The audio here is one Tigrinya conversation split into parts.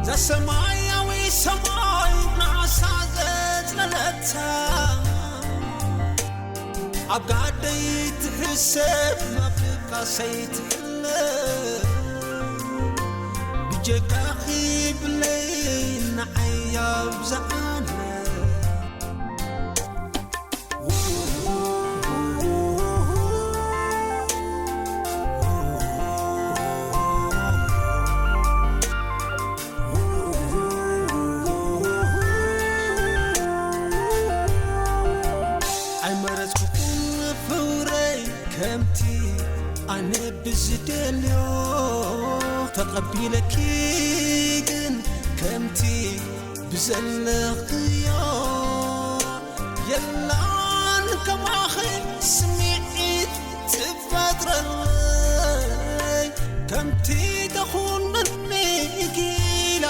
እዛ ሰማያዊ ሰማይ ንዓሳ ዘጽለለታ፣ ኣብ ጋደይ ትሕሰብ፣ ናብ ድቃሰይ ትሕለ። ብጀካኺ ብለይ ንዓይ ኣብዝሓለ። ኣይመረጽኩን ፍቕረይ ከምቲ ኣነ ብዝደልዮ፣ ተቐቢለኪ ግን ከምቲ ብዘለኽዮ። የላን ከማኺ ስምዒት ትፈጥረለይ፣ ከምቲ ተኹነኒ ጊላ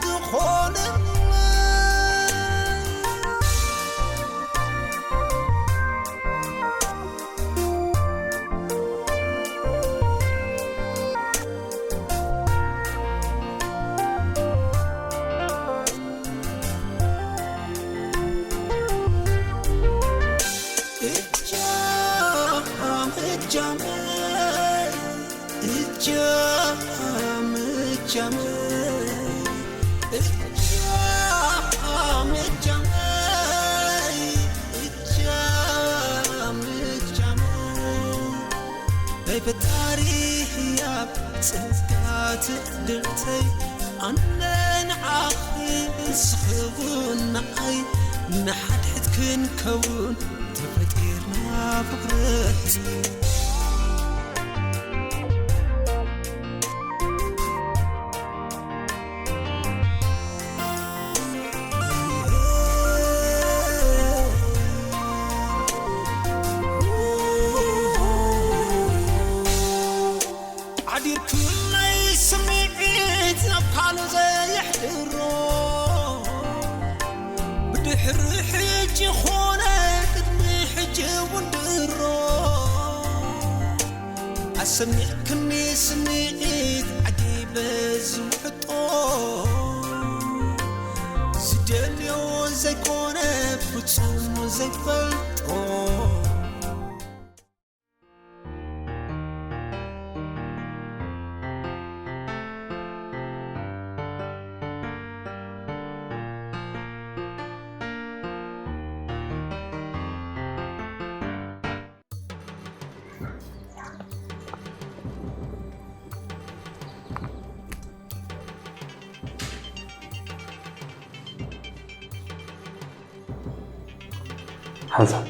ትኾነለይ። እጃም እጃመይ፣ እጃም እጃመይ፣ እጃም እጃመይ፣ እጃም እጃመይ። ናይ ፈጣሪ ህያብ ጸጋ ትዕድልተይ፣ ኣነ ንዓኺ ንስኺ እውን ንዓይ፣ ንሓድሕድ ክንከውን ተፈጢርና ፍቕረይ። ሓዲርኩለይ ስምዒት ናብ ካልእ ዘየሕድሮ፣ ብድሕሪ ሕጂ ኾነ ቅድሚ ሕጂ እውን ድሮ፣ ኣሰሚዕክኒ ስምዒት ዓጊበ ዝውሕጦ፣ ዝደልዮ ዘይኮነ ፍጹም ዘይፈልጦ። ሓንሳብ።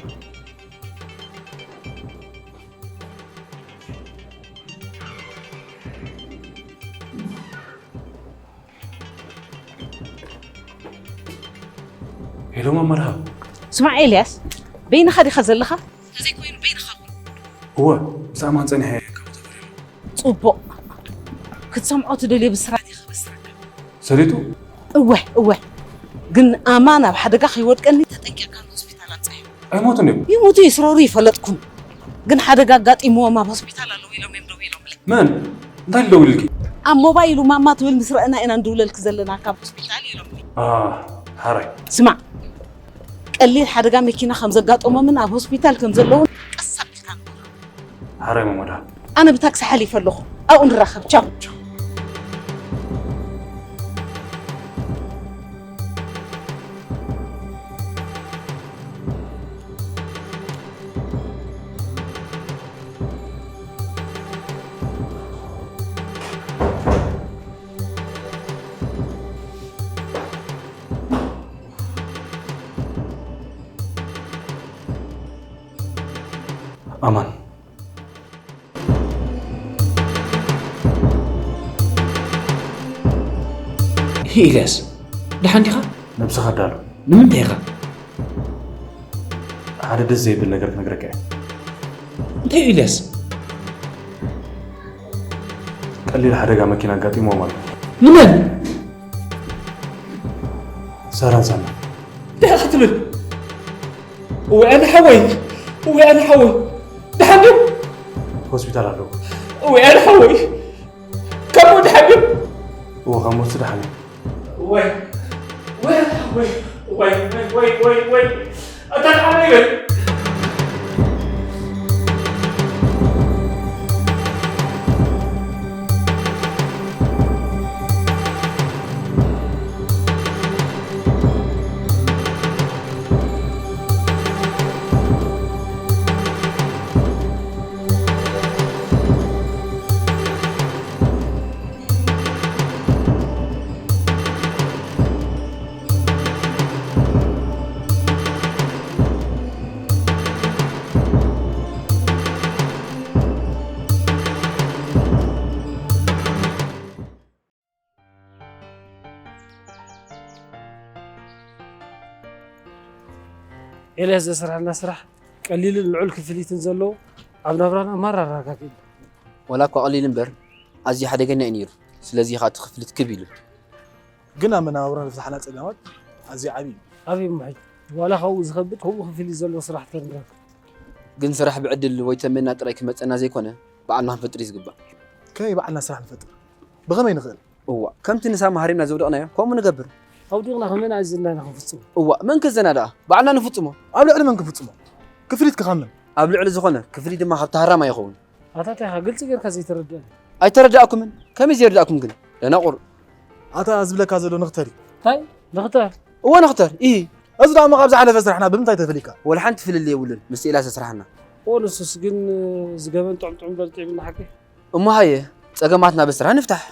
ሄሎ፣ ማማ ደሃብ። ስማዕ ኤልያስ፣ በይንኻ ዲኻ ዘለኻ? እንተዘይኮይኑ በይንኻ ኩን። እወ፣ ምስ ኣማን ጸኒሐ እየ ካብ ተፈሪሙ። ጽቡቕ። ክትሰምዖ ትደልዮ ብስራት እየ ከበስረካ። ሰሊጡ? እወ፣ እወ። ግን ኣማን ኣብ ሓደጋ ከይወድቀኒ ተጠንቂቕካ ንሆስፒታል ኣብጽሐዮ። ኣይሞቱን እዮም? ይሙቱ ይስረሩ ይፈለጥኩን። ግን ሓደጋ ኣጋጢምዎም ኣብ ሆስፒታል ኣለዉ ኢሎም እዮም ደዊሎምለይ። መን? እንታይ ኢሉ ደዊሉልኪ? ኣብ ሞባይሉ ማማ ትብል ምስ ረኣና ኢና ንድውለልኪ ዘለና ካብ ሆስፒታል ኢሎምለይ። አ፣ ሓራይ። ስማዕ፣ ቀሊል ሓደጋ መኪና ከም ዘጋጠሞምን ኣብ ሆስፒታል ከም ዘለውን ቀስ ኣቢልካ ንገሮ። ሓራይ ማማ ደሃብ። ኣነ ብታክሲ ሓሊፈ ኣለኹ። ኣብኡ ንራኸብ። ቻው። ኣማን። ኢልያስ፣ ደሓን ዲኻ? ነብስኻ ኣዳሉ። ንምንታይ ኢኻ? ሓደ ደስ ዘይብል ነገር ክነግረካ እየ። እንታይ እዩ ኢልያስ? ቀሊል ሓደጋ መኪና ኣጋጢምዎም ኣሎ። ንመን? ሳራን ሳሚ። እንታይ ኢኻ ትብል? እወ ኣነ ሓወይ፣ እወ ኣነ ሓወይ። ደሓን ድዮም? ሆስፒታል ኣለዉ። እወ ኣነ ሓወይ። ካብ ሞት ደሓን ድዮም? እወ ካብ ሞት ደሓን እዮም። ወይ ወይ ወይ ወይ ወይ ወይ ወይ ኣታ ቃመይ በል። ኤልያስ ዘስራሕና ስራሕ ቀሊልን ልዑል ክፍሊትን ዘለዎ ኣብ ናብራና ማራ ኣረጋጊእና። ዋላ እኳ ቀሊል እምበር ኣዝዩ ሓደገኛ እዩ ነይሩ። ስለዚ ኸዓ እቲ ክፍሊት ክብ ኢሉ። ግን ኣብ መነባብሮ ንፍታሕና ጸገማት ኣዝዩ ዓቢ እዩ። ኣበይ እሞ ሕጂ ዋላ ካብኡ ዝኸብድ ከምኡ ክፍሊት ዘለዎ ስራሕ ተንረክብ። ግን ስራሕ ብዕድል ወይ ተመና ጥራይ ክመጸና ዘይኮነ ባዕልና ክንፈጥር እዩ ዝግባእ። ከመይ ባዕልና ስራሕ ንፈጥር? ብኸመይ ንኽእል? እዋ ከምቲ ንሳማ ሃሪምና ዘውደቕናዮ ከምኡ ንገብር። ኣውዲቕና ከመይ ንኣዝዝና ኢና ክንፍጽሞ? እዋ መን ክእዘና ደኣ? ባዕልና ንፍጽሞ። ኣብ ልዕሊ መን ክንፍጽሞ? ክፍሊት ክኻምን? ኣብ ልዕሊ ዝኾነ ክፍሊት ድማ ካብ ተሃራማ ይኸውን። ኣታ እንታይ ኢኻ ግልጺ ጌርካ ዘይተረድኣኒ? ኣይተረዳእኩምን? ከመይ ዘይርዳእኩም ግን? ደናቑር። ኣታ ዝብለካ ዘሎ ንኽተር እዩ። እንታይ? ንኽተር? እወ ንኽተር። ኢሂ። እዚ ደኣ እሞ ካብ ዝሓለፈ ስራሕና ብምንታይ ተፈሊካ? ወላ ሓንቲ ፍልልይ የብሉን ምስ ኤልያስ ስራሕና። እወ ንሱስ ግን ዝገበን ጥዑም ጥዑም በልጢ ይብልና ሓቂ። እሞ ሃየ ጸገማትና ብስራሕ ንፍታሕ።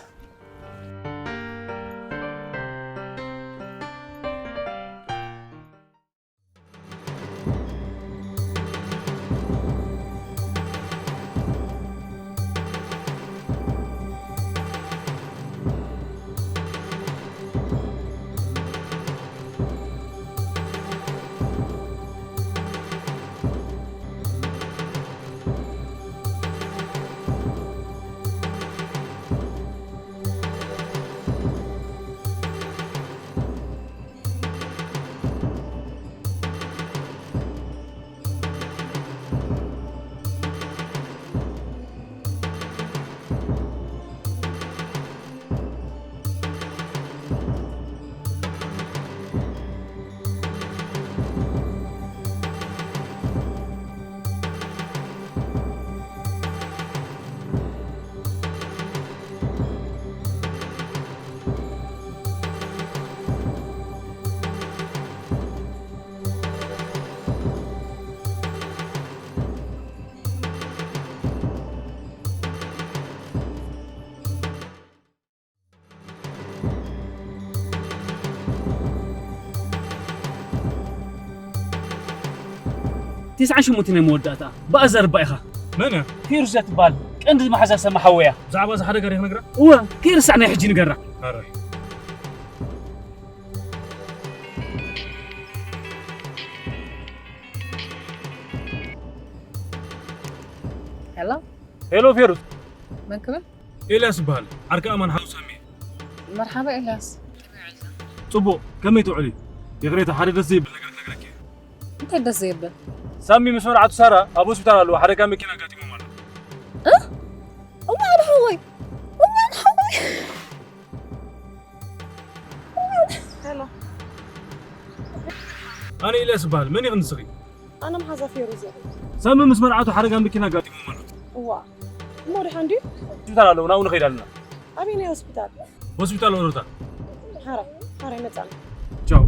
ትስዓን ሸሞንተን ናይ መወዳእታ ብኣዘርባ ኢኻ። መን እያ? ፌሩዝ እያ ትበሃል። ቀንዲ መሓዛ ሰማ ሓወያ። ብዛዕባ እዚ ሓደጋ ዲኻ ነግራ? እወ፣ ከይርሳዕ ናይ ሕጂ ንገራ። ኣረ። ሄሎ፣ ሄሎ ፌሩዝ። መን ክብል? ኤልያስ ይበሃል። ዓርኪ ኣማን ሓው ሳሚ። መርሓባ ኤልያስ። ጽቡቕ፣ ከመይ ትውዕሊ? ይቕሬታ፣ ሓደ ደስ ዘይብል ነገር ክነግረኪ እየ። እንታይ ደስ ዘይብል? ሳሚ ምስ መርዓቱ ሳራ ኣብ ሆስፒታል ኣለዉ። ሓደጋ መኪና ኣጋጢሞም ኣሎ። እ? እዋን ሓወይ! እዋን ሓወይ! ሄሎ፣ ኣነ ኤልያስ ይበሃል። መን ኢኺ ንስኺ? ኣነ መሓዛ ፌሩዝ እየ። ሳሚ ምስ መርዓቱ ሓደጋ መኪና ኣጋጢሞም ኣሎ። እዋ፣ እሞ ድሓን ድዩ? ሆስፒታል ኣለዉ። ናብኡ ንኸይድ ኣለና። ኣበየናይ ሆስፒታል? ሆስፒታል ኦሮታ። ሓራይ፣ ሓራይ መጻና። ቻው።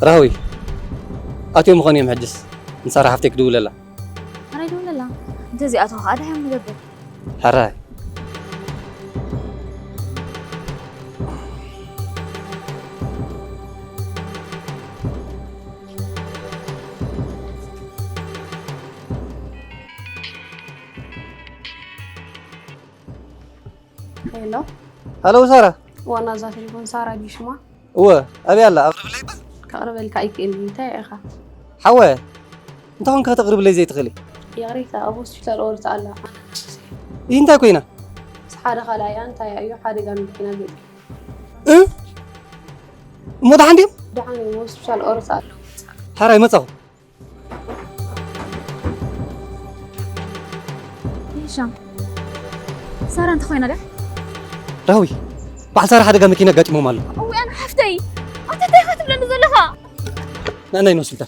ራህዊ ኣትዮም ምኾን እዮም። ሕጅስ ንሳራ ሓፍተይ ክድውለላ። ኣረ ይደውለላ። እንተዚኣተው ከዓ እንታይ እዮም ንገብር? ሕራይ። ሄሎ። ሃሎ ሳራ። ዋና እዛ ቴሌፎን ሳራ ድዩ ሽማ? እወ፣ ኣበይ ኣላ? ኣቕርብለይ በል። ከቕርበልካ ኣይክእልን። እንታይ ኢኻ? ሓወ፣ እንታይ ኮንካ ከተቕርብለይ ዘይትኽእሊ? ይቕሬታ፣ ኣብ ሆስፒታል ኦርታ ኣላ። ይህ እንታይ ኮይና? ምስ ሓደ ካልኣያ እንታይ እዩ ሓደጋ መኪና ገጢሙ። እ? እሞ ደሓን ድዮም? ደሓን እዮም፣ ሆስፒታል ኦርታ ኣለዉ። ሓራይ መጻኹ። ሂሻም፣ ሳራ እንታይ ኮይና ድያ? ዳዊ፣ በዓል ሳራ ሓደጋ መኪና ኣጋጢሞም ኣሎ። እውያን ሓፍተይ፣ ኣታ እንታይ ኢኻ ትብለኒ ዘለኻ? ንኣናይ ንወስድታ።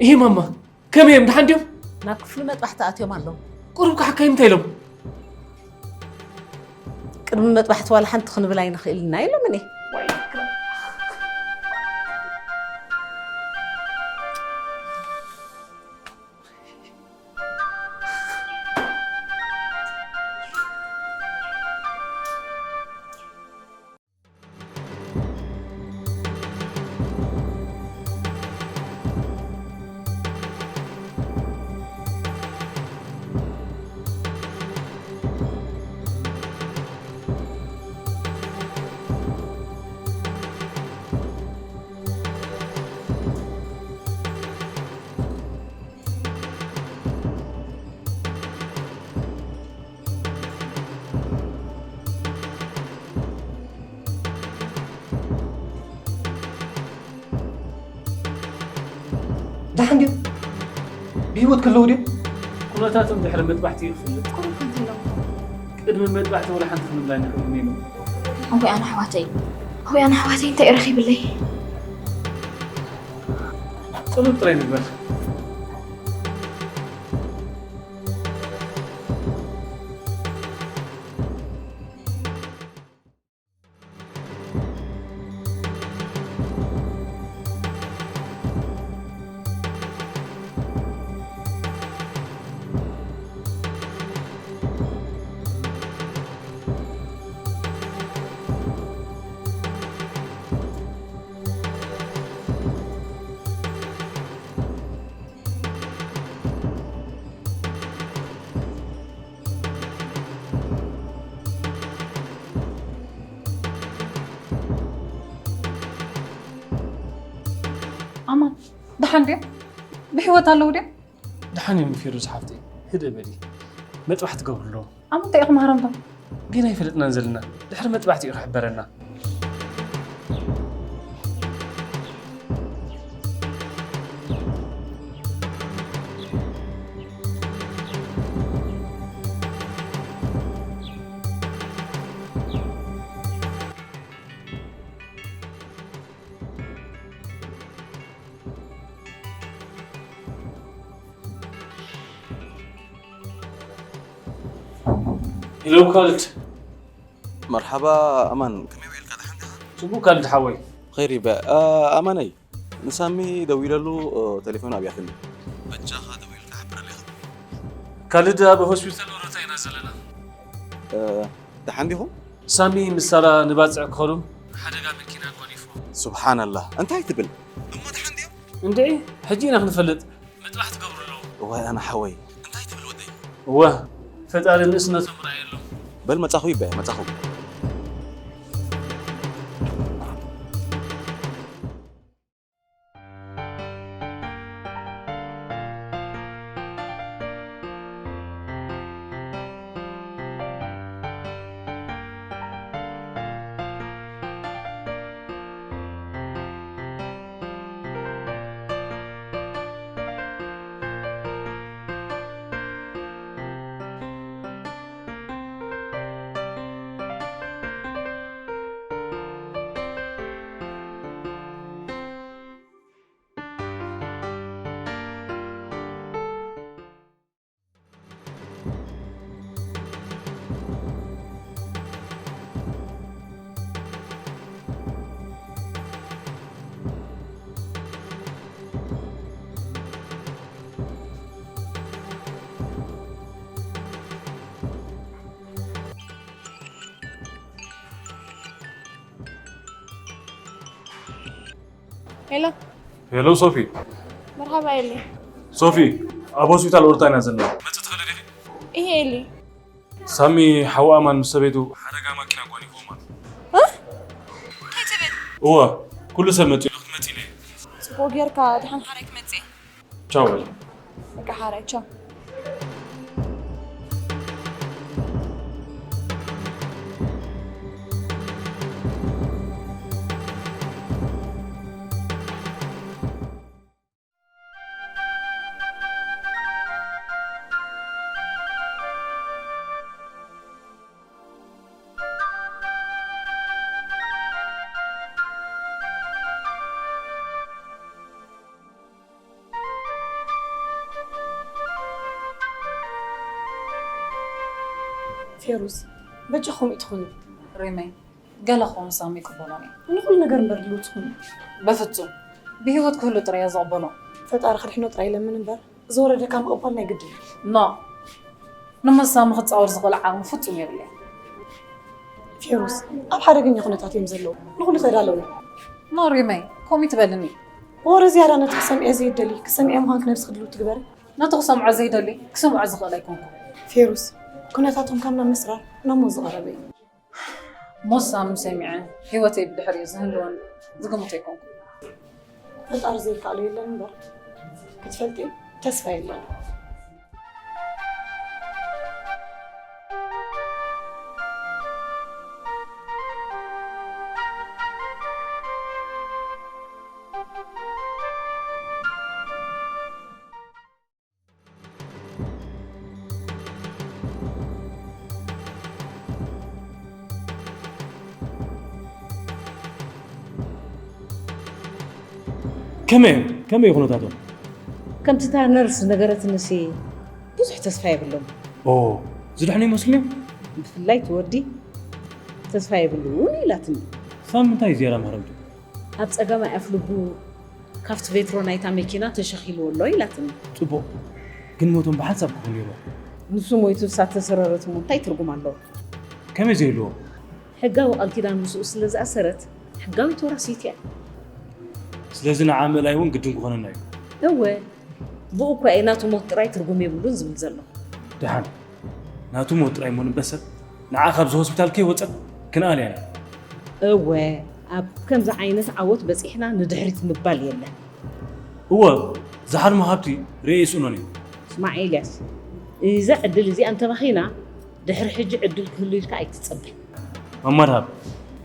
ይሄ ማማ ከመይ እዮም? ደሓን ድዮም? ናብ ክፍሊ መጥባሕቲ ኣትዮም ኣለዉ። ቁሩብ ከሓካይም እንታይ ኢሎም? ቅድሚ መጥባሕቲ ዋላ ሓንቲ ክንብል ኣይንኽእልን ኢና ኢሎምኒ። ደሓን ድዮም? ብህይወት ከለዉ ድዮም? ኩነታቶም ድሕሪ መጥባሕቲ እዩ ክፍለጥ። ቅድሚ መጥባሕቲ ወላ ሓንቲ ክንብላ ኣይንኽእልን ኢሎም። እውያን ኣሕዋተይ፣ እውያን ኣሕዋተይ እንታይ ረኺብለይ? ጸሎት ጥራይ ንግበር። ኣማን፣ ደሓን ድዮም? ብህይወት ኣለዉ ድዮም? ደሓን እዮም ፊሩዝ ሓፍተይ፣ ህድእ በሊ። መጥባሕቲ ትገብሩ ኣለዉ። ኣብ ምንታይ ኢኹም ሃረምቶም? ጌና ኣይፈለጥናን ዘለና። ድሕሪ መጥባሕቲ እዩ ክሕበረና። ሄሎ ካልድ። መርሓባ ኣማን፣ ከመይ ውዒልካ? ደሓን ዲኻ? ጽቡቕ ካልድ ሓወይ። ብኸይሪ በ-፣ ኣማነይ፣ ንሳሚ ደዊለሉ፣ ቴሌፎን ኣብያትኒ። በጃኻ ደዊልካ ሓብረለይ። ካልድ፣ ኣብ ሆስፒታል ኦሮታ ኢና ዘለና። ደሓን ዲኹም? ሳሚ ምስ ሳራ ንባጽዕ ክኸዱ ሓደጋ መኪና ጎኒፎ። ሱብሓነላህ፣ እንታይ ትብል? እሞ ደሓን ድዮም? እንድዒ፣ ሕጂ ኢና ክንፈልጥ። መጥባሕቲ ትገብሩ ኣለዉ። እዋይ ኣነ ሓወይ፣ እንታይ ትብል ወደይ? እወ፣ ፈጣሪ ንእስነቶም ርኣየሎም። በል መጻኹ ይበ፣ መጻኹ። ሄሎ። ሄሎ ሶፊ። መርሃባ ኤሊ። ሶፊ፣ ኣብ ሆስፒታል ኦርታ ኢና ዘለና። መጽእ ትኽእሊ ዲኺ? ይሄ ኤሊ። ሳሚ ሓው ኣማን ምስ ሰበይቱ ሓደጋ ማኪና ጓኒፎማ። እ? እንታይ ትብል? እወ፣ ኩሉ ሰብ መጺኡ ክትመጺ ኢለ። ጽቡቅ ጌርካ። ድሓን ሓራይ ክመጽእ። ቻው በል። በቃ ሓራይ ቻው። ፌሩዝ፣ በጃኹም ኢትኹኑ። ሪመይ፣ ገለ ክኾኑ ሳሚ ይቅበሎም እዮም። ንኹሉ ነገር እምበር ድልው ትኹኑ። በፍጹም ብህይወት ክህሉ ጥራይ እየ ዝቕበሎ። ፈጣሪ ክድሕኖ ጥራይ ለምን እምበር ዝወረደካ ምቕባል ናይ ግድን እዩ። ኖ፣ ንመሳሚ ክጻወር ዝኽእል ዓቕሚ ፍጹም የብለይ። ፌሩዝ፣ ኣብ ሓደገኛ ኩነታት እዮም ዘለዉ። ንኹሉ ተዳለዉ። ኖ ሪመይ፣ ከምኡ ትበልኒ። ወረ ዝያዳ ነቲ ክሰምዐ ዘይደሊ ክሰምዐ ምዃንክ ነብስኺ ድልው ትግበሪ። ነቲ ክሰምዖ ዘይደሊ ክሰምዖ ዝኽእል ኣይኮንኩ። ፌሩዝ፣ ኩነታቶም ካብ ናብ ምስራር ናብ ሞት ዝቐረበ እዩ። ሞት ሳሚ ሰሚዐ ህይወተይ ብድሕሪኡ ዝህልወን ዝግምቶ ኣይኮንኩ። ፈጣሪ ዘይከኣሎ የለን እምበር ክትፈልጢ ተስፋ የለን። ከመይ ከመይ ኩነታቶም? ከምቲ እታ ነርስ ዝነገረትንሲ ብዙሕ ተስፋ የብሎም። ኦ ዝድሕኑ ይመስሉ እዮም። ብፍላይ እቲ ወዲ ተስፋ የብሉን ኢላትኒ። ሳብ ምንታይ ዝያዳ ማህረምቱ? ኣብ ጸጋማይ ኣፍ ልቡ ካብቲ ቬትሮ ናይታ መኪና ተሸኺልዎ ኣሎ ኢላትኒ። ጽቡቕ ግን ሞቶም ብሓንሳብ ክኾን ነይርዎ። ንሱ ሞይቱ እሳ ተሰረረት እሞ እንታይ ትርጉም ኣለዎ? ከመይ ዘይህልዎ? ሕጋዊ ቃል ኪዳን ምስኡ ስለ ዝኣሰረት ሕጋዊት ወራሲት እያ። ስለዚ ንዓ ምእላይ እውን ግድን ክኾነና እዩ። እወ ብኡ እኳ እየ ናቱ ሞት ጥራይ ትርጉም የብሉን ዝብል ዘለኹ። ደሓን ናቱ ሞት ጥራይ እሞ ንበሰብ ንዓ ካብዚ ሆስፒታል ከይወፀት ክንኣል እያ። እወ ኣብ ከምዚ ዓይነት ዓወት በፂሕና ንድሕሪት ምባል የለን። እወ ዝሓልሞ ሃብቲ ርእየ ይስእኖን እዩ። ስማዕ ኤልያስ፣ እዛ ዕድል እዚኣ እንተባኺና ድሕሪ ሕጂ ዕድል ክህሉ ኢልካ ኣይትጸበ። ማማ ደሃብ፣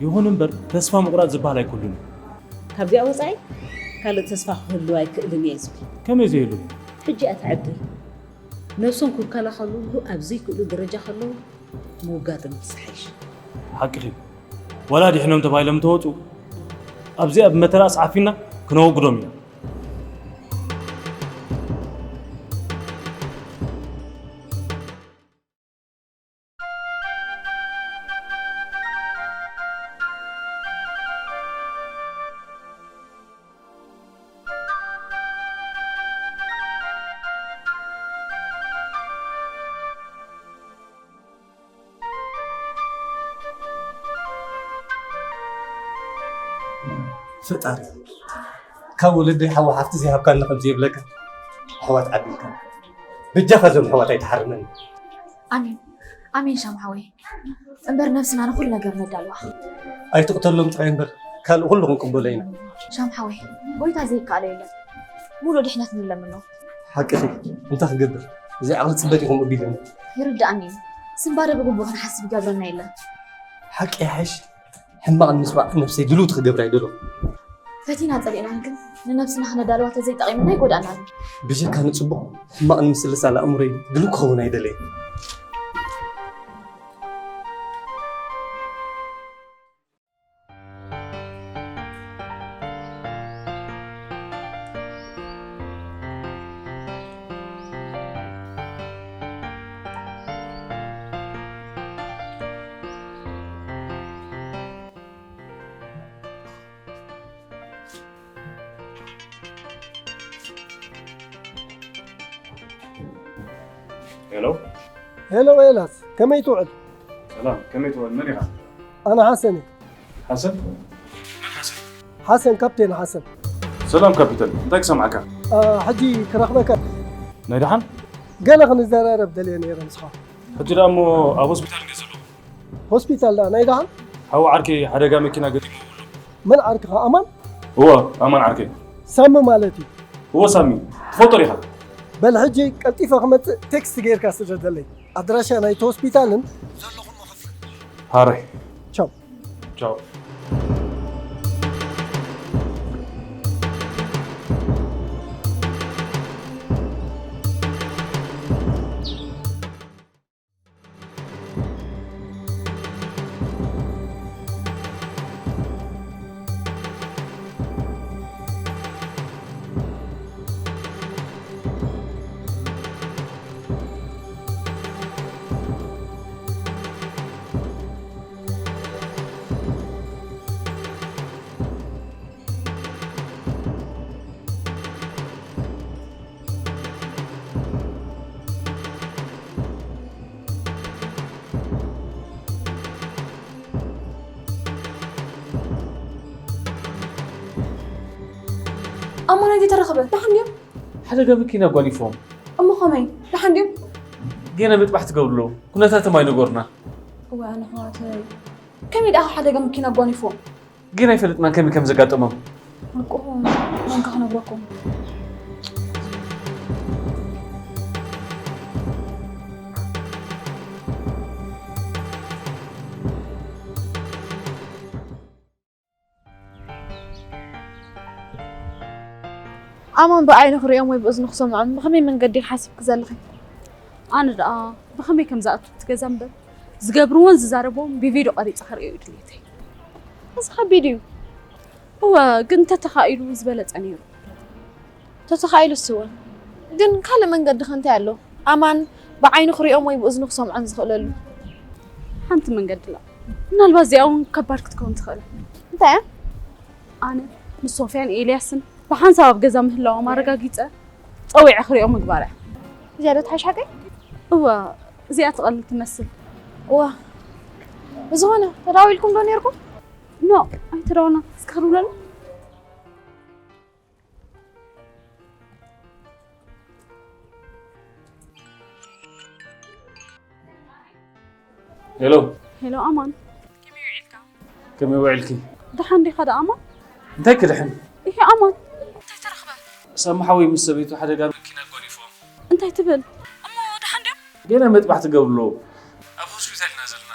ይኹን እምበር ተስፋ ምቑራጽ ዝበሃል ኣይክህሉን እዩ። ካብዚኣ ወጻኢ ካልእ ተስፋ ክህሉ ኣይክእልን እየ ዝብል። ከመይ ዘይህሉ? ሕጂ እያ እታ ዕድል። ነብሶም ክከላኸሉሉ ኣብ ዘይክእሉ ደረጃ ከለዉ ምውጋዶም ዝሓይሽ። ሓቅኺ፣ ዋላ ዲሒኖም ተባሂሎም እንተወጹ ኣብዚኣ ብመተርኣስ ዓፊና ክነወግዶም ኢና። ፈጣሪ ካብ ወለደይ ሓው ሓፍቲ ዘይሃብካኒ ከምዚ የብለካ። ኣሕዋት ዓቢልካ በጃኻ እዞም ኣሕዋት ኣይትሓርመኒ። ኣሜን ኣሜን ሻም ሓወይ እምበር ነብስና ንኹሉ ነገር ነዳልዋ። ኣይትቕተሎም ጥራይ እምበር ካልእ ኩሉ ክንቅበሎ ኢና። ሻም ሓወይ ጎይታ ዘይከኣሎ የለን። ሙሉእ ድሕነት ንለምኖ። ሓቅኺ እንታይ ክገብር እዚ ዓቕሊ ፅበት ኢኹም ኣቢሉኒ። ይርድኣኒ እዩ ስምባደ ብግቡእ ክንሓስብ ይገብረና የለን። ሓቂ ይሓይሽ ሕማቕ ንምስማዕ ነብሰይ ድልውቲ ክገብራ ይደሎ። ፈቲና ጸሊእናን ግን ንነብስና ክነዳልዋ ተዘይጠቒምና ይጎዳእና ኣሎ። ብጀካ ንጽቡቕ ሕማቕ ንምስልሳል ኣእምሮይ ድልው ክኸውን ኣይደለይን። ሄሎ ሄሎ ኤላስ ከመይ ትውዕል? ሰላም ከመይ ትውዕል? መን ኢኻ? ኣነ ሓሰን እየ። ሓሰን? መን ሓሰን? ሓሰን ካፕቴን ሓሰን። ሰላም ካፒታን፣ እንታይ ክሰምዓካ? ሕጂ ክረኽበካ ናይ ደሓን? ገለ ክንዘራረብ ደልየ ነይረ ንስኻ። ሕጂ ደኣ እሞ ኣብ ሆስፒታል እንድየ ዘለኹ። ሆስፒታል ደኣ ናይ ደሓን? ሓው ዓርከይ ሓደጋ መኪና ገጢምዎ ኣሎ። መን ዓርክኻ? ኣማን? እወ፣ ኣማን ዓርከይ። ሳሚ ማለት እዩ። እወ ሳሚ፣ ትፈልጦ ዲኻ? በል ሕጂ ቀልጢፈ ክመጽእ ቴክስት ጌርካ ስደደለይ። ኣድራሻ ናይቲ ሆስፒታልን ዘለኹሞ ክፍሊ። ሃራይ። ቻው። ቻው። ኣማን፣ እንታይ ተረኽበ? ደሓን ድዮም? ሓደጋ መኪና ኣጓኒፎም። እሞ ከመይ? ደሓን ድዮም? ገና ምጥባሕ ትገብሩ ኣለዉ። ኩነታቶም ኣይነገሩና። እዋይ ኣነ ኣሕዋተይ። ከመይ ደኣ ሓደጋ መኪና ኣጓኒፎም? ግን ኣይፈልጥናን ከመይ ከም ዘጋጠሞም። ሓቅኹም፣ መን ከ ክነግረኩም? ኣማን ብዓይኑ ክርእዮም ወይ ብእዝኑ ክሰምዖም ብኸመይ መንገዲ ኢኺ ሓሲብኪ ዘለኺ? ኣነ ደኣ ብኸመይ ከም ዝኣቱ እቲ ገዛ እምበር፣ ዝገብርዎን ዝዛረብዎን ብቪድዮ ቀሪጸ ክርእዮ እዩ ድሌተይ። እዚ ከቢድ እዩ። እወ፣ ግን እንተተኻኢሉ ዝበለጸ ነይሩ። ተተኻኢሉስ እውን። ግን ካልእ መንገዲ ከ እንታይ ኣሎ? ኣማን ብዓይኑ ክርእዮም ወይ ብእዝኑ ክሰምዖም ዝኽእለሉ? ሓንቲ መንገዲ ኣላ። ምናልባት እዚኣ እውን ከባድ ክትከውን ትኽእል። እንታይ እያ? ኣነ ምስ ሶፍያን ኤልያስን ብሓንሳብ ኣብ ገዛ ምህላዎም ኣረጋጊጸ ጸዊዐ ክርእዮም ምግባር እያ። እዚኣ ዶ ትሓይሽ ሓቀይ? እወ፣ እዚኣ ትቐልል ትመስል። እዋ፣ ብዝኾነ ተዳዊልኩም ዶ ነይርኩም? ኖ፣ ኣይተዳወልና። እስከ ክድውለሉ። ሄሎ። ሄሎ ኣማን። ከመይ ውዒልካ? ከመይ ውዒልኪ? ደሓን ዲኻ ደኣ ኣማን? እንታይ ክድሕን? ይሄ ኣማን። እንታይ ተረኽበ? ሳሚ ሓወይ ምስ ሰበይቱ ሓደጋ መኪና ኣጓኒፎም። እንታይ ትብል? እሞ ደሓን ድዮም? ገና መጥባሕቲ ገብሩ ኣለዉ። ኣብ ሆስፒታል ኢና ዘለና።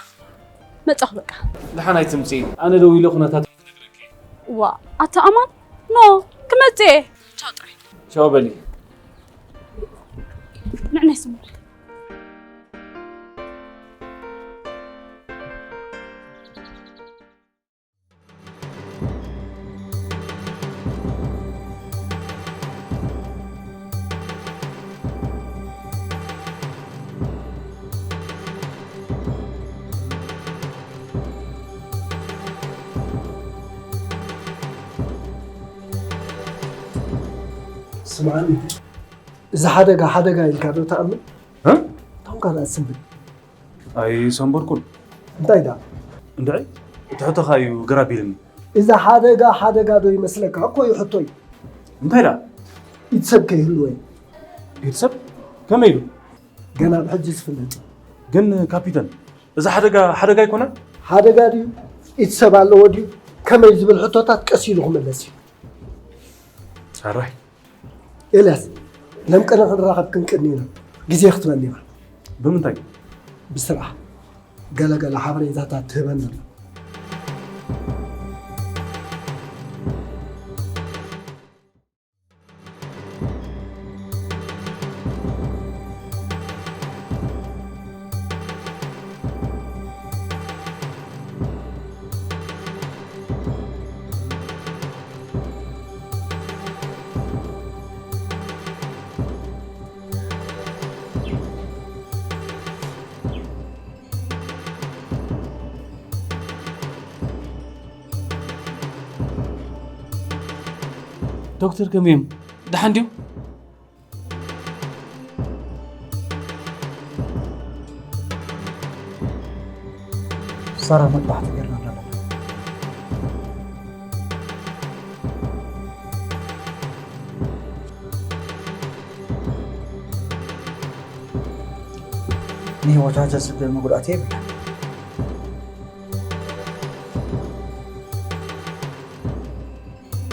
መጻኹ በቃ። ደሓን ኣይትምጺ። ኣነ ደዊለ ኩነታት ክነግረኪ። ዋ፣ ኣታ ኣማን? ኖ፣ ክመጽእ እየ። ቻው ጥራይ። ቻው በሊ። ንዕናይ ስሙ። ስምዓኒ፣ እዚ ሓደጋ ሓደጋ ኢልካ ዶ ትኣምን? እ? እቶም ካልኣት ስንብል። ኣይሰንበርኩን። እንታይ ደኣ? እንድዒ፣ እቲ ሕቶኻ እዩ ግር ኣቢልኒ። እዚ ሓደጋ ሓደጋ ዶ ይመስለካ እኮ እዩ ሕቶይ። እንታይ ደኣ? ኢድ ሰብ ከይህልዎ እዩ። ኢድ ሰብ? ከመይ ኢሉ? ገና ብሕጂ ዝፍለጥ እዩ። ግን ካፒተን፣ እዚ ሓደጋ ሓደጋ ኣይኮነን? ሓደጋ ድዩ? ኢድ ሰብ ኣለዎ ድዩ? ከመይ ዝብል ሕቶታት ቀስ ኢሉ ክምለስ እዩ። ሕራይ። ኤልያስ፣ ሎም ቅነ ክንራኸብ ክንቅድም ኢና። ግዜ ክትበኒ ኢኻ። ብምንታይ? ብስራሕ። ገለ ገለ ሓበሬታታት ትህበኒ ኣሎ። ዶክተር ከመይ እዮም? ደሓን ድዮም? ሳራ መጥባሕቲ ጌርና ኣለና። ንህይወታ ዘስግእ መጉዳእቲ የብላን።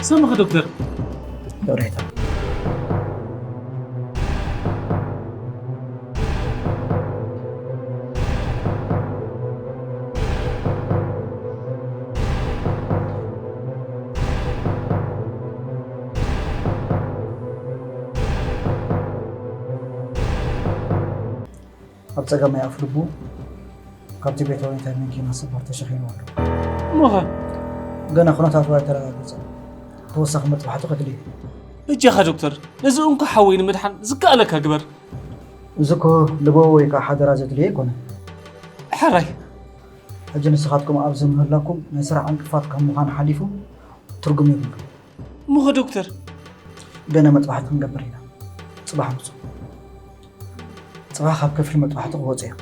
ሰማኸ ዶክተር? ይቕሬታ። ኣብ ጸጋማይ ኣፍ ልቡ ካብቲ ቤታዊ ናይ መኪና ስባር ተሸኺሉ ኣሎ። እሞኸ? ገና ኩነታቱ ኣይተረጋገጸን። ተወሳኺ መጥባሕቲ ከድልዮ እዩ። በጃኻ ዶክተር፣ ነዚ እንኮ ሓወይ ንምድሓን ዝከኣለካ ግበር። እዚ እኮ ልበ ወይ ከዓ ሓደራ ዘድልዮ ኣይኮነን። ሕራይ። ሕጂ ንስኻትኩም ኣብዚ ምህላኩም ናይ ስራሕ ዕንቅፋት ካብ ምዃን ሓሊፉ ትርጉም የብሉን። እሞኸ ዶክተር? ገና መጥባሕቲ ክንገብር ኢና። ጽባሕ ምጹ። ጽባሕ ካብ ክፍሊ መጥባሕቲ ክወጹ እዮም።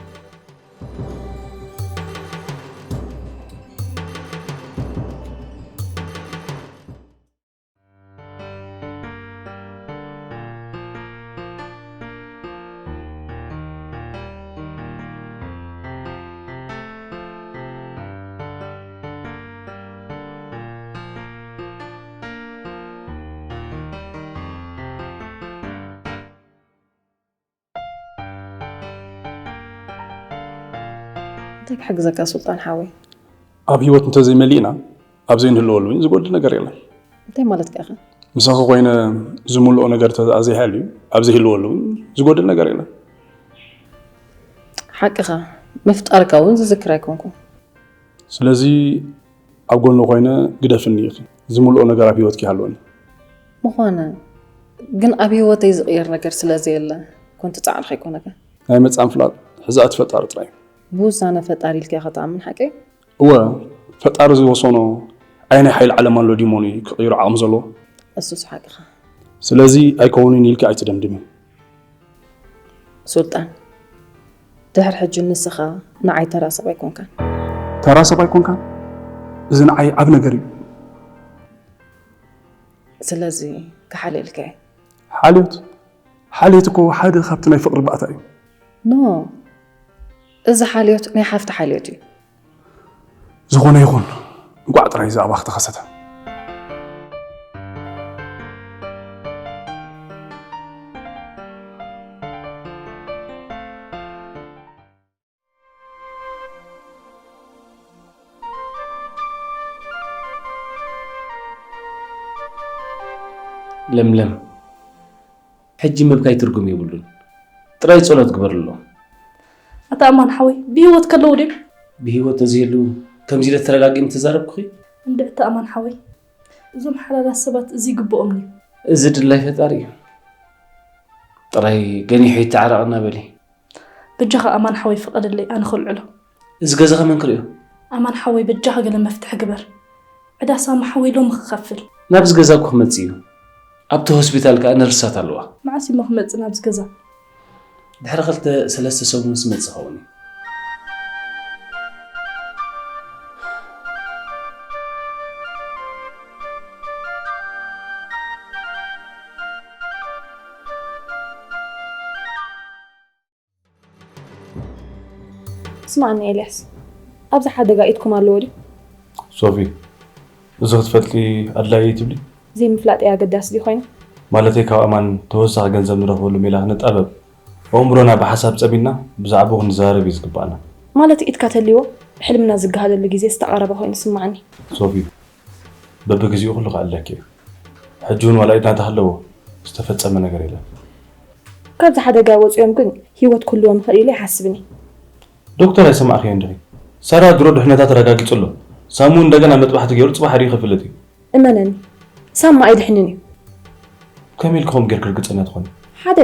እንታይ ክሕግዘካ ሱልጣን ሓወይ? ኣብ ህይወት እንተዘይመሊእና ኣብ ዘይንህልወሉ እውን ዝጎድል ነገር የለን። እንታይ ማለትካ ኢኻ? ምሳኺ ኮይነ ዝምልኦ ነገር እንተ ዘይሃልዩ ኣብ ዘይህልወሉ እውን ዝጎድል ነገር የለን። ሓቅኻ፣ ምፍጣርካ እውን ዝዝክር ኣይኮንኩ። ስለዚ ኣብ ጎኒ ኮይነ ግደፍኒ ኢኺ። ዝምልኦ ነገር ኣብ ህይወትኪ ይሃልወኒ። ምዃነ ግን ኣብ ህይወተይ ዝቕየር ነገር ስለ ዘየለ ኮንቱ ጻዕሪ ከይኮነካ። ናይ መጻ ምፍላጥ ሕዚ እቲ ፈጣሪ ጥራይ እዩ። ብውሳነ ፈጣሪ ኢልካ ኢኻ ትኣምን ሓቀይ? እወ፣ ፈጣሪ ዝወሰኖ ኣየናይ ሓይሊ ዓለም ኣሎ ድዩ መኑ ክቕይሮ ዓቕሚ ዘለዎ? እሱስ ሓቅኻ። ስለዚ ኣይከውንን ኢልካ ኣይትደምድሚ። ሱልጣን፣ ድሕር ሕጂ ንስኻ ንዓይ ተራ ሰብ ኣይኮንካን። ተራ ሰብ ኣይኮንካን? እዚ ንዓይ ዓብ ነገር እዩ። ስለዚ ክሓልየልካ እየ። ሓልዮት ሓልዮት እኮ ሓደ ካብቲ ናይ ፍቕሪ ባእታ እዩ። ኖ፣ እዚ ሓልዮት ናይ ሓፍቲ ሓልዮት እዩ። ዝኾነ ይኹን፣ እንቋዕ ጥራይ እዚ ኣባኺ ተኸሰተ። ለምለም፣ ሕጂ ምብካይ ትርጉም የብሉን። ጥራይ ጸሎት ግበርሎም። ኣታ ኣማን ሓወይ ብህይወት ከለዉ ድዮም? ብህይወት ተዘይህልው ከምዚ ኢለ ተረጋጊም ተዛረብኩኺ? እንድዕቲ ኣማን ሓወይ እዞም ሓላላት ሰባት እዚ ይግብኦም እዩ። እዚ ድላይ ፈጣሪ እዩ። ጥራይ ገኒሑ ይተዓረቐና በሊ። በጃኻ ኣማን ሓወይ ፍቐደለይ ኣነ ከልዕሎ። እዚ ገዛ ከመን ክርእዮ? ኣማን ሓወይ በጃኻ ገለ መፍትሒ ግበር። ዕዳ ሳሚ ሓወይ ሎሚ ክኸፍል። ናብዚ ገዛ እኮ ክመጽእ እዩ። ኣብቲ ሆስፒታል ከኣ ነርሳት ኣለዋ። መዓስ እሞ ክመጽእ ናብዚ ገዛ? ድሕሪ ክልተ ሰለስተ ሰሙንስ መጽእ ኸውን እዩ። ስማዕኒ ኤልያስ፣ ኣብዚ ሓደጋ ኢድኩም ኣለዎ ድዩ? ሶፊ፣ እዚ ክትፈልጢ ኣድላዪ እዩ ትብሊ? ዘይምፍላጠይ ኣገዳሲ ድዩ ኮይኑ? ማለተይ ካብ ኣማን ተወሳኺ ገንዘብ ንረኽበሉ ሜላ ክንጣበብ፣ ኣእምሮና ብሓሳብ ጸሚድና ብዛዕባኡ ክንዘራረብ እዩ ዝግባኣና። ማለት ኢድካ ተልይዎ ሕልምና ዝገሃደሉ ግዜ ዝተቓረበ ኮይኑ ይስምዓኒ። ሶፊ፣ በብግዜኡ ኩሉ ክኣለኪ እዩ። ሕጂ እውን ዋላ ኢድና ተሃለዎ ዝተፈጸመ ነገር የለን። ካብዚ ሓደጋ ወጺኦም ግን ህይወት ክህልዎም ይኽእል ኢለ ኣይሓስብን እየ። ዶክተር ኣይሰማዕክዮን ዲኺ? ሳራ ድሮ ድሕነታ ተረጋጊጹ ኣሎ። ሳሙ እንደገና መጥባሕቲ ገይሩ ጽባሕ ድዩ ክፍለጥ እዩ። እመነኒ ሳማ ኣይድሕንን እዩ። ከመይ ኢልኪ ከምኡ ጌርኪ ርግጸኛ ትኾኒ? ሓደ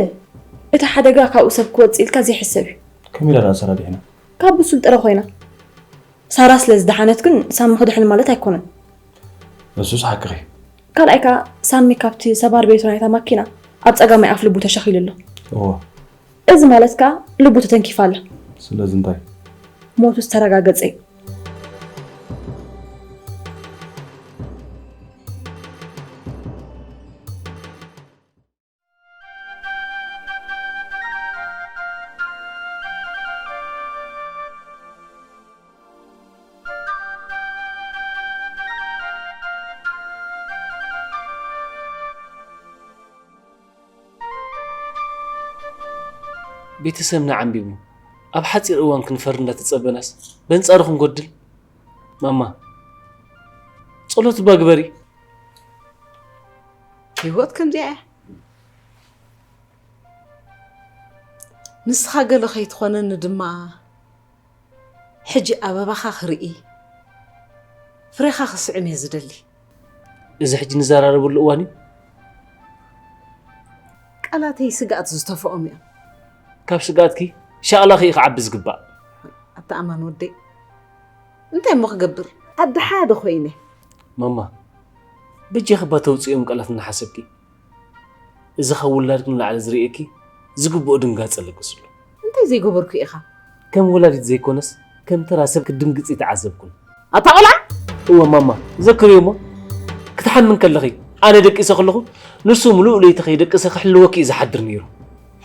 እቲ ሓደጋ ካብኡ ሰብ ክወጽእ ኢልካ ዘይሕሰብ እዩ። ከመይ ኢላ ደኣ ሳራ ድሒና? ካብ ብሱል ጥረ ኮይና። ሳራ ስለ ዝደሓነት ግን ሳሚ ክድሕን ማለት ኣይኮነን። ንሱስ ሓቅኺ። ካልኣይ ከኣ ሳሚ ካብቲ ሰባር ቤቱ ናይታ ማኪና ኣብ ጸጋማይ ኣፍ ልቡ ተሸኺሉ ኣሎ። እወ። እዚ ማለት ከኣ ልቡ ተተንኪፋ ኣላ። ስለዚ እንታይ? ሞቱ ዝተረጋገጸ እዩ። ቤተሰብና ዓንቢቡ ኣብ ሓፂር እዋን ክንፈሪ እንዳተፀበናስ በንፃሩ ክንጎድል? ማማ፣ ጸሎት እባ ግበሪ። ህይወት ከምዚኣ እያ። ንስኻ ገለ ከይትኾነኒ ድማ ሕጂ ኣበባኻ ክርኢ፣ ፍሬኻ ክስዕም እየ ዝደሊ። እዚ ሕጂ ንዘራረበሉ እዋን እዩ። ቃላተይ ስግኣት ዝተፈኦም እዮም። ካብ ስግኣትኪ ሻቕላኺ እዩ ክዓቢ ዝግባእ። ኣታ ኣማን ወደይ፣ እንታይ እሞ ክገብር? ኣደ ሓደ ኮይነ። ማማ፣ በጃኺ እባ ተውፅኦም ቃላት እናሓሰብኪ። እዚ ካብ ውላድኪ ንላዕሊ ዝርእየኪ ዝግብኦ ድንጋፀ ለግስሉ። እንታይ ዘይገበርኩ ኢኻ? ከም ወላዲት ዘይኮነስ ከም ተራ ሰብ ክትድንግፂ ተዓዘብኩን። ኣታ ቆልዓ! እወ ማማ፣ ዘክርዮ እሞ ክትሓሚ እንከለኺ ኣነ ደቂሰ ከለኹ ንሱ ምሉእ ለይቲ ከይደቀሰ ክሕልወኪ እዩ ዝሓድር ነይሩ።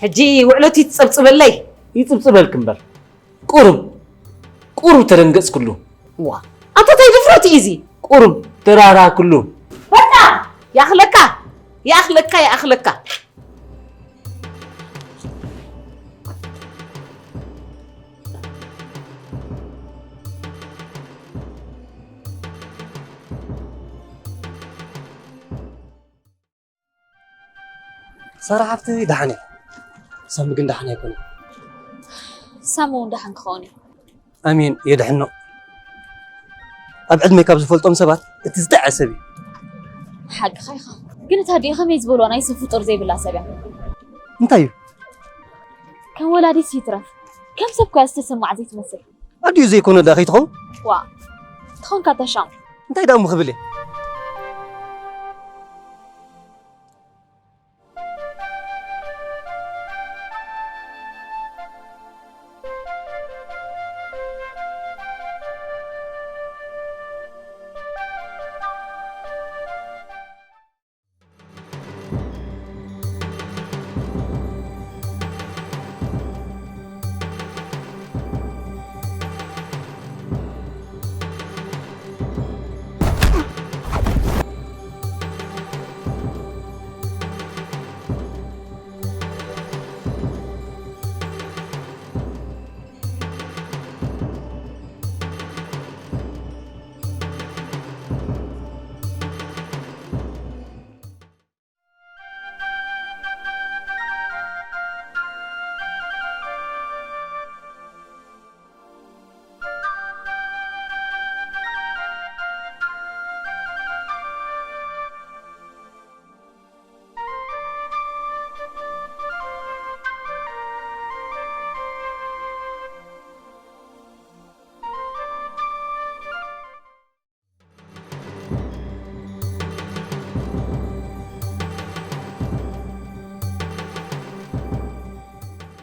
ሕጂ ውዕለቱ ይትፀብፅበለይ። ይፅብፅበልኪ እምበር ቁሩብ ቁሩብ ተደንገፅክሉ። ዋ ኣታ ታይ ድፍረት እዩ እዚ? ቁሩብ ተራራክሉ። በቃ ይኣኽለካ ይኣኽለካ ይኣኽለካ። ሳራ ሓፍቲ ደሓን እያ። ሳሚ ግን ደሓን ኣይኮነን። ሳሚ እውን ደሓን ክኸውን እዩ። ኣሜን የድሕኖ። ኣብ ዕድመይ ካብ ዝፈልጦም ሰባት እቲ ዝጠዐ ሰብ እዩ። ሓቅኻ ኢኻ። ግን እታ ኣዲኡ ከመይ ዝበልዋ ናይ ሰብ ፍጡር ዘይብላ ሰብ እያ። እንታይ እዩ? ከም ወላዲት ይትረፍ ከም ሰብ ኮያ ዝተሰማዕ ዘይትመስል። ኣዲኡ ዘይኮነ ዳ ከይትኸውን? ዋ ትኾንካ ተሻም። እንታይ ዳ እሞ ክብል እየ?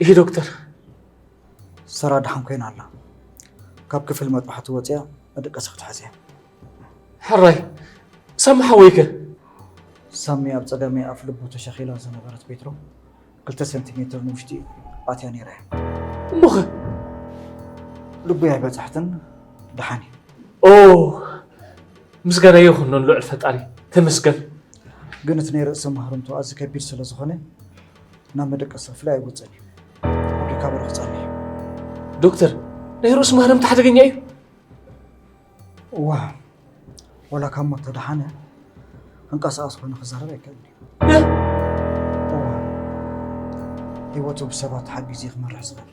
ይሄ ዶክተር ሰራ ደሓን ኮይና ኣላ። ካብ ክፍል መጥባሕቲ ወፂኣ መደቀሲ ክትሓዝ እያ። ሕራይ ሳሚ ሓወይከ? ሳሚ ኣብ ፀጋሚ ኣፍ ልቡ ተሸኺላ ዝነበረት ፔትሮ ክልተ ሰንቲሜትር ንውሽጢ ኣትያ ነይራ እያ። እሞኸ? ልቡ ኣይበፃሕትን ደሓን እዩ። ኦ ምስጋና ይኹን ንልዑል ፈጣሪ ተመስገን። ግን እቲ ናይ ርእሲ ማህረምቱ ኣዚ ከቢድ ስለ ዝኾነ ናብ መደቀሲ ክፍሊ ኣይወፅእን እዩ። ኣብ ሪካቨሪ ክፀንሕ እዩ። ዶክተር ናይ ርእሲ ማህረምቲ ሓደገኛ እዩ። እዋ ወላ ካብ ሞት ተደሓነ ክንቀሳቐስ ኮይኑ ክዛረብ ኣይክእልን እዩ። እዋ ህይወቱ ብሰባት ተሓጊዙ እዩ ክመርሕ ዝኽእል።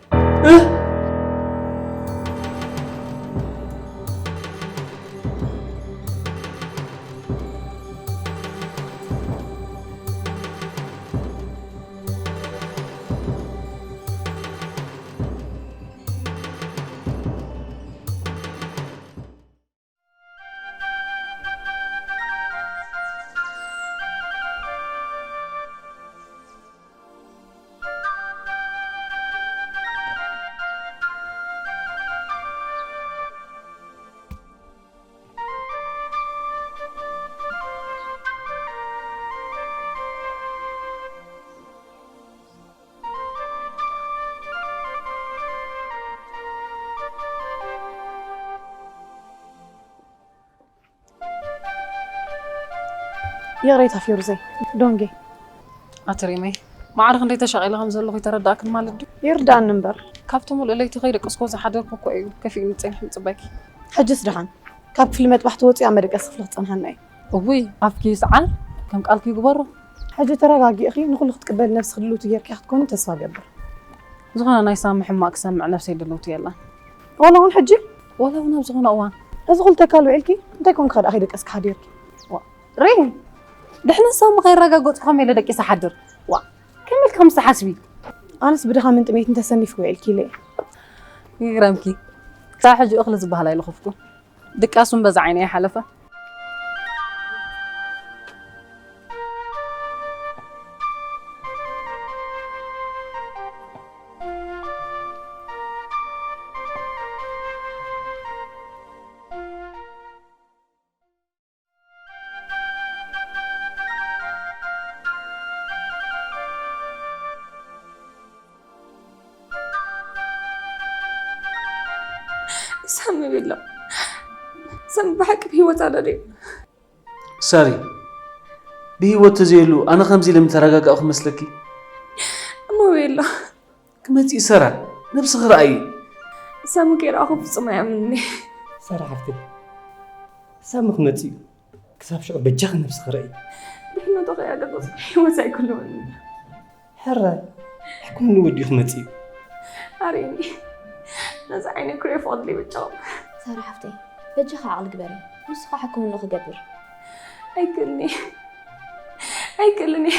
ይቕሬታ ፊሩዘይ ዶንጌ። ኣቲ ሪመይ ማዕረ ክንደይ ተሻቒለ ከም ዘለኹ ይተረዳእክን ማለት ድዩ? ይርዳእኒ እምበር። ካብቲ ሙሉእ ለይቲ ከይደቀስኩ ዝሓደርኩ እኮ እዩ ከፊኡኒ ጸኒሑ ምጽባይኪ። ሕጅስ ደሓን፣ ካብ ክፍሊ መጥባሕቲ ወጺኣ መደቀሲ ክፍሊ ክትጸንሓና እዩ። እውይ፣ ኣፍኪ ይስዓር፣ ከም ቃልኪ ይግበሮ። ሕጂ ተረጋጊእኺ ንኹሉ ክትቅበሊ ነብስኺ ድልውቲ ጌርኪ ክትኮኒ ተስፋ እገብር። ዝኾነ ናይ ሳሚ ሕማቕ ክሰምዕ ነብሰይ ድልውቲ የላን። ዋላ እውን ሕጂ? ዋላ እውን ኣብ ዝኾነ እዋን። እዚ ኩሉ ተካል ውዒልኪ እንታይ ኮንኪ ከኣ ከይደቀስኪ ሓዲርኪ? ዋ፣ ሪም፣ ድሕነት ሳሚ ከይረጋገጽኩ ከመይ ኢለ ደቂሰ ሓድር? ዋ፣ ከመይ ኢልኪ ከምዚ ትሓስቢ? ኣነስ ብድኻምን ጥሜትን ተሰኒፍኪ ውዒልኪ ኢለ እየ። ይግረምኪ፣ ክሳብ ሕጂ እኽሊ ዝበሃል ኣይለኸፍኩን። ድቃሱ እምበዛ ዓይነይ ይሓለፈ። ሳሚ ቤላ፣ ሳሚ ብሓቂ ብህይወት ኣሎ ድዩ? ሳሪ፣ ብህይወት ተዘይህሉ ኣነ ከምዚ ኢለ ምተረጋጋእኩ መስለኪ? እሞ ቤላ። ክመጽእ እዩ ሰራ፣ ነብስኺ ረኣዪ። ሳሚ ከይረኣኹ ፍጹም ኣይኣምንን እየ። ሳራ ሓፍተይ፣ ሳሚ ክመጽእ እዩ። ክሳብ ሽዑ በጃኺ ነብስኺ ረኣዪ። ድሕነቱ ከይረጋገጽኩ ህይወት ኣይክህልዎን እዩ። ሕራይ፣ ሕክምንኡ ወዲኡ ክመጽእ እዩ። ኣርእኒ። ነዚ ዓይነይ ክርእዮ ፍቐድለይ በጃኹም። ሳራ ሓፍተይ፣ በጃኺ ዓቕሊ ግበሪ። ንሱ ኸኣ ሕክምንኡ ክገብር። ኣይክእልን እየ። ኣይክእልን እየ።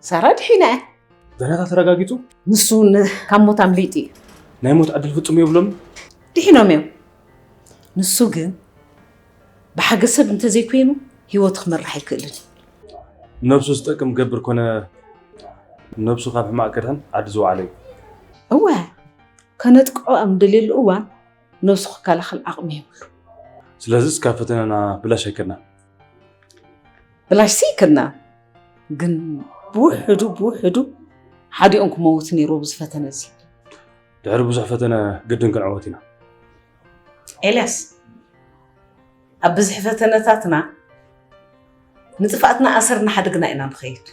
ሳራ ድሒና እያ። ደህነታ ተረጋጊጹ? ንሱ እውን ካብ ሞት ኣምሊጡ እዩ። ናይ ሞት ዕድል ፍጹም የብሎምን? ድሒኖም እዮም። ንሱ ግን ብሓገዝ ሰብ እንተዘይኮይኑ ህይወቱ ክመርሕ ኣይክእልን እዩ። ነብሱ ዝጠቅም ክገብር ኮነ ነብሱ ካብ ሕማቕ ከድሕን ዓዲ ዝወዓለ እዩ። እወ፣ ከነጥቅዖ ኣብ እንደልየሉ እዋን ነብሱ ክከላኸል ዓቕሚ የብሉ። ስለዚስ ካብ ፈተነና ብላሽ ኣይከድናን። ብላሽሲ ኣይከድናን፣ ግን ብውሕዱ ብውሕዱ ሓዲኦም ክመውት ነይርዎ ብዚ ፈተነ እዚ። ድሕሪ ብዙሕ ፈተነ ግድን ክንዕወት ኢና። ኤልያስ፣ ኣብ ብዝሒ ፈተነታትና ንጥፍኣትና ኣሰር እናሓደግና ኢና ንኸይድ።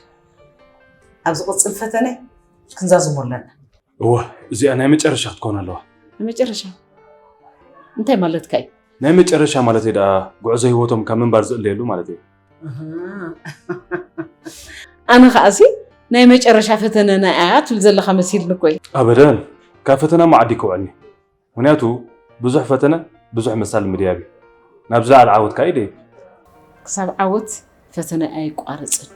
ኣብ ዝቕጽል ፈተነ ክንዛዝሞ ኣለና። እወ፣ እዚኣ ናይ መጨረሻ ክትኮን ኣለዋ። ንመጨረሻ እንታይ ማለትካ እዩ? ናይ መጨረሻ ማለተይ ደኣ ጉዕዞ ህይወቶም ካብ ምንባር ዝእለየሉ ማለት እዩ። ኣሃ። ኣነ ኸኣሲ ናይ መጨረሻ ፈተነና እያ ትብል ዘለኻ መሲልኒ እኮ እዩ። ኣበደን፣ ካብ ፈተና እሞ ዓዲ ከውዕልኒ። ምኽንያቱ ብዙሕ ፈተነ ብዙሕ መሳል ምድያብ እዩ። ናብ ዝለዓለ ዓወት ከኣ ይደይብ። ክሳብ ዓወት ፈተነ ኣይቋረጽን።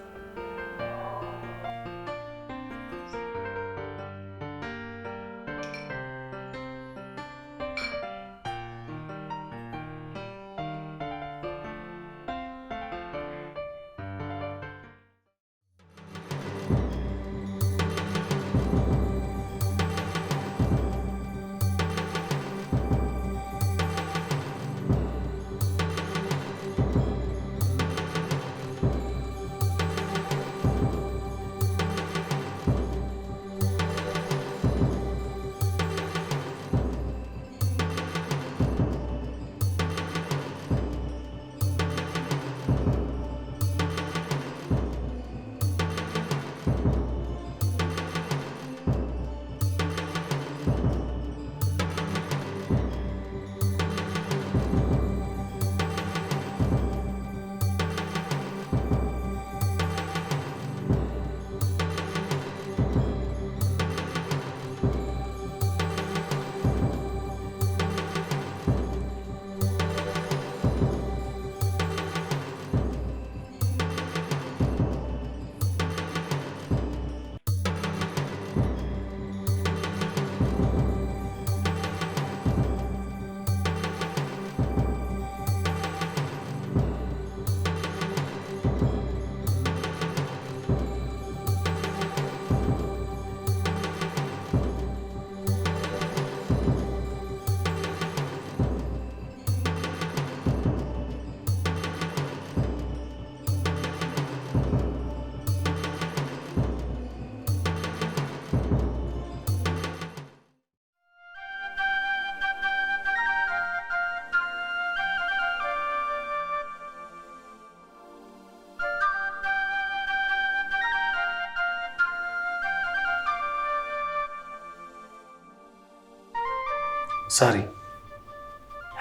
ሳሪ፣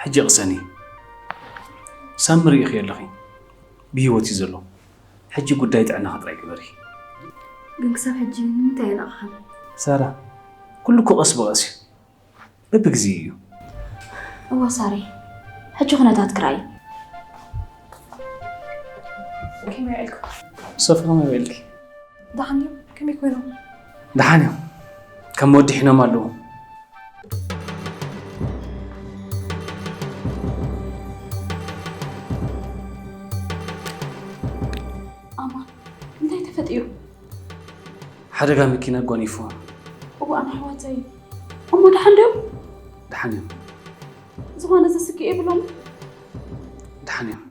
ሕጂ ቅሰኒ። ሳሚ ርኢኺ ኣለኺ፣ ብህይወት እዩ ዘሎ። ሕጂ ጉዳይ ጥዕናኺ ጥራይ ግበሪ። ግን ክሳብ ሕጂ ንምንታይ ኣይነቕሓን? ሳራ፣ ኩሉ እኮ ቀስ ብቐስ እዩ። በብግዜ እዩ። እወ ሳሪ፣ ሕጂ ኩነታት ክረኣይ። ከመይ ውዒልኩም? ሶፊ፣ ከመይ ውዒልኪ? ደሓን ድዮም? ከመይ ኮይኖም? ደሓን እዮም። ከም ወዲሕኖም ኣለዉ። ኣማን፣ እንታይ ተፈጢሩ? ሓደጋ መኪና ኣጓኒፉ። እዋን ኣሕዋተይ፣ እሞ ደሓን ድዮም? ደሓን እዮም። ዝኾነ ዘስክእ የብሎም? ደሓን እዮም።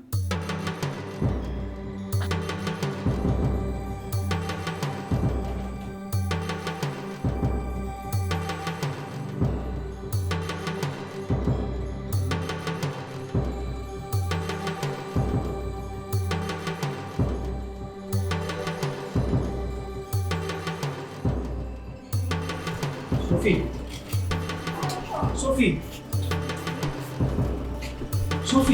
ሶፊ! ሶፊ! ሶፊ!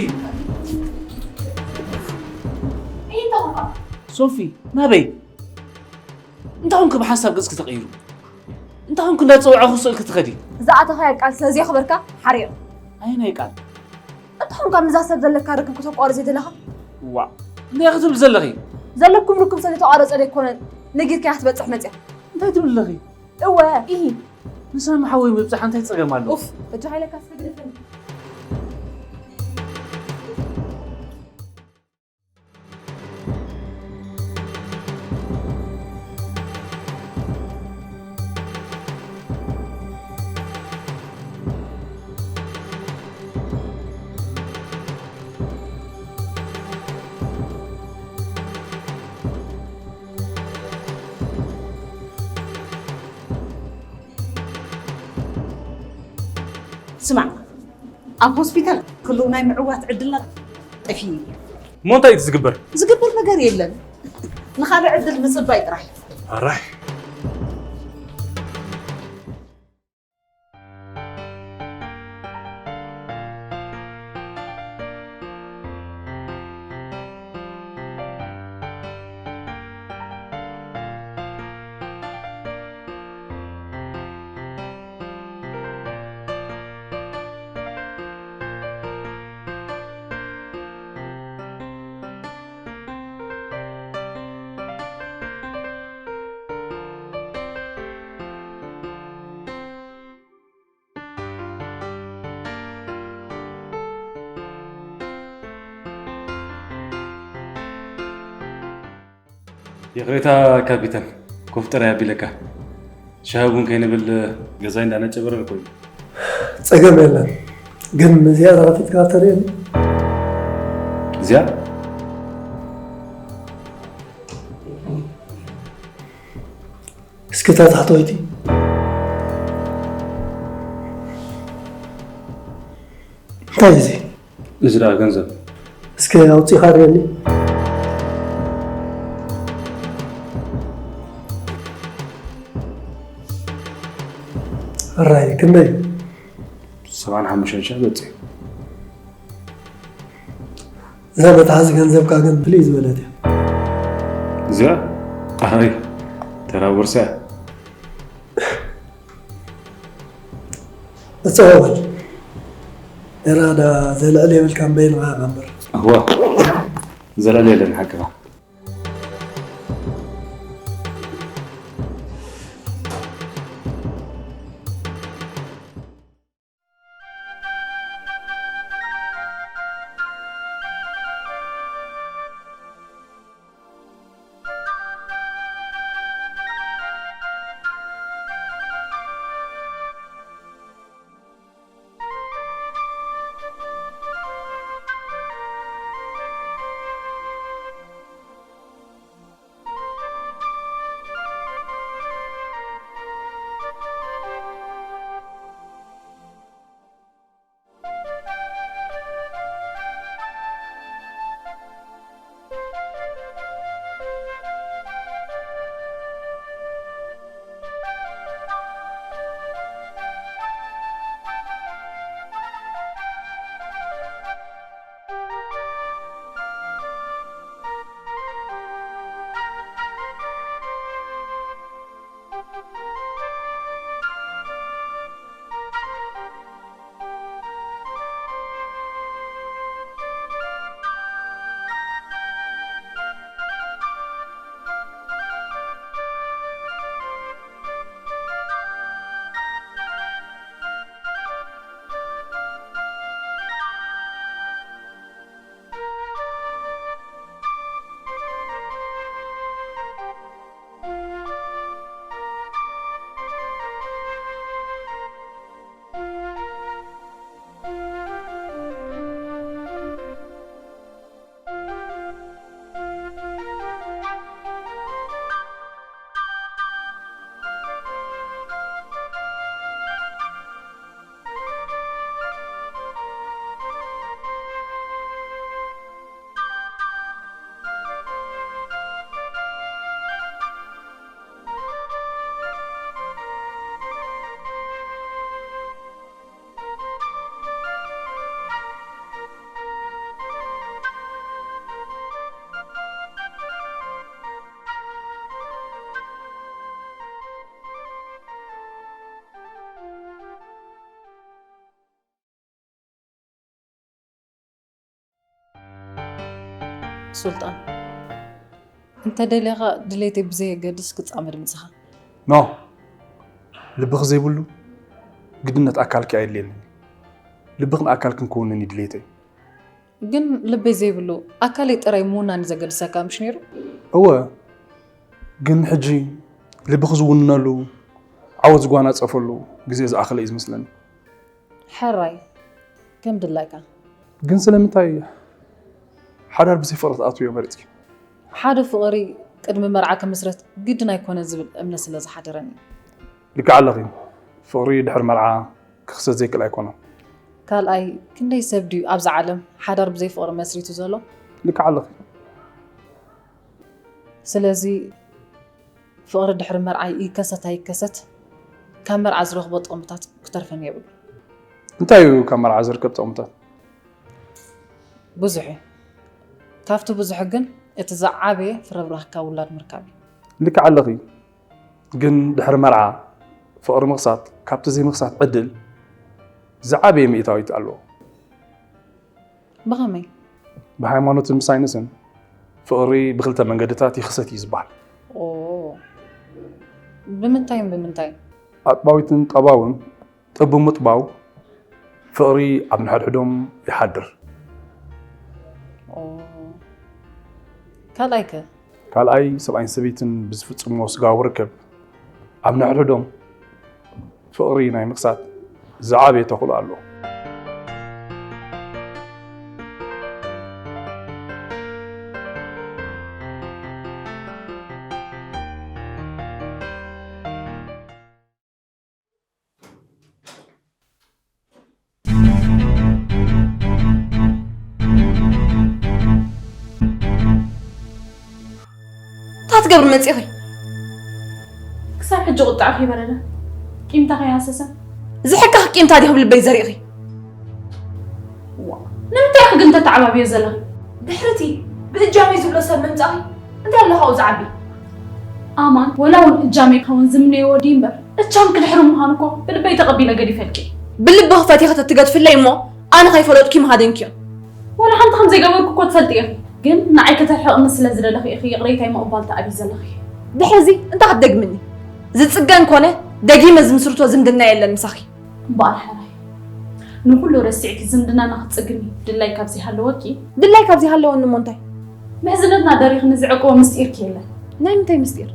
ሶፊ! ናበይ? እንታይ ኾንኪ ብሓንሳብ ገጽኪ ተቐይሩ? እንታይ ኾንኪ እንዳጸውዐኹ ስእልኪ ትኸዲ? ዝኣተኻዮ ቃል ስለ ዘየኽበርካ ሓሪቕ። ኣየናይ ቃል? እንታይ ኾንካ ምስዛ ሰብ ዘለካ ርክብ ክተቋርጽ ዘይደለኻ? ዋእ! እንታይ ክትብል ዘለኺ? ዘለኩም ርክብ ስለ ዝተቋረጸ ደይኮነ ነጊርካያ ክትበጽሕ መጽያ። እንታይ ትብል ኣለኺ? እወ፣ ኢሂ። ንሳሚ ሓወይ ምብጻሕ እንታይ ጸገም ኣለዎ? ኡፍ፣ በጃኻ ኢለካ እስከ ግደፈኒ። ስማዕ፣ ኣብ ሆስፒታል ክህልው ናይ ምዕዋት ዕድልና ጠፊኡ እዩ። እሞ እንታይ እዩ ዝግበር? ዝግበር ነገር የለን። ንኻልእ ዕድል ምጽባይ ጥራይ። ኣራይ። ይቕሬታ ካፒተን፣ ኮፍ ጥራይ ኣቢለካ። ሻሂ ቡን ከይንብል ገዛይ እንዳነጨበረር ኮይኑ። ጸገም የለን፣ ግን እዚኣ ራኸፊትካ ተርእየኒ። እዚኣ? እስኪ እታ ታሕተወይቲ። እንታይ እዚ? እዚ ደኣ ገንዘብ። እስከ ኣውጺኻ ርእየኒ። ሕራይ፣ ክንደይ? ሰብዓን ሓሙሽተን ሺሕ በጺሑ። እዛ መትሓዚ ገንዘብካ ግን ፍልይ ዝበለት እያ። እዚኣ? ኣይ፣ ተራ ቦርሳ እያ። እጽዋ በል። ኤራ ዳ ዘልዕል የብልካ እምበይ ንዓኻ እምበር። እዋ፣ ዘልዕል የለን ሓቅኻ። ሱልጣን፣ እንተ ደሊኻ ድሌተይ ብዘየገድስ ክጻመድ ምጽኻ። ኖ፣ ልብኺ ዘይብሉ ግድነት ኣካልኪ ኣየድልየንን። ልብኽን ኣካልክን ክውንን እዩ ድሌተይ። ግን ልበይ ዘይብሉ ኣካለይ ጥራይ ምውናን እዩ ዘገድሰካ ምሽ ነይሩ? እወ፣ ግን ሕጂ ልብኺ ዝውንነሉ፣ ዓወት ዝጓናጸፈሉ ግዜ ዝኣኸለ እዩ ዝመስለኒ። ሕራይ፣ ከም ድላይካ። ግን ስለምንታይ ሓዳር ብዘይ ፍቕሪ ክትኣትውዮ መሪጽኪ? ሓደ ፍቕሪ ቅድሚ መርዓ ክምስረት ግድን ኣይኮነ ዝብል እምነት ስለ ዝሓደረኒ። ልክዕ ኣለኺ። ፍቕሪ ድሕሪ መርዓ ክኽሰት ዘይክእል ኣይኮነን። ካልኣይ፣ ክንደይ ሰብ ድዩ ኣብዛ ዓለም ሓዳር ብዘይ ፍቕሪ መስሪቱ ዘሎ? ልክዕ ኣለኺ። ስለዚ ፍቕሪ ድሕሪ መርዓ ይከሰት ኣይከሰት ካብ መርዓ ዝረኽቦ ጥቕምታት ክተርፈኒ የብሉ። እንታይ እዩ ካብ መርዓ ዝርከብ ጥቕምታት? ብዙሕ እዩ። ካብቲ ብዙሕ ግን እቲ ዝዓበየ ፍረብራኽካ ውላድ ምርካብ እዩ። ልክዕ ኣለኺ። ግን ድሕሪ መርዓ ፍቕሪ ምኽሳት ካብቲ ዘይምኽሳት ዕድል ዝዓበየ ሚእታዊት ኣለዎ። ብኸመይ? ብሃይማኖትን ብሳይንስን ፍቕሪ ብክልተ መንገድታት ይኽሰት እዩ ዝበሃል። ኦ፣ ብምንታይን ብምንታይን? ኣጥባዊትን ጠባውን ጥብ ብምጥባው ፍቕሪ ኣብ ንሕድሕዶም ይሓድር። ኦ፣ ካልኣይ ከ? ካልኣይ ሰብኣይን ሰበይትን ብዝፍጽምዎ ስጋዊ ርክብ ኣብ ንሕድሕዶም ፍቕሪ ናይ ምኽሳት ዝዓበየ ተኽእሎ ኣለዎ። እንታይ ትገብሪ መፂእኺ? ክሳብ ሕጂ ቁጥዐ ከይበረደ ቂምታ ከይሃሰሰ ዝሕካኽ ቂምታ ዲኹም ልበይ ዘሪእኺ? ዋ፣ ንምንታይ ኢኺ ግን ተተዓባብዮ ዘለኺ? ድሕርቲ ብእጃመይ ዝብሎ ሰብ ምምፃእኺ እንታይ ኣሎ ካብኡ ዝዓቢ? ኣማን ወላ እውን እጃመይ ክኸውን ዝምነዮ ወዲ እምበር እቻም ክድሕሪ ምዃኑ እኮ ብልበይ ተቐቢለ ገዲፈልኪ። ብልብኺ ፈቲኺ ተትገድፍለይ እሞ ኣነ ከይፈለጥኩ ይምሃደንኪዮ። ወላ ሓንቲ ከም ዘይገበርኩ እኮ ትፈልጢ ኢኺ። ግን ንዓይ ከተርሕቕኒ ስለ ዝደለኺ ኢኺ ይቕሬታይ ምቕባል ትኣብዪ ዘለኺ። ድሕሪ እዚ እንታይ ክትደግምኒ? ዝጽገን ኮነ ደጊመ ዝምስርቶ ዝምድና የለን ምሳኺ። እምበኣር ሕራይ ንኹሉ ረሲዕኪ ዝምድናና ክትጽግኒ ድላይ ካብ ዘይሃለወኪ። ድላይ ካብ ዘይሃለወኒ እሞ እንታይ? ምሕዝነትና ደሪኽኒ ዝዕቅቦ ምስጢርኪ የለን። ናይ ምንታይ ምስጢር?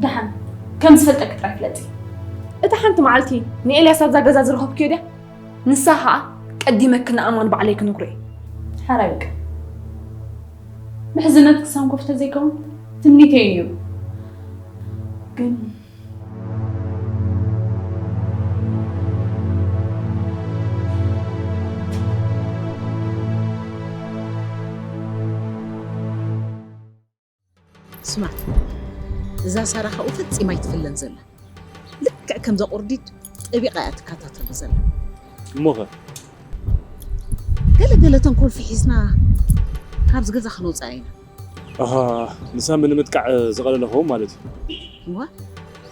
ደሓን ከም ዝፈልጠኪ ጥራይ ፍለጢ። እታ ሓንቲ መዓልቲ ንኤልያስ ኣብዛ ገዛ ዝረኸብክዮ ድያ? ንሳ ኸኣ ቀዲመኪ ንኣማን ባዕለይ ክነግሮ እየ። ሕራይ በቃ። ምሕዝነት ክሳንኮፍ ተዘይከውን ትምኒተይ እዩ ነይሩ። ግን ስማዕ፣ እዛ ሳራ ካብኡ ፈጺማ ኣይትፍለን ዘላ። ልክዕ ከምዛ ቁርዲድ ጠቢቓ እያ ትከታተሎ ዘላ። እሞኸ? ገለገለ ተንኮል ፊሒስና ካብዚ ገዛ ክነውፅኣ ኢና። ኣሃ፣ ንሳሚ ንምጥቃዕ ዝቐለለ ክኸውን ማለት እዩ። እዋ፣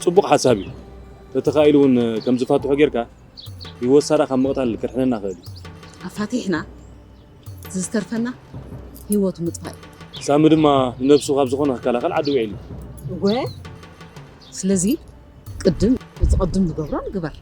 ጽቡቕ ሓሳብ እዩ። ተተኻኢሉ እውን ከም ዝፋትሑ ጌርካ ህይወት ሳራ ካብ ምቕታል ከድሕነና ይኽእል እዩ። ኣፋቲሕና እቲ ዝተርፈና ህይወቱ ምጥፋእ እዩ። ሳሚ ድማ ንነብሱ ካብ ዝኾነ ክከላኸል ዓዲ ውዒሉ እዩ። እወ፣ ስለዚ ቅድም እቲ ቅድም ንገብሮ ንግበር።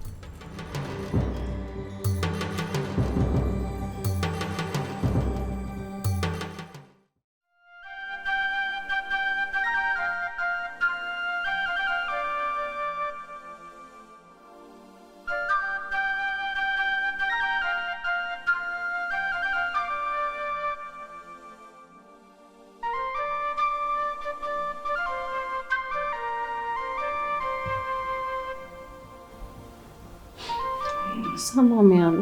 ሰላም ያሉ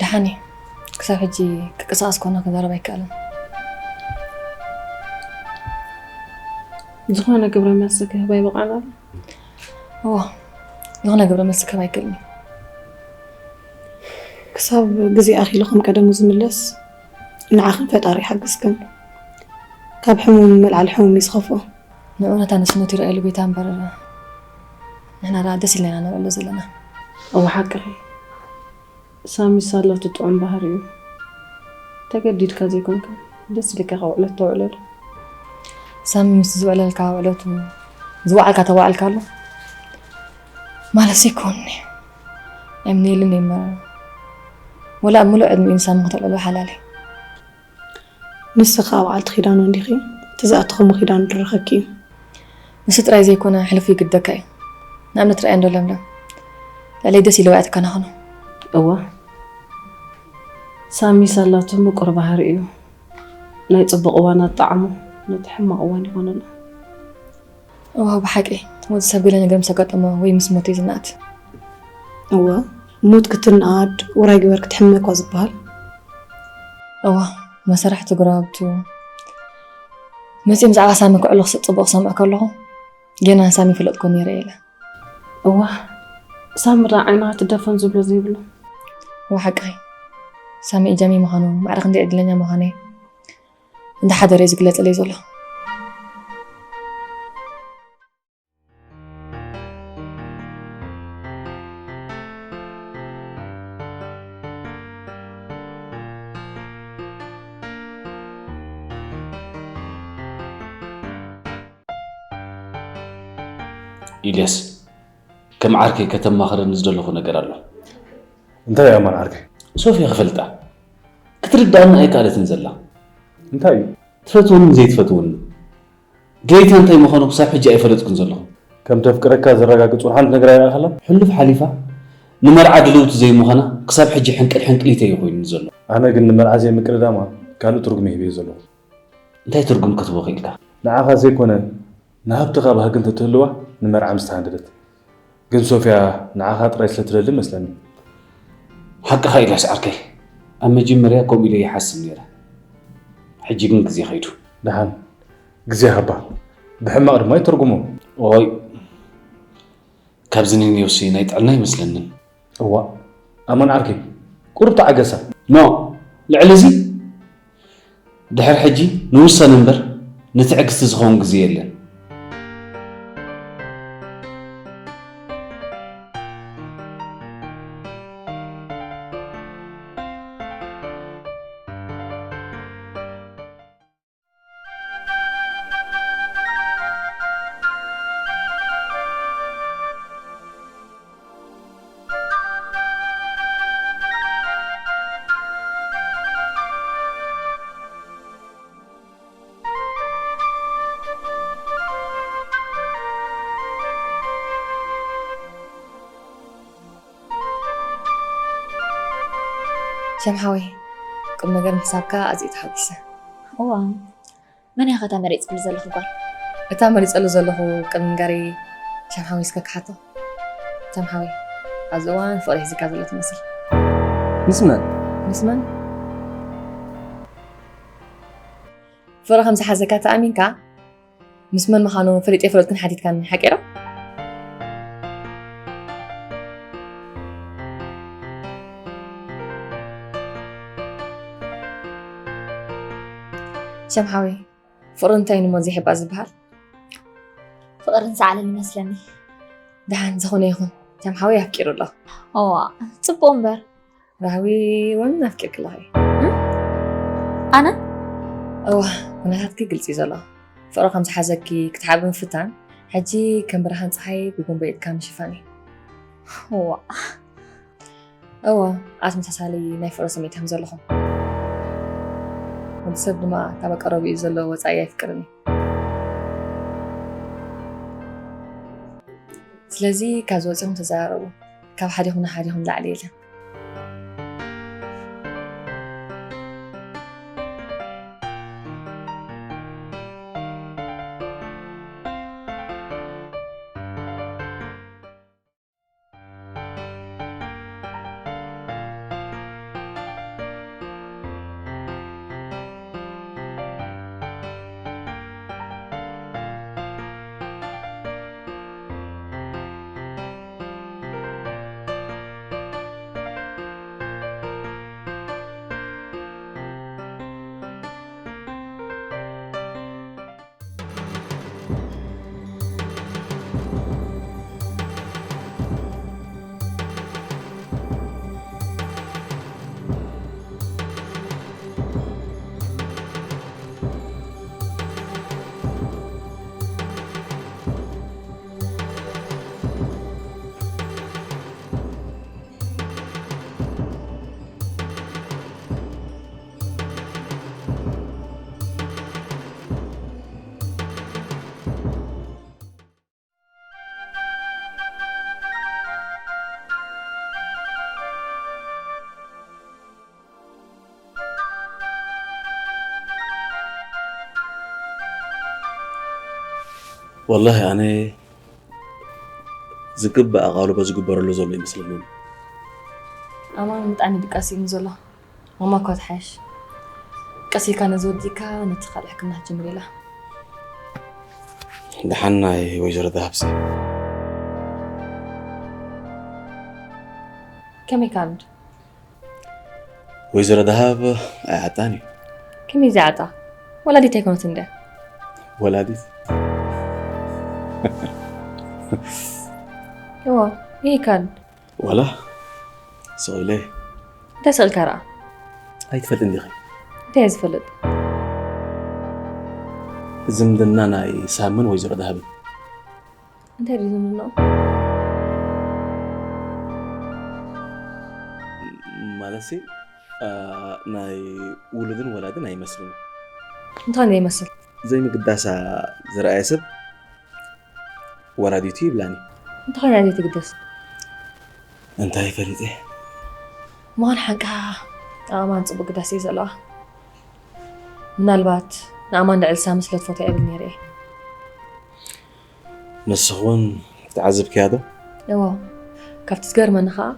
ደሓን እየ። ክሳብ ሕጂ ክቀሳቀስ ኮነ ክዛረብ ኣይከኣልን። ዝኾነ ግብረ መልሲ ክህብ ኣይበቕዐን ኣሎ። እዎ፣ ዝኾነ ግብረ መልሲ ክህብ ኣይክእልን እየ። ክሳብ ግዜ ኣኺሉ ከም ቀደሙ ዝምለስ ንዓኽን ፈጣሪ ይሓግዝክን። ካብ ሕሙም ምልዓል ሕሙም እዩ ዝኸፍኦ። ንዑ ነታ ንስነቱ ይረኣየሉ ቤታ እምበር ንሕና ደኣ ደስ ኢልና ኢና ንውዕሎ ዘለና። እወ ሓቅኺ። ሳሚስ ኣለቱ ጥዑም ባህሪኡ። ተገዲድካ ዘይኮንካ ደስ ኢልካ ከውዕለት ተውዕለሉ። ሳሚ ምስ ዝውዕለልካ ውዕለቱ ዝወዓልካ ተዋዕልካሉ ማለት ይኮን። ኣይምነየልን እየ መረር። ወላ ኣብ ምሉእ ዕድሚኡ ንሳሚ ክተውዕሎ ሓላል እዩ። ንስኻ በዓልቲ ኪዳኑ እንዲኺ፣ እቲ ዝኣተኹሞ ኪዳኑ ድረኸኪ እዩ። ንሱ ጥራይ ዘይኮነ ሕሉፉ ይግደካ እዩ። ንኣብነት ርኣያ እንዶ ለምለም። ልዕለይ ደስ ኢልዋ እያ ትከናኸኖ። እዋ፣ ሳሚ ሳላቱ ምቁር ባህሪ እዩ። ናይ ጽቡቕ እዋን ኣጣዕሞ ነቲ ሕማቕ እዋን ይኾነሉ። እዋ፣ ብሓቂ ወዲ ሰብ ገለ ነገር ምስ ኣጋጠሞ ወይ ምስ ሞተ እዩ ዝነኣድ። እዋ፣ ሞት ክትነኣድ ውራይ ግበር ክትሕመ እኳ ዝበሃል። እዋ፣ መሰራሕቲ ግራውቱ መጺኦም ብዛዕባ ሳሚ ክዕሉ ክስ-፣ ጽቡቕ ክሰምዕ ከለኹ ገና ሳሚ ይፈለጥኮ ነይረ ኢለ። እዋ፣ ሳሚ ደኣ ዓይንኻ ትደፈን ዝብሎ ዘይብሉ። እዋ፣ ሓቅኺ። ሳሚ እጃሚ ምዃኑ፣ ማዕረ ክንደይ ዕድለኛ ምዃነይ እንዳ ሓደረ እዩ ዝግለጸለይ ዘሎ። ኢልያስ፣ ከም ዓርከይ ከተማኽረኒ ዝደለኹ ነገር ኣሎ። እንታይ እዩ ኣማን ዓርከይ? ሶፍያ ክፈልጣ ክትርድኣኒ ኣይከኣለትን ዘላ። እንታይ እዩ? ትፈትወንን ዘይትፈትወንን። ድሌታ እንታይ ምዃኑ ክሳብ ሕጂ ኣይፈለጥኩን ዘለኹ። ከም ተፍቅረካ ዘረጋግጽ ወላ ሓንቲ ነገር ኣይረኣኻላን? ሕሉፍ ሓሊፋ ንመርዓ ድልውቲ ዘይምዃና ክሳብ ሕጂ ሕንቅል ሕንቅሊተይ እዩ ኮይኑኒ ዘሎ። ኣነ ግን ንመርዓ ዘይምቅድዳማ ካልእ ትርጉም ይህብዮ ዘለኹ። እንታይ ትርጉም ክትቦ ክኢልካ? ንዓኻ ዘይኮነ ንሃብትኻ ባህጊ እንተትህልዋ ንመርዓ ምስተሃንደደት። ግን ሶፍያ ንዓኻ ጥራይ ስለ ትደሊ መስለኒ። ሓቅኻ ኢልያስ ዓርከይ። ኣብ መጀመርያ ከምኡ ኢለ ይሓስብ ነይረ። ሕጂ ግን ግዜ ከይዱ። ደሓን ግዜ ሃባ። ብሕማቕ ድማ ይተርጉሞ። ኦይ፣ ካብዚ ንንዮሲ ናይ ጥዕና ኣይመስለንን። እዋ፣ ኣማን ዓርከይ፣ ቁሩብ ተዓገሳ። ኖ፣ ልዕሊ እዚ ድሕሪ ሕጂ ንውሳነ እምበር ንትዕግስቲ ዝኸውን ግዜ የለን። ሸምሓወይ፣ ቁም ነገር ምሕሳብካ ኣዝየ ተሓጒሰ። እዋ፣ መን እያ ኸ እታ መሪጽክሉ ዘለኹ ጓል? እታ መሪጸሉ ዘለኹ ቅድሚ ምንጋረይ ሸምሓወይ እስከ ክሓቶ። ሸምሓወይ፣ ኣብዚ እዋን ፍቕሪ ሒዝካ ዘሎ ትመስል። ምስ መን? ምስ መን? ፍቕሪ ከም ዝሓዘካ ተኣሚንካ፣ ምስ መን ምዃኑ ፈሊጠ ኣይፈለጥኩን ሓቲትካኒ ሓቂ ዶ? ሸምሓወይ፣ ፍቕሪ እንታይ ንሞ ዘይሕባእ ዝበሃል? ፍቕሪ ንሰዓለል ይመስለኒ። ደሓን ዝኾነ ይኹን፣ ሸምሓወይ ኣፍቂሩ ኣሎ። እዋ፣ ጽቡቕ እምበር። ራህዊ እውን ኣፍቂርኪ ኣለኺ። እም? ኣነ? እዋ፣ ኩነታትኪ ግልጺ እዩ ዘሎ። ፍቕሪ ከም ዝሓዘኪ ክትሓብኢ ምፍታን፣ ሕጂ ከም ብርሃን ጸሓይ ብጉንበ ኢድካ ምሽፋን እዩ። እዋ። እዋ፣ ኣተመሳሳሊ ናይ ፍቕሪ ስምዒት ከም ዘለኹም። ወዲ ሰብ ድማ ካብ ኣቀረቢኡ ዘሎ ወጻኢ ኣይፍቅርን እዩ። ስለዚ ካብዚ ወጺኹም ተዘራረቡ። ካብ ሓዲኹም ንሓዲኹም ላዕሊ የለን። ወላሂ ኣነ ዝግባእ ኣቓልቦ ዝግበረሉ ዘሎ ይመስለኒ። ኣማን ብጣዕሚ ድቃስ እዩ ዘሎ። ማማ እኳ ትሓይሽ። ቀስ ኢልካ ነዚ ወዲእካ ነቲ ካልእ ሕክምና ክትጅምር ኢላ። ደሓን ናይ ወይዘሮ ደሃብሲ። ከመይ ካልድ? ወይዘሮ ደሃብ ኣይዓጣን እዩ። ከመይ ዘይዓጣ? ወላዲት ኣይኮነትን ድያ? ወላዲት? እዋ፣ ይህ ካልድ። ዋላ ስቕ ኢለ። እንታይ ስቕ ኢልካ ደኣ? ኣይትፈልጥን ዲኺ? እንታይ እየ ዝፈልጥ? ዝምድና ናይ ሳምን ወይዘሮ ደሃብን። እንታይ ድዩ ዝምድንኦም? ማለትሲ፣ ኣ፣ ናይ ውሉድን ወላድን ኣይመስልን። እንታይ ዘይመስል? ዘይምግዳሳ ዝረኣየ ሰብ ወላዲቱ ይብላኒ። እንታይ ኮይና ዘይትግደስ? እንታይ ፈሊጠ? ምዃን ሓንካ ኣማን ጽቡቅ ግዳስ እዩ ዘለዋ። ምናልባት ንኣማን ልዕሊ ሳሚ ስለ ትፈትያ ይብል ነይረ እየ። ንስኺ እውን ተዓዚብክያ ዶ? እዎ። ካብቲ ዝገርመኒ ከኣ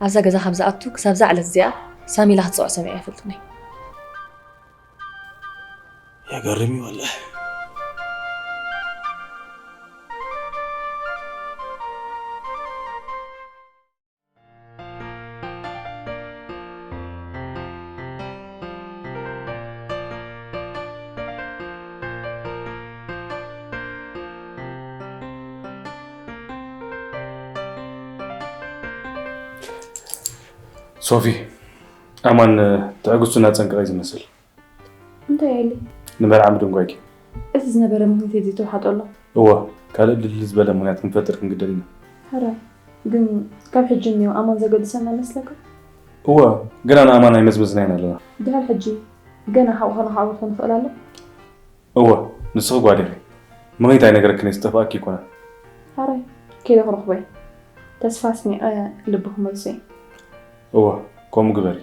ኣብዛ ገዛ ካብ ዝኣቱ ክሳብ እዛ ዕለት እዚኣ ሳሚ ኢላ ክትጽውዖ ሰሚዐ ኣይፈልጥን እየ። የገርም እዩ ወላሂ። ሶፊ፣ ኣማን ትዕግስቱ እናጸንቀቐ እዩ ዝመስል። እንታይ ኢሉ? ንመርዓ ምድንጓይኪ። እቲ ዝነበረ ምኽንያት ዘይተዋሓጦ ኣሎ። እወ፣ ካልእ ድልድል ዝበለ ምኽንያት ክንፈጥር ክንግደድ ኢና። ሕራይ፣ ግን ካብ ሕጂ እኒኦ ኣማን ዘገድሰና ይመስለካ? እወ፣ ግና ንኣማን ኣይመዝመዝናዮን ኣለና። ድሕሪ ሕጂ ገና ሓቑ ከነኻዕብት ክንኽእል ኣሎ። እወ፣ ንስኺ ጓል ኢኺ። ምኽንያት ኣይነግረክን እየ፣ ዝጠፍኣኪ ኣይኮነን። ሕራይ፣ ከይደ ክረኽቦ እየ። ተስፋ ኣስኒቐ ልቢ ክመልሶ እየ። እወ፣ ከምኡ ግበሪ።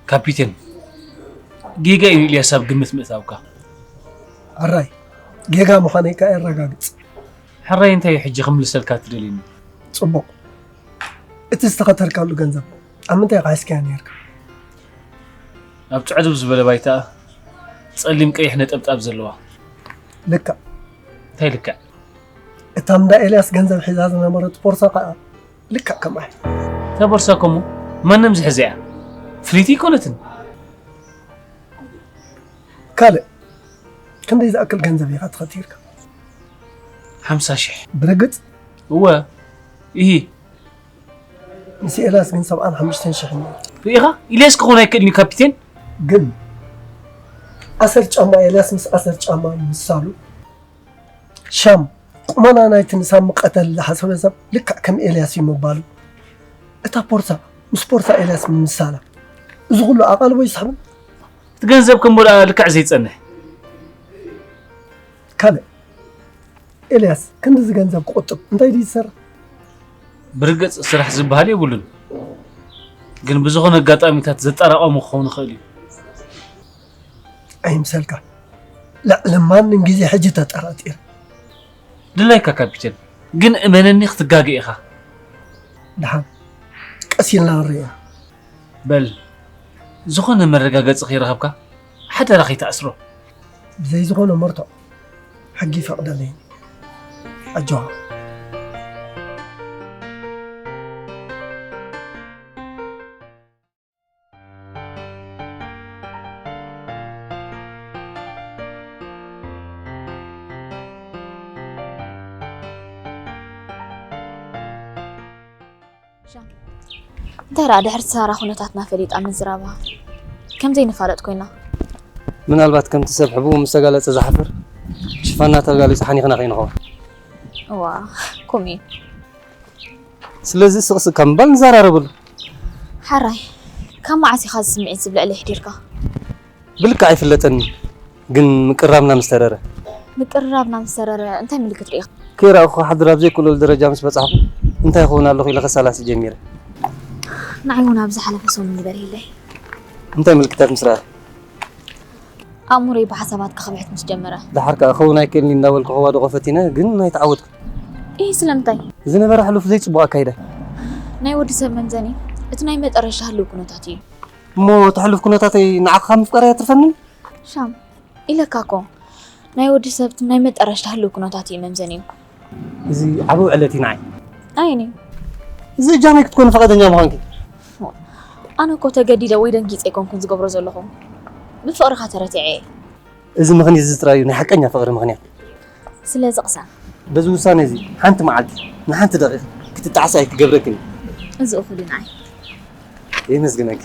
ካፒቴን፣ ጌጋ እዩ ንኢልያስ ኣብ ግምት ምእታውካ። ሕራይ፣ ጌጋ ምዃነይ ከኣ የረጋግጽ። ሕራይ፣ እንታይ እዩ ሕጂ ክምልሰልካ ትደልየኒ? ጽቡቕ። እቲ ዝተኸተልካሉ ገንዘብ ኣብ ምንታይ ኢኻ ሒዝካዮ ነይርካ? ኣብ ጽዕድብ ዝበለ ባይታ ጸሊም ቀይሕ ነጠብጣብ ዘለዋ። ልክዕ። እንታይ ልክዕ? እታ እንዳ ኤልያስ ገንዘብ ሒዛ ዝነበረት ቦርሳ ከኣ ልክዕ ከምኣ። እታ ቦርሳ ከምኡ ማንም ዝሕዘ እያ። ፍልይቲ ኣይኮነትን። ካልእ ክንደይ ዝኣክል ገንዘብ ኢኻ ተኸቲርካ? ሓምሳ ሽሕ። ብርግጽ? እወ። ኢሂ። ምስ ኤልያስ ግን ሰብዓን ሓሙሽተን ሽሕ እኒኦ። ርኢኻ? ኢልያስ ክኾን ኣይክእልን እዩ ካፒቴን። ግን ኣሰር ጫማ ኤልያስ ምስ ኣሰር ጫማ ምሳሉ። ሻም፣ ቁመና ናይቲ ንሳሚ ቀተል ዝሓሰበ ሰብ ልክዕ ከም ኤልያስ እዩ ምባሉ። እታ ፖርሳ ምስ ፖርሳ ኤልያስ ምምሳላ። እዚ ኩሉ ኣቓልቦ ይስሕብን። እቲ ገንዘብ ከም ወላ ልክዕ ዘይጸንሕ። ካልእ፣ ኤልያስ ክንድዚ ገንዘብ ክቑጥብ እንታይ ድዩ ዝሰርሕ? ብርግጽ ስራሕ ዝበሃል የብሉን። ግን ብዝኾነ ኣጋጣሚታት ዘጠራቐሙ ክኸውን ይኽእል እዩ። ኣይምሰልካ። ልዕሊ ማንም ግዜ ሕጂ ተጠራጢረ። ድላይካ ካፒቴን፣ ግን እመነኒ ክትጋገ ኢኻ። ደሓን ቀስ ኢልና ንርእዮ። በል፣ ዝኾነ መረጋገጺ ከይረኸብካ ሓደራ ከይትኣስሮ። ብዘይ ዝኾነ መርትዖ ሕጊ ይፈቕደለይን። ኣጆኻ። እንታይ ደኣ ድሕሪ ሳራ ኩነታትና ፈሊጣ ምዝራባ ከም ዘይንፋለጥ ኮይና? ምናልባት ከምቲ ሰብ ሕብኡ ምስ ተጋለጸ ዝሓፍር ሽፋና ተጋሊጹ ሓኒኽና ከይንኸውን። እዋ፣ ከምኡ እዩ። ስለዚ ስቕ ስቕ ካብ ምባል ንዘራረበሉ። ሓራይ፣ ካብ መዓስ ኢኻ እዚ ስምዒት ዝብልዕለይ ኣሕዲርካ? ብልክዕ ኣይፍለጠኒ፣ ግን ምቅርራብና ምስ ተረረ። ምቅርራብና ምስ ተረረ እንታይ ምልክት ርኢኻ? ከይረኣኹኻ ሓድር ኣብ ዘይክእለሉ ደረጃ ምስ በጻሕኩ እንታይ ይኸውን ኣለኹ ኢለ ከሰላሲ ጀሚረ። ንዓይ እውን ኣብ ዝሓለፈ ሰሙን ዝበርህለይ። እንታይ ምልክታት ምስ ረኣኺ? ኣእምሮይ ብሓሳባት ክኽብሕት ምስ ጀመረ። ደሓር ከኣ ክኸውን ኣይክእልን እዩ እንዳበልኩ ከዋድቖ ፈቲነ፣ ግን ኣይተዓወትኩን። ኢሂ፣ ስለምንታይ? ዝነበረ ሕሉፍ ዘይጽቡቕ ኣካይዳ። ናይ ወዲ ሰብ መምዘኒ እቲ ናይ መጠረሻ ህልው ኩነታት እዩ። እሞ እቲ ሕሉፍ ኩነታተይ ንዓኻ ካብ ምፍቃር ኣየትርፈንን? ሻም፣ ኢለካ እኮ፣ ናይ ወዲ ሰብ እቲ ናይ መጠረሽታ ህልው ኩነታት እዩ መምዘኒኡ። እዚ ዓቢ ውዕለት እዩ ንዓይ። ኣየኒ? እዚ እጃመይ ክትኮኒ ፈቓደኛ ምዃንኪ። ኣነ እኮ ተገዲደ ወይ ደንጊጸ ኣይኮንኩን ዝገብሮ ዘለኹ። ብፍቕርኻ ተረቲዐ እየ። እዚ ምኽንያት እዚ ጥራይ እዩ ናይ ሓቀኛ ፍቕሪ ምኽንያት። ስለዚ ቅሰን። በዚ ውሳነ እዚ ሓንቲ መዓልቲ ንሓንቲ ደቂቕ ክትጣዕሲ ኣይክገብረክን እዩ። እዚ እኹል እዩ ንዓይ። የመስግነኪ።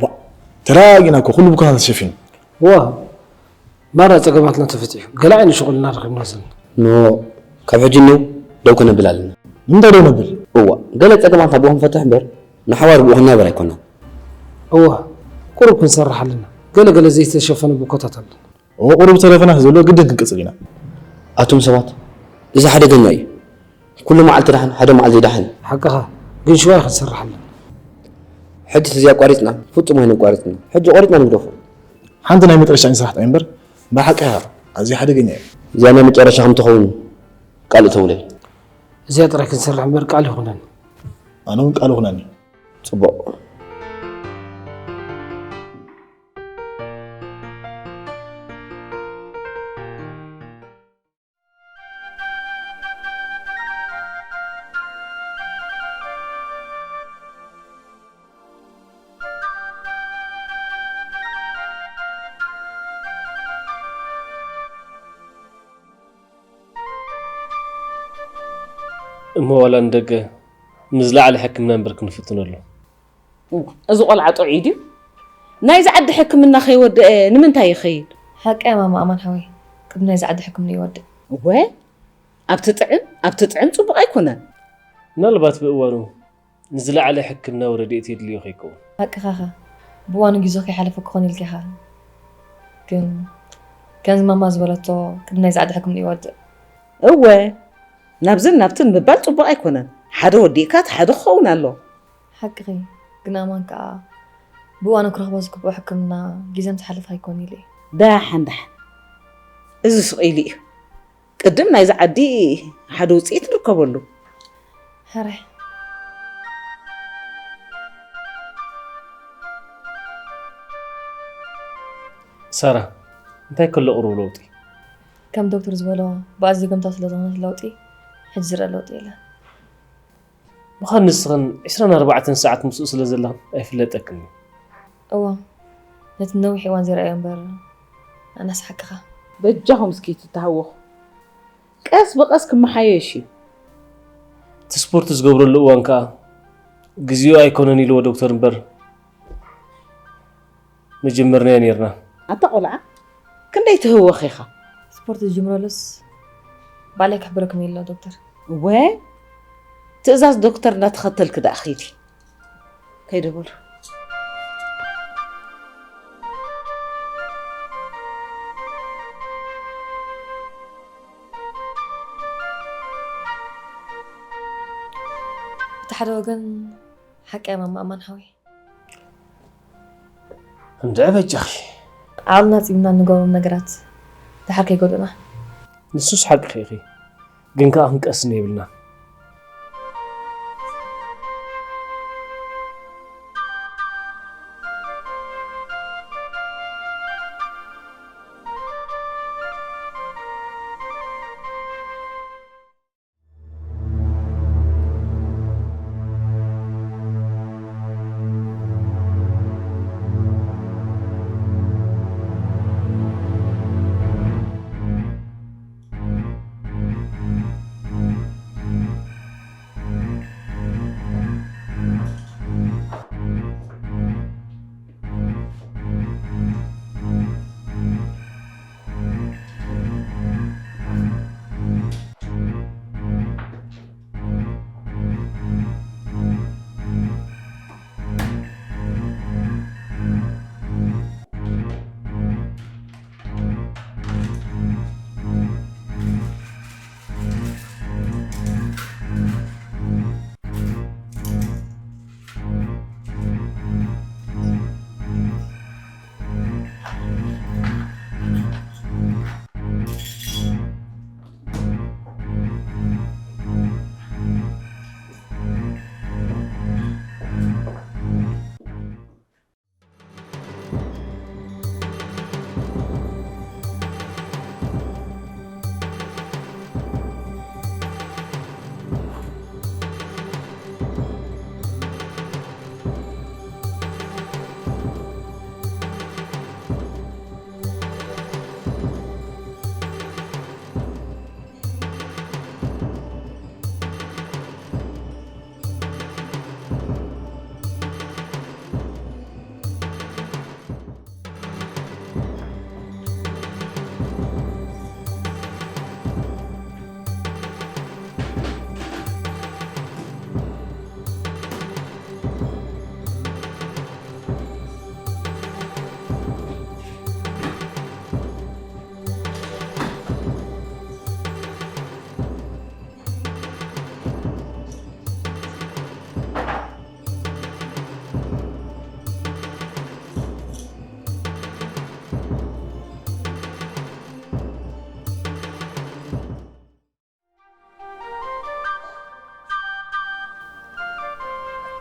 ዋ፣ ተረጋጊእና እኮ፣ ኩሉ ብኳና ተሸፊኑ። ዋ፣ ማራ ጸገማትና ተፈቲሑ። ገለ ዓይነት ሽቑልና ረኺብና ዘለና። ኖ፣ ካብ ሕጂ እኒው ደው ከነብል ኣለና። ንምንታይ ደው ነብል? እዋ፣ ገለ ጸገማትና ብኡ ክንፈትሕ እምበር፣ ንሓዋሩ ብኡ ክንናበር ኣይኮናን። እዋ፣ ቁሩብ ክንሰርሕ ኣለና። ገለ ገለ ዘይተሸፈነ ብኮታት ኣለና። እዎ፣ ቁሩብ ተረፈና ዘሎ ግድን ክንቅጽል ኢና። ኣቱም ሰባት፣ እዚ ሓደገኛ እዩ። ኩሉ መዓልቲ ደሓን፣ ሓደ መዓልቲ ዘይደሓን። ሓቅኻ፣ ግን ሽዋይ ክንሰርሕ ኣለና። ሕጂ እዚ ኣቋሪጽና፣ ፍጹም ኣይነቋርጽን። ሕጂ ቆሪጽና ንግደፎ። ሓንቲ ናይ መጨረሻ ስራሕ ጥራይ እምበር፣ ብሓቂ ኢኻ፣ ኣዝዩ ሓደገኛ እዩ። እዚኣ ናይ መጨረሻ ከም ትኸውን ቃል እተውለይ። እዚኣ ጥራይ ክንሰርሕ እምበር ቃል ይኹነኒ። ኣነ እውን ቃል ይኹነኒ። ጽቡቕ። እሞ ዋላ ንደገ ንዝለዓለ ሕክምና እምበር ክንፍትነሉ። እዋ፣ እዚ ቆልዓ ጥዑይ ድዩ? ናይዚ ዓዲ ሕክምና ከይወደአ ንምንታይ ይኸይድ? ሓቀይ ማማ ኣማን ሓወይ፣ ቅድሚ ናይዚ ዓዲ ሕክምና ይወድእ። እወ፣ ኣብቲ ጥዕም፣ ኣብቲ ጥዕም ጽቡቕ ኣይኮነን። ምናልባት ብእዋኑ ንዝለዓለ ሕክምናዊ ረድኤት የድልዮ ከይከውን። ሓቅኻ ኢኻ። ብእዋኑ ግዜኡ ከይሓለፈ ክኾን ኢልካ ኢኻ። ግን ከምዚ ማማ ዝበለቶ ቅድሚ ናይዚ ዓዲ ሕክምና ይወድእ። እወ፣ ናብዝን ናብትን ምባል ጽቡቕ ኣይኮነን። ሓደ ወዲእካ እቲ ሓደ ክኸውን ኣለዎ። ሓቅኺ፣ ግን ኣማን ከኣ ብእዋኑ ክረኽቦ ዝግብኦ ሕክምና ግዜ ምስ ሓለፈ ኣይኮን ኢሉ እዩ። ደሓን ደሓን። እዚ ስቕ ኢሉ እዩ። ቅድም ናይዚ ዓዲ ሓደ ውጽኢት ንርከበሉ። ሕራይ። ሳራ፣ እንታይ ከሎ ቁሩብ ለውጢ? ከም ዶክተር ዝበሎ ብኣዝዩ ገምታዊ ስለ ዝኾነ ለውጢ፣ ሕጂ ዝረኣ ለውጢ የለን። ምዃን ንስኽን ዕስራን ኣርባዕተን ሰዓት ምስኡ ስለ ዘለኽን ኣይፍለጠክን እዩ። እዎ፣ ነቲ ነዊሕ እዋን ዘይረኣዮ እምበር ኣናስ ሓቅኻ። በጃኹም እስኪ ትተሃወኹ። ቀስ ብቐስ ክመሓየሽ እዩ። እቲ ስፖርት ዝገብረሉ እዋን ከኣ ግዜኡ ኣይኮነን ኢልዎ ዶክተር እምበር መጀመርናዮ ኔርና። ኣታ ቆልዓ፣ ክንደይ ትህወኽ ኢኻ? ስፖርት ዝጅምረሉስ ባዕለይ ክሕብረኩም ኢለ ዶክተር። እወ፣ ትእዛዝ ዶክተር እንዳተኸተልክ ደኣ ኺዲ። ከይደ በሉ። እቲ ሓደ ወገን ሓቂ እያ ማማ ኣማን ሓወይ። እንድዒ በጃኺ። ዓቕልና ጺምና እንገብሮም ነገራት ደሓር ከይጎድኡና። ንሱስ ሓቅኺ ኢኺ፣ ግን ከኣ ክንቀስን የብልናን።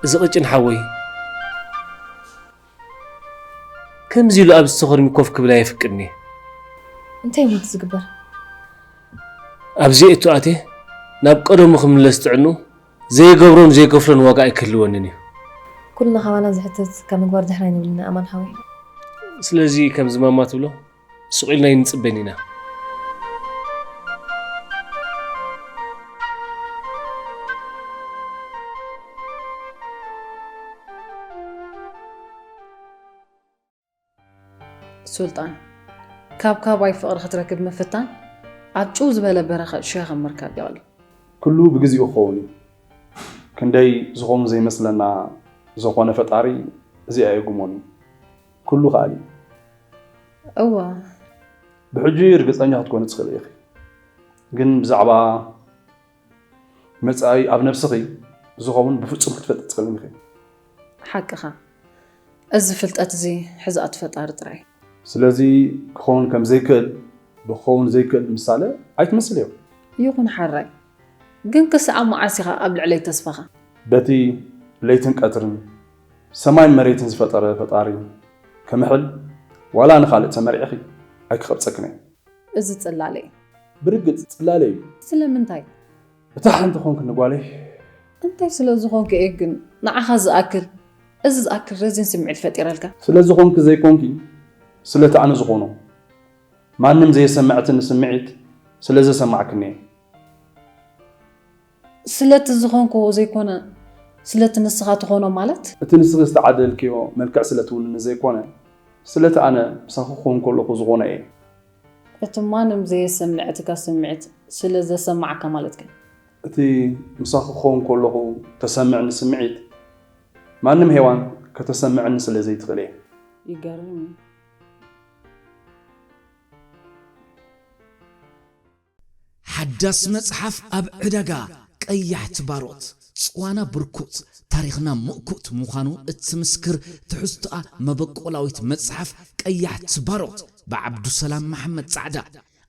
እዚ ቅጭን ሓወይ ከምዚ ኢሉ ኣብዚ ተኾርሚ ኮፍ ክብል ኣየፍቅድን እየ። እንታይ ማለት ዝግበር? ኣብዚ እቱ ኣትየ ናብ ቀደሙ ክምለስ ጥዕኑ ዘይገብሮን ዘይከፍሎን ዋጋ ኣይክህልወንን እዩ። ኩልና ካባና ዝሕተት ካብ ምግባር ድሕር ኣይንብልን ኣማን ሓወይ። ስለዚ ከምዚ ማማ ትብሎ ስቕ ኢልና ኣይንጽበን ኢና። ሱልጣን፣ ካብ ካባይ ፍቕሪ ክትረክብ ምፍታን ኣብ ጭው ዝበለ በረኻ እሾኽ ከም ምርካብ ይቕልል። ኩሉ ብግዚኡ ክኸውን እዩ። ክንደይ ዝኾኑ ዘይመስለና ዝኾነ ፈጣሪ እዚ ኣየጉሞን እዩ። ኩሉ ከኣል እዩ። እወ። ብሕጂ ርግጸኛ ክትኮኒ ትኽእሊ ኢኺ። ግን ብዛዕባ መጻኢ ኣብ ነብስኺ ዝኸውን ብፍጹም ክትፈልጢ ትኽእልን ኢኺ። ሓቅኻ። እዚ ፍልጠት እዚ ሕዚ ኣቲ ፈጣሪ ጥራይ። ስለዚ ክኸውን ከም ዘይክእል ብክኸውን ዘይክእል ምሳለ ኣይትመስልዮ። ይኹን ሓራይ። ግን ክሳዕ መዓስ ኢኻ ኣብ ልዕለይ ተስፋኻ? በቲ ለይትን ቀትርን ሰማይን መሬትን ዝፈጠረ ፈጣሪ ክምሕል ዋላ ንኻልእ ተመርዒኺ ኣይክቐብጸክን እየ። እዚ ጽላለ እዩ። ብርግጽ ጽላለ እዩ። ስለምንታይ? እታ ሓንቲ ኾንክኒ ጓለይ። እንታይ ስለ ዝኾንኩ እየ ግን ንዓኻ ዝኣክል፣ እዚ ዝኣክል ረዚን ስምዒት ፈጢረልካ? ስለ ዝኾንኪ ዘይኮንኪ፣ ስለቲ ኣነ ዝኾኖ። ማንም ዘየሰምዐትኒ ስምዒት ስለ ዘሰማዕክኒ እየ። ስለቲ ዝኾንክዎ ዘይኮነ፣ ስለቲ ንስኻ ትኾኖ ማለት? እቲ ንስኺ ዝተዓደልክዮ መልክዕ ስለ ትውንኒ ዘይኮነ፣ ስለቲ ኣነ ምሳኺ ክኸውን ከለኹ ዝኾኖ እየ። እቲ ማንም ዘየሰምዐትካ ስምዒት ስለ ዘሰማዓካ ማለት ከ? እቲ ምሳኺ ክኸውን ከለኹ ተሰምዕኒ ስምዒት ማንም ሄዋን ከተሰምዐኒ ስለ ዘይትኽእል እየ። ይገርም እዩ። ሓዳስ መጽሓፍ ኣብ ዕዳጋ፣ ቀያሕቲ ባሮት። ጽዋና ብርኩት፣ ታሪኽና ምእኩት ምዃኑ እትምስክር ትሕዝቶኣ መበቆላዊት መጽሓፍ ቀያሕቲ ባሮት ብዓብዱሰላም መሓመድ ጻዕዳ።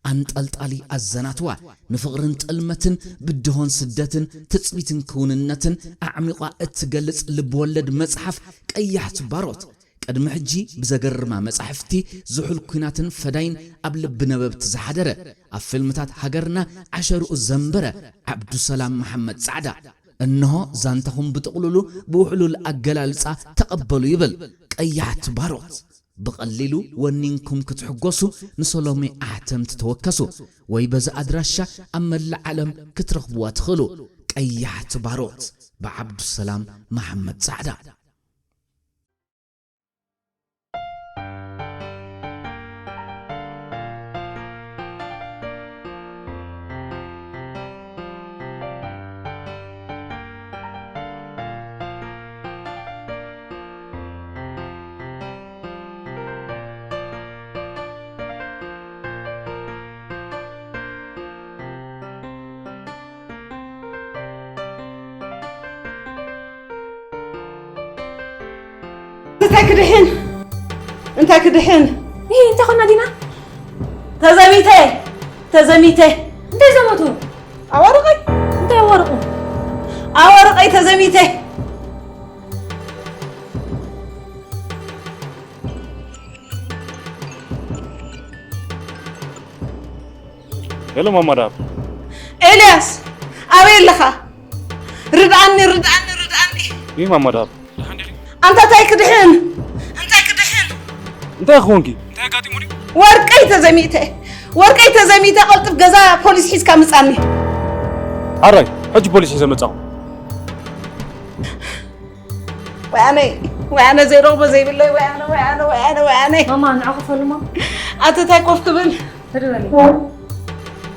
ኣንጠልጣሊ ኣዘናትዋ፣ ንፍቕርን ጥልመትን፣ ብድሆን ስደትን፣ ትጽቢትን ክውንነትን ኣዕሚቋ እትገልጽ ልብ-ወለድ መጽሓፍ ቀያሕቲ ባሮት፣ ቅድሚ ሕጂ ብዘገርማ መጻሕፍቲ ዝሑል ኲናትን ፈዳይን ኣብ ልቢ ነበብቲ ዝሓደረ፣ ኣብ ፊልምታት ሃገርና ዓሸርኡ ዘንበረ ዓብዱሰላም መሓመድ ጻዕዳ፣ እንሆ ዛንታኹም ብጥቕሉሉ ብውሕሉል ኣገላልጻ ተቐበሉ ይብል። ቀያሕቲ ባሮት፣ ብቐሊሉ ወኒንኩም ክትሕጎሱ ንሰሎሜ ኣሕተምቲ ተወከሱ፣ ወይ በዚ ኣድራሻ ኣብ መላእ ዓለም ክትረኽብዋ ትኽእሉ። ቀያሕቲ ባሮት ብዓብዱሰላም መሓመድ ጻዕዳ። እንታይ ክድሕን እንታይ ክድሕን ይህ እንታይ ኮና ዲና ተዘሚተ ተዘሚተ እንታይ ዘመቱ ኣዋርቐይ እንታይ ኣዋርቑ ኣዋርቐይ ተዘሚተ ሄሎ ማማ ዳብ ኤልያስ ኣበይ ኣለኻ ርድኣኒ ርድኣኒ ርድኣኒ ይህ ማማ ዳብ ኣንታ እንታይ ክድሕን እንታይ ክድሕን እንታይ ክኾንኪ እንታይ ኣጋጢሙኒ ወርቀይ ተዘሚተ ወርቀይ ተዘሚተ ቀልጥፍ ገዛ ፖሊስ ሒዝካ ምጻኒ ሓራይ ሕጂ ፖሊስ ሒዘ መጻኹ ወያነይ ወያነ ዘይረኽቦ ዘይብለይ ወያነ ወያነ ወያነ ወያነይ ማማ ንዓ ክፈሉማ ኣተታይ ኮፍ ክብል ተደበሊ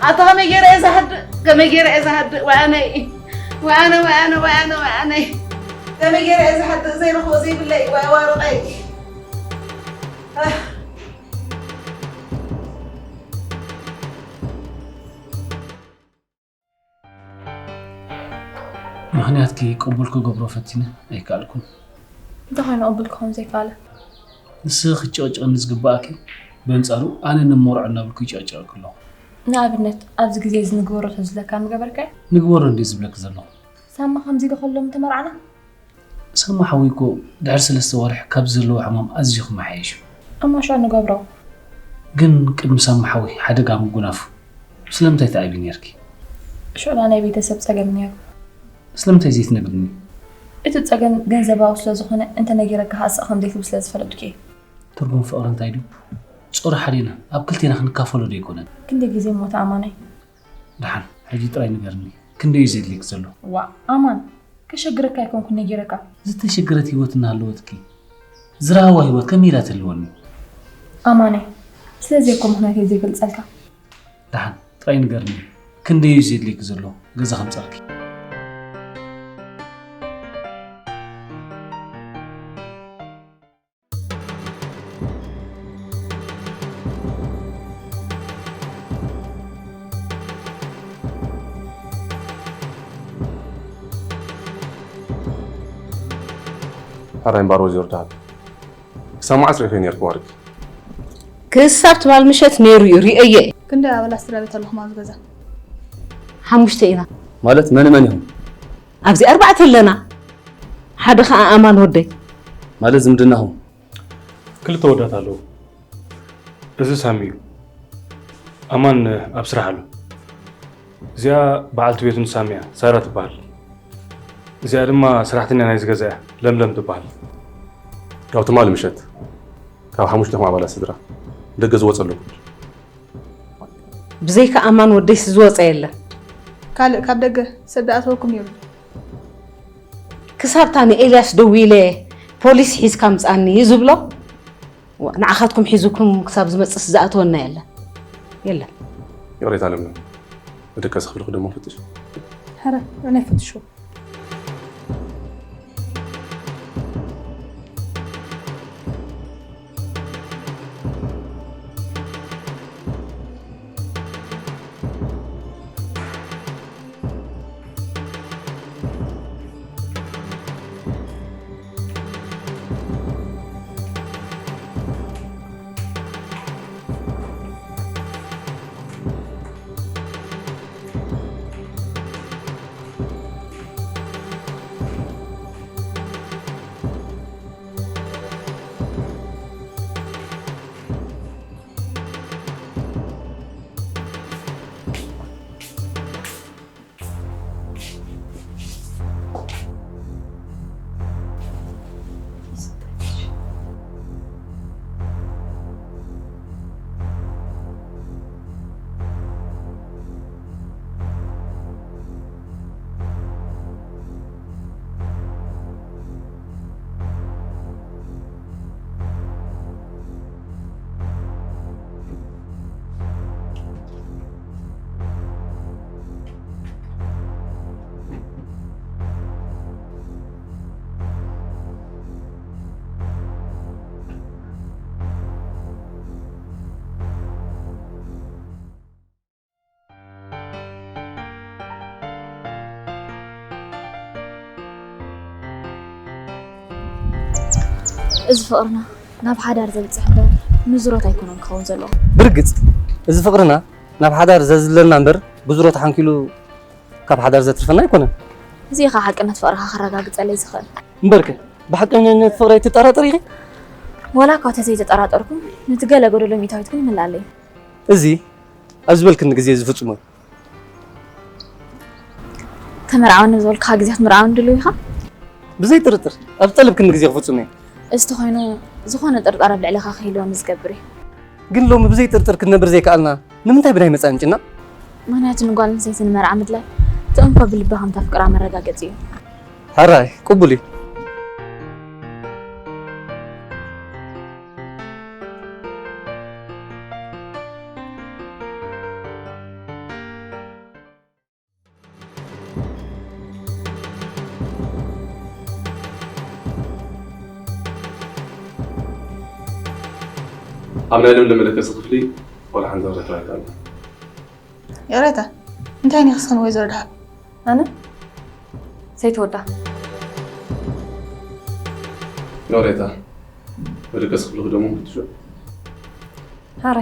ኣታ ከመይ ገይረ እየ ዝሃድእ ከመይ ገይረ እየ ዝሃድእ ወያነይ ወያነ ወያነ ወያነ ወያነይ ከመይ ገይረ እየ ዝሃድእ ዘይረኽቦ ዘይብለይ ዋይ ዋርቐይ ምኽንያትኪ ቅቡል ክገብሮ ፈቲነ ኣይከኣልኩን። እንታይ ኮይኑ ቅቡል ክኸውን ዘይከኣለ? ንስኺ ክትጭቕጭቕኒ ዝግበኣኪ፣ በንጻሩ ኣነ ንመርዖ እናበልኩ ይጭቕጭቐኪ ኣለኹ። ንኣብነት ኣብዚ ግዜ እዚ ንግበሮ ተዝብለካ ምገበርካዮ? ንግበሮ እንድየ ዝብለኪ ዘለኹ። ሳማ ከምዚ ኢሉ ከሎ ምተመርዓና? ሳማ ሓወይ እኮ ድሕሪ ሰለስተ ወርሒ ካብ ዘለዎ ሕማም ኣዝዩ ክመሓየሽ እዩ። እሞ ሽዑ ንገብሮ። ግን ቅድሚ ሳማ ሓወይ ሓደጋ ምጉናፉ ስለምንታይ ትኣብዪ ነርኪ? ሽዑ ናይ ቤተሰብ ጸገም ነይሩ። ስለምንታይ ዘይትነግርኒ? እቲ ጸገም ገንዘባዊ ስለ ዝኾነ እንተ ነጊረካ ሃስእ ከም ዘይትብል ስለ ዝፈለጥኩ እየ። ትርጉም ፍቕሪ እንታይ ድዩ? ጾር ሓዴና ኣብ ክልቴና ክንካፈሎ ዶ ኣይኮነን? ክንደይ ግዜ ሞተ ኣማነይ? ደሓን፣ ሕጂ ጥራይ ንገርኒ። ክንደይ እዩ ዘድልየክ ዘሎ? ዋ፣ ኣማን፣ ከሸግረካ ኣይኮንኩን ነጊረካ። ዝተሸገረት ህይወት እናሃለወትኪ፣ ዝረሃዋ ህይወት ከመይ ኢላ ትህልወኒ? ኣማነይ፣ ስለዚ እኮ ምኽንያት እየ ዘይገልጸልካ። ደሓን፣ ጥራይ ንገርኒ። ክንደይ እዩ ዘድልየክ ዘሎ? ገዛ ከምጸልኪ። ሕራይ እምበኣር ወይዘሮ ደሃብ። ክሳብ መዓስ ርኢኺ ነይርኪ ዋርዲ? ክሳብ ትማል ምሸት ነይሩ እዩ፣ ርእየዮ እየ። ክንደይ ኣባላት ስድራ ቤት ኣለኹም ኣብዚ ገዛ? ሓሙሽተ ኢና። ማለት መን መን ኢኹም? ኣብዚ ኣርባዕተ ኣለና። ሓደ ኸኣ ኣማን ወደይ። ማለት ዝምድናኹም? ክልተ ወዳት ኣለዉ። እዚ ሳሚ እዩ። ኣማን ኣብ ስራሕ ኣሎ። እዚኣ በዓልቲ ቤቱ ንሳሚ እያ፣ ሳራ ትበሃል። እዚኣ ድማ ሰራሕተኛ ናይዚ ገዛ እያ፣ ለምለም ትበሃል። ካብ ትማሊ ምሸት ካብ ሓሙሽተኹም ኣባላት ስድራ ደገ ዝወፀ ኣለኩም? ብዘይካ ኣማን ወደይስ ዝወፀ የለን። ካልእ ካብ ደገ ሰብ ዝኣተወኩም የብሉ። ክሳብታ ንኤልያስ ደዊለ ፖሊስ ሒዝካ ምፃኒ ዝብሎ፣ ዋ፣ ንዓኻትኩም ሒዙኩም ክሳብ ዝመፅስ ዝኣተወና የለን። የለን። ይቕሬታ ለምለም፣ መደቀሲ ክፍልኹ ደሞ ፈትሽ። ሕረ፣ ኣነ ፈትሽዎ። እዚ ፍቕርና ናብ ሓዳር ዘብጽሕ እምበር፣ ንዙሮት ኣይኮነን ክኸውን ዘለዎ። ብርግጽ፣ እዚ ፍቕርና ናብ ሓዳር ዘዝለና እምበር፣ ብዙሮት ሓንኪሉ ካብ ሓዳር ዘትርፈና ኣይኮነን። እዚ ኢኻ ሓቅነት ፍቕርኻ ከረጋግጸለይ ዝኽእል። እምበርከ፣ ብሓቀኛነት ፍቕረይ ትጠራጠሪ ኢኺ? ዋላ እኳ ተዘይተጠራጠርኩ፣ ነቲ ገለ ጎደሎ ሚእታዊት ግን ይምላኣለይ። እዚ ኣብ ዝበልክኒ ግዜ ዝፍጽሞ እዩ። ተመርዓወኒ ዝበልኩኻ ግዜ ክትምርዓወኒ ድሉው ኢኻ? ብዘይ ጥርጥር፣ ኣብ ዝጠለብክኒ ግዜ ክፍጽሞ እዩ። እዚ ተኾይኑ፣ ዝኾነ ጥርጣረ ኣብ ልዕሌኻ ከይህልወኒ ዝገብር እዩ። ግን ሎሚ ብዘይ ጥርጥር ክንነብር ዘይከኣልና ንምንታይ ብናይ መጻኢ ኣምጺእና? ምኽንያቱ ንጓል ኣንስተይቲ ንመርዓ ምድላይ፣ እቲ እንኮ ብልቢ ከም ተፍቅራ መረጋገጺ እዩ። ሕራይ፣ ቅቡል እዩ። ኣብ ናይ ለምለም መደቀሲ ክፍሊ ቆልዓ ሓንቲ ወረታ ኣላ። ይቕሬታ፣ እንታይ ኔኽስኽን ወይዘሮ ደሃብ? ኣነ? ሰይተወዳ። ይቕሬታ፣ መደቀሲ ክፍሊ ክደሞ ክትሽዑ። ሃረ።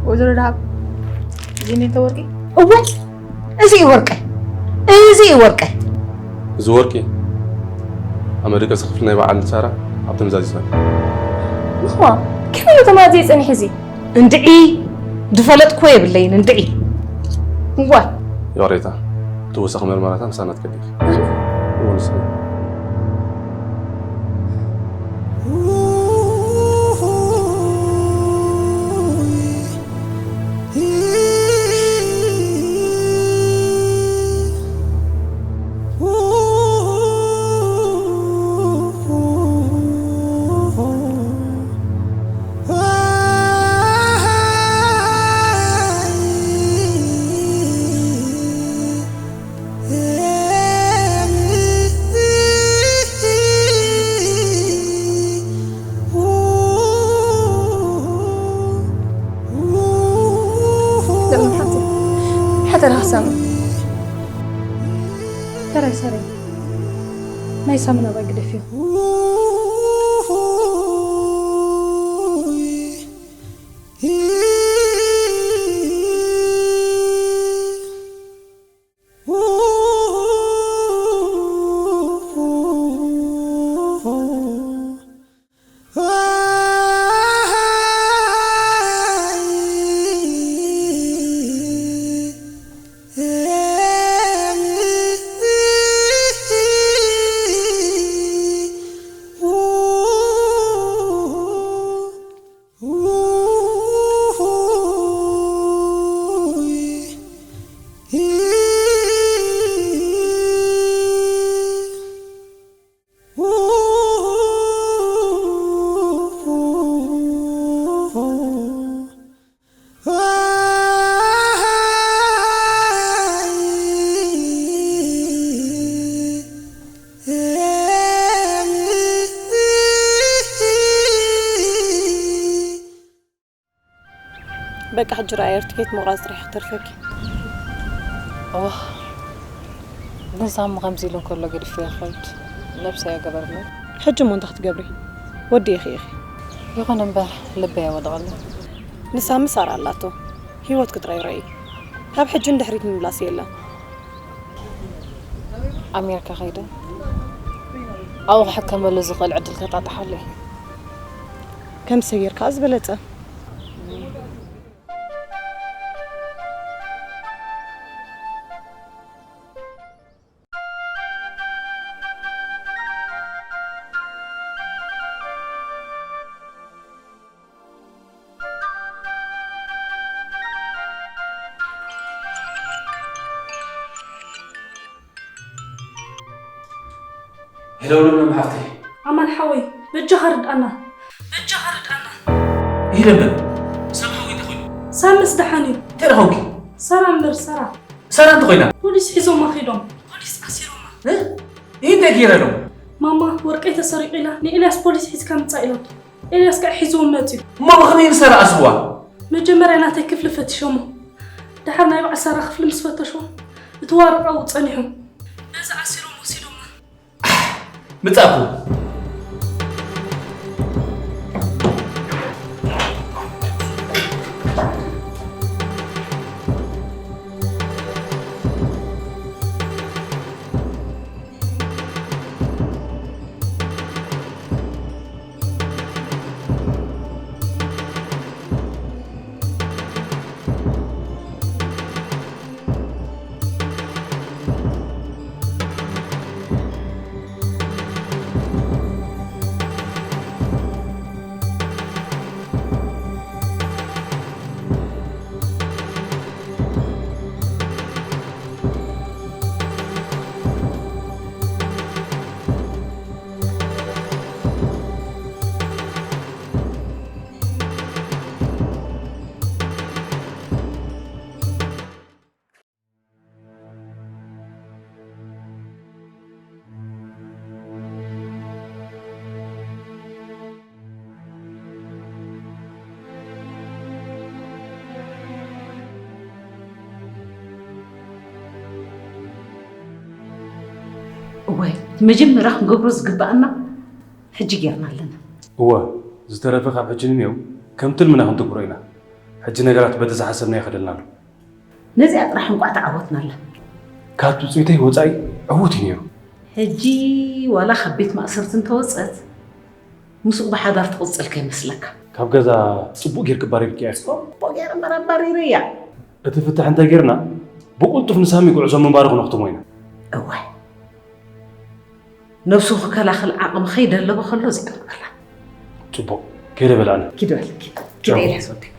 ወይዘሮ ደሃብ፣ እዚ እኔ ወርቂ? እወ፣ እዚ እዩ ወርቂ፣ እዚ እዩ ወርቂ። እዚ ወርቂ ኣመሪካ ዝኽፍል ናይ በዓል ሳራ ኣብ ተመዛዚዝና። ንኹማ፣ ከመይ እዩ ተመዛዚዙ ጸኒሑ እዚ? እንድዒ፣ ዝፈለጥኩዎ የብለይን፣ እንድዒ። እወ። ይቕሬታ፣ ተወሳኺ መርመራታ ምሳና ትከድ ኢኺ። ኣነ? እወ፣ ንስኺ። ለምን ሓንቲ ሓደራ ሳሚ። ተራይ ሰረይ። ናይ ሳሚ ናባይ ግደፍዮ። በቃ ሕጂ ርኣየር ትኬት ምቑራጽ ጥራሕ ክትተርፈኪ። እዋ፣ ግን ሳሚ ከምዚ ኢሉ እንከሎ ገዲፈያ ክኸይድ ነብሰይ ኣገበርለይ። ሕጂ እሞ እንታይ ክትገብሪ? ወዲእኺ ኢኺ። ይኹን እምበር ልበይ ኣይወደቐሉን። ንሳሚ ሳራ ኣላቶ። ህይወት ክጥራይ ረእዩ። ካብ ሕጂ ንድሕሪት ምምላስ የለን። ኣሜሪካ ከይደ ኣብኡ ክሕከመሉ ዝኽእል ዕድል ከጣጥሓሉ እየ። ከምሰ ጌርካ ዝበለጸ። ሄሎ ለምለም ሓፍተይ። ኣማን ሓወይ፣ በጃኻ ርድኣና። በጃኻ ርድኣና። ይለምን። ሳሚ ሓወይ እንታይ ኮይኑ? ሳሚ ምስ ደሓን እዩ። እንታይ ደኸምኪ? ሰራ እምበር ሰራ። ሰራ እንታይ ኮይና? ፖሊስ ሒዞማ ኸይዶም። ፖሊስ ኣሲሮማ። እ? ይህ እንታይ ገይረ ነው? ማማ፣ ወርቀይ ተሰሪቑ ኢላ ንኤልያስ ፖሊስ ሒዝካ ምጻእ ኢላቶ። ኤልያስ ከኣ ሒዝዎም መጺኡ። እሞ ብኸመይ ንሰራ ኣስዋ? መጀመርያ ናተይ ክፍሊ ፈቲሾሞ። ደሓር ናይ በዓል ሳራ ክፍሊ ምስ ፈተሽዎ፣ እቲ ዋርቃ ኣብኡ ጸኒሑ። በዚ ኣሲሮም ወሲዶማ። ምጻእኩ። እወ፣ መጀመርያ ክንገብሮ ዝግብኣና ሕጂ ጌርና ኣለና። እወ፣ ዝተረፈ ካብ ሕጂ ንኔው ከም ትልምና ክንትግብሮ ኢና። ሕጂ ነገራት በቲ ዝሓሰብናዮ ይኸደልና ኣሎ። ነዚኣ ጥራሕ እንቋዕ ተዓወትናላ። ካብ ትጽቢተይ ወጻኢ ዕዉት እዩ ነይሩ። ሕጂ ዋላ ካብ ቤት ማእሰርቲ እንተወጸት ምስኡ ብሓዳር ትቕጽል ከይመስለካ። ካብ ገዛ ጽቡቕ ጌርኪ ኣባሪርክያ ኢኺ። ጽቡቕ ጌረ እምበር ኣባሪረያ። እቲ ፍትሕ እንተጌርና ብቕልጡፍ ንሳሚ ጉዕዞ ምንባሩ ክነኽትሞ ኢና። እዋይ ነብሱ ክከላኸል ዓቕሚ ከይደለበ ከሎ እዚኣ ትበላ። ጽቡቕ ከይደ በላዕና። ኪድ በል ኪድ ኪድ ኤልያስ ወደይ።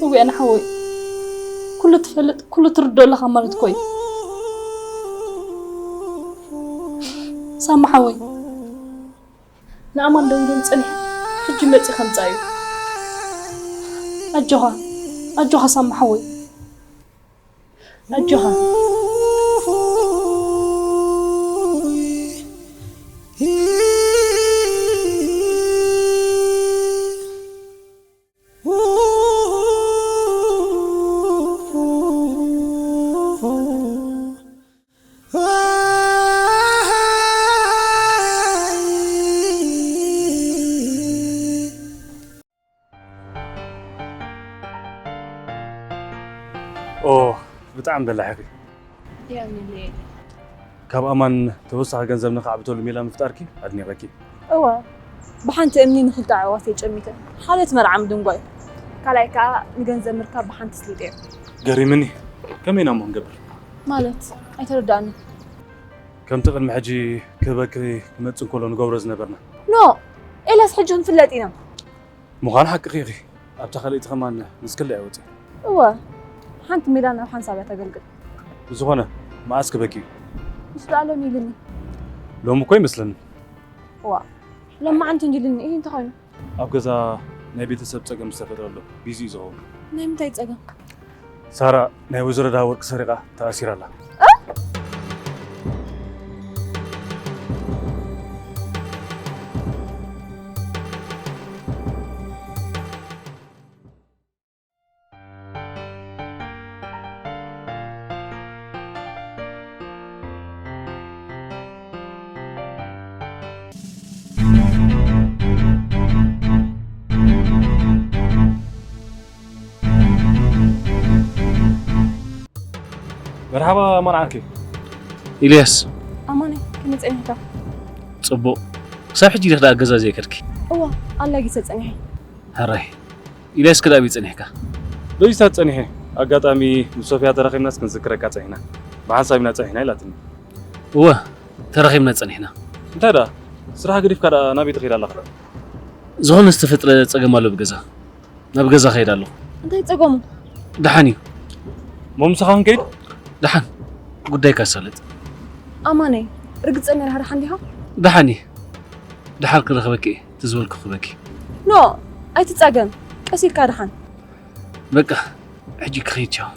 እውያን ሓወይ፣ ኩሉ ትፈልጥ ኩሉ ትርድኦ ኣለኻ ማለት እኮ እዩ። ሳማ ሓወይ፣ ንኣማን ደዊለን ጸኒሐ፣ ሕጂ መጺእ ከምጽኣ እዩ። ኣጆኻ፣ ኣጆኻ ሳማ ሓወይ። ኣጆኻ። ኦ ብጣዕሚ በላሕ ኢኺ። የቐንየለይ። ካብ ኣማን ተወሳኺ ገንዘብ ንኸዕብተሉ ሜላ ምፍጣርኪ ኣድኒቐኪ። እወ፣ ብሓንቲ እምኒ ንኽልተ ኣዕዋፍ እየ ጨሚተ። ሓደ እቲ መርዓ ምድንጓዩ፣ ካልኣይ ከኣ ንገንዘብ ምርካብ ብሓንቲ ስሊጠዮ። ገሪምኒ። ከመይ ኢና እሞ ክንገብር? ማለት ኣይተረድኣንን። ከምቲ ቅድሚ ሕጂ ክህበኪ ክመጽእ እንከሎ ንገብሮ ዝነበርና። ኖ! ኤልያስ ሕጂ ክንፍለጥ ኢና። ምዃኑ ሓቅኺ ኢኺ። ኣብታ ካልኣይቲ ከማን ንስክለ ኣይወፅእ። እወ፣ ሓንቲ ሜዳ ናብ ሓንሳብ እያ ተገልግል። ብዝኾነ፣ መዓስ ክበኪ እዩ? ምስ ደኣ ሎሚ ኢልኒ። ሎሚ እኮ ይመስለኒ። እዋ፣ ሎሚ መዓንቲ እንጂ ኢልኒ። እሂ፣ እንታይ ኮይኑ? ኣብ ገዛ ናይ ቤተሰብ ፀገም ዝተፈጥረ ኣሎ። ቢዚ እዩ ዝኸውን። ናይ ምንታይ ፀገም? ሳራ ናይ ወይዘሮ ዳወርቅ ሰሪቓ ተኣሲራ ኣላ። መርሓባ ኣማን ዓርኪ። ኢልያስ። ኣማነ ከመይ ጸኒሕካ? ጽቡቕ። ክሳብ ሕጂ ዲኺ ደኣ ገዛ ዘይከድኪ? እዋ ኣላጊሰ ጸኒሐ። ሕራይ። ኢልያስ ክዳኣ ኣበይ ጸኒሕካ? በይሳ ጸኒሐ። ኣጋጣሚ ምስ ሶፍያ ተራኺብናስ ክንዝክረካ ጸኒሕና። ብሓንሳብ ኢና ጸኒሕና ኢላትኒ። እወ ተራኺብና ጸኒሕና። እንታይ ደኣ ስራሕ ገዲፍካ ደኣ ናበይ ትኸይድ ኣለኻ? ዝኾነ ዝተፈጥረ ጸገም ኣሎ ብገዛ። ናብ ገዛ ከይድ ኣለኹ። እንታይ ጸገሙ? ደሓን እዩ። እሞ ምሳኻ ክንከይድ? ደሓን ጉዳይካ ኣሳልጥ። ኣማነይ ርግጸኛ ዲኻ ደሓን ዲኻ? ደሓን እየ። ደሓር ክረኽበኪ እየ። እቲ ዝበልኩ ክበኪ። ኖ ኣይትጸገም። ቀስ ኢልካ ደሓን። በቃ ሕጂ ክኸይድ ቻው።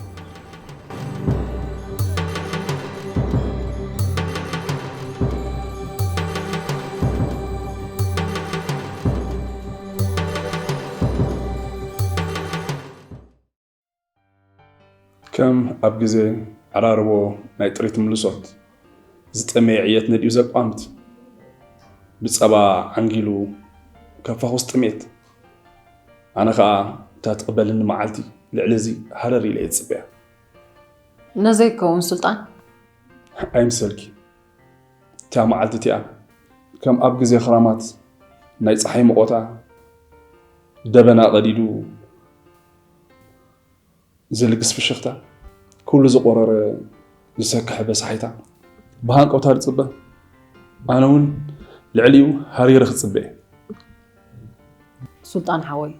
ከም ኣብ ግዜ ዕራርቦ ናይ ጥሪት ምልሶት ዝጠመየ ዕየት ነዲኡ ዘቋምት፣ ብጸባ ዓንጊሉ ከፋኹስ ጥሜት፣ ኣነ ኸኣ እታ ትቕበልኒ መዓልቲ ልዕሊ እዚ ሃረር ኢለ እየ ዝጽበያ። ነዘይከውን ሱልጣን? ኣይምሰልኪ። እታ መዓልቲ እቲኣ ከም ኣብ ግዜ ክራማት ናይ ጸሓይ ሙቖታ ደበና ቀዲዱ ዝልግስ ፍሽኽታ፣ ኩሉ ዝቖረረ ዝሰክሐ በሳሒታ ብሃንቀውታ ዝጽበ፣ ኣነ እውን ልዕሊኡ ሃሪረ ክጽበ እየ። ሱልጣን ሓወይ፣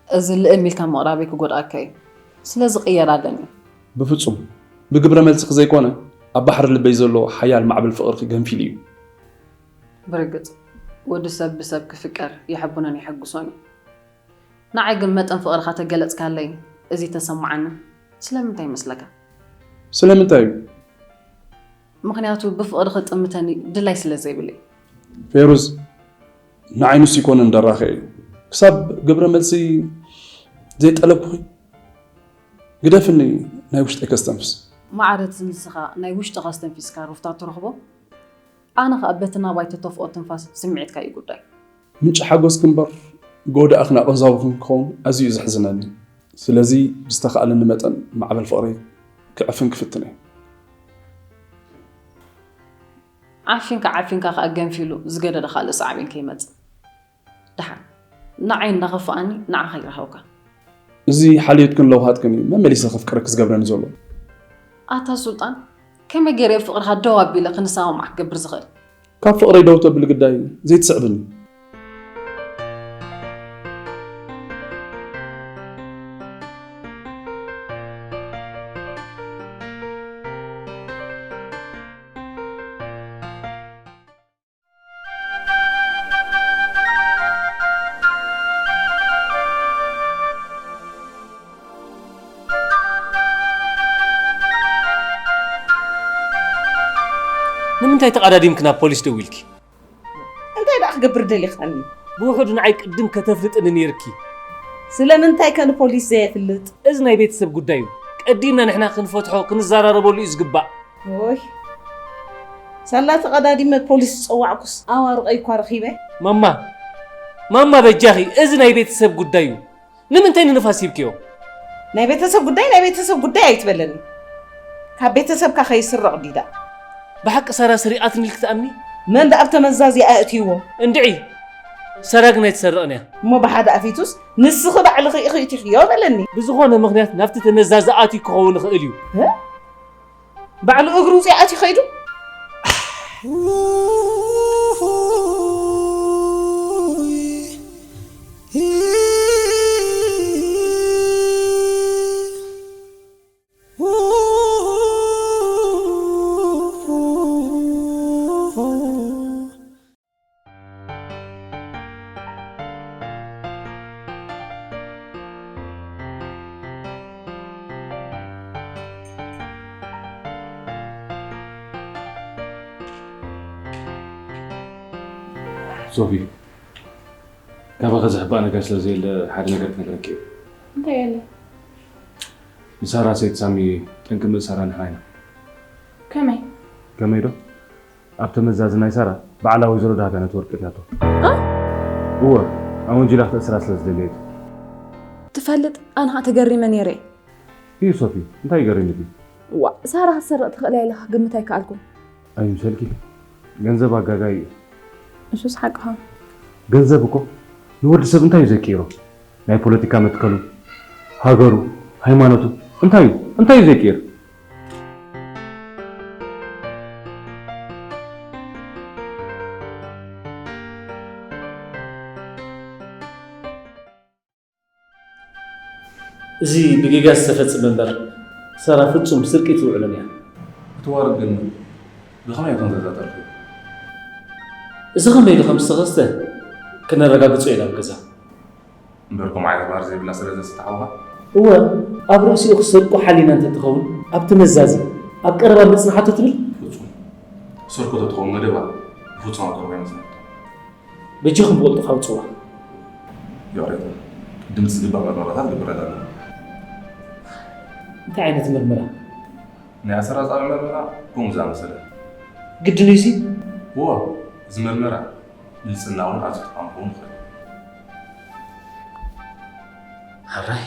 እዚ ልእም ኢልካ ምቕራበይ ክጎድኣካ እዩ። ስለዚ ቅየር ኣለኒ። ብፍጹም። ብግብረ መልስኺ ዘይኮነ፣ ኣብ ባሕሪ ልበይ ዘሎ ሓያል ማዕበል ፍቕርኺ ገንፊሉ እዩ። ብርግጽ። ወዲ ሰብ ብሰብ ክፍቀር የሐብኖን የሐጉሶን እዩ። ንዓይ ግን መጠን ፍቕርኻ ተገለጽካለይ እዚ ተሰማዓኒ። ስለምንታይ ይመስለካ? ስለምንታይ እዩ? ምኽንያቱ ብፍቕሪ ክጥምተኒ ድላይ ስለ ዘይብለይ። ፌሩዝ፣ ንዓይ ንሱ ይኮነን ደራኸ እዩ። ክሳብ ግብረ መልሲ ዘይጠለብኩኺ ግደፍኒ፣ ናይ ውሽጠይ ከስተንፍስ። ማዕረት ንስኻ ናይ ውሽጥኻ ኣስተንፊስካ ሩፍታ ትረኽቦ፣ ኣነ ኸኣ በቲ ናባይ ተተፍኦ ትንፋስ ስምዒትካ እዩ ጉዳይ። ምንጪ ሓጎስኪ እምበር ጎዳእኽን ኣቐዛውኽን ክኸውን ኣዝዩ እዩ ዘሕዝነኒ። ስለዚ ብዝተኻእለኒ መጠን ማዕበል ፍቕረይ ክዕፍን ክፍትን እየ። ዓፊንካ ዓፊንካ ከኣ ገንፊሉ ዝገደደ ካልእ ሳዕቤን ከይመጽእ። ደሓን ንዓይ እንዳኸፍኣኒ ንዓኻ ይረኸብካ። እዚ ሓልዮትክን ለውሃትክን እዩ መመሊሰ ከፍቅረኪ ዝገብረኒ ዘሎ። ኣታ ሱልጣን፣ ከመይ ገይረ ፍቕርኻ ደው ኣቢለ ክንሰማማዕ ክገብር ዝኽእል? ካብ ፍቕረይ ደው ተብሊ ግዳይ ዘይትስዕብኒ። ንምንታይ ተቐዳዲምኪ ናብ ፖሊስ ደዊልኪ? እንታይ ደኣ ክገብር ደሊኻኒ? ብውሑዱ ንዓይ ቅድም ከተፍልጥኒ ነይርኪ። ስለምንታይ ከ ንፖሊስ ዘየፍልጥ? እዚ ናይ ቤተሰብ ጉዳይ እዩ። ቀዲምና ንሕና ክንፈትሖ ክንዘራረበሉ እዩ ዝግባእ። ኦይ ሳላ ተቐዳዲመ ፖሊስ ዝጸዋዕኩስ ኣዋርቐይ እኳ ረኺበ። ማማ ማማ በጃኺ እዚ ናይ ቤተሰብ ጉዳይ እዩ። ንምንታይ ንንፋስ ሂብክዮ? ናይ ቤተሰብ ጉዳይ ናይ ቤተሰብ ጉዳይ ኣይትበለኒ። ካብ ቤተሰብካ ከይስረቕ ዲዳ። ብሓቂ ሳራ ስሪቓትኒ ኢልኪ ትኣምኒ? መን ደኣ ኣብ ተመዛዚ ኣእትይዎ? እንድዒ ሳራ ግን ኣይትሰርቕን እያ። እሞ ብሓደ ኣፊቱስ ንስኺ ባዕልኺ ኢኺ እቲኽዮ በለኒ። ብዝኾነ ምኽንያት ናብቲ ተመዛዚ ኣትዩ ክኸውን ይኽእል እዩ። እ? ባዕሉ እግሩ ውፅእ ኣትዩ ኸይዱ። ሶፊ፣ ካባኺ ዝሕባእ ነገር ስለ ዘየለ ሓደ ነገር ክነግረኪ እየ። እንታይ ኣለ? ንሳራ ሰይድ ሳሚ ጠንቂ ምእሳራ ንሕና ኢና። ከመይ? ከመይ ዶ? ኣብ ተመዛዚ ናይ ሳራ ባዕላ ወይዘሮ ዳህጋነት ወርቂ እትያቶ። እ? እወ፣ ኣወንጂላ ክትእስራ ስለ ዝደለየት። ትፈልጥ፣ ኣነ ኸኣ ተገሪመ ነይረ። እዩ ሶፊ፣ እንታይ ይገርምኪ? ዋእ፣ ሳራ ክትሰርቕ ትኽእል እያ ኢለ ክግምት ኣይከኣልኩን። ኣይምሰልኪ፣ ገንዘብ ኣጋጋይ እዩ። እሱስ ሓቅኻ። ገንዘብ እኮ ንወዲ ሰብ እንታይ እዩ ዘይቅይሮ? ናይ ፖለቲካ መትከሉ፣ ሃገሩ፣ ሃይማኖቱ፣ እንታይ እዩ? እንታይ እዩ ዘይቅይር? እዚ ብጌጋ ዝተፈጸመ እምበር ሳራ ፍጹም ስርቂ ትውዕሎን እያ። እቲ ዋርድ ግን ብኸመይ እቶም ተዛተርኩ? እዚ ከመይ ኢሉ ከም ዝተኸስተ ክነረጋግጾ ኢና ኣብ ገዛ። እምበር ከምኡ ዓይነት ባህሪ ዘይብላ ስለ ዘስተሓወኻ? እወ፣ ኣብ ርእሲኡ ክሰርቆ ሓሊና እንተትኸውን ኣብቲ መዛዚ ኣብ ቀረባ ምጽንሓቶ ትብል? ፍጹም ሰርቆ ተትኸውን መደባ ብፍጹም ኣብ ቀረባ ይመጽእ። በጃኹም ብቕልጡፍ ኣውጽዋ። ይቕሬታ፣ ቅድም እቲ ዝግባእ መርመራታት ክግበረላ ኣለዎ። እንታይ ዓይነት መርመራ? ናይ ኣሰራርጻ መርመራ ከምኡ ዝኣመሰለ። ግድን እዩሲ? እወ፣ እዚ መርመራ ንጽህና እውን ኣዝዩ ጠቓሚ ክኸውን ይኽእል። ሕራይ።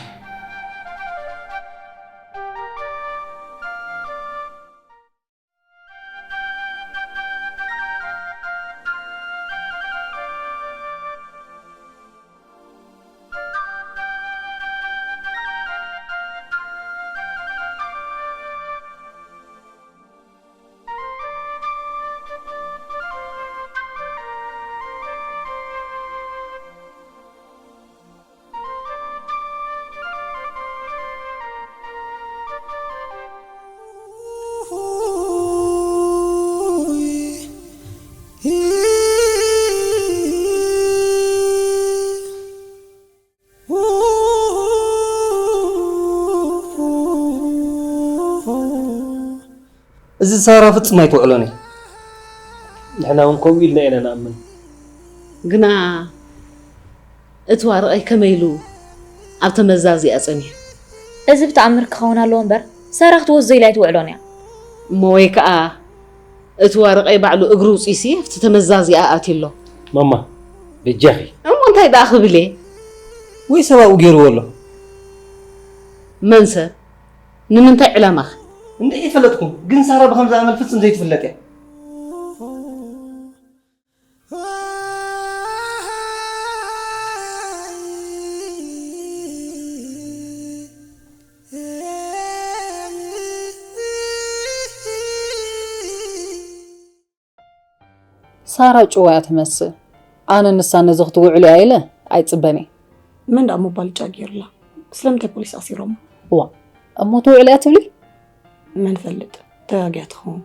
ሳራ ፍጹም ኣይትውዕሎን እያ። ንሕና እውን ከምኡ ኢልና ኢና ንኣምን። ግና እቲ ዋርቐይ ከመይ ኢሉ ኣብ ተመዛዚኣ ጸኒሑ? እዚ ብተኣምር ክኸውን ኣለዎ እምበር፣ ሳራ ክትወስዶ ኢላ ኣይትውዕሎን እያ። እሞ ወይ ከኣ እቲ ዋርቐይ ባዕሉ እግሩ ውጺሲ ኣብቲ ተመዛዚኣ ኣትዩ ኣሎ። ማማ፣ በጃኺ። እሞ እንታይ ደኣ ክብል እየ? ወይ ሰብ ኣብኡ ገይርዎ ኣሎ። መን ሰብ? ንምንታይ ዕላማኸ? እንድዒ ፈለጥኩም፣ ግን ሳራ ብኸምዚ ኣመል ፍጹም ዘይትፍለጥ እያ። ሳራ ጭዋ እያ ትመስል። ኣነ ንሳ ነዚ ክትውዕሉ እያ ኢለ ኣይጽበን እየ። መን ደኣ ሞባልጫ ገይሩላ? ስለምንታይ ፖሊስ ኣሲሮሞ? እዋ፣ እሞ ትውዕል እያ ትብሊ? መን ፈልጥ፣ ተጋግያ ትኸውን።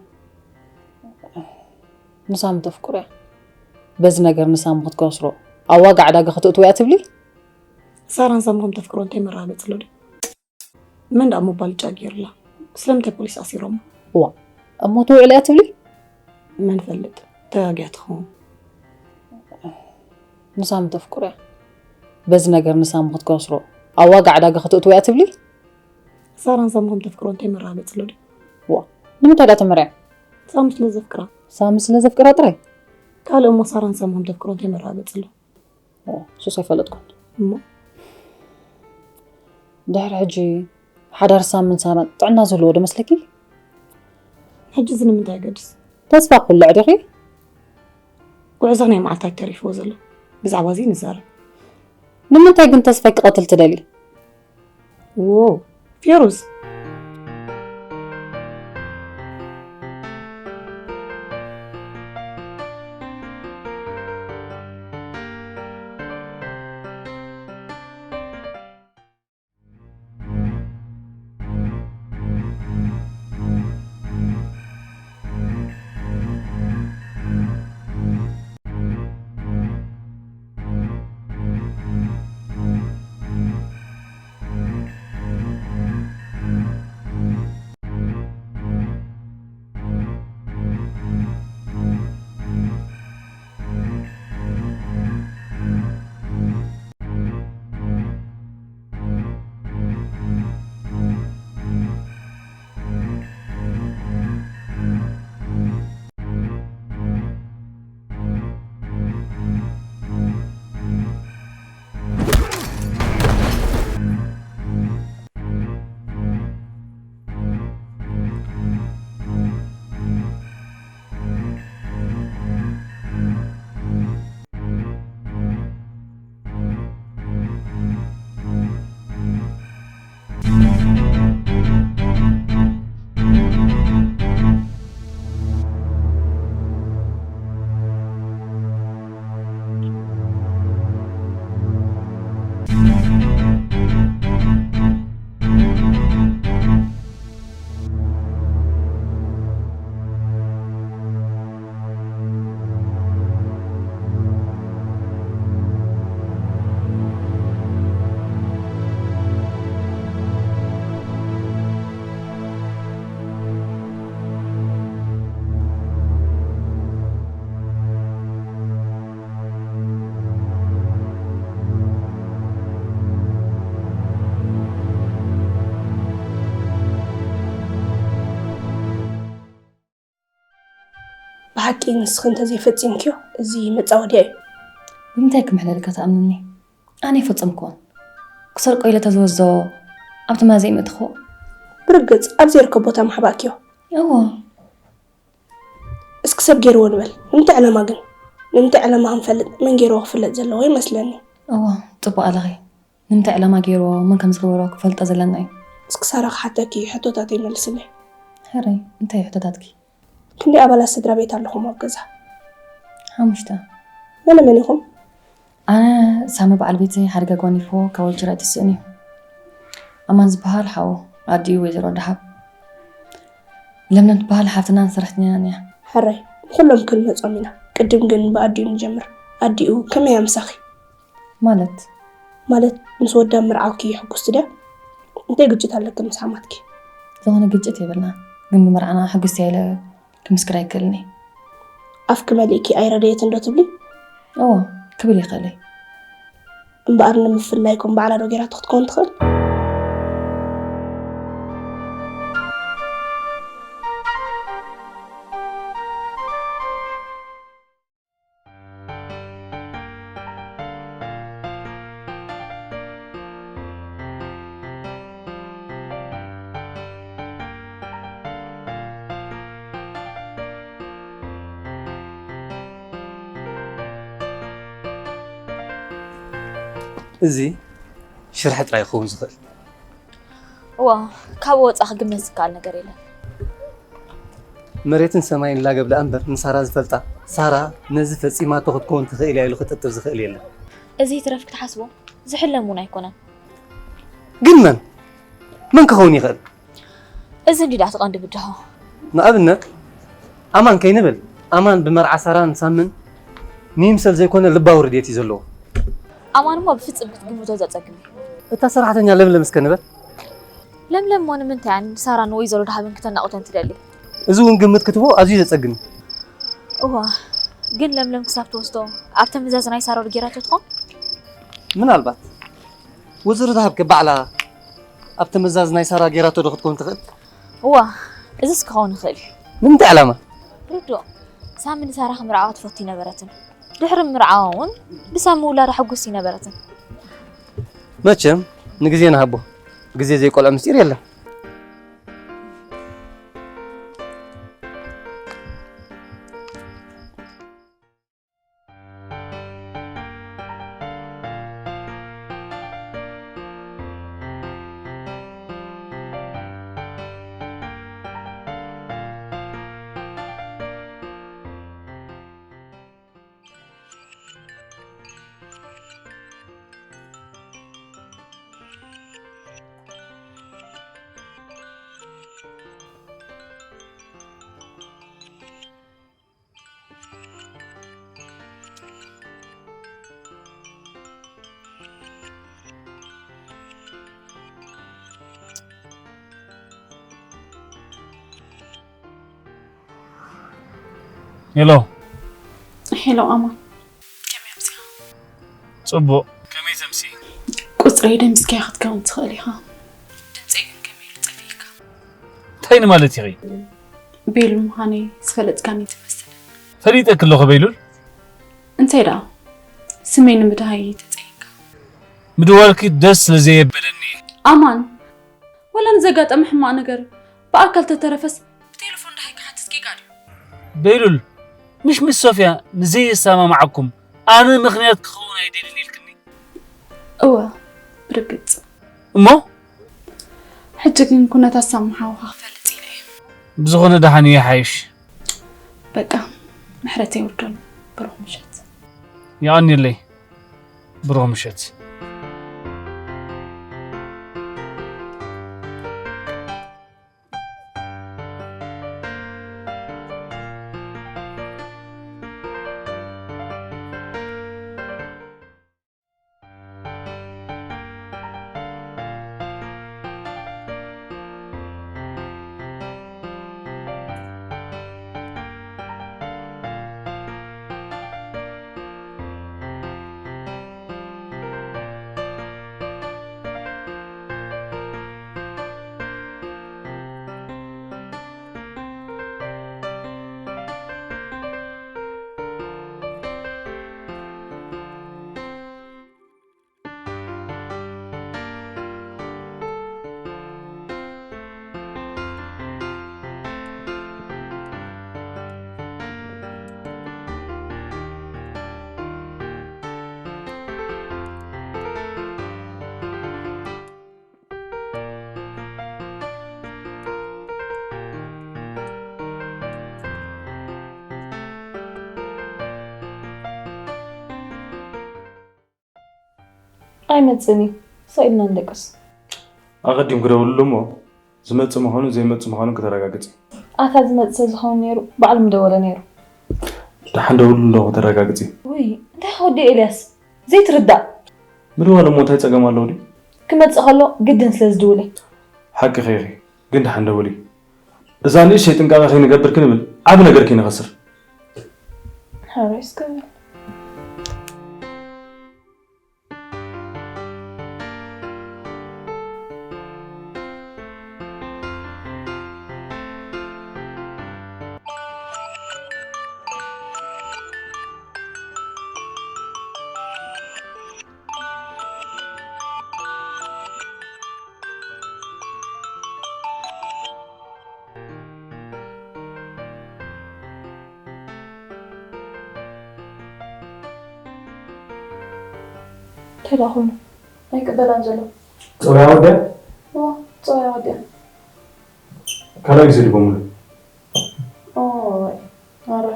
ንሳም ተፍቅሮ እያ። በዚ ነገር ንሳም ክትከስሮ፣ ኣብ ዋጋ ዕዳጋ ከተእትዎ እያ ትብሊ? ሳራን ሳም ከም ተፍቅሮ እንታይ መረጋገጺ ኣሎ ድዩ? መን ደኣ ሞባልጫ ገይሩላ? ስለምንታይ ፖሊስ ኣሲሮሞ? እዋ፣ እሞ ትውዕል እያ ትብሊ? መን ፈልጥ፣ ተጋግያ ትኸውን። ንሳም ተፍቅሮ እያ። በዚ ነገር ንሳም ክትከስሮ፣ ኣብ ዋጋ ዕዳጋ ከተእትዎ እያ ትብሊ? ሳራን ሳም ከም ተፍቅሮ እንታይ መረጋገጺ ኣሎ ድዩ? እዋ፣ ንምንታይ ደኣ ተመርዕያ? ሳም ስለ ዘፍቅራ። ሳም ስለ ዘፍቅራ ጥራይ? ካልእ እሞ ሳራን ሳም ከም ተፍቅሮ እንታይ መረጋገጺ ኣሎ? ኦ፣ ሱስ ኣይፈለጥኩን። እሞ? ድሕሪ ሕጂ ሓዳር ሳምን ሳራን ጥዕና ዝህልዎ ዶ መስለኪ? ሕጂ እዚ ንምንታይ የገድስ? ተስፋ ክውልዕ ዲኺ? ጉዕዞ ናይ መዓልታት ተሪፍዎ ዘሎ። ብዛዕባ እዚ ንዛረብ። ንምንታይ ግን ተስፋይ ክቐትል ትደሊ? ዎ፣ ፌሩዝ። ብሓቂ ንስኺ እንተዘይፈጺምክዮ፣ እዚ መጻወድያ እዩ። ብምንታይ ክምሕለልካ ትኣምንኒ? ኣነ ኣይፈጸምክዎን። ክሰርቆ ኢለ ተዝወስዶ፣ ኣብቲ ማዘይ ምእትኽዎ? ብርግጽ፣ ኣብ ዘይርከብ ቦታ ምሓባእክዮ። እዎ። እስኪ ሰብ ገይርዎ ንበል። ንምንታይ ዕላማ ግን? ንምንታይ ዕላማ ክንፈልጥ መን ገይርዎ ክፍለጥ ዘለዎ ይመስለኒ። እዎ፣ ጽቡቕ ኣለኺ። ንምንታይ ዕላማ ገይርዎ፣ መን ከም ዝገበሮ ክፈልጦ ዘለና እዩ። እስኪ ሳራ ክሓተኪ፣ ሕቶታተይ መልስለይ። ሕራይ፣ እንታይ እዩ ሕቶታትኪ? ክንደይ ኣባላት ስድራ ቤት ኣለኹም ኣብ ገዛ? ሓሙሽተ። መነ መን ኢኹም? ኣነ፣ ሳሚ በዓል ቤተይ ሓደጋ ጓኒፍዎ ካብ ወልችር ኣይትስእን እዩ። ኣማን ዝበሃል ሓው፣ ኣዲኡ ወይዘሮ ደሃብ። ለምለም ትበሃል ሓፍትናን ሰራሕተኛን እያ። ሕራይ፣ ንኹሎም ክንመጾም ኢና። ቅድም ግን ብኣዲኡ ንጀምር። ኣዲኡ ከመይ እያ ምሳኺ? ማለት? ማለት ምስ ወዳ ምርዓውኪ ሕጉስቲ ድያ? እንታይ ግጭት ኣለኪ ምስ ሓማትኪ? ዝኾነ ግጭት የብልና፣ ግን ብመርዓና ሕጉስቲ እያ ኢለ ክምስክር ኣይክእልን እየ። ኣፍኪ መሊእኪ ኣይረደየትን ዶ ትብሊ? እዎ ክብል ይኽእል እየ። እምበኣር ንምፍልላይኩም ባዕላ ዶ ጌራቶ ክትከውን ትኽእል? እዚ ሽርሒ ጥራይ ክኸውን ዝኽእል። እዋ፣ ካብኡ ወፃኢ ክግመት ዝከኣል ነገር የለን። መሬትን ሰማይን ላገብ ደኣ እምበር ንሳራ ዝፈልጣ፣ ሳራ ነዚ ፈጺማቶ ክትከውን ትኽእል እያ ኢሉ ክጥርጥር ዝኽእል የለን። እዚ ይትረፍ ክትሓስቦ ዝሕለም እውን ኣይኮነን። ግን መን መን ክኸውን ይኽእል? እዚ እንዲ ደኣ ትቐንዲ ብድሆ። ንኣብነት ኣማን ከይንብል፣ ኣማን ብመርዓ ሳራን ሳምን ንይምሰል ዘይኮነ ልባዊ ርድየት እዩ ዘለዎ። ኣማን እሞ ብፍጽም ክትግምቶ ዘጸግም እዩ። እታ ሰራሕተኛ ለምለም እስከ ንበል። ለምለም እሞ ንምንታይ እያ ንሳራን ወይዘሮ ደሃብን ክተናቑተን ትደሊ? እዚ እውን ግምት ክትቦ ኣዝዩ ዘጸግም እዩ። እዋ፣ ግን ለምለም ክሳብ ትወስዶ ኣብ ተመዛዝናይ ሳራ ዶ ጌራቶ ትኾን? ምናልባት ወይዘሮ ደሃብ ከ ባዕላ ኣብ ተመዛዝናይ ሳራ ጌራቶ ዶ ክትከውን ትኽእል? እዋ፣ እዚስ ክኸውን ይኽእል እዩ። ንምንታይ ዕላማ? ርዱእ፣ ሳሚ ንሳራ ክምርዓዋ ትፈቱ ይነበረትን። ድሕሪ ምርዓዋ እውን ብሳሚ ውላዳ ሕጉስ ይነበረትን። መቸም ንግዜ ንሃቦ፣ ግዜ ዘይቆልዖ ምስጢር የለን። ሄሎ። ሄሎ ኣማን፣ ከመይ ኣምሲኻ? ጽቡቕ። ከመይ ተምሲ? ቁጽረይ ደምስካያ ክትከውን ትኽእል ኢኻ። ድምፀይ ግን ከመይ ኢሉ ጠፊእካ? እንታይ ንማለት ኢኺ? ቤሉ ምዃነይ ዝፈለጥካኒ ትመስል። ፈሊጠኪ ኣለኹ ቤሉል። እንታይ ደኣ? ስመይ ንምድሃይ ተጸይንካ። ምድዋልኪ ደስ ስለ ዘየበለኒ። ኣማን፣ ወላ ንዘጋጠመ ሕማቕ ነገር ብኣካል ተተረፈስ ብቴሌፎን ደሃይ ክሓትት ጌጋ ድዩ? ቤሉል፣ ምሽ ምስ ሶፍያ ንዘየሰማማዓኩም ኣነ ምኽንያት ክኸውን ኣይደልን ኢልክኒ። እወ፣ ብርግጽ። እሞ ሕጂ ግን ኩነታት ሳሚ ሓውኻ ክፈልጥ ኢለ እየ። ብዝኾነ ደሓን እየ ሓይሽ። በቃ፣ ምሕረት የውርደሉ። ብሩኽ ምሸት። የቐንየለይ። ብሩኽ ምሸት። ኣይመጽእን እዩ። ሰኢልና ንደቅስ። ኣቐዲምኪ ደውልሉ እሞ ዝመጽእ ምዃኑን ዘይመጽእ ምዃኑን ክተረጋግጺ። ኣታ ዝመጽእ ዝኸውን ነይሩ ባዕሉ ምደወለ ነይሩ። ደሓን ደውልሉ እንዶ ክተረጋግጺ። ውይ እንታይ ክወዲ ኤልያስ ዘይትርዳእ። ምድዋል እሞ እንታይ ጸገም ኣለዎ ድዩ? ክመጽእ ከሎ ግድን ስለ ዝድውል እየ። ሓቂ ኸይኺ ግን ደሓን ደውሊ። እዛ ንእሽተይ ጥንቃቐ ከይንገብር ክንብል ዓቢ ነገር ከይንኸስር። ሕራይ እስከ በል። እንታይ ደኣ ኮይኑ? ኣይቅበላን ዘሎ። ጸባያ ወዲያ? እዋ፣ ጸባያ ወዲያ። ካልኣይ ግዜ ድገሙሉ። ኦይ፣ ኣረ።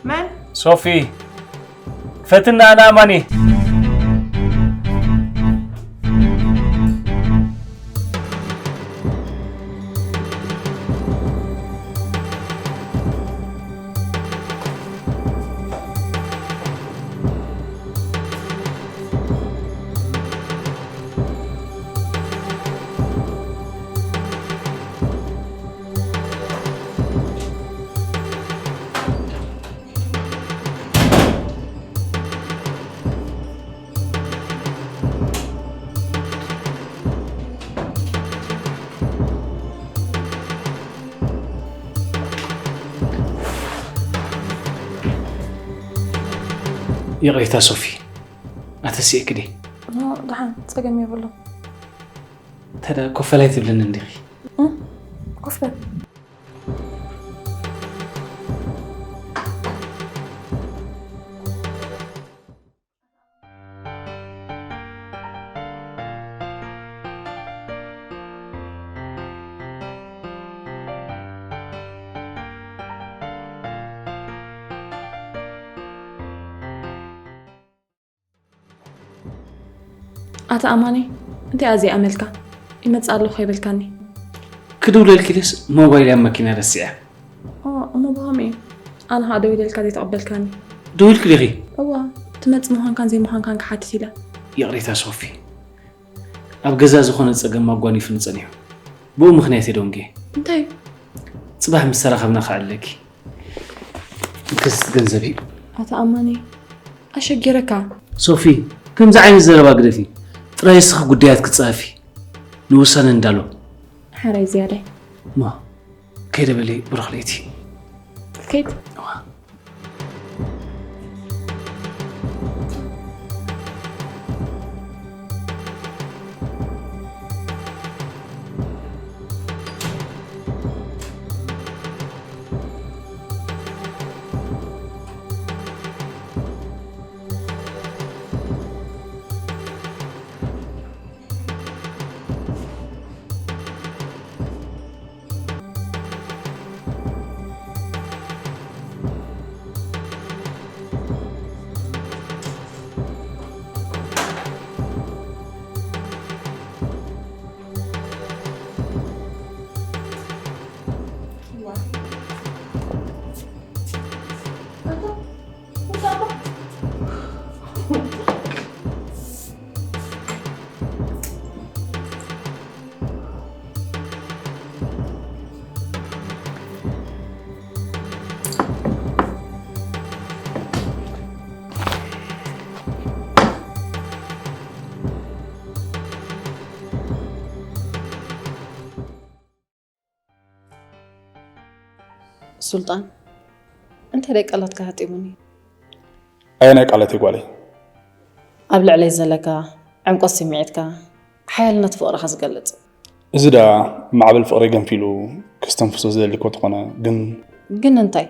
መን? ሶፊ፣ ክፈትና ኣነ ኣማኒ። ይቕሬታ ሶፊ፣ ኣተሲእክ ድየ? ኖ፣ ደሓን፣ ጸገም የብሉን። እንተ ደኣ ኮፍ በል ኣይትብልንን ዲኺ? እም፣ ኮፍ በል። ኣታ ኣማኒ፣ እንታይ እያ እዚኣ መልካ? ይመጽእ ኣለኹ ኣይበልካኒ። ክድውለልኪ ኢለስ ሞባይል ኣብ መኪና ረሲዐ። ኦ፣ እሞ ብኸመይ እዩ? ኣነ ኸኣ ደዊለልካ ዘይተቐበልካኒ። ደዊልኪ ዲኺ? እዋ፣ ትመጽእ ምዃንካን ዘይምዃንካን ክሓትት ኢለ። ይቕሬታ ሶፊ፣ ኣብ ገዛ ዝኾነ ጸገም ኣጓኒፉኒ ጸኒሑ። ብኡ ምኽንያት እየ ደንጉየ። እንታይ? ጽባሕ ምስ ተራኸብና ከዕልለኪ። እንክስ ገንዘብ እዩ። ኣታ ኣማኒ፣ ኣሸጊረካ። ሶፊ፣ ከምዚ ዓይነት ዘረባ ግደፊ። ጥራይ እስኺ ጉዳያት ክትጸሃፊ። ንውሳነ እንዳሎ። ሓራይ ዝያዳይ። እሞ፣ ከይደ በሊ ብሩኽ ለይቲ። ከይድ። እዋ። ሱልጣን፣ እንታይ ደይ ቃላትካ ሃጢሙኒ? ኣየናይ ቃላት እዩ ጓለይ? ኣብ ልዕለይ ዘለካ ዕምቆት ስምዒትካ፣ ሓያልነት ፍቕርኻ ዝገልጽ። እዚ ደኣ ማዕበል ፍቕረይ ገንፊሉ ከስተንፍሶ ዝደሊ እኮ ተኾነ፣ ግን ግን እንታይ?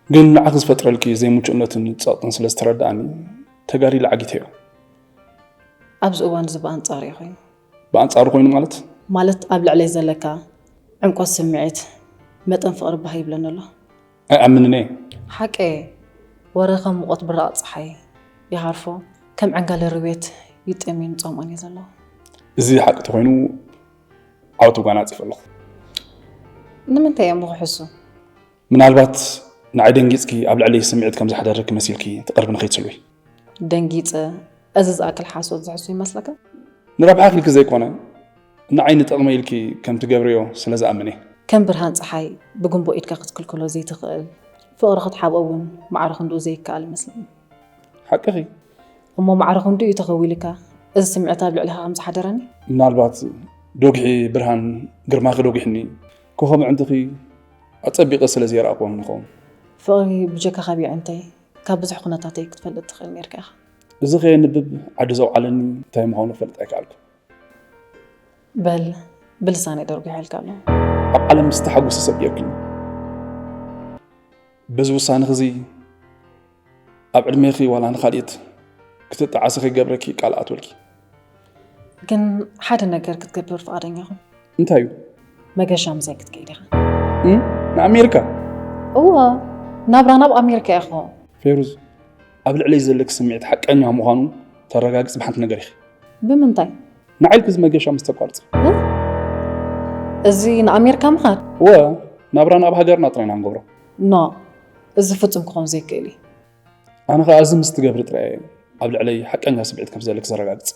ግን ንዓኺ ዝፈጥረልኪ ዘይምቹእነትን ጸቕጥን ስለ ዝተረድኣኒ፣ ተጋዲለ ዓጊተዮ። ኣብዚ እዋን እዚ ብኣንጻሩ እዩ ኮይኑ። ብኣንጻሩ ኮይኑ ማለት? ማለት ኣብ ልዕለይ ዘለካ ዕምቆት ስምዒት፣ መጠን ፍቕሪ ባህ ይብለኒ ኣሎ። ኣይኣምንን እየ። ሓቀይ፣ ወረ ከም ሙቐት ብራቕ ጸሓይ ይሃርፎ፣ ከም ዕንጋለ ርቤት ይጥምየን ጸምኦን እየ ዘለኹ። እዚ ሓቂ ተኾይኑ፣ ዓወት ጓናጺፈ ኣለኹ። ንምንታይ እዮም ክሕሱ? ምናልባት ንዓይ ደንጊጽኪ ኣብ ልዕለይ ስምዒት ከም ዝሓደረኪ መሲልኪ ትቐርብኒ ከይትስልዊ። ደንጊጸ እዚ ዝኣክል ሓሶት ዝሕሱ ይመስለካ? ንረብሓኺ ኢልኪ ዘይኮነ፣ ንዓይ ንጥቕመይ ኢልኪ ከም ትገብርዮ ስለ ዝኣምን እየ። ከም ብርሃን ጸሓይ ብጉንቦ ኢድካ ክትክልክሎ ዘይትኽእል፣ ፍቕሪ ክትሓብኦ እውን ማዕረ ክንድኡ ዘይከኣል ይመስለኒ። ሓቅኺ። እሞ ማዕረ ክንድኡ እዩ ተኸዊሉካ፣ እዚ ስምዒት ኣብ ልዕሊኻ ከም ዝሓደረኒ? ምናልባት ዶግሒ ብርሃን ግርማኺ ዶጊሕኒ፣ ኮኸብ ምዕንትኺ ኣጸቢቐ ስለ ዘይረኣኽዎም ንኸውን። ፍቕሪ ብጀካኻ ብየዕንተይ ካብ ብዙሕ ኩነታተይ ክትፈልጥ ትኽእል ኔርካ ኢኻ። እዚ ከየንብብ ዓዲ ዘውዓለኒ እንታይ ምዃኑ ክፈልጥ ኣይከኣልኩን። በል፣ ብልሳነይ ደርጒሐልካ ኣለኹ። ኣብ ዓለም ዝተሓጎሰ ሰብ የብልኒ። በዚ ውሳነኺ እዚ ኣብ ዕድሜኺ ዋላ ንኻልኢት ክትጠዓሲ ከይገብረኪ ቃል ኣትወልኪ። ግን ሓደ ነገር ክትገብር ፍቓደኛ ኹን። እንታይ እዩ? መገሻ ምሳይ ክትከይድ ኢኻ። እም? ንኣሜሪካ? እወ፣ ናብራ ናብ ኣሜሪካ ኢኹ። ፌሩዝ፣ ኣብ ልዕለይ ዘለኪ ስምዒት ሓቀኛ ምዃኑ ተረጋግጽ ብሓንቲ ነገር ኢኺ። ብምንታይ? ንዓይ ኢልኪ እዚ መገሻ ምስ ተቋርጺ። እ? እዚ ንኣሜሪካ ምኻድ? እወ፣ ናብራና ኣብ ሃገርና ጥራይ ኢና ንገብሮ። ኖ፣ እዚ ፍጹም ክኸውን ዘይክእል እዩ። ኣነ ኸኣ እዚ ምስ ትገብሪ ጥራይ እየ ኣብ ልዕለይ ሓቀኛ ስምዒት ከም ዘለኪ ዘረጋግጽ።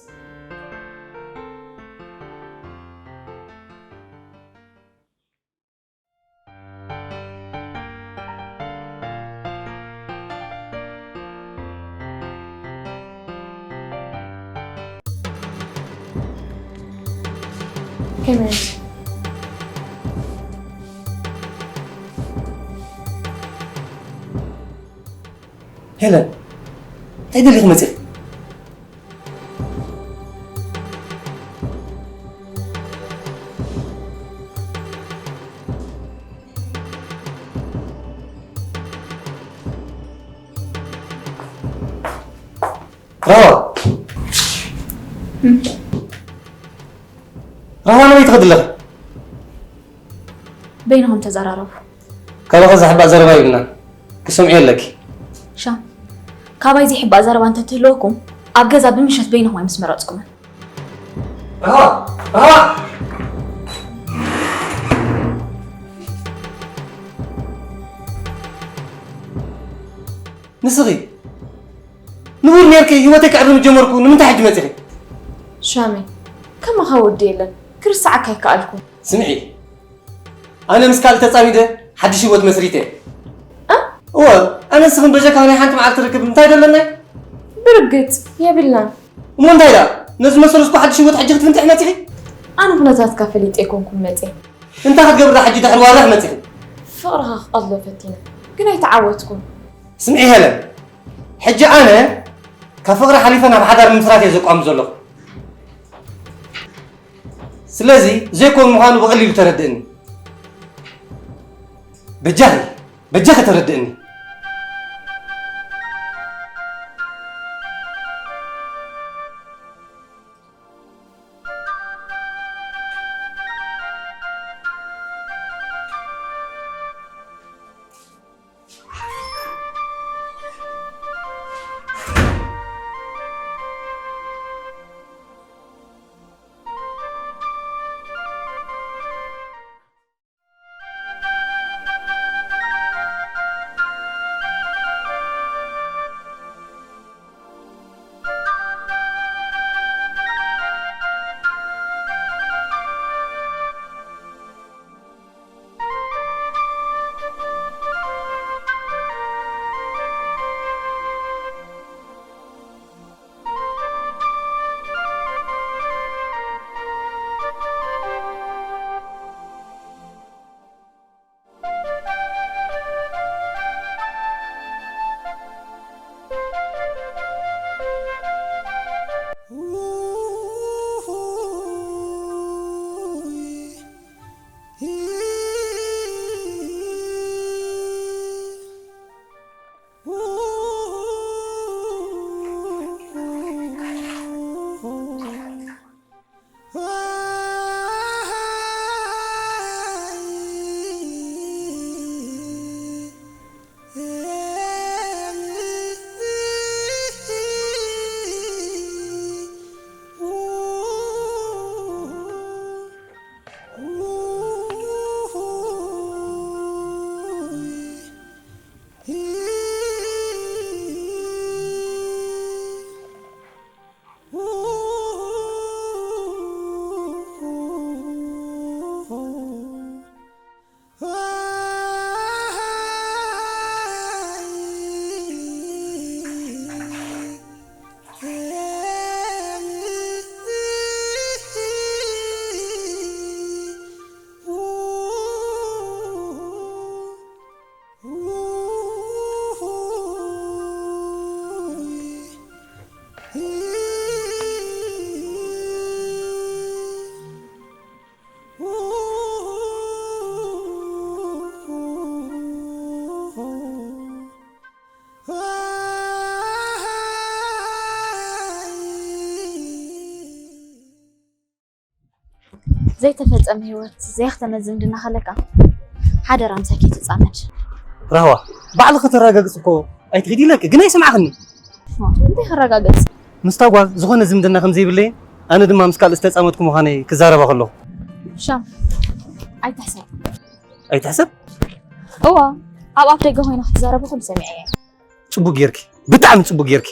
ከመይ? ሄለን፣ እንታይ ደሊኺ መጺኺ? ራህዋ! ራህዋ፣ ናበይ ትኸዲ ኣለኺ? በይንኹም ተዘራረቡ። ካባኺ ዝሕባእ ዘረባ የብልናን። ክሰምዕዮ ኣለኪ። ሻም፣ ካባይ ዘይሕባእ ዘረባ እንተትህልወኩም፣ ኣብ ገዛ ብምሸት በይንኹም ኣይምስመረጽኩምን። ራህዋ! ራህዋ! ንስኺ ንቡር ኔርኪ፣ ህይወተይ ክዕሪ ምስ ጀመርኩ ንምንታይ ሕጂ መጺኺ? ሻሜ፣ ከማኻ ወዲ የለን፣ ክርስዓካ ኣይከኣልኩን። ስምዒ፣ ኣነ ምስ ካልእ ተጻሚደ ሓድሽ ህይወት መስሪተ። እ? እወ፣ ኣነ ንስኽን በጀካ ናይ ሓንቲ መዓልቲ ርክብ እንታይ ደለና? ብርግጽ የብልናን። እሞ እንታይ ደኣ? ነዚ መሰረትኩ ሓድሽ ህይወት ሕጂ ክትፍንጥሕ መጺኺ? ኣነ ኩነታትካ ፈሊጠ ኣይኮንኩን መጺአ። እንታይ ክትገብሪ ደኣ ሕጂ ድሕሪ ዋርሕ መጺኺ? ፍቕርኻ ክቐትሎ ፈቲነ፣ ግን ኣይተዓወትኩን። ስምዒ ሄለን፣ ሕጂ ኣነ ካብ ፍቕሪ ሓሊፈ ናብ ሓዳር ምምስራት እየ ዘቋምት ዘለኹ። ስለዚ ዘይኮን ምዃኑ ብቐሊሉ ተረድእኒ። በጃኺ፣ በጃኺ ተረድእኒ። ዘይተፈጸመ ህይወት፣ ዘይኽተመ ዝምድና ከለካ ሓደራ ምሳይ ከይትጻመድ። ራህዋ፣ ባዕልኺ ተረጋግጽ እኮ ኣይትኺድ ኢለኪ፣ ግን ኣይሰማዕኽኒ። ዋ፣ እንታይ ከረጋግጽ? ምስታ ጓል ዝኾነ ዝምድና ከም ዘይብለይን ኣነ ድማ ምስ ካልእ ዝተጻመድኩ ምዃነይ ክዛረባ ከለኹ። ሻም፣ ኣይትሕሰብ። ኣይትሕሰብ? እዋ፣ ኣብ ኣፍ ደገ ኮይና ክትዛረቡ ኩሉ ሰሚዐ እየ። ጽቡቅ ጌርኪ፣ ብጣዕሚ ጽቡቅ ጌርኪ።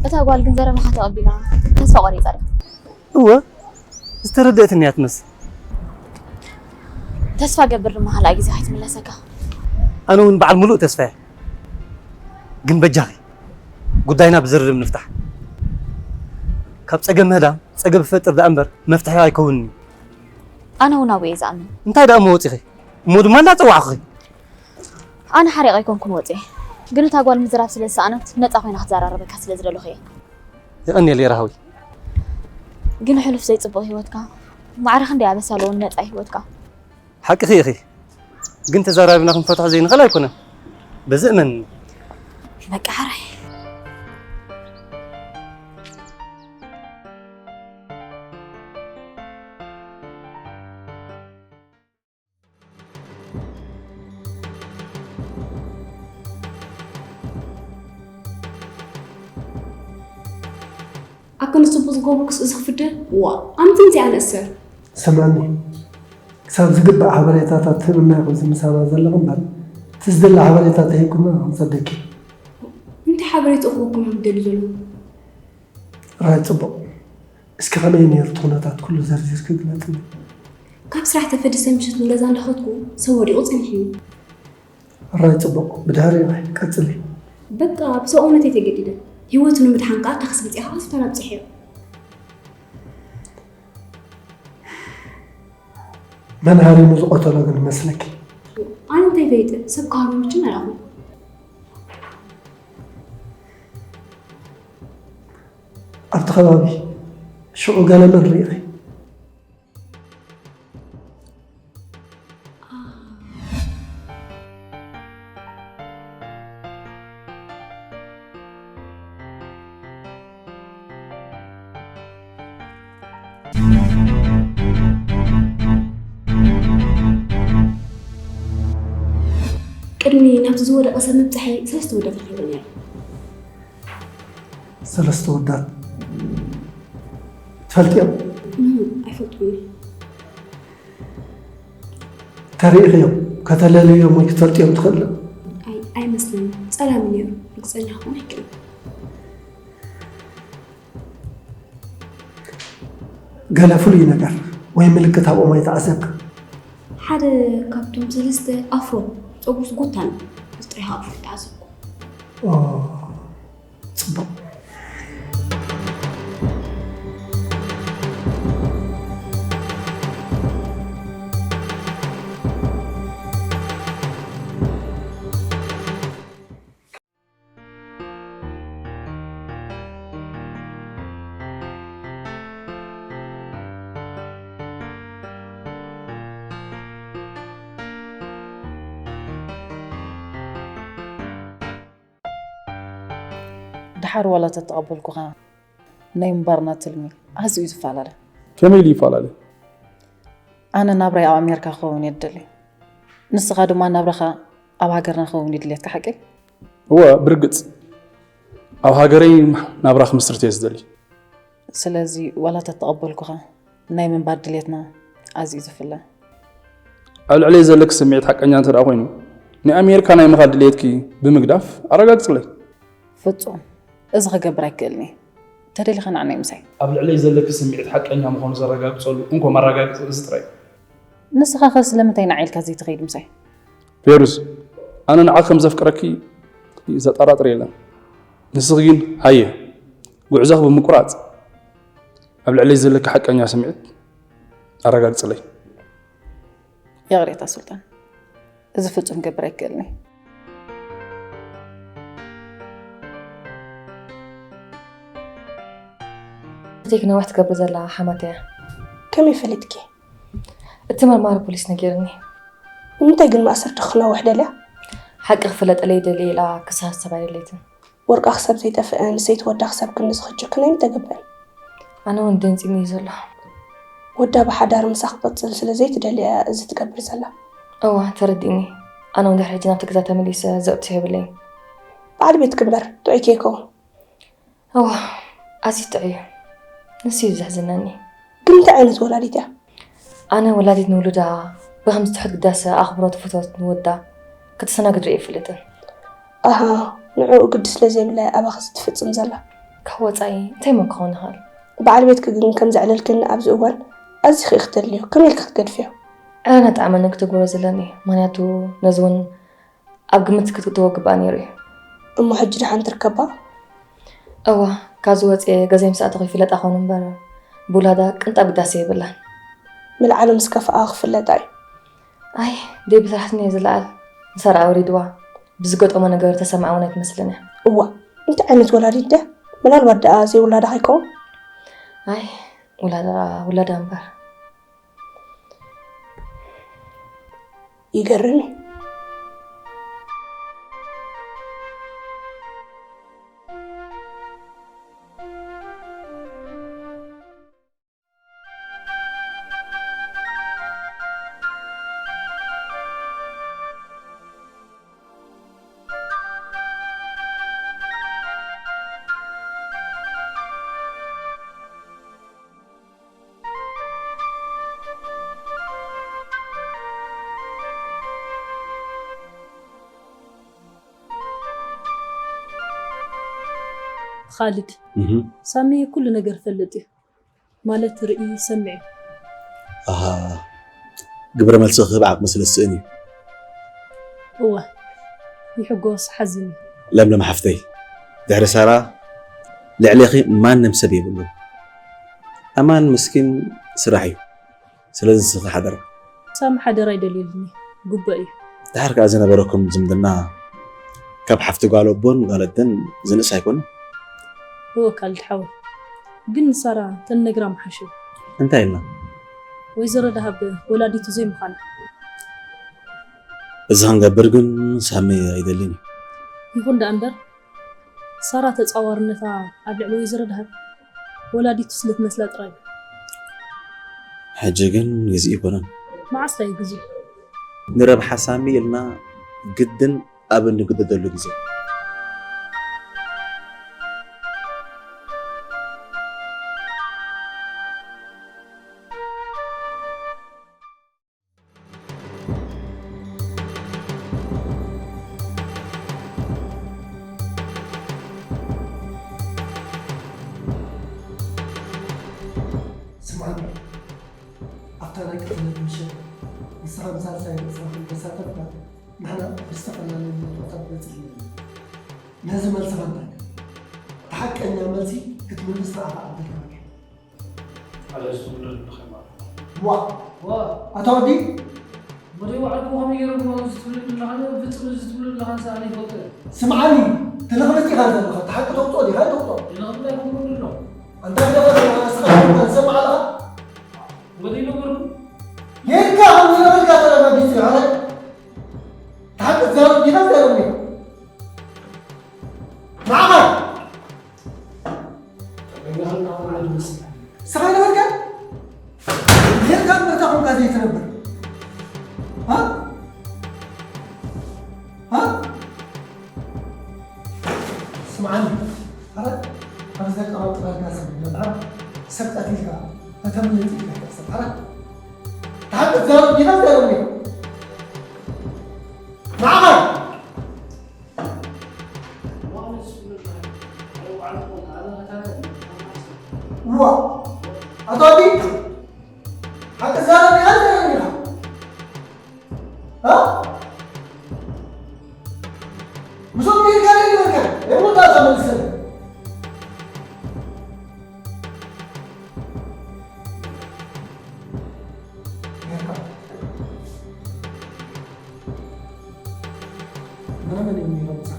እታ ጓል ግን ዘረባኻ ተቐቢላ ተስፋ ቆሪጻ ድያ? እወ፣ ዝተረደእትኒ እያ ትመስል። ተስፋ ገብር ድማ ካልኣይ ግዜ ከይትምለሰካ። ኣነ እውን በዓል ሙሉእ ተስፋ እየ። ግን በጃኺ፣ ጉዳይና ብዝርርብ ንፍታሕ። ካብ ጸገም ምህዳም ጸገም ይፈጥር ደኣ እምበር መፍትሒ ኣይከውንን እዩ። ኣነ እውን ኣብኡ እየ ዝኣምን። እንታይ ደኣ እሞ ወጺኺ? እሞ ድማ እንዳጸዋዕኹኺ። ኣነ ሓሪቕ ኣይኮንኩን ወጺኤ። ግን እታ ጓል ምዝራብ ስለ ዝሰኣነት ነጻ ኮይና ክትዘራረበካ ስለ ዝደለኹ እየ። የቐንየለይ ራህዊ። ግን ሕሉፍ ዘይጽቡቕ ህይወትካ ማዕረ ክንደይ ኣበሳ ኣለዎ ንመጻኢ ህይወትካ። ሓቅኺ ኢኺ። ግን ተዛራቢና ክንፈትሖ ዘይንኽእል ኣይኮነን። በዚ እመንኒ። በቃ ሕራይ። ኣክን ጽቡቅ ዝገብሩክስ እዚ ክፍደ ዋ ኣምትን እዚኣ ነእሰር ስምዕኒ፣ ክሳብ ዝግባእ ሓበሬታታት ትህብና ኢኹም እዚ ምሳና ዘለኹም እምበር፣ እቲ ዝደሊ ሓበሬታ ተሂብኩምና ክንሰደኪ። እንታይ ሓበሬትኡ ክህበኩም እዮም ዝደልዩ ዘለዉ? ራይ ጽቡቕ። እስኪ ከመይ ነይሩ እቲ ኩነታት ኩሉ ዘርዚርኪ ግለጽኒ። ካብ ስራሕ ተፈዲሰ ምሸት ንገዛ እንዳኸድኩ ሰብ ወዲቑ ጸኒሕኒ። ራይ ጽቡቕ። ብድሕሪኡ ኸ? ቀጽሊ። በቃ ብሰብኣውነተይ ተገዲደ። ህይወቱ ንምድሓን ከኣ ታክሲ ኣምጺኣ ሆስፒታል ኣብጺሐዮ። መን ሃሪሙ ዝቐተሎ ግን መስለኪ? ኣነ እንታይ ፈይጠ? ሰብ ክሃርሞ መቸም ኣይረኣኹን። ኣብቲ ከባቢ ሽዑ ገለ መን ርኢኺ? ቅድሚ ናብቲ ዝወደቐ ሰብ ምብጻሐይ ሰለስተ ወዳት ረኺበ ነይረ። ሰለስተ ወዳት ትፈልጥዮም? ኖ፣ ኣይፈልጥኩምን። ተሪእኽዮም፣ ከተለልዮም ወይ ክትፈልጥዮም ትኽእል ዶ? ኣይ፣ ኣይመስለንን። ጸላም ነይሩ። ርግጸኛ ክኾን ኣይክእልን። ገለ ፍሉይ ነገር ወይ ምልክት ኣብኦም ኣይተዓዘብካ? ሓደ ካብቶም ሰለስተ ኣፍሮ፣ ጸጉሩስ ጉታን፣ እዚ ጥራይ ኣፍሮ ተዓዘብኩ። ኦ፣ ጽቡቕ። ደሓር ዋላ ተተቐበልኩኻ፣ ናይ ምንባርና ትልሚ ኣዝዩ እዩ ዝፈላለ። ከመይ ኢሉ ይፈላለ? ኣነ ናብራይ ኣብ ኣሜሪካ ክኸውን እየ ዝደሊ። ንስኻ ድማ ናብራኻ ኣብ ሃገርና ክኸውን እዩ ድልየትካ፣ ሓቀይ? እወ፣ ብርግጽ። ኣብ ሃገረይ ናብራ ክምስርት እየ ዝደሊ። ስለዚ ዋላ ተተቐበልኩኻ፣ ናይ ምንባር ድልየትና ኣዝዩ ዝፍለ። ኣብ ልዕለይ ዘለኪ ስምዒት ሓቀኛ እንተ ደኣ ኮይኑ፣ ናይ ኣሜሪካ ናይ ምኻድ ድልየትኪ ብምግዳፍ ኣረጋግጽለይ። ፍጹም። እዚ ክገብር ኣይክእልን እየ። ተደሊኻ ንዓናይ ምሳይ። ኣብ ልዕለይ ዘለኪ ስምዒት ሓቀኛ ምዃኑ ዘረጋግጸሉ እንኮ መረጋገጺ እዚ ጥራይ እዩ። ንስኻ ኸ ስለምንታይ ንዓይ ኢልካ ዘይትኸይድ ምሳይ? ፌሩዝ፣ ኣነ ንዓኺ ከም ዘፍቅረኪ ዘጠራጥር የለን። ንስኺ ግን ሃየ፣ ጉዕዞኺ ብምቁራጽ ኣብ ልዕለይ ዘለኪ ሓቀኛ ስምዒት ኣረጋግጽለይ። ይቕሬታ ሱልጣን፣ እዚ ፍጹም ክገብር ኣይክእልን እየ። እተይ ክነውሕ ትገብር ዘላ ሓማተይ እያ። ከመይ ፈሊጥኪ? እቲ መርማሪ ፖሊስ ነጊርኒ። ንምንታይ ግን ማእሰርቲ ክነውሕ ደልያ? ሓቂ ክፍለጠለይ ደልየ ኢላ ክሳብ ሰብ ኣይደለይትን። ወርቃ ክሳብ ዘይጠፍአ፣ ንሰይቲ ወዳ ክሳብ ክንዲ ዝኽጅ ክነይ ምተገብረ። ኣነ እውን ደንጺኒ እዩ ዘሎ። ወዳ ብሓዳር ምሳ ክቕጽል ስለ ዘይትደሊ እያ እዚ ትገብር ዘላ። እዋ፣ ተረዲእኒ። ኣነ እውን ድሕሪ ሕጂ ናብቲ ገዛ ተመሊሰ ዘእቱ የብለይን። በዓል ቤትኪ እምበር ጥዑይ ከይከውን። እዋ፣ ኣዝዩ ጥዑይ እዩ። ንሱ እዩ ዘሕዝነኒ። ግን እንታይ ዓይነት ወላዲት እያ? ኣነ ወላዲት ንውሉዳ ብኸምዚ ትሑት ግዳሰ ኣኽብሮት ፍቶት ንወዳ ከተስተናግድ ርእየ ይፈልጥን። ኣሃ፣ ንዕኡ ግዲ ስለ ዘይብላ እያ ኣባኺ እዚ ትፍጽም ዘላ። ካብ ወጻኢ እንታይ እሞ ክኸውን ይኽእል? በዓል ቤትኪ ግን ከም ዘዕለልክኒ ኣብዚ እዋን ኣዚኺ ኢኺ ተድልዮ። ከመይ ኢልኪ ክትገድፍዮ? ዕረ ነጣዕመኒ ክትግብሮ ዘለኒ፣ ምኽንያቱ ነዚ እውን ኣብ ግምት ክትእትዎ ግባእ ነይሩ እዩ። እሞ ሕጂ ደሓን ትርከባ? እዋ፣ ካብዚ ወፅየ ገዛይ ምስ ኣተኹ ይፍለጣ ኾን እምበር ብውላዳ ቅንጣብ ግዳሴ የብላን። ምልዓሉ ምስ ከፍኣ ክፍለጣ እዩ። ኣይ፣ ደይ ብስራሕትን እየ ዝለዓል። ንሳራ ኣውሪድዋ ብዝገጠሞ ነገር ተሰምዓ እውን ኣይትመስልን እያ። እዋ፣ እንታይ ዓይነት ወላዲት ድያ? ምናልባት ደኣ ዘይውላዳ ከይከውን? ኣይ፣ ውላዳ ውላዳ እምበር። ይገርም እዩ። ኻልድ፣ ሳሚ ኩሉ ነገር ፈልጥ እዩ ማለት ርኢ ይሰምዕ እዩ። ኣሃ፣ ግብረ መልሲ ክህብ ዓቕሚ ስለ ዝስእን እዩ። እወ፣ ይሕጎስ ሓዝን እዩ። ለምለም ሓፍተይ፣ ድሕሪ ሳራ ልዕሌኺ ማንም ሰብ የብሉን። ኣማን ምስኪን ስራሕ እዩ። ስለዚ ንስኺ ሓደራ። ሳሚ ሓደራ ኣይደልየልኒ፣ ግቡእ እዩ። ድሓር ከኣ ዝነበረኩም ዝምድና ካብ ሓፍቲ ጓል ኣቦን ጓል ኣደን ዝንእስ ኣይኮነን። እወ ካልድ ሓወይ፣ ግን ንሳራ ተንነግራ ምሓሸ። እንታይ ኢልና? ወይዘሮ ደሃብ ወላዲቱ ዘይምዃና። እዚ ክንገብር ግን ሳሚ ኣይደልን እዩ። ይኹን ደኣ እምበር ሳራ ተጻዋርነታ ኣብ ልዕሊ ወይዘሮ ደሃብ ወላዲቱ ስለ ትመስላ ጥራይ እዩ። ሕጂ ግን ግዜ ኣይኮነን። መዓስ ከ እዩ ግዜ? ንረብሓ ሳሚ ኢልና ግድን ኣብ እንግደደሉ ግዜ። ስምዓኒ፣ ኣብታ ናይ ቅትለት ምሸት ንስኻ ብሳልሳይ ርእስኻ ከም ተሳተፍካ ንሕና ብዝተፈላለየ መድረኻት በጺሕና ኢና። ነዚ መልስኻ እንታይ? እቲ ሓቀኛ መልሲ ክትምልስ ንዓኻ ዕድል ክህበካ። ኣርእስቱ ምድር ንኸማሉ ዋ ዋ ኣታ ወዲ ወደይ ባዕልኩ ከመይ ገይሮም እዚ ትብለኒ ኣለኻ ፍፅም እዚ ትብለኒ ኣለኻ ንስኻ ዘይፈልጥ ስምዓኒ ትልኽልጥ ኢኻ ዘለኻ እቲ ሓቂ ተውፅኦ ዲኻ ኣይተውፅኦ ይልኽልጥ ኣይኮንኩን ኣሎ ኣንታ ገለ ንስኻ ትሰምዕ ኣለኻ ወደይ ነበርኩ ጌርካ ከም ዝነበርካ ተረጋጊፁ እዩ ሓላይ እቲ ሓቂ ትዛረብ ዲኻ ዘይረብኒ ንዓኻ ንስኻ ነበርካ? ጌርካ እምበር እንታይ ኾንካ ዘይትነብር? ሃ? ሃ? ስምዓኒ፣ ኣረ፣ ኣብዚ ዘቀባጥረልካ ሰብ የለን። ሃ? ሰብ ቀቲልካ፣ ተተምልጥ ኢልካ ሰብ፣ ኣረ፣ ተሓቂ ትዛረብ ዲኻ ትዛረብ ዲኻ? ንዓኻ! ዋ ኣቶ ኣቢ ሓቂ ዛረብ ኢኻ ዘረብ ኢኻ እ ምስኦም ከይድካ ደ ይበልካ የብሉካ እዛ መልሰለ ጌርካ ምናምን እዮም ነይሮም ዝሓ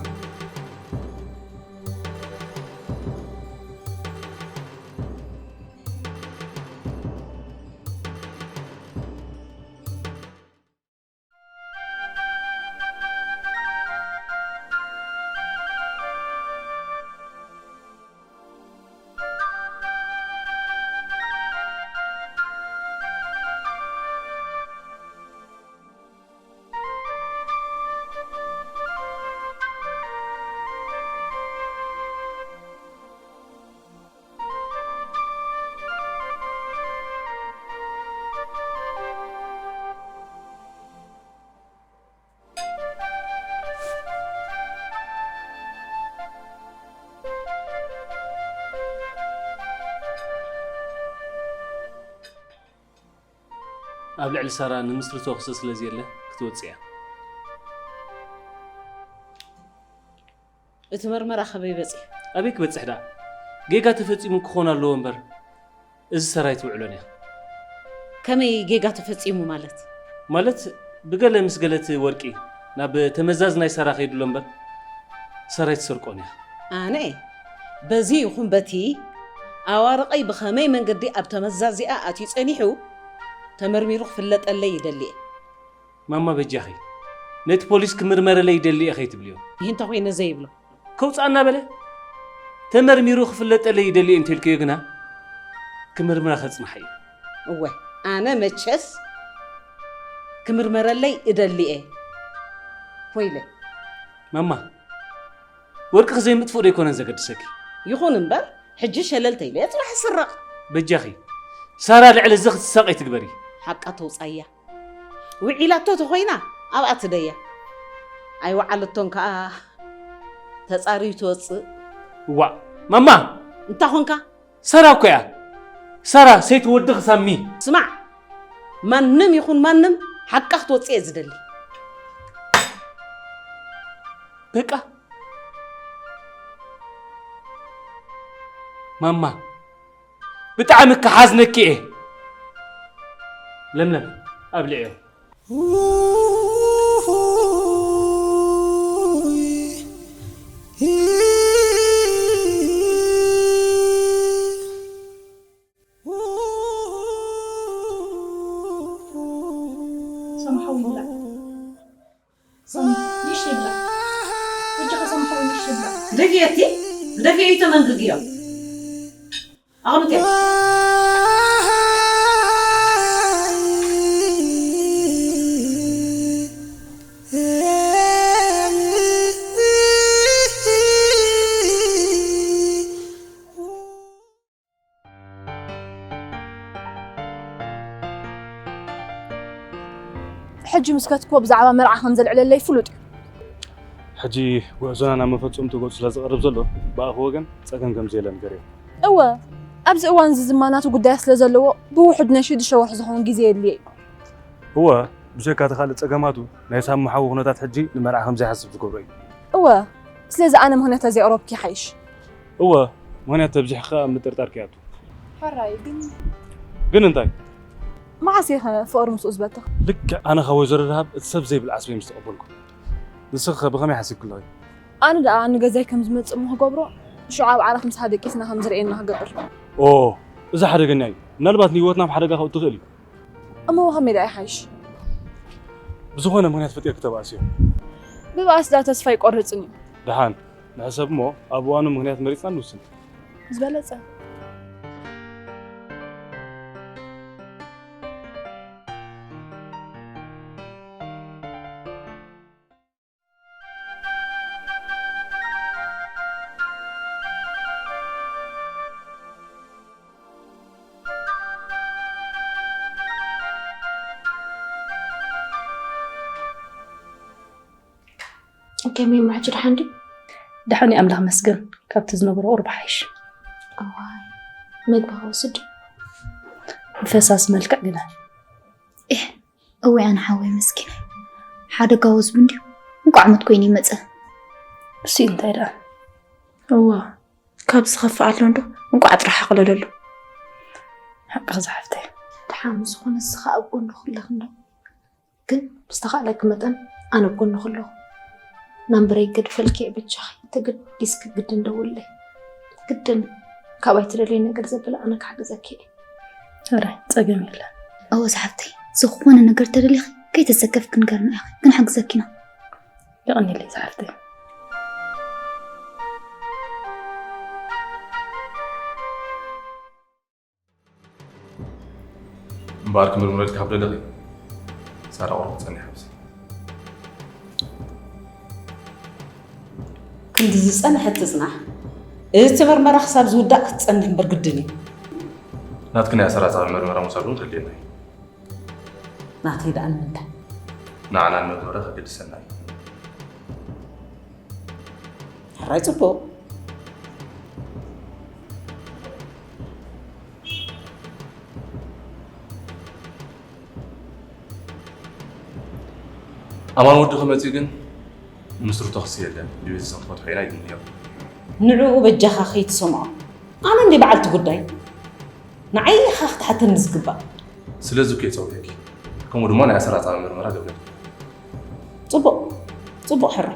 ኣብ ልዕሊ ሳራ ንምስርቶ ክሲ ስለ ዘየለ ክትወጽእ እያ። እቲ መርመራ ከበይ በጺሑ? ኣበይ ክበጽሕ ደኣ? ጌጋ ተፈጺሙ ክኾን ኣለዎ እምበር፣ እዚ ሰራይ ትውዕሎን እያ። ከመይ ጌጋ ተፈጺሙ ማለት? ማለት፣ ብገለ ምስ ገለ እቲ ወርቂ ናብ ተመዛዝ ናይ ሰራ ከይድሎ እምበር፣ ሰራይ ትሰርቆን እያ። ኣነ፣ በዚ ይኹን በቲ፣ ኣዋርቐይ ብኸመይ መንገዲ ኣብ ተመዛዚኣ ኣትዩ ጸኒሑ፣ ተመርሚሩ ክፍለጠለይ ይደሊ እየ። ማማ በጃኺ፣ ነቲ ፖሊስ ክምርመረለይ ይደሊ እየ ከይትብልዮ። ይህ እንተ ኮይነ ዘይብሎ። ከውፅኣና በለ። ተመርሚሩ ክፍለጠለይ ይደሊ እየ እንተልክዮ ግና፣ ክምርምራ ከጽንሓ እዩ። እወ፣ ኣነ መቸስ ክምርመረለይ እደሊ እየ። ኮይለ። ማማ፣ ወርቅኺ ዘይምጥፍኡ ዶ ኣይኮነን ዘገድሰኪ? ይኹን እምበር፣ ሕጂ ሸለል ተይለ እየ ጽባሕ ይስረቕ። በጃኺ፣ ሳራ ልዕሊ እዚ ክትሳቕ ኣይትግበሪ። ሓቃ ተውጻያ። ውዒላቶ ተኾይና ኣብኣ ትደያ። ኣይወዓለቶን ከኣ ተጻርዩ ትወጽእ። ዋእ፣ ማማ! እንታይ ኾንካ? ሳራ እኮ እያ። ሳራ፣ ሰይቲ ወድኺ ሳሚ። ስማዕ፣ ማንም ይኹን ማንም ሓቃ ክትወጽእ እየ ዝደሊ። በቃ። ማማ፣ ብጣዕሚ ክሓዝነኪ እየ። ለምለም፣ ኣብልዕዮ። ሰምሓዊ ይብላዕ። ሰም-፣ ይሽ ይብላዕ። እጅ ከሰምሓዊ ይሽ ይብላዕ። ደፊኤቲ፣ ደፊኤቲ መንግግዮ። ኣቕምጥዮ። ሕጂ ምስ ከትክዎ ብዛዕባ መርዓ ከም ዘልዕለለይ ፍሉጥ እዩ። ሕጂ ጉዕዞና ናብ መፈጸምቱ ገጹ ስለ ዝቐርብ ዘሎ፣ ብኣኺ ወገን ጸገም ከም ዘየለ ንገርዮ። እወ፣ ኣብዚ እዋን እዚ ዝማናቱ ጉዳያት ስለ ዘለዎ፣ ብውሑድ ነሽዱ ሸወሕ ዝኸውን ግዜ የድልዮ እዩ። እወ፣ ብጀካ እቲ ካልእ ጸገማቱ፣ ናይ ሳሙ ሓዊ ኩነታት ሕጂ ንመርዓ ከም ዘይሓስብ ዝገብሮ እዩ። እወ፣ ስለዚ ኣነ ምኽንያት ተዘይቕረብኪ ይሓይሽ። እወ፣ ምኽንያት ተብዚሕካ ኣብ ምጥርጣር ክኣቱ። ሕራይ ግን ግን እንታይ? መዓስ ኢኸ ፍቕሪ ምስኡ ዝበተኽ? ልክዕ ኣነ ካብ ወይዘሮ ደሃብ እቲ ሰብ ዘይብል ዓስቢ ምስ ተቐበልኩ። ንስኺ ከ ብኸመይ ሓሲብኪ ኣለኺ? ኣነ ደኣ ንገዛይ ከም ዝመጽእ እሞ ክገብሮ፣ ሽዑ ኣብ ዓራት ምሳኻ ደቂስና ከም ዝርእየና ክገብር። ኦ፣ እዚ ሓደገኛ እዩ። ምናልባት ንህይወትና ኣብ ሓደጋ ከእቱ ይኽእል እዩ። እሞ ከመይ ደኣ ይሓይሽ? ብዝኾነ ምኽንያት ፈጢርኪ ተባእስዮ። ብባእሲ ደኣ ተስፋ ኣይቆርጽን እዩ። ደሓን፣ ንሕሰብ እሞ ኣብ እዋኑ ምኽንያት መሪጽና ንውስን። ዝበለጸ። ከመይ እሞ ሕጂ ደሓን ድዩ? ደሓን እዩ ኣምላኽ መስገን፣ ካብቲ ዝነበሮ ቁሩብ ሓይሽ። እዋይ፣ መግቢ ክወስድ ድዩ? ብፈሳሲ መልክዕ ግና። ኤህ፣ እወ ኣነ ሓወይ መስኪናይ። ሓደጋ ወዝቡ እንድዩ። እንቋዕ ሞት ኮይኑ ይመጸ። እሱ እንታይ ደኣ? እዋ፣ ካብ ዝኸፍእ ኣሎ እንዶ፣ እንቋዕ ጥራሕ ኣቕለለሉ። ሓቅኺ ዝሓፍተይ። ደሓን ዝኾነ ንስኻ ኣብ ጎንኹ ኣለኺ እንዶ። ግን ብዝተኻእለኪ መጠን ኣነ ኣብ ጎንኺ ኣለኹ። ናምበረይ ገድፈልኪ እየ በጃኺ። ተገዲስኪ ግድን ደውልለይ። ግድን ካባይ ትደልዮ ነገር ዘበለ ኣነ ክሕግዘኪ እየ። ሕራይ፣ ጸገም የለን። እወ ዝሓፍተይ፣ ዝኾነ ነገር ተደሊኺ ከይተሰከፍኪ ንገርና ኢኺ፣ ክንሕግዘኪ ኢና። የቐንየለይ ዝሓፍተይ። እምበኣር ክምርምረልኪ ካብ ደለኺ፣ ሳራ ቁሩብ ክትጸንሒ ኣብዚ። ክንዲ ዝጸንሐት ትጽናሕ። እቲ መርመራ ክሳብ ዝውዳእ ክትጸንሕ እምበር ግድን እዩ። ናትኪ ናይ ኣሰራጻሚ መርመራ ምውሳድ እውን ከድልየና እዩ። ናተይ ደኣ ንምንታይ? ንዓና ንመርመራ ከገድሰና እዩ። ሕራይ ጽቡቕ። ኣማን ወዲ ክመፅእ ግን ምስሩ ተኽሲ የለን። ብቤተሰብ ክትፈትሖ ኢና ይግንዮ። ንዕኡ በጃኻ ከይትሰምዖ። ኣነ እንዲ በዓልቲ ጉዳይ ንዓይ ኢኻ ክትሓተኒ ዝግባእ። ስለዚ እኮ የፀውየኪ። ከምኡ ድማ ናይ ኣሰራፃ ምርመራ ገብረ። ፅቡቕ ፅቡቕ ሕራ።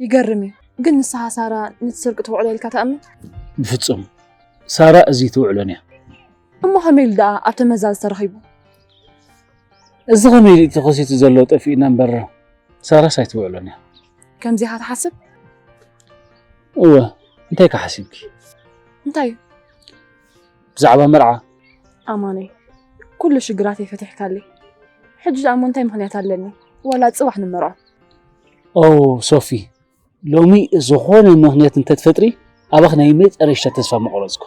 ይገርም እዩ። ግን ንስኻ ሳራ ነቲ ስርቂ ትውዕሎ ኢልካ ትኣምን? ብፍጹም። ሳራ እዚ ትውዕሎን እያ። እሞ ከመይ ኢሉ ደኣ ኣብቲ መዛዝ ተረኺቡ? እዚ ከመይ ኢሉ ተኸሲቱ ዘሎ ጠፊእና እምበር ሳራስ ኣይትውዕሎን እያ። ከምዚ ኢኻ ትሓስብ? እወ፣ እንታይ ከሓሲብኪ? እንታይ እዩ? ብዛዕባ መርዓ። ኣማነይ፣ ኩሉ ሽግራተይ ፈቲሕካለይ። ሕጂ ደኣ እሞ እንታይ ምኽንያት ኣለኒ? ዋላ ጽባሕ ንመርዖ። ኦ ሶፊ፣ ሎሚ ዝኾነ ምኽንያት እንተትፈጥሪ ኣባኽ ናይ መጨረሻ ተስፋ ምቆረጽኩ።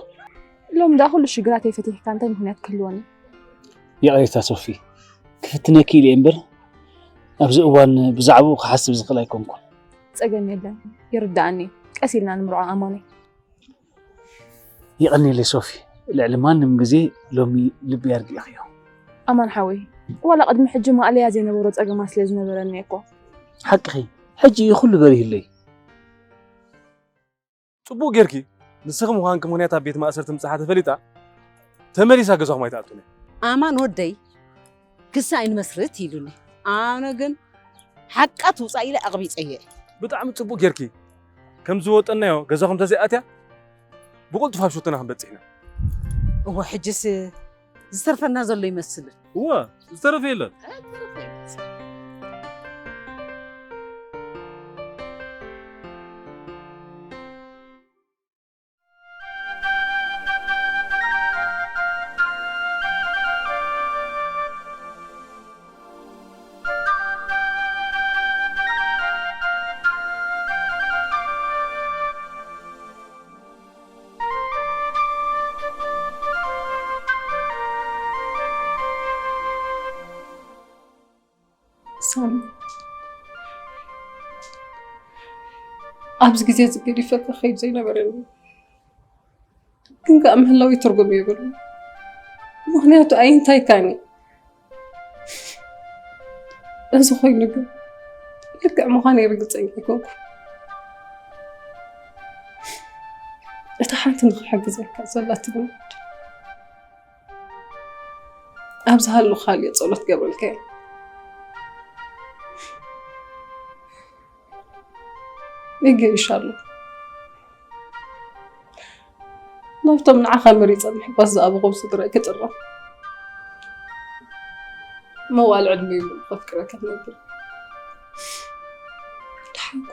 ሎም ደኣ ኩሉ ሽግራተይ ፈቲሕካ እንታይ ምኽንያት ክህልወኒ? ይቕሬታ ሶፊ፣ ክፍትነኪ ኢለ እምበር ኣብዚ እዋን ብዛዕባኡ ክሓስብ ዝኽእል ኣይኮንኩን። ጸገም የለን፣ ይርዳኣኒ። ቀስ ኢልና ንምርዖ ኣማነይ። የቐንየለይ ሶፊ፣ ልዕሊ ማንም ግዜ ሎሚ ልቢ ኣርጊእኽዮ። ኣማን ሓወይ፣ ዋላ ቅድሚ ሕጂ ማእለያ ዘይነበሮ ጸገማት ስለ ዝነበረኒ እኮ። ሓቅኺ፣ ሕጂ እዩ ኩሉ በሪህለይ። ፅቡቅ ጌርኪ። ንስኺ ምዃንኪ ምኽንያት ኣብ ቤት ማእሰርቲ ምብፅሓ ተፈሊጣ ተመሊሳ ገዛኹም ኣይትኣቱን እያ። ኣማን ወደይ ክሲ ኣይንመስርት ኢሉኒ። ኣነ ግን ሓቃ ትውፃእ ኢለ ኣቕቢፀየ። ብጣዕሚ ፅቡቅ ጌርኪ። ከም ዝወጠናዮ ገዛኹም ተዘይኣትያ ብቕልጡፍ ኣብ ሸቶና ክንበፅሕ ኢና። እወ ሕጅስ ዝተርፈና ዘሎ ይመስልን። እወ ዝተረፈ የለን። ሳሚ፣ ኣብዚ ግዜ እዚ ገዲፈካ ክኸይድ ዘይነበረኒ፣ ግን ከኣ ምህላው ትርጉም የብሉ። ምኽንያቱ ኣይንታይካኒ። እዚ ኮይኑ ግን ልክዕ ምዃነይ ርግጸኛ ኣይኮንኩ። እታ ሓንቲ ንኽሕግዘካ ዘላ ትግምት ኣብ ዝሃለኹ ካልእ ጸሎት ገብረልካ እየ። ይገይሽ ኣሎ። ናብቶም ንዓኻ መሪጸ ምሕጓስ ዝኣበኹም ስድራይ ክጥርም መዋል ዕድመ ይብሉ ከፍቅረካ ክነብር ደሓንኩ።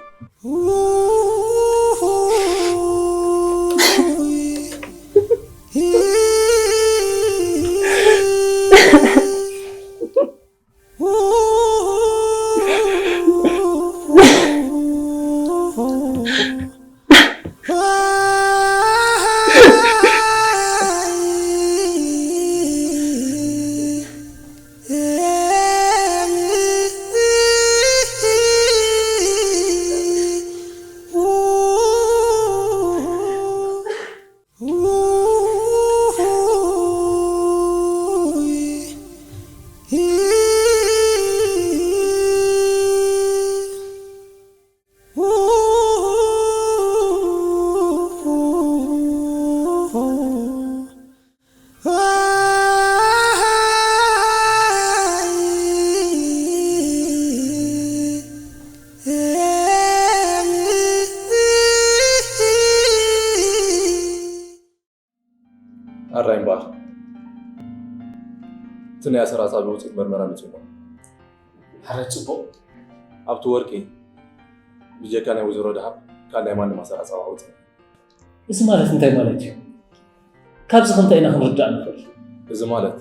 ኣራይ እምበኣር እቲ ናይ ኣሰራጻ ውፅኢት መርመራ መፂኡ እሞ። ሕራይ ፅቡቕ። ኣብቲ ወርቂ ብጀካ ናይ ወይዘሮ ደሃብ ካልእ ናይ ማንም ኣሰራጻ ውፅኢት። እዚ ማለት እንታይ ማለት እዩ? ካብዚ ከ እንታይ ኢና ክንርዳእ ንኽእል? እዚ ማለት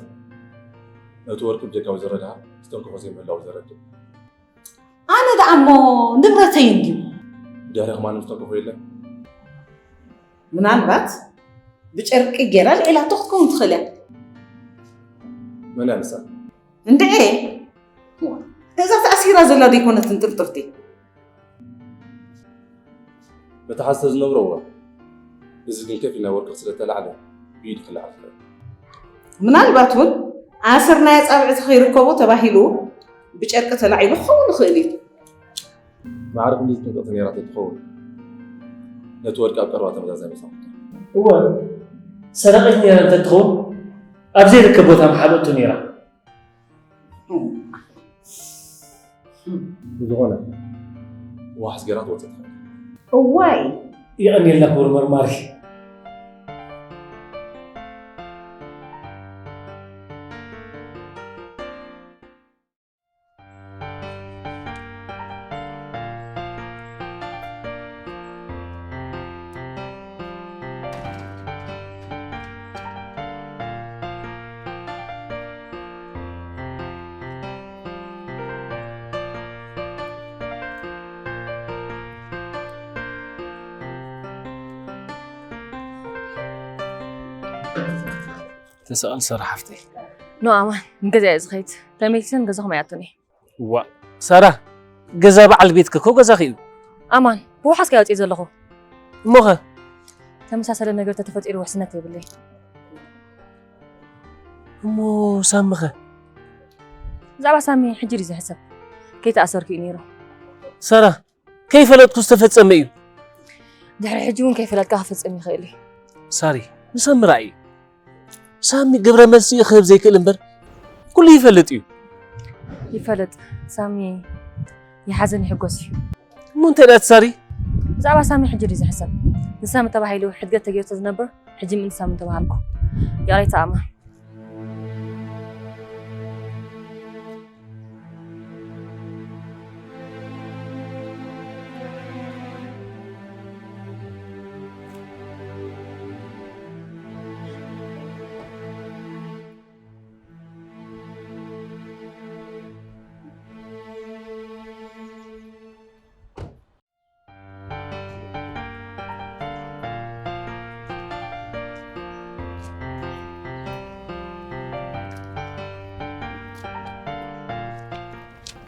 ነቲ ወርቂ ብጀካ ወይዘሮ ደሃብ ዝተንከፎ ዘይምህላው ዘረድእ። ኣነ ደኣ እሞ ንብረተይ እንድዩ። ድሕሪኺ ማንም ዝተንከፎ የለን? ምናልባት ብጨርቂ ገይራ ልዒላቶ ክትከውን ትኽእል እያ። መን እያ ንሳ? እንድዒ እዛ ተኣሲራ ዘላ ደይኮነትን ጥርጥርቲ? በቲ ሓሰ ዝነብሮ እዋ እዚ ግን ከፍ ኢልና ወርቂ ስለተላዕለ ብኢድ ክለዓል ይኽእል። ምናልባት እውን ኣሰር ናይ ኣጻብዕቲ ከይርከቦ ተባሂሉ ብጨርቂ ተላዒሉ ክኸውን ይኽእል እዩ። ማዕረ ክንዲ ዝጥንቀቕ ነይራ ተትኸውን ነቲ ወርቂ ኣብ ቀረባ ተመዛዛሚ ሰምቶ። እወ ሰራቒት ነይራ እንተትኸውን ኣብ ዘይርከብ ቦታ ምሓበጥቶ ነይራ። ብዝኾነ ዋሕስ ገይራ ትወፅእ ትኽእል። እዋይ የቐንየልና ክቡር መርማሪ። ተሰቐል ሰራ ሓፍተይ። ኖ ኣማን ንገዛ እየ ዝኸይድ። ተመልሰን ገዛኹም ኣይኣቱን እየ። ዋ ሳራ ገዛ በዓል ቤትኪ እኮ ገዛኺ እዩ። ኣማን ብውሓስ ከ ኣውፅእ ዘለኹ። እሞኸ ተመሳሰለ ነገር ተተፈጢሩ ውሕስነት የብለይ። እሞ ሳምኸ ብዛዕባ ሳሚ ሕጂ ድዩ ዝሕሰብ? ከይተኣሰርኩ እዩ ነይሩ። ሳራ ከይፈለጥኩ ዝተፈጸመ እዩ። ድሕሪ ሕጂ እውን ከይፈለጥካ ክፍጽም ይኽእል እዩ። ሳሪ ንሳሚ ራእዩ ሳሚ ግብረ መልሲ ክህብ ዘይክእል እምበር ኩሉ ይፈልጥ እዩ። ይፈለጥ ሳሚ ይሓዘን ይሕጎስ እዩ። እሞ እንታይ ደኣ ትሳሪ? ብዛዕባ ሳሚ ሕጂ ድዩ ዝሕሰብ? ንሳሚ ተባሂሉ ሕድገት ተገይሩ ዝነብር ሕጂ ምእንቲ ሳሚ ተባሃልኩ። ያሬት ኣማ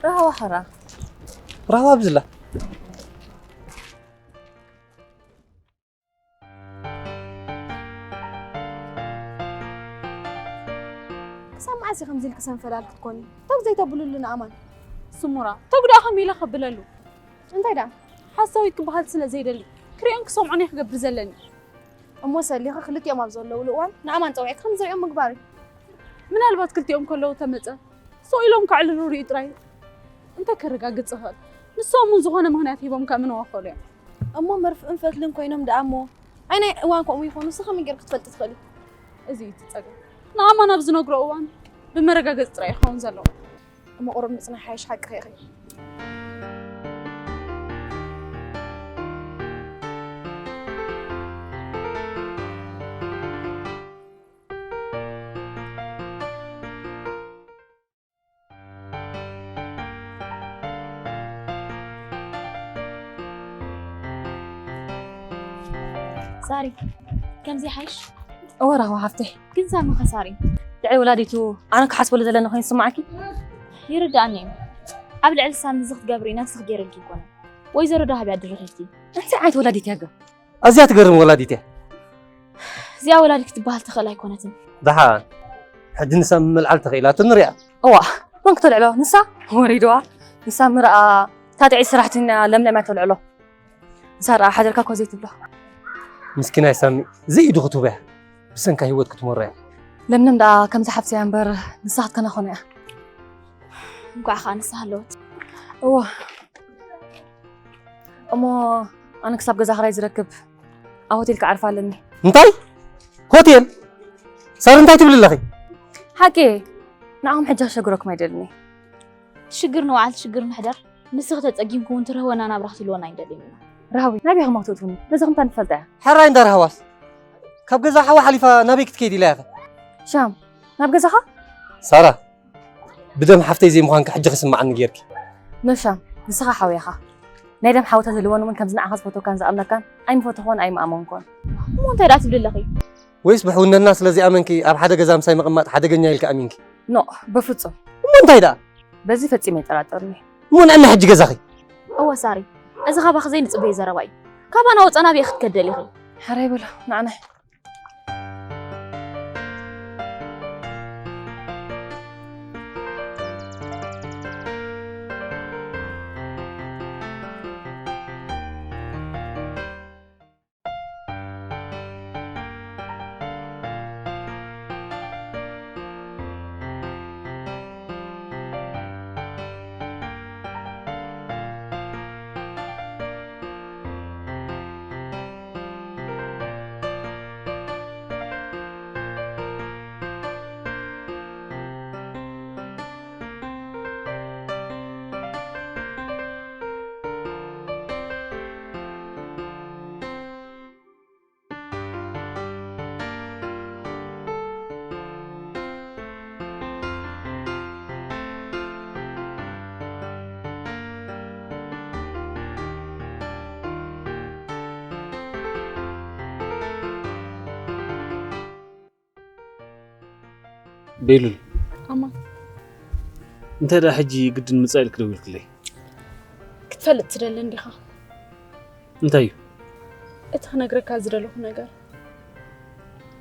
ራህዋ ሓራ ራህዋ ብዝላ ክሳብ መዓስ እዩ ከምዚ ኢልኪ ሰንፈላል ክትኮኒ? ተግ ዘይተብሉሉ ንኣማን። ስሙራ ተግ ደኣ ከመይ ኢለ ከብለሉ? እንታይ ደኣ? ሓሳዊት ክበሃል ስለ ዘይደሊ ክሪኦን ክሰምዖን እየ ክገብር ዘለኒ። እሞ ሰሊኺ ክልቲኦም ኣብ ዘለውሉ እዋን ንኣማን ጸዊዕኪ ከም ዝሪኦም ምግባር እዩ። ምናልባት ክልቲኦም ከለዉ ተመጸ ስቕ ኢሎም ከዕልሉ ርእዩ ጥራይ እንተ ከረጋግጽ ይኽእል። ንሶም እውን ዝኾነ ምኽንያት ሂቦም ከእምንዎ ይኽእሉ እዮም። እሞ መርፍእን ፈትልን ኮይኖም ደኣ እሞ ኣየናይ እዋን ከምኡ ይኾኑ ንስኺ ከመይ ጌርኪ ክትፈልጢ ትኽእሊ? እዚ እዩ እቲ ጸገም። ንኣማን ኣብ ዝነግሮ እዋን ብመረጋገጺ ጥራይ እዩ ክኸውን ዘለዎ። እሞ ቁሩብ ምጽናሕ ይሓይሽ ሓቅኺ ኢኺ። ሳሪ ከምዚ ሓይሽ እወ ራህዋ ሓፍተይ ግን ሳሚ ኸሳሪ ልዕሊ ወላዲቱ ኣነ ክሓስበሉ ዘለና ኮይኑ ዝስማዓኪ ይርዳእኒ እዩ። ኣብ ልዕሊ ሳሚ እዚ ክትገብሪ ነብስኽ ገይረልኪ ይኮነ ወይዘሮ ዳሃብ ያድርኺልኪ። እንታይ ዓይነት ወላዲት ያገ ኣዝያ ትገርም ወላዲት እያ። እዚኣ ወላዲት ክትበሃል ትኽእል ኣይኮነትን። ደሓን ሕጂ ንሳ ምምልዓል ተኽኢላቶ ንሪኣ። እዋ መን ክተልዕሎ ንሳ ወሪድዋ ንሳ ምርኣ ታጥዒ ሰራሕተኛ ለምለም እያ ተልዕሎ። ንሳ ረኣ ሓደርካ እኮ ዘይትብሎ። ምስኪናይ ሳሚ ዘይኢዱ ክትህቦ እያ ብሰንካ ህይወት ክትመሮ እያ። ለምለም ደኣ ከምዛ ሓፍቲ እያ እምበር ንሳ ክትከናኸኖ እያ። እንኳዕ ከዓ ንሳ ሃለወት። እዋ እሞ ኣነ ክሳብ ገዛ ክራይ ዝረክብ ኣብ ሆቴል ክዓርፍ ኣለኒ። እንታይ ሆቴል? ሳሪ እንታይ ትብሊ ኣለኺ? ሓቂ ንዓኹም ሕጂ ከሸግረኩም ኣይደልን እየ። ሽግር ንባዕልቲ ሽግር ንሕደር ንስኺ ተፀጊምኪ እውን ትረህወና ናብራ ክትህልወና ኣይንደልን ኢና። ራህዊ ናበይ ከማኽትእትውኒ ነዚ ከምታ ንፈልጣ እያ። ሕራይ እንዳ ራህዋስ ካብ ገዛ ሓዋ ሓሊፋ ናበይ ክትከይድ ኢላ ኢኸ? ሻም ናብ ገዛኻ? ሳራ ብደም ሓፍተይ ዘይምዃንኪ ሕጂ ክስምዓኒ ጌርኪ። ኖሻም ንስኻ ሓውያኻ ናይ ደም ሓውታ ዘለወን እውን ከምዚ ንዓኻ ዝፈትወካን ዝኣምነካን ኣይምፈተኽዎን ኣይምኣመንክዎን። እሞ እንታይ ደኣ ትብሊ ኣለኺ? ወይስ ብሕውነትና ስለ ዘይኣመንኪ ኣብ ሓደ ገዛ ምሳይ ምቕማጥ ሓደገኛ ኢልኪ ኣሚንኪ? ኖእ በፍጹም። እሞ እንታይ ደኣ? በዚ ፈጺመ ኣይጠራጠርን እየ። እሞ ንዕና ሕጂ ገዛኺ። እወ ሳሪ፣ እዚ ካባኺ ዘይንጽበዮ ዘረባ እዩ። ካባና ወጸ ናበይ ክትከዲ ደሊኺ? ሕራይ በሎ፣ ንዓናይ። ቤሉል፣ ኣማ፣ እንታይ ደኣ ሕጂ ግድን ምጻእ ኢልክ ደዊልክለይ? ክትፈልጥ ትደሊ እንዲኻ? እንታይ እዩ? እቲ ክነግረካ ዝደለኹ ነገር።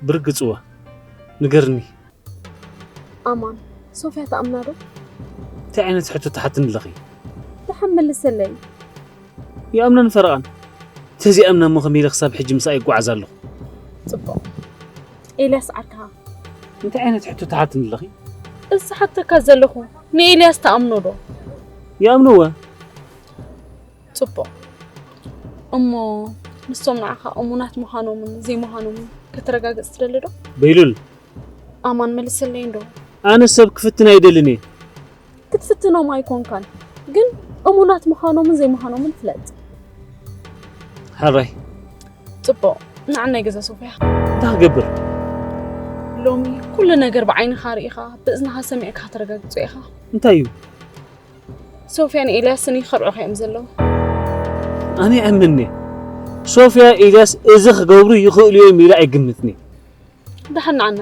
ብርግጽዋ፣ ንገርኒ። ኣማን፣ ሶፍያ ትኣምና ዶ? እንታይ ዓይነት ሕቶ ትሓትኒ ኣለኺ? ደሓን መልሰለይ። ይኣምናን ፈረቓን። ተዘይኣምና እሞ ከመይ ኢለ ክሳብ ሕጂ ምስኣ ይጓዓዝ ኣለኹ? ጽቡቕ። ኤልያስ ዓርክኻ። እንታይ ዓይነት ሕቶ ትሓትኒ ኣለኺ? እዚ ዝሓተካ ዘለኹ፣ ንኤልያስ ትኣምኖ ዶ? ይኣምንወ። ጽቡቕ። እሞ ንሶም ንዓኻ እሙናት ምዃኖምን ዘይምዃኖምን ከተረጋግጽ ትደሊ ዶ? በይሉል። ኣማን መልሰለይ እንዶ። ኣነ ሰብ ክፍትን ኣይደልን እየ። ክትፍትኖም ኣይኮንካን፣ ግን እሙናት ምዃኖምን ዘይምዃኖምን ፍለጥ። ሕራይ። ጽቡቕ፣ ንዓናይ ገዛ ሶፍያ። እንታይ ክገብር? ሎሚ ኩሉ ነገር ብዓይንኻ ርኢኻ፣ ብእዝንኻ ሰሚዕካ ከተረጋግጾ ኢኻ። እንታይ እዩ? ሶፍያን ኤልያስን ይኸርዑኻ እዮም ዘለዉ። ኣነ ይኣምን እየ። ሶፍያ ኤልያስ እዚ ክገብሩ ይኽእሉ እዮም ኢለ ኣይግምትን እየ። ደሓን ንዓና።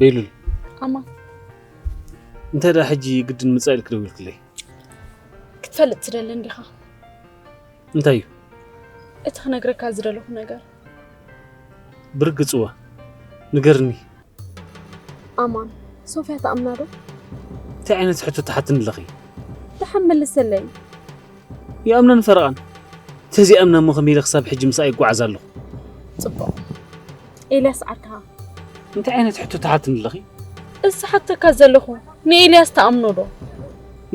ቤሉል። ኣማ። እንታይ ደኣ ሕጂ ግድን ምጻእ ኢልክ ደዊልክለይ? ክትፈልጥ ትደሊ እንዲኻ? እንታይ እዩ? እቲ ክነግረካ ዝደለኹ ነገር። ብርግጽዋ፣ ንገርኒ። ኣማን፣ ሶፍያ ትኣምና ዶ? እንታይ ዓይነት ሕቶ ትሓትኒ ኣለኺ? ደሓን መልሰለይ። ይኣምናን ፈረቓን። ተዘይኣምና እሞ ከመይ ኢለ ክሳብ ሕጂ ምስኣ ይጓዓዝ ኣለኹ? ጽቡቕ። ኤልያስ ዓርክኻ። እንታይ ዓይነት ሕቶ ትሓትኒ ኣለኺ? እዚ ዝሓተካ ዘለኹ፣ ንኤልያስ ትኣምኖ ዶ?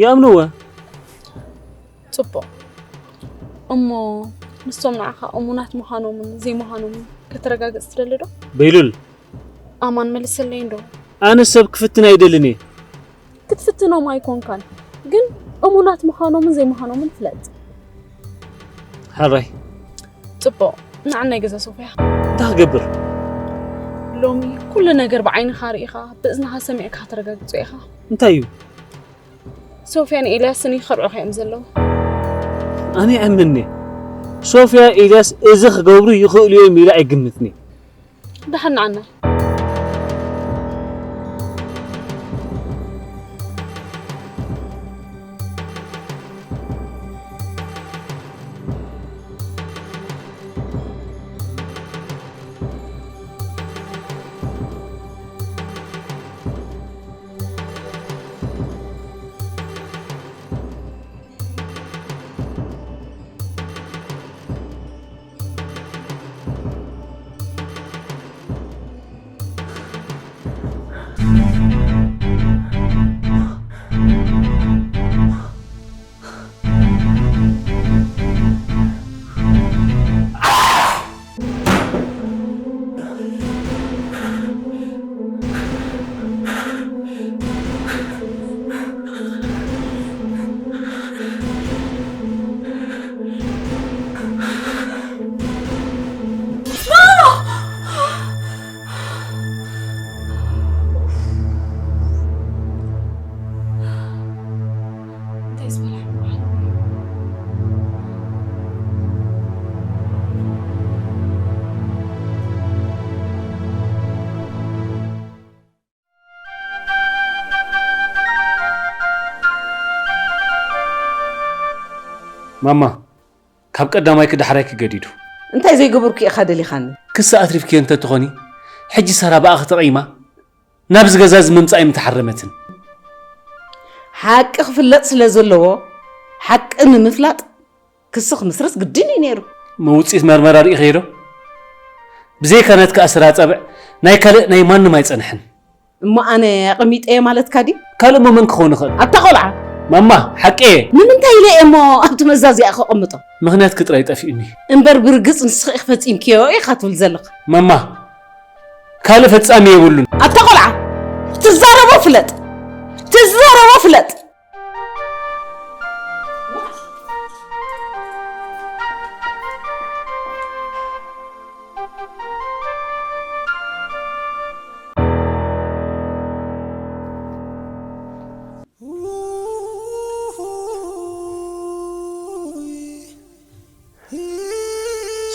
ይኣምንወ። ጽቡቕ። እሞ ንሶም ንዓኻ እሙናት ምዃኖምን ዘይምዃኖምን ከተረጋግጽ ትደሊ ዶ? በይሉል። ኣማን መልሰለይ እንዶ። ኣነ ሰብ ክፍትን ኣይደልን እየ። ክትፍትኖም ኣይኮንካን፣ ግን እሙናት ምዃኖምን ዘይምዃኖምን ፍለጥ። ሕራይ። ጽቡቕ፣ ንዓናይ ገዛ ሶፍያ። እንታይ ክገብር? ሎሚ ኩሉ ነገር ብዓይንኻ ርኢኻ፣ ብእዝንኻ ሰሚዕካ ከተረጋግጾ ኢኻ። እንታይ እዩ? ሶፍያን ኤልያስን ይኸርዑኻ እዮም ዘለዉ። ኣነ ይኣምን እየ። ሶፍያ ኤልያስ እዚ ክገብሩ ይኽእሉ እዮም ኢለ ኣይግምትን እየ። ደሓን ንዓና። ማማ፣ ካብ ቀዳማይኪ ዳሕራይኪ ገዲዱ። እንታይ ዘይገበርኩ ኢኻ ደሊኻኒ? ክሳ ኣትሪፍክዮ እንተትኾኒ፣ ሕጂ ሳራ ብኣኺ ተቐይማ ናብዚ ገዛ እዚ ምምጻእ ኣይምተሓረመትን። ሓቂ ክፍለጥ ስለ ዘለዎ፣ ሓቂ ንምፍላጥ ክሲ ክምስርት ግድን እዩ ነይሩ። እሞ ውጽኢት መርመራ ርኢኸዮ ዶ? ብዘይካ ናትካ ኣሰራጻብዕ ናይ ካልእ ናይ ማንም ኣይጸንሐን። እሞ ኣነ ኣቐሚጠየ ማለትካ ድዩ? ካልእ እሞ መን ክኸውን ይኽእል? ኣታ ቖልዓ! ማማ፣ ሓቂ እየ። ንምንታይ ኢለ እየ እሞ ኣብቲ መዛዚኣ ከቐምጦ? ምኽንያትኪ ጥራይ ጠፊኡኒ። እምበር ብርግጽ ንስኺ ኢኺ ፈጺምክዮ ኢኻ ትብል ዘለኻ። ማማ፣ ካልእ ፈጻሚ የብሉን። ኣታ ቖልዓ! ትዛረቦ ፍለጥ! ትዛረቦ ፍለጥ!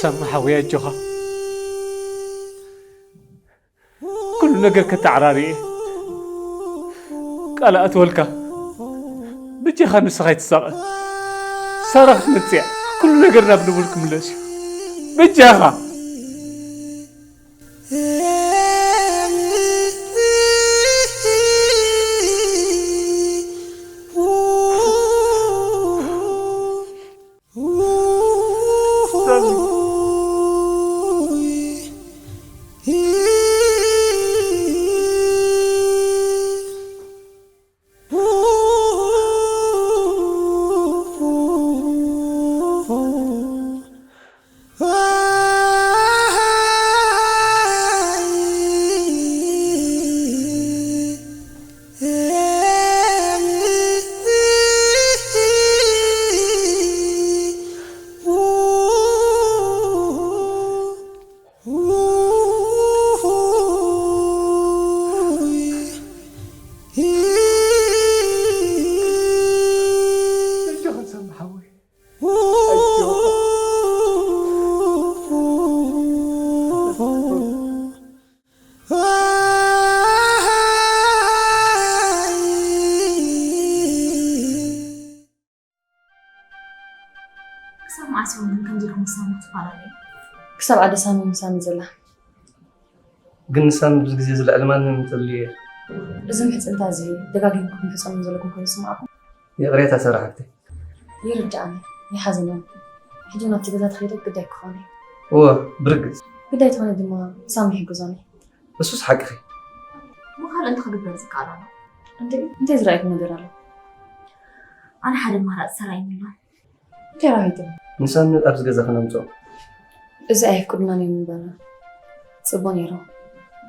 ሳሚ ሓወይ ኣጆኻ፣ ኩሉ ነገር ከተዓራርየ ቃል ኣትወልካ። በጃኻ ንስኻ ኣይትሳቐ። ሳራ ክትመጽእ እያ። ኩሉ ነገር ናብ ንቡር ክምለስ እዩ። በጃኻ። ክሳብ መዓስ ኢኹም ግን ከምዚ ኢልኩም ምስ ሳሚ ክትፈላለዩ? ክሳብ ኣደ ሳሚ ምሳኒ ዘላ። ግን ንሳሚ ብዙ ግዜ ዝልዕሊ ማንም ተልዩ እየ። እዚ ምሕጽንታ እዚ ደጋጊምኩም ክትምሕጸኑ ዘለኩም ኮይኑ ይስምዓኩም? ይቕሬታ ሰራሕ ሓፍተይ። ይርድኣኒ፣ ይሓዝን እውን። ሕጂ እውን ኣብቲ ገዛ ተኸይደ ግዳይ ክኾን እዩ። እወ፣ ብርግጽ። ግዳይ ተኾነ ድማ ሳሚ ይሕግዞኒ። እሱስ ሓቅኺ። እሞ ካልእ እንታይ ክግበር ዝከኣል ኣሎ? እንድዒ እንታይ ዝረኣየኩም ነገር ኣሎ? ኣነ ሓደ ኣማራጺ ተራእዩኒ ኣሎ። እንታይ ረኣይኩም? ንሳሚ ኣብዚ ገዛ ክነምጽኦ። እዚ ኣየፍቅዱናን እዮም እምበር ጽቡቕ ነይሩ።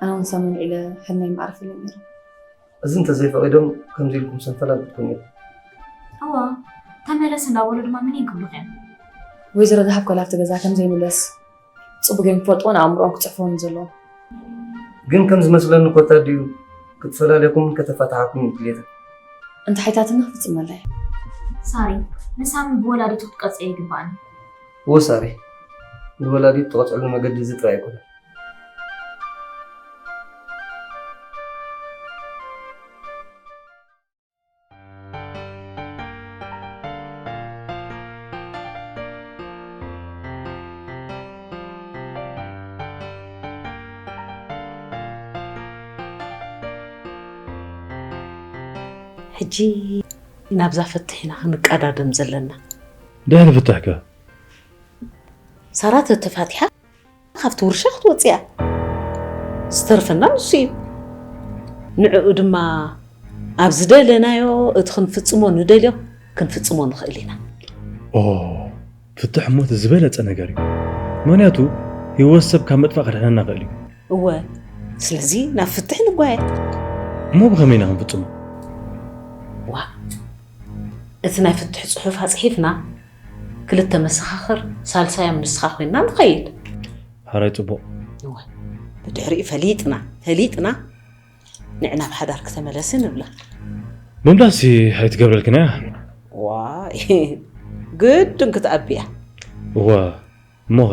ኣነ እውን ሳሚ ኣልዒለ ሕልመይ መዓርፍ ኢለ ነይረ። እዚ እንተዘይፈቒዶም ከምዚ ኢልኩም ሰንፈላል ክትኮኑ ኢኹም። እወ ተመለስ እንዳበሉ ድማ መን ክብሉኺ እዮም? ወይዘሮ ዝሃብ ኮላ ኣብቲ ገዛ ከምዘይምለስ ጽቡቕ ገይሮም ክፈልጥዎን ኣእምሮኦም ክጽሕፍዎን ዘለዎም። ግን ከም ዝመስለኒ ኮታ ድዩ ክትፈላልየኩምን ከተፋትሓኩምን እዩ ድሌታ። እንተ ሓይታትና ክፍጽመላ እየ። ሳሪ ንሳሚ ብወላዲቱ ክትቀጽዕ ይግባኣኒ። እወ ሳሪ ንወላዲት ትቐጽዐሉ መገዲ እዚ ጥራይ ኣይኮነን። ሕጂ ናብዛ ፍትሕ ኢና ክንቀዳደም ዘለና። ድሕሪ ፍትሕ ከ? ሳራ ተተፋቲሓ ካብቲ ውርሻ ክትወፅእ እያ። ዝተርፈና ንሱ እዩ። ንዕኡ ድማ ኣብ ዝደለናዮ እቲ ክንፍፅሞ ንደልዮ ክንፍፅሞ ንኽእል ኢና። ኦ ፍትሕ እሞ እቲ ዝበለፀ ነገር እዩ። ምኽንያቱ ህይወት ሰብ ካብ ምጥፋእ ከድሕነና ይኽእል እዩ። እወ ስለዚ ናብ ፍትሕ ንጓየ። እሞ ብኸመይ ኢና ክንፍፅሞ? ዋእ እቲ ናይ ፍትሕ ፅሑፍ ኣፅሒፍና ክልተ መሰኻኽር ሳልሳዮም ንስኻ ኮይንና ንኸይድ። ሓራይ ፅቡቕ። እወ ብድሕሪኡ ፈሊጥና ፈሊጥና ንዕና ብሓዳር ክተመለሲ ንብላ። ምምላስ ኣይትገብረልክን እያ። ዋይ ግድን ክትኣቢ እያ። እወ እሞኸ?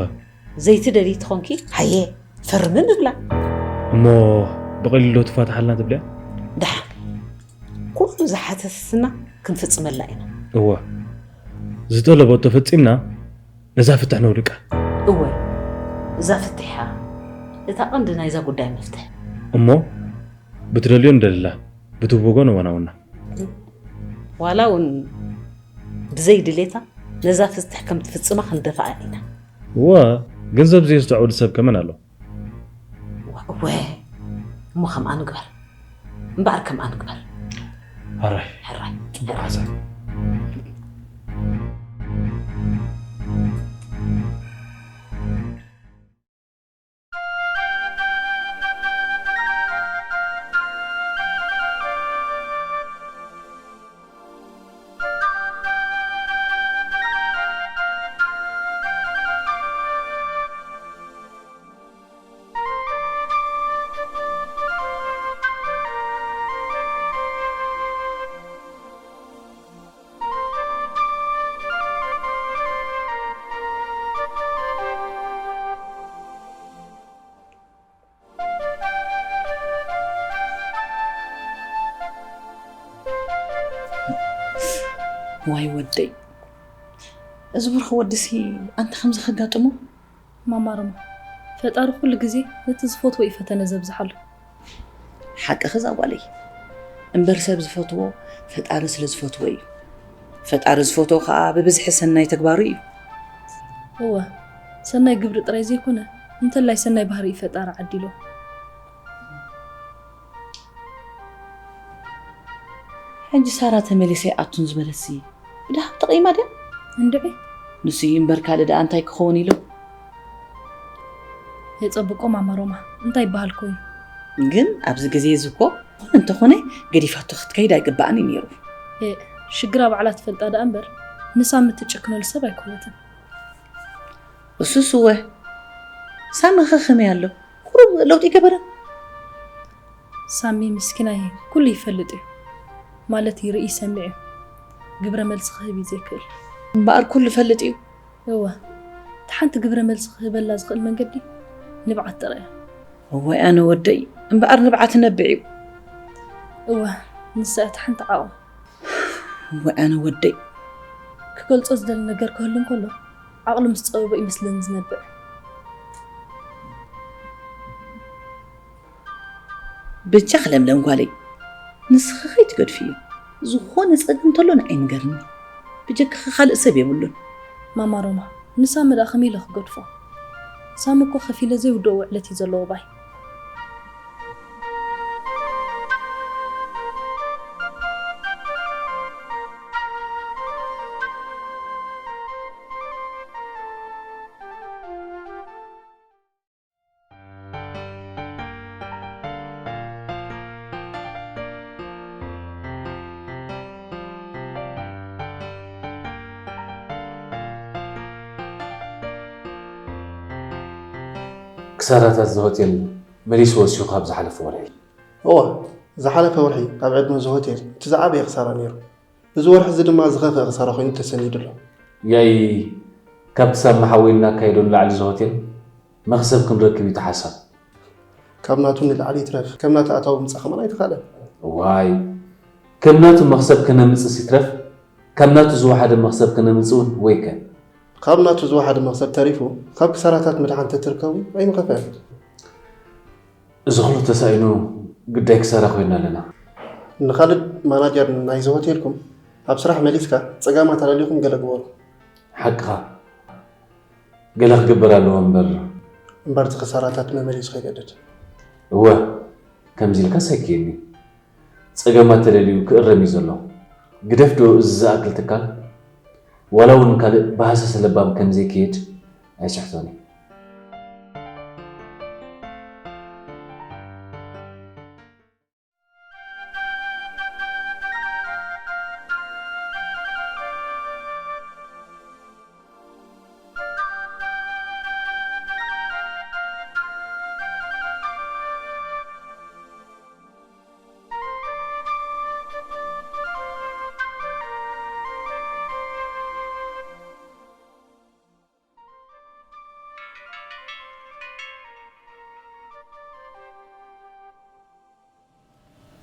ዘይትደልዪ ተኾንኪ ሃየ ፈርሚ ንብላ። እሞ ብቐሊሉ ዶ ትፋትሓልና ትብልያ? ደሓን ኩሉ ዝሓተተትና ክንፍፅመላ ኢና። እወ ዝጠለቦ ተፈጺምና ነዛ ፍትሕ ነውድቃ። እወ፣ እዛ ፍትሕ እያ እታ ቀንዲ ናይዛ ጉዳይ መፍትሕ። እሞ ብትደልዮ ንደልላ፣ ብትብጎ ነወናውና። ዋላ እውን ብዘይ ድሌታ ነዛ ፍትሕ ከም ትፍጽማ ክንደፍኣ ኢና። እወ፣ ገንዘብ ዘየስተውዕል ሰብ ከመን ኣሎ? እወ፣ እሞ ከምኣ ንግበር። እምበኣር ከምኣ ንግበር። ሕራይ። ሕራይ። ጽቡቕ ሓሳብ። ዋይ ወደይ፣ እዚ ብርኺ ወድሲ ኣንታ ከምዚ ከጋጥሞ? ማማ ሮማ፣ ፈጣሪ ኩሉ ግዜ ነቲ ዝፈትዎ እዩ ፈተነ ዘብዝሓሉ። ሓቅኺ እዛ ጓለይ፣ እምበር ሰብ ዝፈትዎ ፈጣሪ ስለ ዝፈትዎ እዩ። ፈጣሪ ዝፈትዎ ከዓ ብብዝሒ ሰናይ ተግባሩ እዩ። እወ፣ ሰናይ ግብሪ ጥራይ ዘይኮነ እንተላይ ሰናይ ባህሪ እዩ ፈጣሪ ዓዲሎ። ሕጂ ሳራ ተመሊሰ ይኣቱን ዝበለሲ ብድሃብ ተቐይማ ድያ? እንድዒ። ንሱ እዩ እምበር ካልእ ደኣ እንታይ ክኸውን ኢሉ? የጸብቆ ማማ ሮማ፣ እንታይ ይበሃል ኮይኑ? ግን ኣብዚ ግዜ እዚ እኮ ዝኾነ እንተኾነ ገዲፋቶ ክትከይድ ኣይግባኣን እዩ ነይሩ። ኤእ፣ ሽግራ ባዕላ ትፈልጣ ደኣ እምበር ንሳሚ ትጭክነሉ ሰብ ኣይኮነትን። እሱስ እወ። ሳሚ ኸ ከመይ ኣሎ? ቁሩብ ለውጢ ገበረ? ሳሚ ምስኪናይ ኩሉ ይፈልጥ እዩ። ማለት ይርኢ ይሰምዕ እዩ። ግብረ መልሲ ክህብ እዩ ዘይክእል። እምበኣር ኩሉ ይፈልጥ እዩ። እወ። እቲ ሓንቲ ግብረ መልሲ ክህበላ ዝኽእል መንገዲ ንብዓት ጥራይ እዩ። እወ ኣነ ወደይ፣ እምበኣር ንብዓት ነብዕ እዩ። እወ፣ ንሳ እያ እቲ ሓንቲ ዓቕሙ። እወ ኣነ ወደይ። ክገልጾ ዝደሊ ነገር ክህሉ እንከሎ ዓቕሉ ምስ ጸበቦ ይመስለኒ ዝነብዕ። በጃኺ ለምለም ጓለይ፣ ንስኺ ከይትገድፍዮ። ዝኾነ ጸገም እንተሎ ንዓይ ንገርኒ። ብጀካኺ ካልእ ሰብ የብሉን። ማማ ሮማ፣ ንሳሚ ደኣ ከመይ ኢለ ክገድፎ? ሳሚ እኮ ከፊለ ዘይውድኦ ውዕለት እዩ ዘለዎ ባይ። ክሳራታት እዚ ሆቴል መሊሱ ወሲኹ ካብ ዝሓለፈ ወርሒ። እወ፣ ዝሓለፈ ወርሒ ኣብ ዕድመ እዚ ሆቴል እቲ ዝዓበየ ክሳራ ነይሩ። እዚ ወርሒ እዚ ድማ ዝኸፍአ ክሳራ ኮይኑ ተሰኒዱ ኣሎ። ያይ፣ ካብቲ ሳሚ ሓወይ እናካየዶ ንላዕሊ እዚ ሆቴል መኽሰብ ክንረክብ እዩ እቲ ሓሳብ። ካብ ናቱ ንላዕሊ ይትረፍ ከም ናቱ ኣታዊ ምጻእ ከማን ኣይተኻእለን። እዋይ፣ ከም ናቱ መኽሰብ ከነምጽእስ ይትረፍ ካብ ናቱ ዝወሓደ መኽሰብ ከነምጽእ እውን ወይከ። ካብ ናቱ ዝወሓደ መኽሰብ ተሪፉ ካብ ክሳራታት ምድሓን ተትርከቡ ኣይምኸፈአን። እዚ ኩሉ ተሳኢኑ ግዳይ ክሳራ ኮይና ኣለና። ንኻልድ ማናጀር ናይዚ ሆቴልኩም ኣብ ስራሕ መሊስካ ጸገማት ኣላሊኹም ገለ ግበሩ። ሓቅኻ ገለ ክግበር ኣለዎ እምበር። እምበር እቲ ክሳራታት መመሊሱ ከይገድድ። እወ ከምዚ ኢልካስ ኣይክየኒ። ጸገማት ተለልዩ ክእረም እዩ ዘሎ። ግደፍ ዶ እዚ ዝኣክል ትካል ዋላ እውን ካልእ ብሃሰሰ ለባም ከምዘይክየድ ኣይስሕቶን እዩ።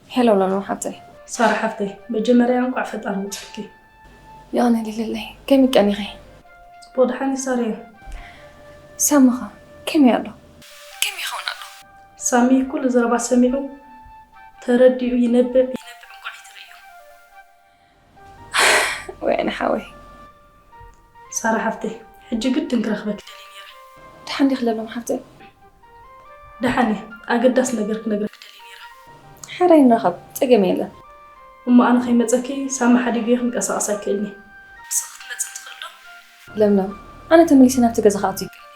ሄሎ ለምለም ሓብተይ። ሳራ ሓፍተይ መጀመርያ እንቋዕ ፈጣሪ ኣውፅእኪ። የቐንየለይ ልለይ፣ ከመይ ቀኒኺ? ጽቡቕ፣ ደሓን እየ ሳርየ። ሳሚኸ ከመይ ኣሎ? ከመይ ይኸውን ኣሎ? ሳሚ ኩሉ ዘረባ ሰሚዑ ተረዲኡ ይነብዕ ይነብዕ፣ እንቋዕ ኣይተረእዮ። ወይኒ ሓወይ። ሳራ ሓፍተይ፣ ሕጂ ግድን ክረኽበኪ ደልየ ነይረ። ደሓን ዲኺ ለምለም ሓፍተይ? ደሓን እየ። ኣገዳሲ ነገር ክነግረኪ ደልየ ነይረ። ሓራይ ንራኸብ፣ ጸገም የለን። እሞ ኣነ ከይመጸኪ ሳሚ ሓዲገዮ ክንቀሳቐስ ኣይክእልን እየ። ንስኺ ክትመጺ ትኽእሊ ዶ? ለምለም፣ ኣነ ተመሊሰ ናብቲ ገዛ ክኣቱ ይክእል እየ።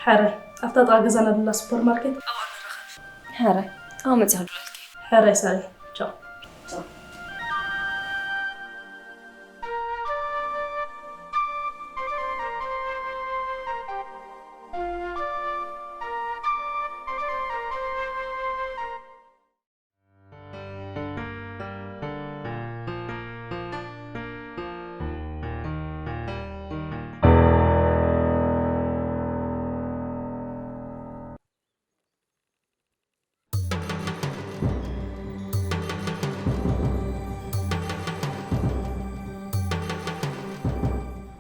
ሓራይ፣ ኣብታ ጥቓ ገዛና ዘላ ሱፐርማርኬት ኣብኣ ንራኸብ። ሓራይ፣ ኣብኣ መጺኣ ክድውለልኪ። ሓራይ ሳሪ፣ ቻው። ቻው።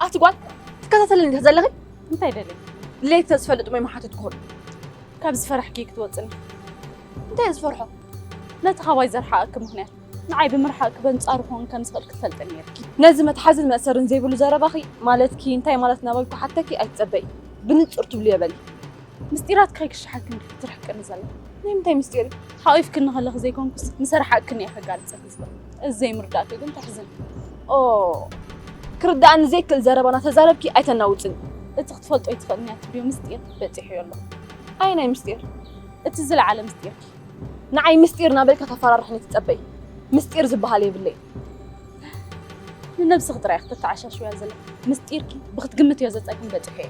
ኣቲ ጓል፣ ትከታተልኒ ዲኺ ዘለኺ? እንታይ ደለይ? ለይቲ ተዝፈልጥ እሞ ኣይምሓተትኩኽን። ካብ ዝፈራሕኪ ክትወጽኒ። እንታይ እየ ዝፈርሖ? ነቲ ካባይ ዘርሓቐኪ ምኽንያት፣ ንዓይ ብምርሓቕኪ በንጻሩ ክኸውን ከም ዝኽእል ክትፈልጢ ነይርኪ። ነዚ መትሓዝን መእሰርን ዘይብሉ ዘረባኺ ማለትኪ እንታይ ማለት እናበልኩ ሓተኪ ኣይትጸበዪ። ብንጹር ትብልዮ በሊ። ምስጢራት ከይክሽሓልኪ እንዲኺ ትርሕቅኒ ዘለኺ። ናይ ምንታይ ምስጢር እዩ? ሓቒፍክኒ ከለኺ ዘይኮንኩስ፣ ምስ ኣርሓቕክኒ እየ ከጋልጸኪ ዝኽእል። እዚ ዘይምርዳእኪ ግን ተሕዝን። ኦ፣ ክርድኣኒ ዘይክእል ዘረባ እናተዛረብኪ ኣይተናውጽኒ። እቲ ክትፈልጦ ኣይትኽእልን እያ ትብልዮ ምስጢር በጺሐዮ ኣለኹ። ኣየናይ ምስጢር? እቲ ዝለዓለ ምስጢርኪ። ንዓይ ምስጢር እናበልካ ተፈራርሕኒ ትጸበይ። ምስጢር ዝበሃል የብለይ። ንነብስኺ ጥራይ ክትተዓሻሽውያ ዘለኺ። ምስጢርኪ ብክትግምትዮ ዘጸግም በጺሑ እየ።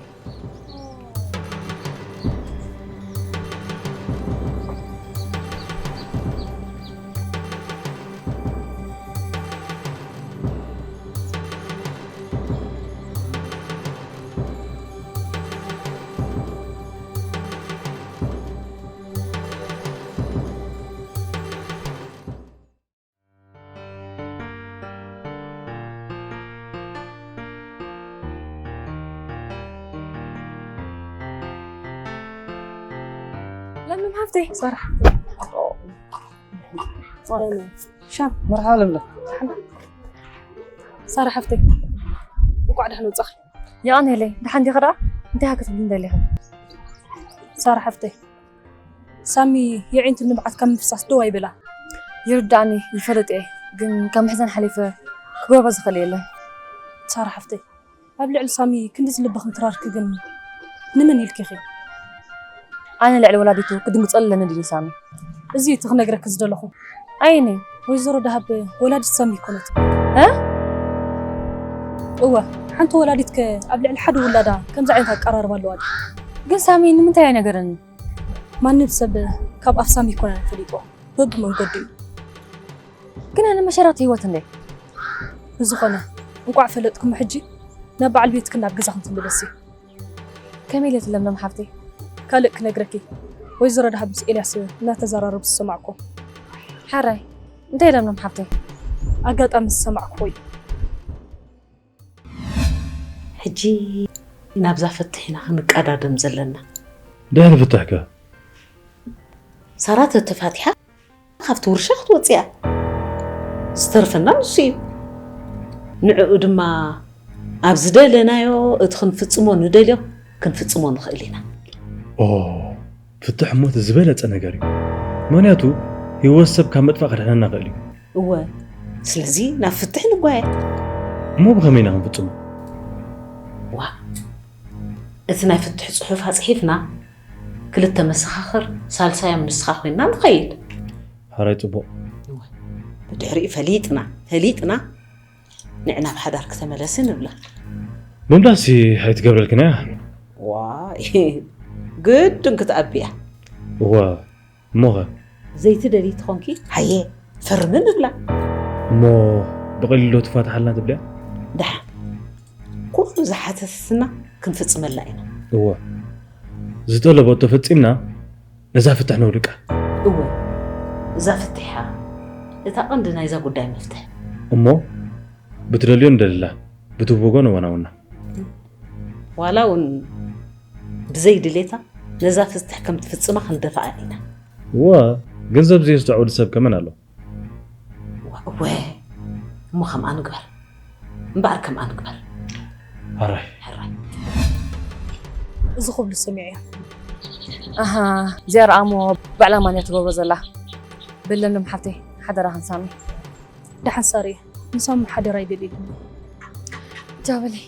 ለምለም ሓፍተይ። ሳራ ሓፍተይ። ሻም። መርሓባ ለምለም። ሳራ ሓፍተይ፣ እንቋዕ ደሓን ወጻኺ። የቐንየለይ፣ ደሓን ዲኺ ደኣ? እንታይ ክትብልኒ ደሊኺ? ሳራ ሓፍተይ፣ ሳሚ የዒንቱ ንብዓት ካብ ምፍሳስ ደው ኣይበላ። ይርዳእኒ፣ ይፈልጥ እየ፣ ግን ካብ ምሕዘን ሓሊፈ ክገብሮ ዝኽእል የለን። ሳራ ሓፍተይ፣ ኣብ ልዕሊ ሳሚ ክንድዚ ልብኺ ምትራርኪ ግን ንመን ኢልኪ ኢኺ? ኣነ ልዕሊ ወላዲቱ ክድንግጸሉ ኣለኒ ድዩ ሳሚ? እዚ እቲ ክነግረኪ ዝደለኹ። ኣየነይ? ወይዘሮ ደሃብ ወላዲት ሳሚ ኣይኮነትን። እ? እወ፣ ሓንቲ ወላዲትከ ኣብ ልዕሊ ሓደ ውላዳ ከምዚ ዓይነት ኣቀራርባ ኣለዋ ድዩ? ግን ሳሚ ንምንታይ ኣይነገረንን? ማንም ሰብ ካብ ኣፍ ሳሚ ኣይኮነን ፈሊጥዎ፣ በብመንገዱ እዩ። ግን ኣነ መሸራቲ ህይወት እንዴ? ብዝኾነ፣ እንቋዕ ፈለጥኩም፣ ሕጂ ናብ በዓል ቤትክን ናብ ገዛኽን ትምለሲ። ከመይ ኢለ ለምለም ሓፍተይ? ካልእ ክነግረኪ፣ ወይዘሮ ደሃብ ምስ ኤልያስ እናተዘራረቡ ዝሰማዕኩ። ሓራይ፣ እንታይ ለምለም ሓፍተይ? ኣጋጣሚ ዝሰማዕኩ እዩ። ሕጂ ናብዛ ፍትሕ ኢና ክንቀዳደም ዘለና። ድሕሪ ፍትሕ ከ? ሳራ ተተፋቲሓ ካብቲ ውርሻ ክትወጽእ እያ። ዝተርፈና ንሱ እዩ። ንዕኡ ድማ ኣብ ዝደለናዮ፣ እቲ ክንፍጽሞ ንደልዮ ክንፍጽሞ ንኽእል ኢና። ኦ፣ ፍትሕ እሞ እቲ ዝበለጸ ነገር እዩ። ምኽንያቱ ህይወት ሰብ ካብ ምጥፋእ ከድሕነና ይኽእል እዩ። እወ፣ ስለዚ ናብ ፍትሕ ንጓየ። እሞ ብኸመይ ኢና ክንፍጽሞ? ዋእ፣ እቲ ናይ ፍትሕ ጽሑፍ ኣጽሒፍና፣ ክልተ መሰኻኽር፣ ሳልሳዮም ንስኻ ኮይንና ንኸይድ። ሕራይ ጽቡቕ። እወ፣ ብድሕሪኡ ፈሊጥና፣ ፈሊጥና፣ ንዕ ናብ ሓዳር ክተመለሲ ንብላ። ምምላስሲ ኣይትገብረልክን እያ። ዋይ፣ ግድን ክትኣቢ እያ። እወ፣ እሞኸ? ዘይትደልዪ ተኾንኪ፣ ሃየ፣ ፈርሚ ንብላ። እሞ ብቐሊሉ ዶ ትፋትሓልና ትብልያ? ደሓን፣ ኩሉ ዝሓተተትና ክንፍጽመላ ኢና። እወ፣ ዝጠለበቶ ፈጺምና ነዛ ፍትሕ ነውድቃ። እወ፣ እዛ ፍትሕ እያ እታ ቀንዲ ናይዛ ጉዳይ መፍትሒ። እሞ ብትደልዮ ንደልላ፣ ብትብጎ ንወናውና። ዋላ እውን ብዘይ ድሌታ ነዛ ፍትሕ ከም ትፍጽማ ክንደፍኣ ኢና። እወ፣ ገንዘብ ዘየስተውዕል ሰብ ከመን ኣሎ? እወ፣ እሞ ከምኣ ንግበር። እምበኣር ከምኣ ንግበር። ሕራይ። ሕራይ። እዚ ኩሉ ስሚዕዮ። ኣሃ፣ እዚኣ ረኣሞ ባዕላ ማን እያ ትገብሮ ዘላ? በል ለምለም ሓፍተይ፣ ሓደራኽን ሳሚ። ደሓን ሳሪ፣ ንሳሚ ሓደራ ይደልየልኒ። ቻው በለይ።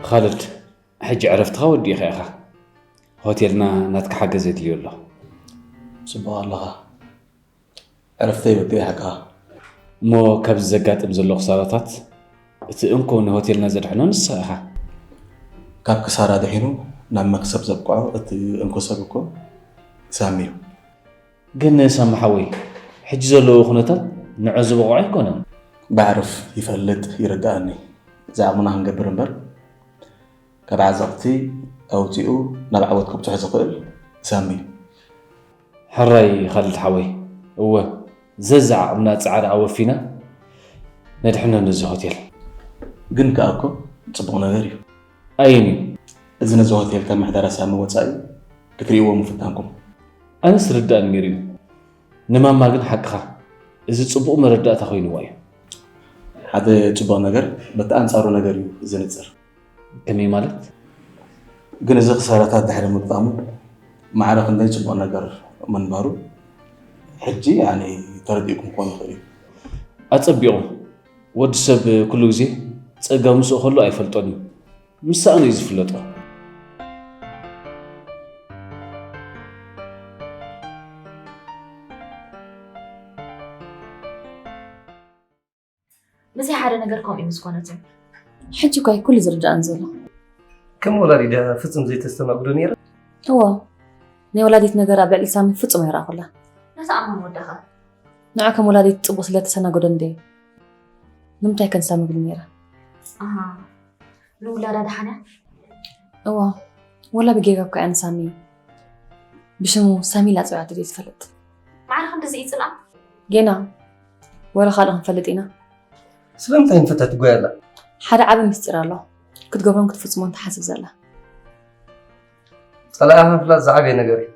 ኻልድ፣ ሕጂ ዕረፍትኻ ወዲእኻ ኢኻ። ሆቴልና ናትካ ሓገዝ የድልዮ ኣሎ። ጽቡቕ ኣለኻ። ዕረፍተይ ወዲኤ ሓቅኻ። እሞ ካብዚ ዘጋጥም ዘሎ ክሳራታት እቲ እንኮ ንሆቴልና ዘድሕኖ ንስኻ ኢኻ። ካብ ክሳራ ድሒኑ ናብ መክሰብ ዘብቅዖ እቲ እንኮ ሰብ እኮ ሳሚ እዩ። ግን ሳሚ ሓወይ፣ ሕጂ ዘለዎ ኩነታት ንዑ ዝበቕዖ ኣይኮነን። ባዕርፍ ይፈልጥ ይርድኣኒ። ዝዓቕምና ክንገብር እምበር ካብ ዓዘቕቲ ኣውፂኡ ናብ ዓወት ከብፅሖ ዝኽእል ሳሚ እዩ። ሕራይ ኻልድ ሓወይ፣ እወ ዘዝዓቕምና ፃዕሪ ኣወፊና ነድሕኖ ነዚ ሆቴል። ግን ከኣ እኮ ፅቡቕ ነገር እዩ። ኣየን እዩ? እዚ ነዚ ሆቴል ካብ ምሕደራ ሳሚ ወፃኢ ክትርእይዎ ምፍታንኩም። ኣነስ ርዳእ ነይሩ እዩ። ንማማ ግን ሓቅኻ፣ እዚ ጽቡቕ መረዳእታ ኮይንዋ እዩ። ሓደ ጽቡቕ ነገር በቲ ኣንጻሩ ነገር እዩ ዝንጽር። ከመይ ማለት? ግን እዚ ክሳራታት ድሕሪ ምግጣሙ ማዕረ ክንደይ ጽቡቕ ነገር ምንባሩ ሕጂ ኣነ ተረዲእኩም ክኾን ይኽእል እዩ። ኣጸቢቑ። ወዲ ሰብ ኩሉ ግዜ ጸጋ ምስኡ ከሎ ኣይፈልጦን እዩ። ምስ ሰኣኑ እዩ ዝፍለጦ። ምስይ ሓደ ነገር ከምኡ እዩ ምስ ኮነትን። ሕጂ እኳ እዩ ኩሉ ዝርዳእን ዘሎ። ከም ወላዲት ድያ ፍጹም ዘይተስተናግዶ ነይራ? እወ፣ ናይ ወላዲት ነገር ኣብ ልዕሊ ሳሚ ፍጹም ኣይረኣኹላ። ነታ ኣማን ወዳኻ? ንዓ ከም ወላዲት ጽቡቕ ስለ ተሰናገዶ እንደ ንምንታይ ከ ንሳሚ ብሉ ነይራ? ኣሃ፣ ንውላዳ ደሓን እያ? እዋ፣ ወላ ብጌጋ እኳ እያ ንሳሚ ብሽሙ ሳሚ ኢላ ጽውዓቶ ዘይትፈልጥ። ማዕረ ክንድዚ ይጽልኣ? ጌና፣ ወረ ካልእ ክንፈልጥ ኢና። ስለምንታይ ንፈታ ትጎያ ኣላ? ሓደ ዓቢ ምስጢር ኣሎ። ክትገብሮን ክትፍጽሞን ትሓስብ ዘላ። ጸላእኻ ምፍላጥ ዝዓበየ ነገር እዩ።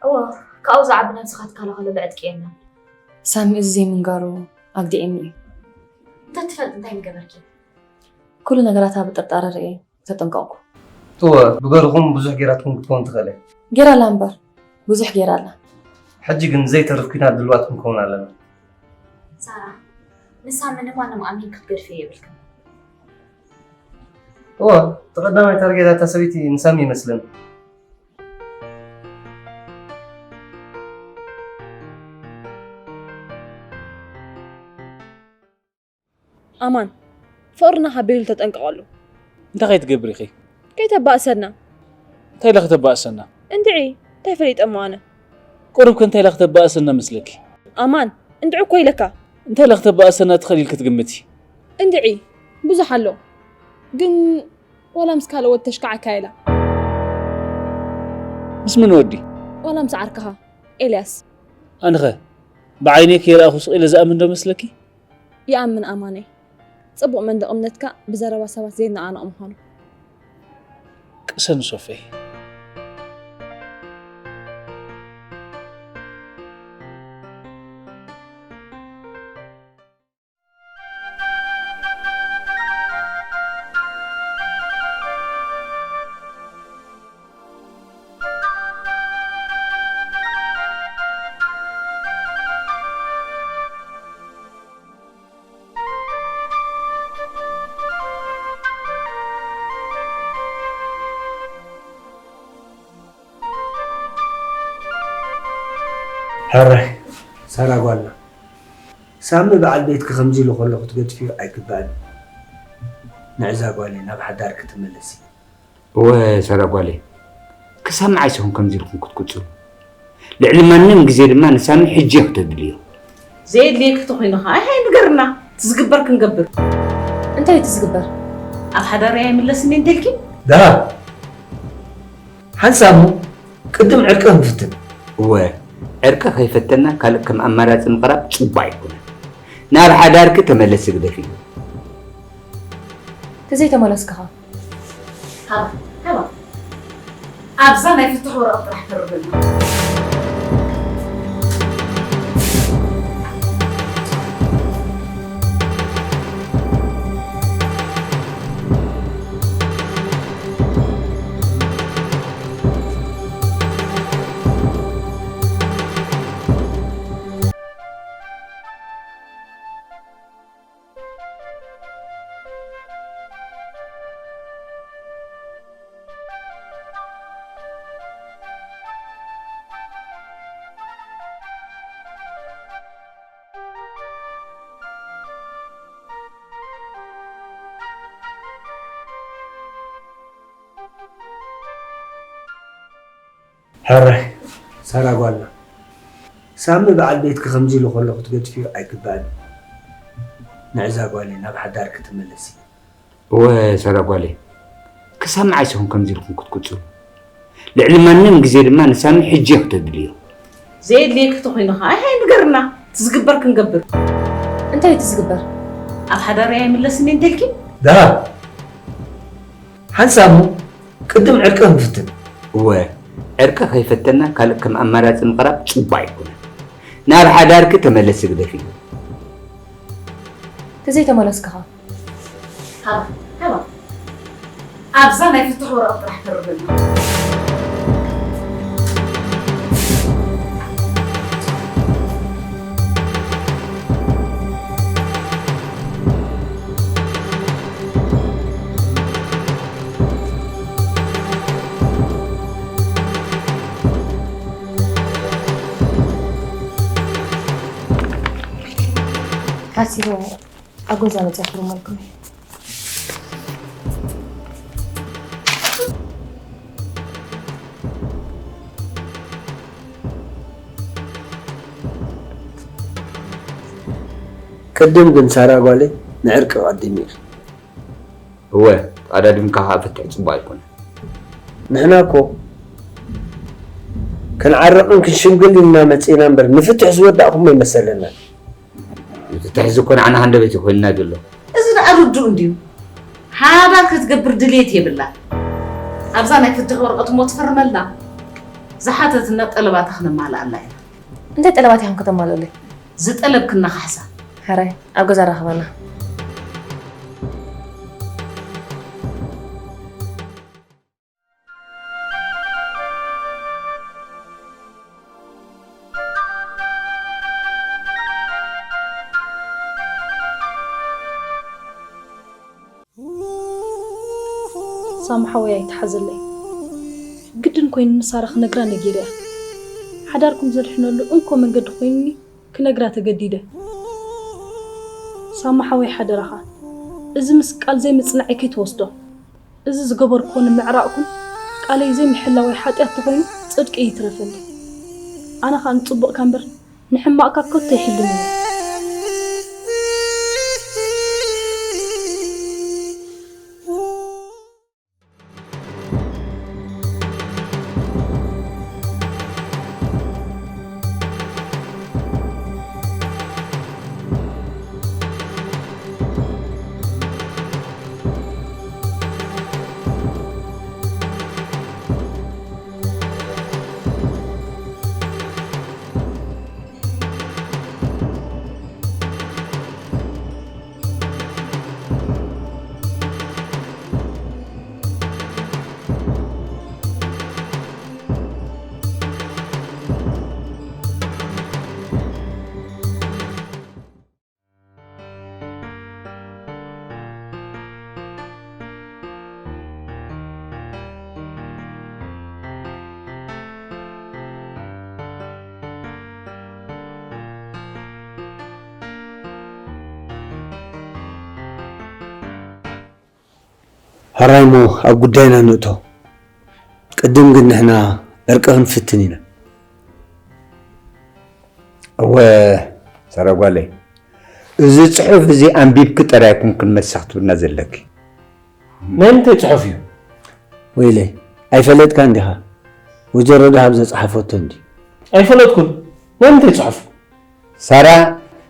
እወ፣ ካብኡ ዝዓቢ ነብስኻ ትከላኸለሉ ዕጥቂ የለን። ሳሚ እዚ ዘይምንጋሩ ኣግዲዕኒ እዩ። እንተትፈልጥ እንታይ ምገበርኪ? ኩሉ ነገራታ ብጥርጣረ ርእየ ተጠንቀቕኩ። እወ፣ ብገርኹም ብዙሕ ጌራትኩም ክትከውን ትኽእል እያ። ጌራ ኣላ እምበር፣ ብዙሕ ጌራ ኣላ። ሕጂ ግን ዘይተርፍ ኲናት ድልዋት ክንከውን ኣለና። ሳራ፣ ንሳሚ ንማንም ኣሚን ክትገድፍዮ የብልክን። እወ፣ እቲ ቀዳማይ ታርጌት እታ ሰበይቲ ንሳሚ ይመስለኒ። ኣማን፣ ፍቕርና ሃቢሉ ተጠንቀቐሉ። እንታይ ከይትገብሪ ኢኺ? ከይተባእሰና። እንታይ ኢለ ክተባእሰና? እንድዒ፣ እንታይ ፈሊጠ እሞ ኣነ? ቁሩብ ከ እንታይ ኢለ ክተባእሰና መስለኪ? ኣማን፣ እንድዒ እኮ ኢለካ። እንታይ ኢለ ክተባእሰና ትኽእል ኢልኪ ትግምቲ? እንድዒ፣ ብዙሕ ኣሎ። ግን ዋላ ምስ ካልኦት ተሽካዓካ ኢላ። ምስ መን ወዲ? ዋላ ምስ ዓርክኻ ኤልያስ። ኣነኸ ብዓይነይ ከይረኣኹ ስቕ ኢለ ዝኣምን ዶ መስለኪ? ይኣምን ኣማነይ። ጽቡቕ መንደቕ እምነትካ ብዘረባ ሰባት ዘይነቓነቕ ምዃኑ። ቅሰን ሶፈይ። ሕራይ ሳራ ጓልና፣ ሳሚ በዓል ቤትኪ ከምዚ ኢሉ ከሎ ክትገድፍዮ ኣይግባእን እዩ። ንዕዛ ጓለይ ናብ ሓዳርኪ ተመለሲ። እወ ሳራ ጓለይ፣ ክሳብ መዓስ ኢኹም ከምዚ ኢልኩም ክትቅጽሉ? ልዕሊ ማንም ግዜ ድማ ንሳሚ ሕጂ እየ ክተድልዮ። ዘየድልየኪ ተኾይኑ ኸዓ፣ ሃይ ንገርና፣ እቲ ዝግበር ክንገብር። እንታይ እቲ ዝግበር? ኣብ ሓዳረይ ኣይምለስን እየ እንተልኪ? ደሃብ፣ ሓንሳብ እሞ ቅድም ዕርቂ ክንፍትን። እወ፣ ዕርቂ ከይፈተና ካልእ ከም ኣማራጺ ምቕራብ ጽቡቕ ኣይኮነን። ናብ ሓዳርኪ ተመለሲ ግደፊ። ተዘይተመለስኪ ኸ? ሃባ፣ ሃባ። ኣብዛ ናይ ፍትሕ ወረቐት ጥራሕ ተርበልና። ሕራይ፣ ሳራ ጓልና፣ ሳሚ በዓል ቤትኪ ከምዚ ኢሉ ከሎ ክትገድፍዮ ኣይግባእን እዩ። ንዕዛ ጓለይ ናብ ሓዳርኪ ተመለሲ። እወ፣ ሳራ ጓለይ፣ ክሳብ መዓስ ኢኹም ከምዚ ኢልኩም ክትቅጽሉ? ልዕሊ ማንም ግዜ ድማ ንሳሚ ሕጂ እየ ክተድልዮ። ዘየድልየኪ ተኾይኑ ኸዓ፣ ሃይ ንገርና፣ እቲ ዝግበር ክንገብር። እንታይ እቲ ዝግበር? ኣብ ሓዳረይ ኣይምለስን እየ እንተልኪ? ደሃብ፣ ሓንሳብ እሞ ቅድም ዕርቂ ክንፍትን። እወ፣ ዕርቂ ከይፈተና ካልእ ከም ኣማራጺ ምቕራብ ጽቡቕ ኣይኮነን። ናብ ሓዳርኪ ተመለሲ ግደፊ። ተዘይተመለስኪ ኸ? ሃባ፣ ሃባ። ኣብዛ ናይ ፍትሕ ወረቐት ጥራሕ ተርበልና። ሓሲበ ኣብ ገዛ መፅያ ክርመልኩም እየ። ቅድም ግን ሳራ ጓለይ ንዕርቂ ቀዲሙ እዩ። እወ፣ ተቐዳዲምካ ኸዓ ፍትሕ ጽቡቕ ኣይኮነን። ንሕና እኮ ክንዓረቕን ክንሽምግል ኢልና መጺእና እምበር ንፍትሕ ዝወዳእኩሞ ኣይመሰለናን። ፍትሕ እዚ እኮ ንዓና ሃንደበት እዩ ኮይንና ዘሎ። እዚ ደኣ ርዱእ እንድዩ። ሓዳር ክትገብር ድሌት የብላን። ኣብዛ ናይ ፍትሕ ወረቐት እሞ ትፈርመልና። ዝሓተትና ጠለባታ ክነማልኣላ ኢና። እንታይ ጠለባት ኢኹም ከተማልኡለይ? ዝጠለብክና ካሕሳ። ሕራይ፣ ኣብ ገዛ ራኸበና። ሳሚ ሓወይ ኣይትሓዘለይ። ግድን ኮይኑ ንሳራ ክነግራ ነጊረያ። ሓዳርኩም ዘድሕነሉ እንኮ መንገዲ ኮይኑኒ ክነግራ ተገዲደ። ሳሚ ሓወይ ሓደራኻ፣ እዚ ምስ ቃል ዘይምጽናዐይ ከይትወስዶ። እዚ ዝገበርክዎ ንምዕራቕኩም ቃለይ ዘይምሕላወይ ሓጢኣት ተኾይኑ ጽድቂ ይትረፈለይ። ኣነ ኸኣ ንጽቡቕካ እምበር ንሕማቕካ ከቶ ኣይሕልምን እየ። ሕራይ እሞ ኣብ ጉዳይና ንእቶ። ቅድም ግን ንሕና ዕርቂ ክንፍትን ኢና። እወ፣ ሳራ ጓለይ፣ እዚ ጽሑፍ እዚ ኣንቢብኪ ጥራይ ኣይኮንክን መልሲ ክትብልና ዘለኪ። ናይ ምንታይ ጽሑፍ እዩ? ወይለይ፣ ኣይፈለጥካን ዲኻ? ወይዘሮ ደሃብ ዘጽሓፈቶ እንዲ። ኣይፈለጥኩን። ናይ ምንታይ ጽሑፍ? ሳራ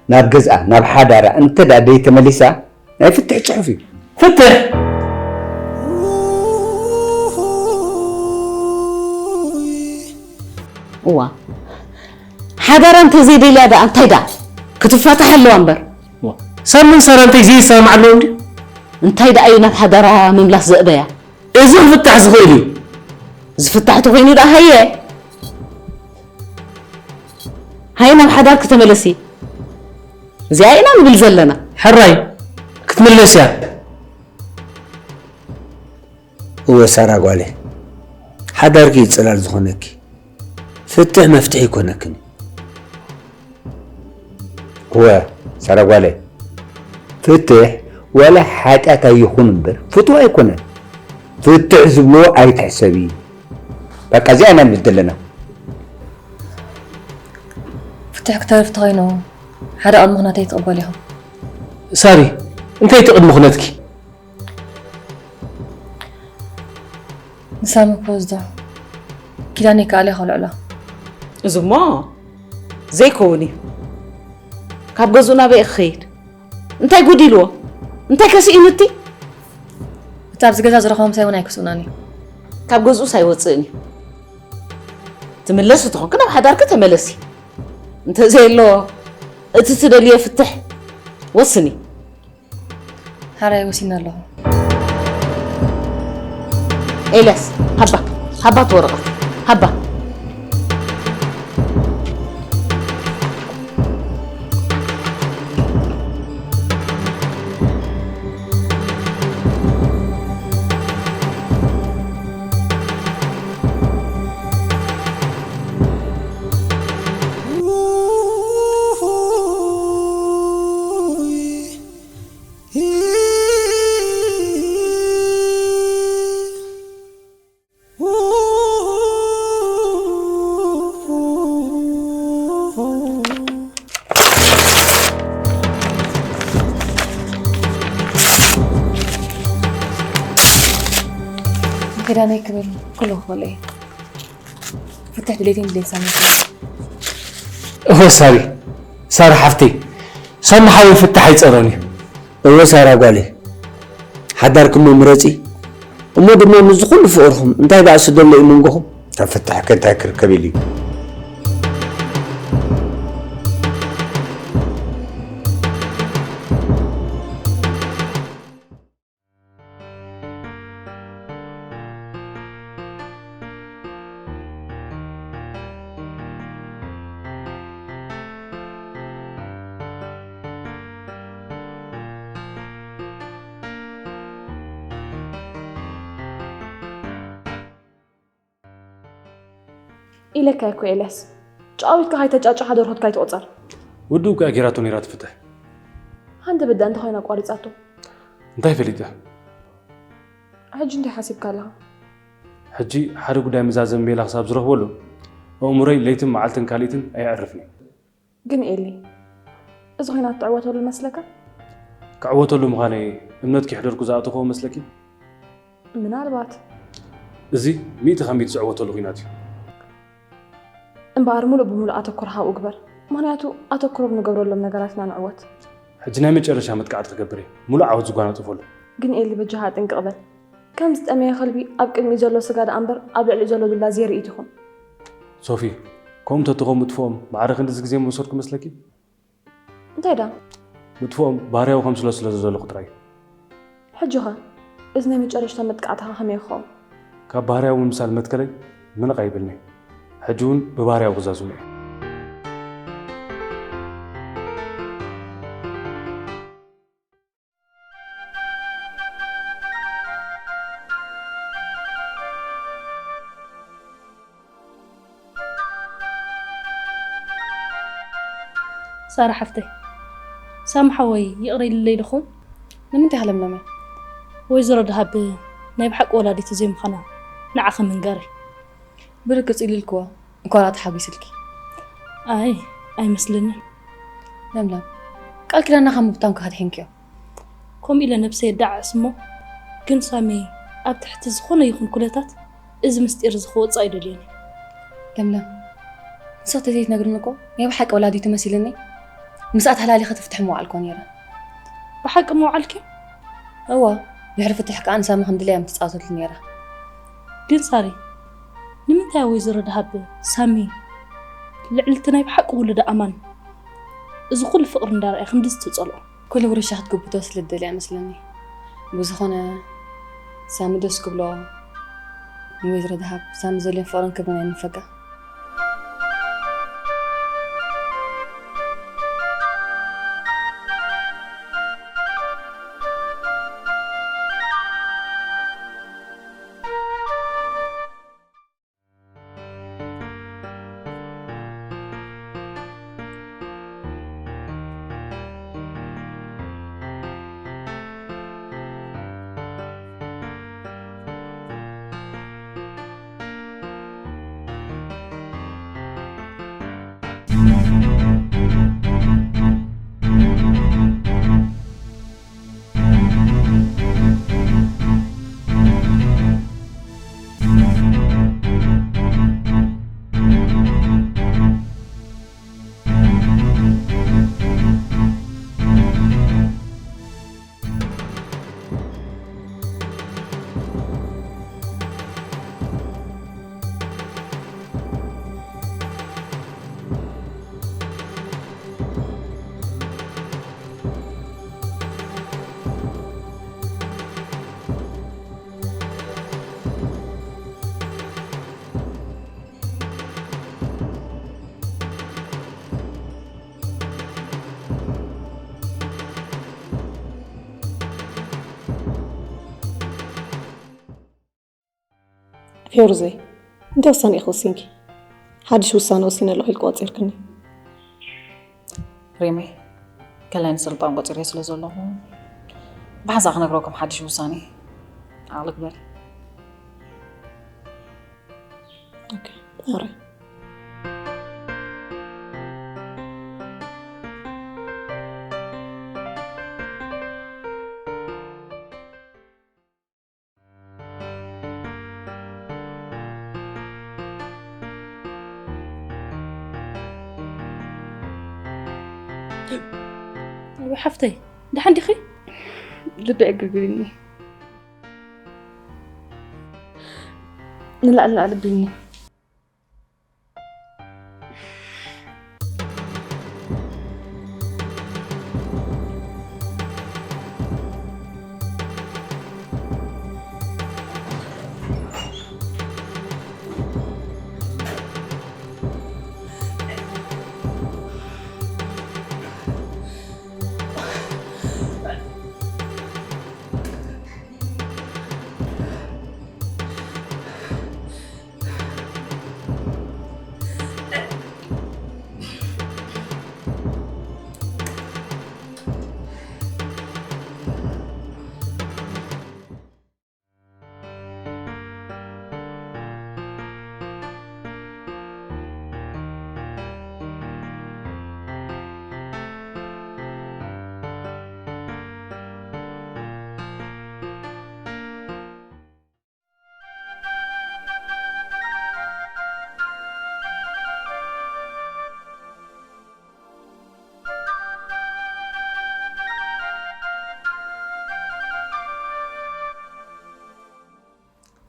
ናብ ገዝኣ፣ ናብ ሓዳራ እንተ ደኣ ደይተመሊሳ፣ ናይ ፍትሕ ጽሑፍ እዩ። ፍትሕ? እዋ፣ ሓዳራ እንተዘይደልያ ደኣ እንታይ ደኣ ክትፋታሕ ኣለዋ እምበር። ዋ፣ ሰብ ምን ሰራ እንታይ ዘይሰማማዕ ኣለዎ እንዲ? እንታይ ደኣ እዩ ናብ ሓዳራ ምምላስ ዘእበያ? እዚ ክፍታሕ ዝኽእል እዩ። ዝፍታሕ ተኾይኑ ደኣ ሃየ። ሃየ ናብ ሓዳር ክተመለሲ። እዚኣ ኢና ንብል ዘለና። ሕራይ ክትምለስ እያ። እወ ሳራ ጓለይ፣ ሓዳርኪ እዩ ጽላል ዝኾነኪ። ፍትሕ መፍትሒ ይኮነክን። እወ ሳራ ጓለይ፣ ፍትሕ ዋላ ሓጢኣት ኣይኹን እምበር ፍትዋ ኣይኮነን። ፍትሕ ዝብልዎ ኣይትሕሰቢ። በቃ እዚኣ ኢና ንብል ዘለና። ፍትሕ ክተርፍ ተኾይኑ ሓደ ቅድሚ ኩነተይ ትቕበሉ ኢኹም። ሳሪ፣ እንታይ እቲ ቅድሚ ኩነትኪ? ንሳሚ ክወስዶ ኪዳነይ ከኣልያ ከልዕሎ። እዚ እሞ ዘይከውን እዩ። ካብ ገዝኡ ናበይ ክኸይድ? እንታይ ጉድ ኢልዎ? እንታይ ከሲእኑ እቲ? እቲ ኣብዚ ገዛ ዝረኸቦ ምሳይ እውን ኣይክስኡናን እዩ። ካብ ገዝኡስ ኣይወፅእን እዩ። ትምለስ እንተኾንክ ናብ ሓዳርኪ ተመለሲ። እንተዘየሎ እቲ ትደልዮ ፍትሕ ወስኒ። ሓራይ ወሲነ ኣለኹ። ኤልያስ፣ ሃባ፣ ሃባ እቲ ወረቐት፣ ሃባ። ኪዳነይ ክብል ኩሉ ክኽእል እየ። ፍትሕ ድሌትን ድሌት ሳሚ ይኹን። እወ ሳሪ፣ ሳሪ ሓፍተይ፣ ሳሚ ሓወይ ፍትሕ ኣይጸሮን እዩ። እወ ሳራ ጓለይ፣ ሓዳርክሞ ምረጺ። እሞ ድማ ምስዚ ኩሉ ፍቕርኹም እንታይ ባእሲ ደሎ እዩ መንጎኹም? ካብ ፍትሕኪ እንታይ ክርከብ ኢሉ እዩ? ኢለካ እኮ ኤልያስ፣ ጫዊትካ ካይተጫጫኻ ደርሆትካ ኣይትቑጸር። ውድብ እኮ እያ ጌራቶ ነይራ ትፍትሕ። ሃንደበት ደኣ እንተኾይና ኣቋሪጻቶ። እንታይ ፈሊጠ? ሕጂ እንታይ ሓሲብካ ኣለኻ? ሕጂ ሓደ ጉዳይ መዛዘሚ ሜላ ክሳብ ዝረኽበሉ፣ ኣእምሮይ ለይትን መዓልትን ካልኢትን ኣየዕርፍን እዩ። ግን ኤሊ፣ እዚ ኹናት ትዕወተሉ መስለካ? ክዕወተሉ ምዃነይ እምነት ከይሕደርኩ ዝኣተኹዎ መስለኪ? ምናልባት። እዚ ሚእቲ ካብ ሚእቲ ዝዕወተሉ ኹናት እዩ። እምበኣር ሙሉእ ብሙሉእ ኣተኩሮኻ ኣብኡ ግበር። ምኽንያቱ ኣተኩሮ ኣብ ንገብረሎም ነገራት ኢና ንዕወት። ሕጂ ናይ መጨረሻ መጥቃዕቲ ክገብር እየ። ሙሉእ ዓወት ዝጓናጸፈሉ። ግን ኤሊ በጃኻ ጥንቅቕ በል። ከም ዝጠመየ ከልቢ ኣብ ቅድሚኡ ዘሎ ስጋ ደኣ እምበር ኣብ ልዕሊኡ ዘሎ ዱላ ዘይርኢት ይኹን። ሶፊ፣ ከምኡ እንተትኾን ምጥፍኦም ማዕረ ክንድዚ ግዜ ምወሰድኩ መስለኪ? እንታይ ደኣ? ምጥፍኦም ባህርያዊ ከምስሎ ስለ ዝደለኹ ጥራይ። ሕጂኸ እዚ ናይ መጨረሽታ መጥቃዕትኻ ከመይ ክኸውን? ካብ ባህርያዊ ምምሳል መትከለይ ምንቕ ኣይብልን'የ። ሕጂ እውን ብባህርያዊ ክዛዝሞ እየ። ሳራ ሓፍተይ፣ ሳሚ ሓወይ ይቕረ ኢልለይ ዶ ኾን? ንምንታይ ከ ለምለመ? ወይዘሮ ደሃብ ናይ ብሓቂ ወላዲቱ ዘይምዃና ንዓኺ ምንጋረይ። ብርግጽ ኢልልክዎ፣ እንኳን ተሓጒስልኪ። ኣይ፣ ኣይመስለንን። ለምለም፣ ቃል ኪዳንና ካብ ምብታን ከድሕንክዮ። ከምኡ ኢለ ነብሰይ የዳዕስ እሞ፣ ግን ሳሚ፣ ኣብ ትሕቲ ዝኾነ ይኹን ኩነታት እዚ ምስጢር እዚ ክወጽእ ኣይደልዮን እየ። ለምለም፣ ንስኺ ተዘይትነግርኒ እኮ ናይ ብሓቂ ወላዲቱ መሲልኒ። ምስኣ ተሃላሊኸ ትፍትሕ ምውዓልኮ ነይረ። ብሓቂ ምውዓልኪ? እዋ፣ ድሕሪ ፍትሕ ከኣ ንሳሚ ከም ድላያ ምትጻወተሉ ነይራ። ግን ሳሪ፣ ንምንታይ ወይዘሮ ደሃብ ሳሚ ልዕሊ እቲ ናይ ብሓቂ ውሉዳ ኣማን እዚ ኩሉ ፍቕሪ እንዳረኣየ ክንድዚ ትጸልኦ? ኩሉ ውርሻ ክትግብቶ ስለ ትደልያ መስለኒ። ብዝኾነ ሳሚ ደስ ክብሎ ንወይዘሮ ደሃብ ሳሚ ዘልዮም ፍቕርን ክብርን ኣይንፈጋ። ፌሩዘይ፣ እንታይ ውሳኔ ኢኺ ወሲንኪ? ሓድሽ ውሳነ ወሲነ ኣለኹ ኢልኪ ቆጺርክኒ። ሪመይ፣ ከላይ ንስልጣን ቆጺረ ስለ ዘለኹ፣ ብሓንሳእ ክነግረኩም ሓድሽ ውሳኔ። ዓቕሊ ግበሪ። ኦኬ፣ ኣረ። ወይ ሓፍተይ፣ ደሓን ዲኺ? ልቢ ዕግርግርኒ። ንላዕሊ ላዕሊ ቢልኒ።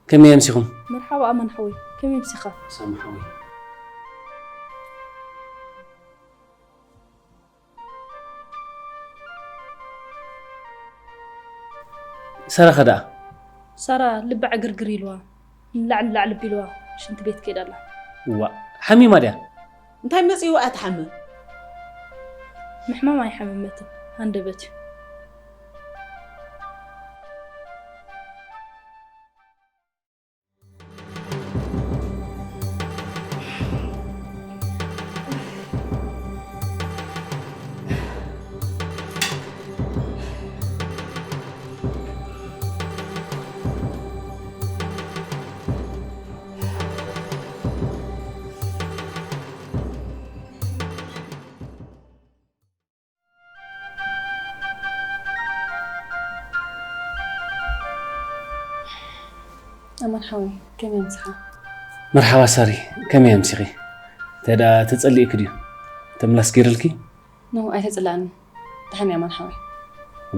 ከመይ ኣምሲኹም? መርሓባ ኣማን ሓወይ፣ ከመይ ኣምሲኻ? ሳሚ ሓወይ። ሳራ ከ ደኣ? ሳራ ልባ ዕግርግር ኢልዋ፣ ንላዕሊ ላዕሊ ቢልዋ፣ ሽንቲ ቤት ከይዳ ኣላ። ዋ፣ ሓሚማ ድያ? እንታይ መጺኡ እያ ትሓምም? ምሕማም ኣይሓመመትን፣ ሃንደበት እዩ። ኣማን ሓወይ፣ ከመይ ኣምሲኻ? መርሓባ ሳሪ፣ ከመይ ኣምሲኺ? እንታይ ደኣ ተጸሊእኪ ድዩ? ተምላስ ገይርልኪ? ኖ፣ ኣይተጸላእንን። ደሓን እየ ኣማን ሓወይ።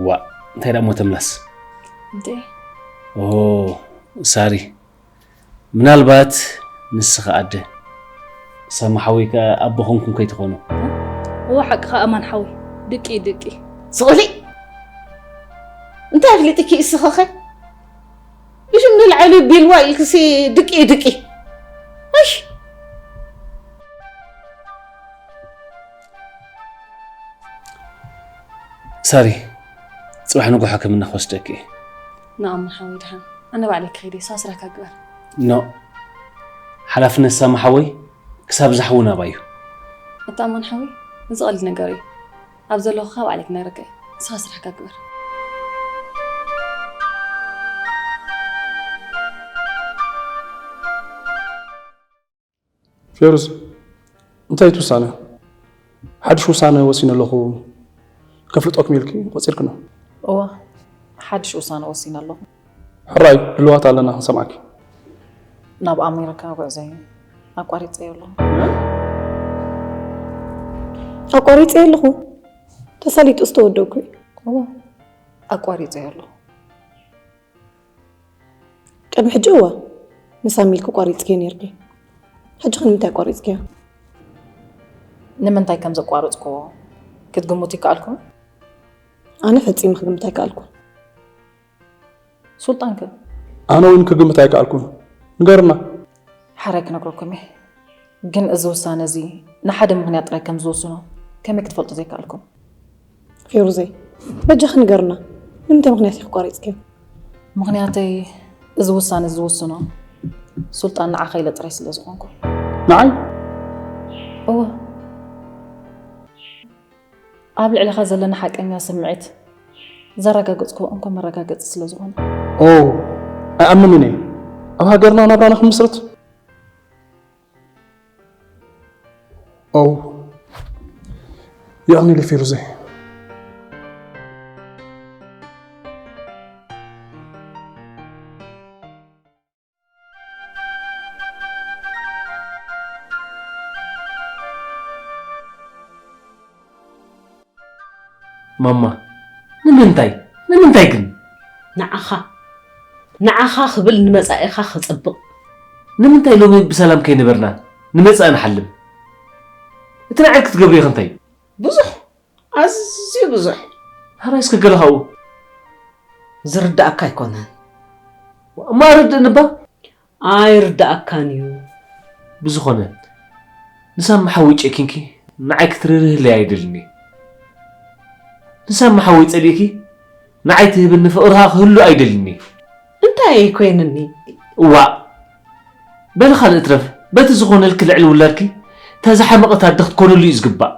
ዋእ፣ እንታይ ደኣ እሞ ተምላስ? እንተ ኦ፣ ሳሪ፣ ምናልባት ንስኺ ኣደ፣ ሳሚ ሓወይ ከኣ ኣቦ ኮንኩም ከይትኾኑ። እወ፣ ሓቅኻ ኣማን ሓወይ። ድቂ፣ ድቂ። ስቕ በሊ። እንታይ ኣፍሊጥኪ እስኺኸ? ብሽም ንላዕሊ ቢልዋ ኢልክሲ ድቂ፣ ድቂ። እሽ። ሳሪ፣ ጽባሕ ንግሆ ሕክምና ክወስደኪ እየ። ንኣምን ሓወይ ድሓን። ኣነ ባዕለይ ክኸይድ እየ፣ ሳስራካ ግበር። ኖ፣ ሓላፍነት ሳሚ ሓወይ ክሳብ ዛሕዉ ናባይ እዩ። ኣታ ኣማን ሓወይ፣ እዚ ቀሊል ነገር እዩ። ኣብ ዘለኹ ካብ ባዕለይ ክነግረካ እየ። ንስኻ ስራሕካ ግበር። ፌሩዝ፣ እንታይ እቲ ውሳነ? ሓድሽ ውሳነ ወሲነ ኣለኹ። ከፍልጠኩም ኢልኪ ቆጺርክኖ። እወ፣ ሓድሽ ውሳነ ወሲነ ኣለኹ። ሕራይ፣ ድልዋት ኣለና ክንሰምዓኪ። ናብ ኣሜሪካ ጉዕዞይ ኣቋሪጸዮ ኣለኹ። ኣቋሪጸዮ ኣለኹ? ተሳሊጡ ዝተወደኩ እዩ። እወ፣ ኣቋሪጸዮ ኣለኹ። ቅድሚ ሕጂ እወ፣ ንሳሚ ኢልኪ ቋሪጽክዮ ኔርኪ። ሕጂ ከ ንምንታይ ኣቋሪጽክዮ? ንምንታይ ከም ዘቋረጽክዎ ክትግምቱ ይከኣልኩም? ኣነ ፈጺመ ክግምት ኣይከኣልኩን። ሱልጣን ከ? ኣነ እውን ክግምት ኣይከኣልኩን። ንገርና። ሓራይ ክነግረኩም እየ። ግን እዚ ውሳነ እዚ ንሓደ ምኽንያት ጥራይ ከም ዝውስኖ ከመይ ክትፈልጡ ዘይከኣልኩም? ፌሩዘይ፣ በጃኺ ንገርና። ንምንታይ ምኽንያት ኢኺ ኣቋሪጽክዮ? ምኽንያተይ፣ እዚ ውሳነ እዚ ዝውስኖ ሱልጣን ንዓኻ ኢለ ጥራይ ስለ ዝኾንኩ። ንዓይ? እወ። ኣብ ልዕለኻ ዘለና ሓቀኛ ስምዒት ዘረጋገጽክዎ እንኮ መረጋገጺ ስለ ዝኾነ። ኦ፣ ኣይኣምንን እየ። ኣብ ሃገርና ናብራና ክንምስርት? ኦ፣ የቐንየለይ ፌሩዘይ። ማማ፣ ንምንታይ? ንምንታይ ግን? ንዓኻ፣ ንዓኻ ክብል ንመጻኢኻ ክጸብቕ። ንምንታይ ሎሚ ብሰላም ከይነበርና ንመጻኢ ንሓልም? እቲ ንዓይ ክትገብርዮ እንታይ? ብዙሕ፣ ኣዝዩ ብዙሕ። ሃራይ እስከ ገለ ካብኡ። ዝርዳእካ ኣይኮነን። እማ ኣረድእኒ እባ። ኣይርዳእካን እዩ። ብዝኾነ፣ ንሳሚ ሓወይ ጨኪንኪ ንዓይ ክትርህርህለይ ኣይደልን እየ። ንሳሚ ሓወይ ጸሊእኪ ንዓይ ትህብኒ ፍቕርኻ ክህሉ ኣይደልን እየ። እንታይ ኮይንኒ? እዋእ፣ በሊ ካልእ እትረፍ፣ በቲ ዝኾነልኪ ልዕሊ ውላድኪ፣ እታ ዝሓመቐት ኣደ ክትኮነሉ እዩ ዝግባእ።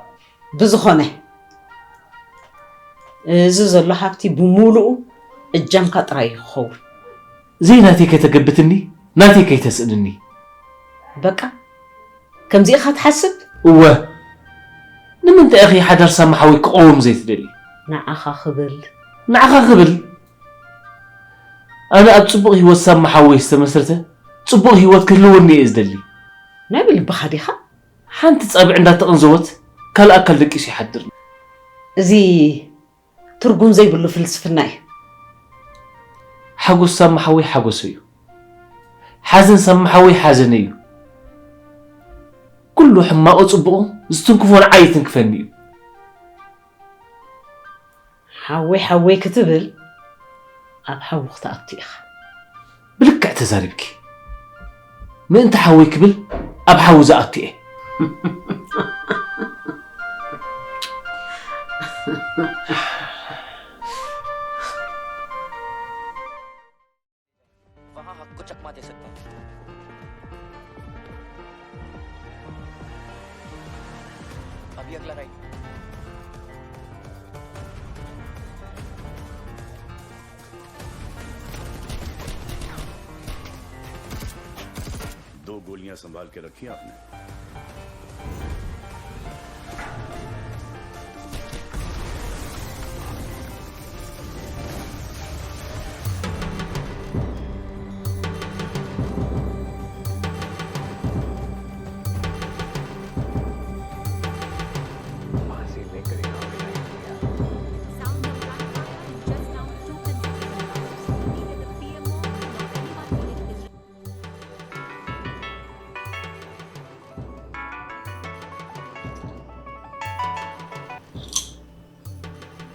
ብዝኾነ፣ እዚ ዘሎ ሃብቲ ብምሉኡ እጃምካ ጥራይ እዩ ክኸውን። ዘይናተይ ከይተገብትኒ፣ ናተይ ከይተስእንኒ። በቃ፣ ከምዚ ኢኻ ትሓስብ? እወ። ንምንታይ ኢኺ ሓዳር ሳሚ ሓወይ ክቐውም ዘይትደሊ? ንዓኻ ክብል። ንዓኻ ክብል? ኣነ ኣብ ጽቡቕ ህይወት ሳሚ ሓወይ ዝተመስረተ ጽቡቕ ህይወት ክህልወኒ እየ ዝደሊ። ናይ ብልብኻ ዲኻ? ሓንቲ ጻብዕ እንዳተቐንዘወት ካልእ ኣካል ደቂሱ ይሓድር። እዚ ትርጉም ዘይብሉ ፍልስፍና እዩ። ሓጎስ ሳሚ ሓወይ ሓጎሰይ እዩ። ሓዘን ሳሚ ሓወይ ሓዘነይ እዩ። ኩሉ ሕማቑ ጽቡቑ ዝትንክፎ ንዓይ ይትንክፈኒ እዩ። ሓወይ ሓወይ ክትብል ኣብ ሓዊ ክትኣቱ ኢኻ። ብልክዕ ተዛሪብኪ። ምእንቲ ሓወይ ክብል ኣብ ሓዊ ዝኣቱ እየ። वहाँ आपको चकमा दे सकते हैं। अभी अगला राइट। दो गोलियां संभाल के रखी आपने।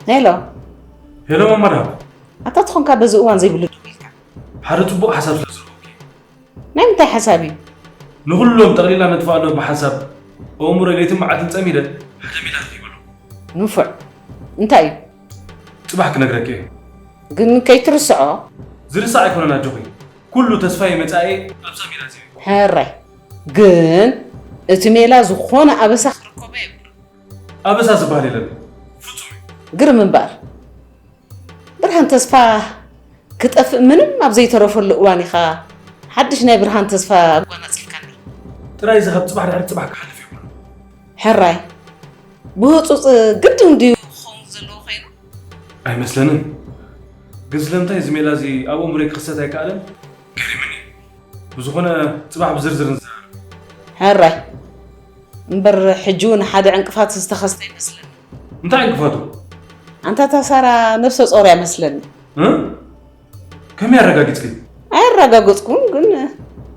ሄሎ። ሄሎ ማማ ደሃብ። ኣታ ትኾንካ በዚ እዋን ዘይብሉ ደዊልካ። ሓደ ጽቡቕ ሓሳብ ስለ ዝረኸብኩ። ናይ ምንታይ ሓሳብ እዩ? ንኹሎም ጠቕሊላ ነጥፋ ኣሎ ብሓሳብ ኣእምሮ ለይትን መዓልትን ጸሚደ ሓደ ሜላ ረኺበ ኣለኹ። ንፉዕ። እንታይ እዩ? ጽባሕ ክነግረኪ እየ። ግን ከይትርስዖ። ዝርሳዕ ኣይኮነን ኣጆኺ። ኩሉ ተስፋይ መጻኢ ኣብዛ ሜላ እዚ እዩ። ሕራይ። ግን እቲ ሜላ ዝኾነ ኣበሳ ክርከቦ የብሉ። ኣበሳ ዝበሃል የለን። ፍጹም እዩ። ግርም እምበኣር። ብርሃን ተስፋ ክጠፍእ ምንም ኣብ ዘይተረፈሉ እዋን ኢኻ ሓድሽ ናይ ብርሃን ተስፋ ኣጓናጺፍካኒ። ጥራይ እዚ ካብ ጽባሕ ድሕሪ ጽባሕ ክሓልፍ የብሉን። ሕራይ ብህጹጽ ግድን ድዩ ክኸውን ዘለዎ ኮይኑ? ኣይመስለንን። ግን ስለምንታይ እዚ ሜላ እዚ ኣብ ኣእምሮይ ክኽሰት ኣይከኣለን? ገሪምኒ። ብዝኾነ ጽባሕ ብዝርዝር ንዘራረብ። ሕራይ እምበር ሕጂ እውን ሓደ ዕንቅፋት ዝተኸስተ ይመስለኒ። እንታይ ዕንቅፋቱ? ኣንታ እታ ሳራ ነብሰ ጾር እያ መስለኒ። እ? ከመይ ኣረጋጊጽኪ? ኣየረጋገጽኩን ግን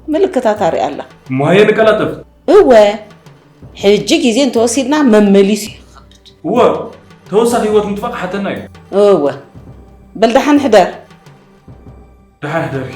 ምልክታት ኣርእያ ኣላ። እሞ ሃየ ንቀላጠፍ። እወ ሕጂ ግዜ እንተወሲድና መመሊሱ እዩ ክኸብድ። እወ ተወሳኺ ህይወት ምጥፋእ ክሓተና እዩ። እወ በል ደሓን ሕደር። ደሓን ሕደሪ።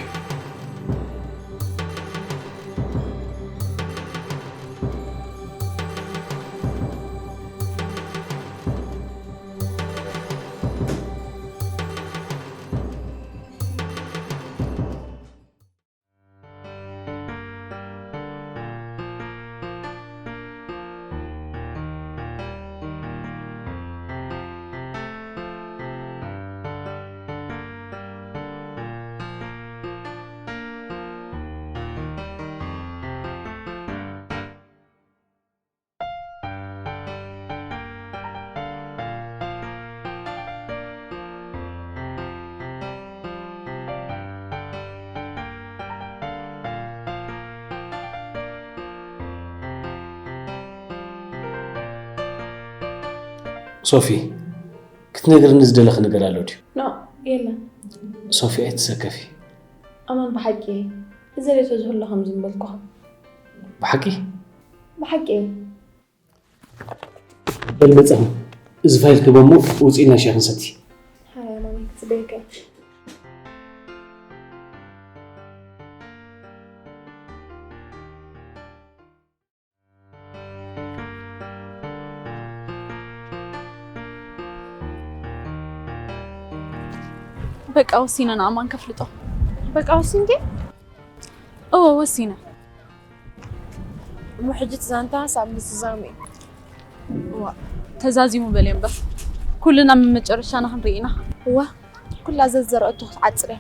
ሶፊ፣ ክትነግርኒ ዝደለኺ ነገር ኣሎ ድዩ? ኖ፣ የለን። ሶፊ፣ ኣይትሰከፊ። ኣማን፣ ብሓቂ እዘለቶ ዝህሎ ከም ዝምበልኩኻ። ብሓቂ? ብሓቂ። በል መጻኹ፣ እዚ ፋይል ክበሞ ውጽኢና ሻሂ ክንሰቲ። ሃያ ማሚ ክጽበየካ። በቃ ወሲነ ንኣማን ከፍልጦ። በቃ ወሲንኪ? እወ ወሲነ። እሞ ሕጂ እቲ ዛንታ ሳብ ምዝዛሙ እዩ። እዋ ተዛዚሙ በል እምበር ኩልና መመጨረሻና ክንርኢ ኢና። እዋ ኩላ ዘዘረአቶ ክትዓፅር እያ።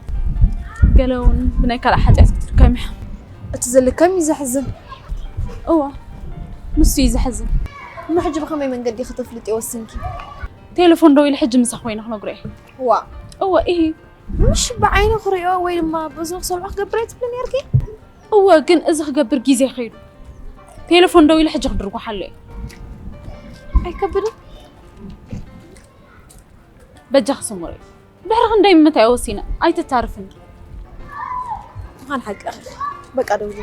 ገለ እውን ብናይ ካልእ ሓጢኣት ክትርከም እያ። እቲ ዝልከም እዩ ዘሕዝን። እዋ ንሱ እዩ ዘሕዝን። እሞ ሕጂ ብኸመይ መንገዲ ከተፍልጥዮ ወሲንኪ? ቴሌፎን ደዊለ ሕጂ ምሳኺ ኮይነ ክነግሮ እየ። እዋ እወ ኢሂ ምሽ ብዓይኒ ክሪኦ ወይ ድማ ብእዝኑ ክሰምዖ ክገብር እየ ትብሊ ነይርኪ? እወ ግን እዚ ክገብር ግዜ ከይዱ። ቴሌፎን ደዊለ ሕጂ ክድርጉሓሉ እየ። ኣይከብድን። በጃኺ ስሙረይ ድሕሪ ክንደይ ምምታይ ወሲነ ኣይትታርፍኒ። ምዃን ሓቂ በቃ ደውሊ።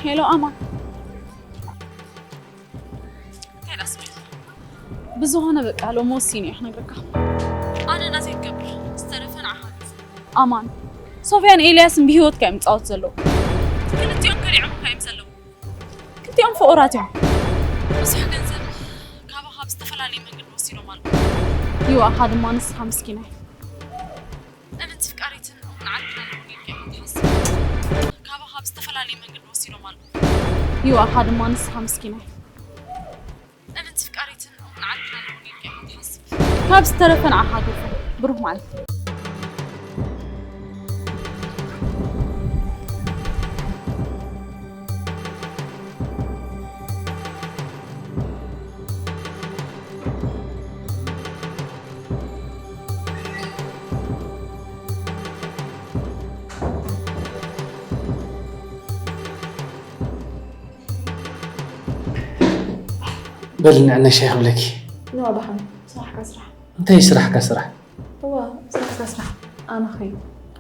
ሄሎ ኣማን፣ እንታይ ደኣ ስሚዒት? ብዝኾነ በቃ ሎሚ ወሲነ እየ ክነግረካ። ኣነ ናተይ ክገብር ዝተረፈ ንዓኻ ገፊ። ኣማን፣ ሶፍያን ኤልያስን ብህይወትካ እዮም ዝጻወቱ ዘለዉ። ክልቲኦም ከሊዖምካ እዮም ዘለዉ። ክልቲኦም ፍቑራት እዮም። ብዙሕ ገንዘብ ካባኻ ብዝተፈላለየ መንገዲ ወሲዶም ኣለዉ። ይዋእኻ ድማ ንስኻ ምስኪናይ። እምንቲ ፍቃሪትን እውን ዓድና ንኹን ኢልካ ኢኻ ትሓስብ። ካባኻ ብዝተፈላለየ መንገዲ ወሲዶም ኣለዉ። ይዋእኻ ድማ ንስኻ ምስኪናይ። እምንቲ ፍቃሪትን እውን ዓድና ንኹን ኢልካ ኢኻ ትሓስብ። ካብ ዝተረፈ ንዓኻ ገፎ። ብሩኽ መዓልቲ። በል ንዕነሻ ይኽብለኪ። ንዋ ብሓም፣ ስራሕካ ስራሕ። እንታይ ስራሕካ ስራሕ? እዋ፣ ስራሕካ ስራሕ። ኣነ ኸይድ።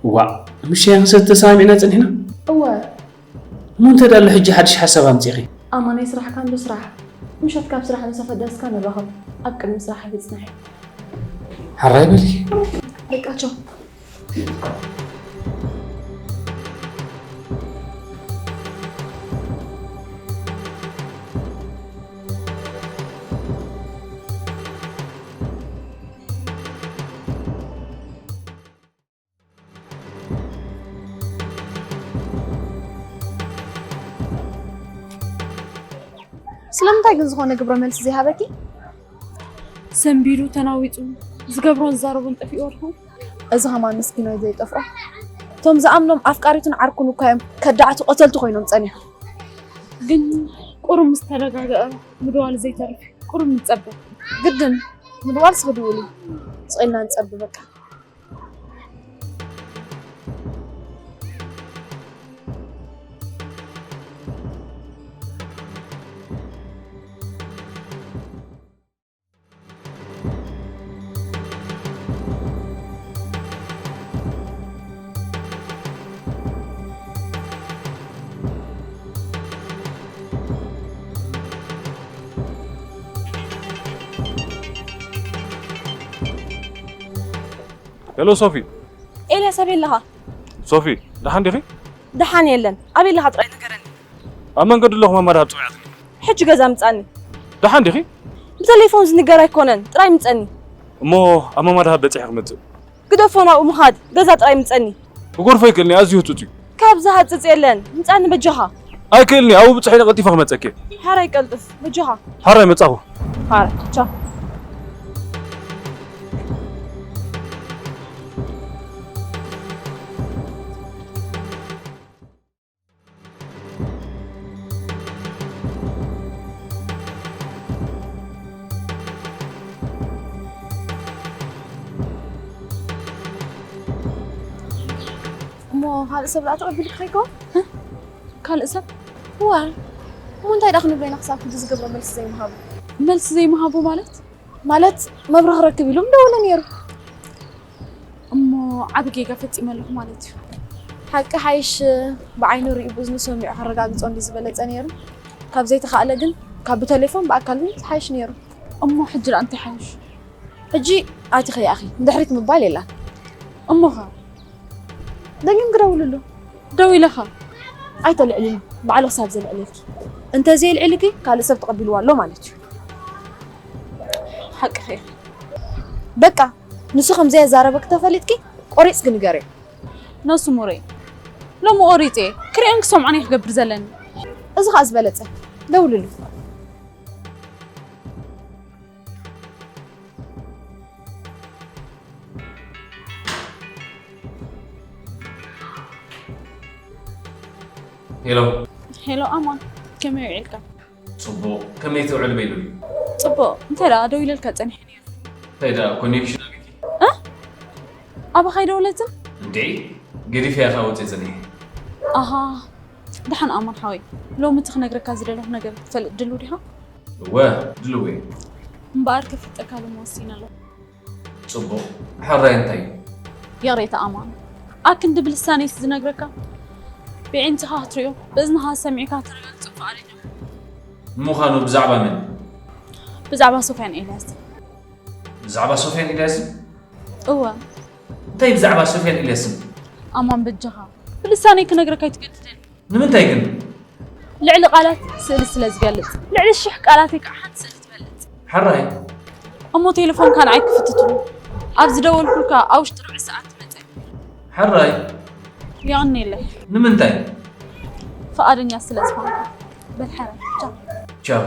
ዋ፣ ምሽ ሻሂ ክንሰቲ ተሰማሚዕና ጸኒሕና? እወ። እሞ እንታይ ደኣ ኣሎ ሕጂ ሓድሽ ሓሳብ ኣምጺኺ? ኣማ ናይ ስራሕካ እንዶ ስራሕ። ምሸት ካብ ስራሕ ምስ ኣፈደስካ ንራኸብ። ኣብ ቅድሚ ስራሕ ኣይትጽንሒ። ሓራይ በሊ። በቃ ቻው። ስለምንታይ ግን ዝኾነ ግብረ መልሲ ዘይሃበኪ? ሰንቢዱ፣ ተናዊጹ፣ ዝገብሮን ዝዛረቦን ጠፊእዎ ድዩ? እዚ ኸማን ምስኪኖይ ዘይጠፍኦ። እቶም ዝኣምኖም ኣፍቃሪቱን ዓርኩን እኳ እዮም ከዳዕቱ ቀተልቲ ኮይኖም ጸኒሖም። ግን ቁሩብ ምስ ተረጋግአ ምድዋል ዘይተርፍ እዩ። ቁሩብ ንጸበ። ግድን ምድዋል ስኽድውሉ። ስቕ ኢልና ንጸብ በቃ። ሄሎ ሶፊ። ኤልያስ፣ ኣበይ ኣለኻ? ሶፊ፣ ደሓን ዲኺ? ደሓን የለን። ኣበይ ኣለኻ ጥራይ ንገረኒ። ኣብ መንገዲ ኣለኹ፣ ማማ ደሃብ ጸዊዓትኒ። ሕጂ ገዛ ምጻኒ። ደሓን ዲኺ? ብተሌፎን ዝንገር ኣይኮነን፣ ጥራይ ምጸኒ። እሞ ኣብ ማማ ደሃብ በጺሐ ክመጽእ። ግደፎ ናብኡ ምኻድ፣ ገዛ ጥራይ ምጸኒ። ክጎርፎ ይክእልኒ፣ ኣዝዩ ህጹጽ እዩ። ካብዚ ሃጽጽ የለን፣ ምጻኒ በጃኻ። ኣይክእልኒ፣ ኣብኡ ብጽሐ ኢለ ቀልጢፈ ክመጸኪ። ሓራይ ቀልጥፍ፣ በጃኻ። ሓራይ መጻኹ። ሓራይ፣ ቻው። እሞ ካልእ ሰብ ደኣ ተቐቢልኪ ከይኮን? ካልእ ሰብ? እዋ። እሞ እንታይ ደኣ ክንብሎ ኢና ክሳብ ሕጂ ዝገብሮ መልሲ ዘይምሃቡ? መልሲ ዘይምሃቡ ማለት? ማለት መብርኺ ክረክብ ኢሉ ምደወለ ነይሩ። እሞ ዓቢ ጌጋ ፈጺመ ኣለኹ ማለት እዩ። ሓቂ ሓይሽ ብዓይኑ ሪኡ ብእዝኑ ሰሚዑ ከረጋግጾ እንዲ ዝበለጸ ነይሩ። ካብ ዘይተኻእለ ግን ካብ ብተሌፎን ብኣካል ግን ሓይሽ ነይሩ። እሞ ሕጂ ደኣ እንታይ ሓይሽ? ሕጂ ኣቲ ከይኣኺ ንድሕሪት ምባል የላን። እሞኸ? ደጊም ክደውልሉ። ደዊለኻ? ኣይተልዕልሉ፣ ባዕሉ ክሳብ ዘልዕለኪ። እንተዘየልዕልኪ ካልእ ሰብ ተቐቢልዋ ኣሎ ማለት እዩ። ሓቅኺ ኢኺ። በቃ ንሱ ከም ዘየዛረበኪ ተፈሊጥኪ ቆሪጽኪ ንገርዮ። ነሱ ሙረይ ሎሚ ቆሪጸ እየ ክሪኦን ክሰምዖን እየ ክገብር ዘለኒ። እዚ ኸኣ ዝበለጸ። ደውልሉ። ሄሎ። ሄሎ ኣማን፣ ከመይ ውዒልካ? ጽቡቕ። ከመይ ትውዕል በይኑ? ጽቡቕ። እንታይ ደኣ ደው ኢለልካ ጸኒሐ ነይሩ። እንታይ ደኣ ኮኔክሽን ኣቢኪ? ኣባኻ ኣይደወለትን? እንዴ፣ ገዲፈያ ካብ ወጽእ ጽኒሐ። ኣሃ፣ ደሓን ኣማን ሓወይ፣ ሎሚ እቲ ክነግረካ ዝደለኹ ነገር ክትፈልጥ ድልው ዲኻ? እወ፣ ድልው እየ። እምበኣር ከፍልጠካ ሎሚ ወሲነ ኣለኹ። ጽቡቕ። ሕራይ እንታይ እዩ? ይቕሬታ ኣማን፣ ኣክንዲ ብልሳነይስ ዝነግረካ ብዒንትኻ ክትሪኦ ብእዝንኻ ሰሚዕካ ክትሪኦ ዝጽቡቕ ኣሪና። ንምዃኑ ብዛዕባ መን? ብዛዕባ ሶፍያን ኤልያስ። ብዛዕባ ሶፍያን ኢልያስን? እወ። እንታይ ብዛዕባ ሶፍያን ኢልያስን? ኣማን በጃኻ ብልሳነይ ክነግረካ ኣይትገድደኒ። ንምንታይ ግን? ልዕሊ ቃላት ስእሊ ስለ ዝገልጽ፣ ልዕሊ ሽሕ ቃላተይ ከዓ ሓንቲ ስእሊ ትበልጽ። ሕራይ። እሞ ቴሌፎንካ ንዓይ ክፍትትሉ ኣብ ዝደወልኩልካ ኣብ ውሽጢ ርብዒ ሰዓት ትመጸኒ። ሕራይ። የቐንየለይ። ንምንታይ? ፍቓደኛ ስለ ዝኾንካ። በል ሕራይ። ቻው። ቻው።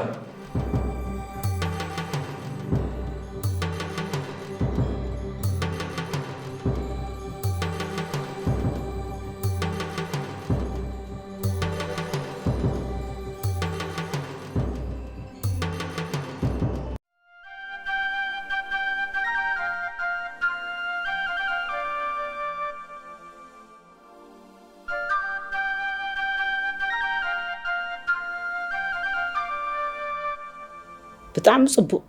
ብጣዕሚ ጽቡቕ፣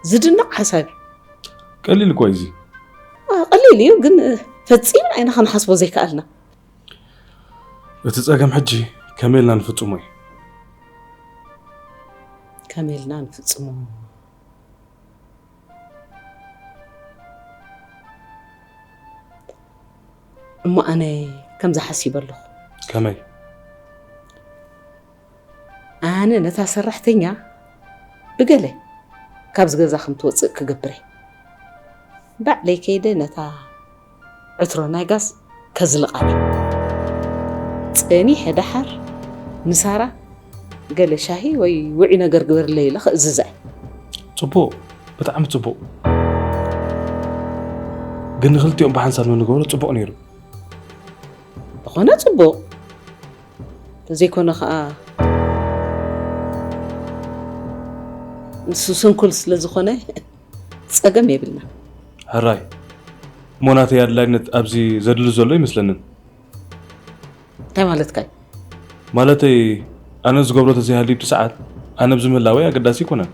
ዝድነቕ ሓሳብ እዩ። ቀሊል እኮ እዩ እዚ። አ፣ ቀሊል እዩ፣ ግን ፈጺምና ኢና ክንሓስቦ ዘይከኣልና። እቲ ጸገም ሕጂ ከመይ ኢልና ንፍጽሞ እዩ? ከመይ ኢልና ንፍጽሞ? እሞ ኣነ ከምዚ ሓሲበ ኣለኹ። ከመይ? ኣነ ነታ ሰራሕተኛ ብገለ ካብዚ ገዛ ከም ትወፅእ ክገብር እየ። ባዕለይ ከይደ ነታ ዕትሮ ናይ ጋዝ ከዝልቓ እየ። ፀኒሐ ደሓር ንሳራ ገለ ሻሂ ወይ ውዑይ ነገር ግበርለይ ኢለ ክእዝዛ እየ። ጽቡቕ፣ ብጣዕሚ ጽቡቕ። ግን ንክልቲኦም ብሓንሳብ ንግበሮ ጽቡቕ ነይሩ። ዝኾነ ጽቡቕ፣ ተዘይኮነ ኸኣ ንሱ ስንኩል ስለ ዝኾነ ጸገም የብልና። ሕራይ እሞ ናተይ ኣድላይነት ኣብዚ ዘድሊ ዘሎ ይመስለንን። እንታይ ማለትካ እዩ? ማለተይ ኣነ ዝገብሮ ተዘይሃልዩ ብቲ ሰዓት ኣነ ኣብዚ ምህላወይ ኣገዳሲ ኣይኮነን።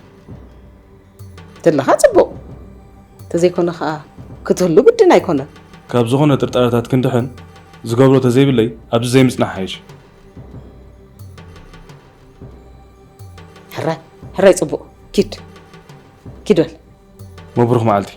ተለኻ ጽቡቕ፣ ተዘይኮነ ኸኣ ክትህሉ ግድን ኣይኮነን። ካብ ዝኾነ ጥርጣረታት ክንድሕን ዝገብሮ ተዘይብለይ ኣብዚ ዘይምጽናሕ ሓይሽ። ሕራይ ሕራይ፣ ጽቡቕ፣ ኪድ ኪድ በል። መብሩኽ መዓልቲ።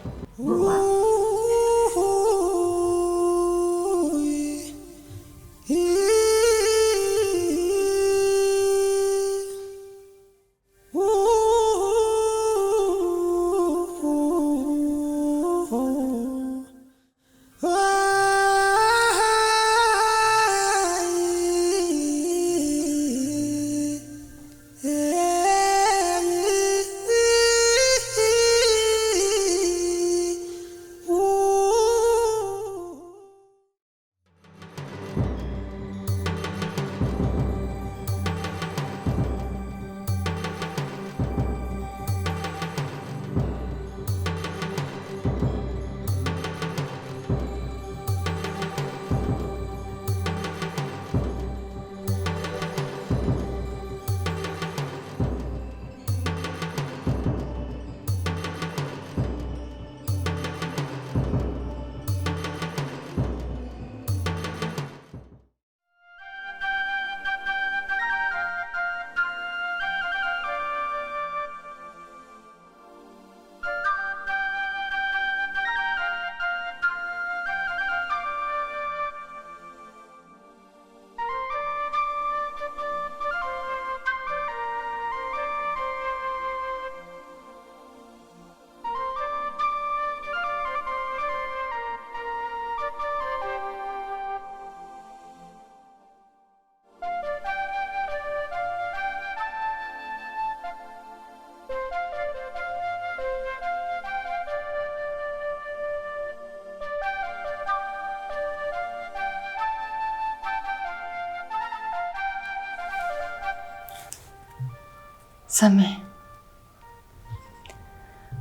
ሰሜ፣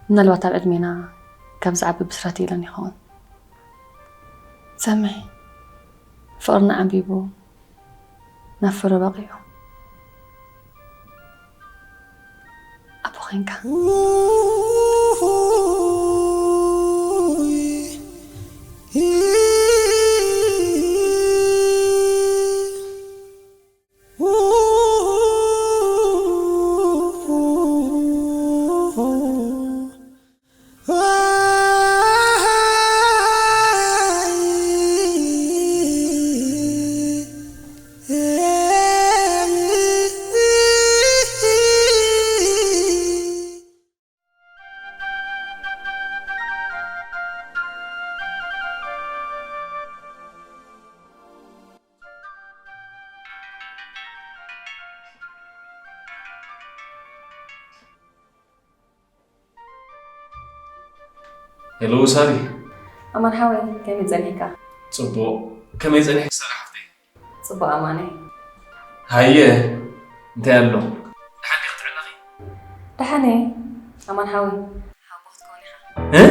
ምናልባት ኣብ ዕድሜና ካብ ዝዓቢ ብስራት የለን ይኸውን። ሰሜ፣ ፍቕርና ዓንቢቡ ናብ ፍረ በቒዑ ኣቦ ኾይንካ። ሄሎ ሳሪ። ኣማን ሓወይ፣ ከመይ ጸኒሕካ? ጽቡቕ። ከመይ ጸኒሕኪ ሳራ ሓፍተይ? ጽቡቕ ኣማነይ። ሃየ፣ እንታይ ኣሎ? ደሓን ዲኺ ጥዕናኺ? ደሓን እየ ኣማን ሓወይ። ሓቦ ክትከውን ኢኻ። እ?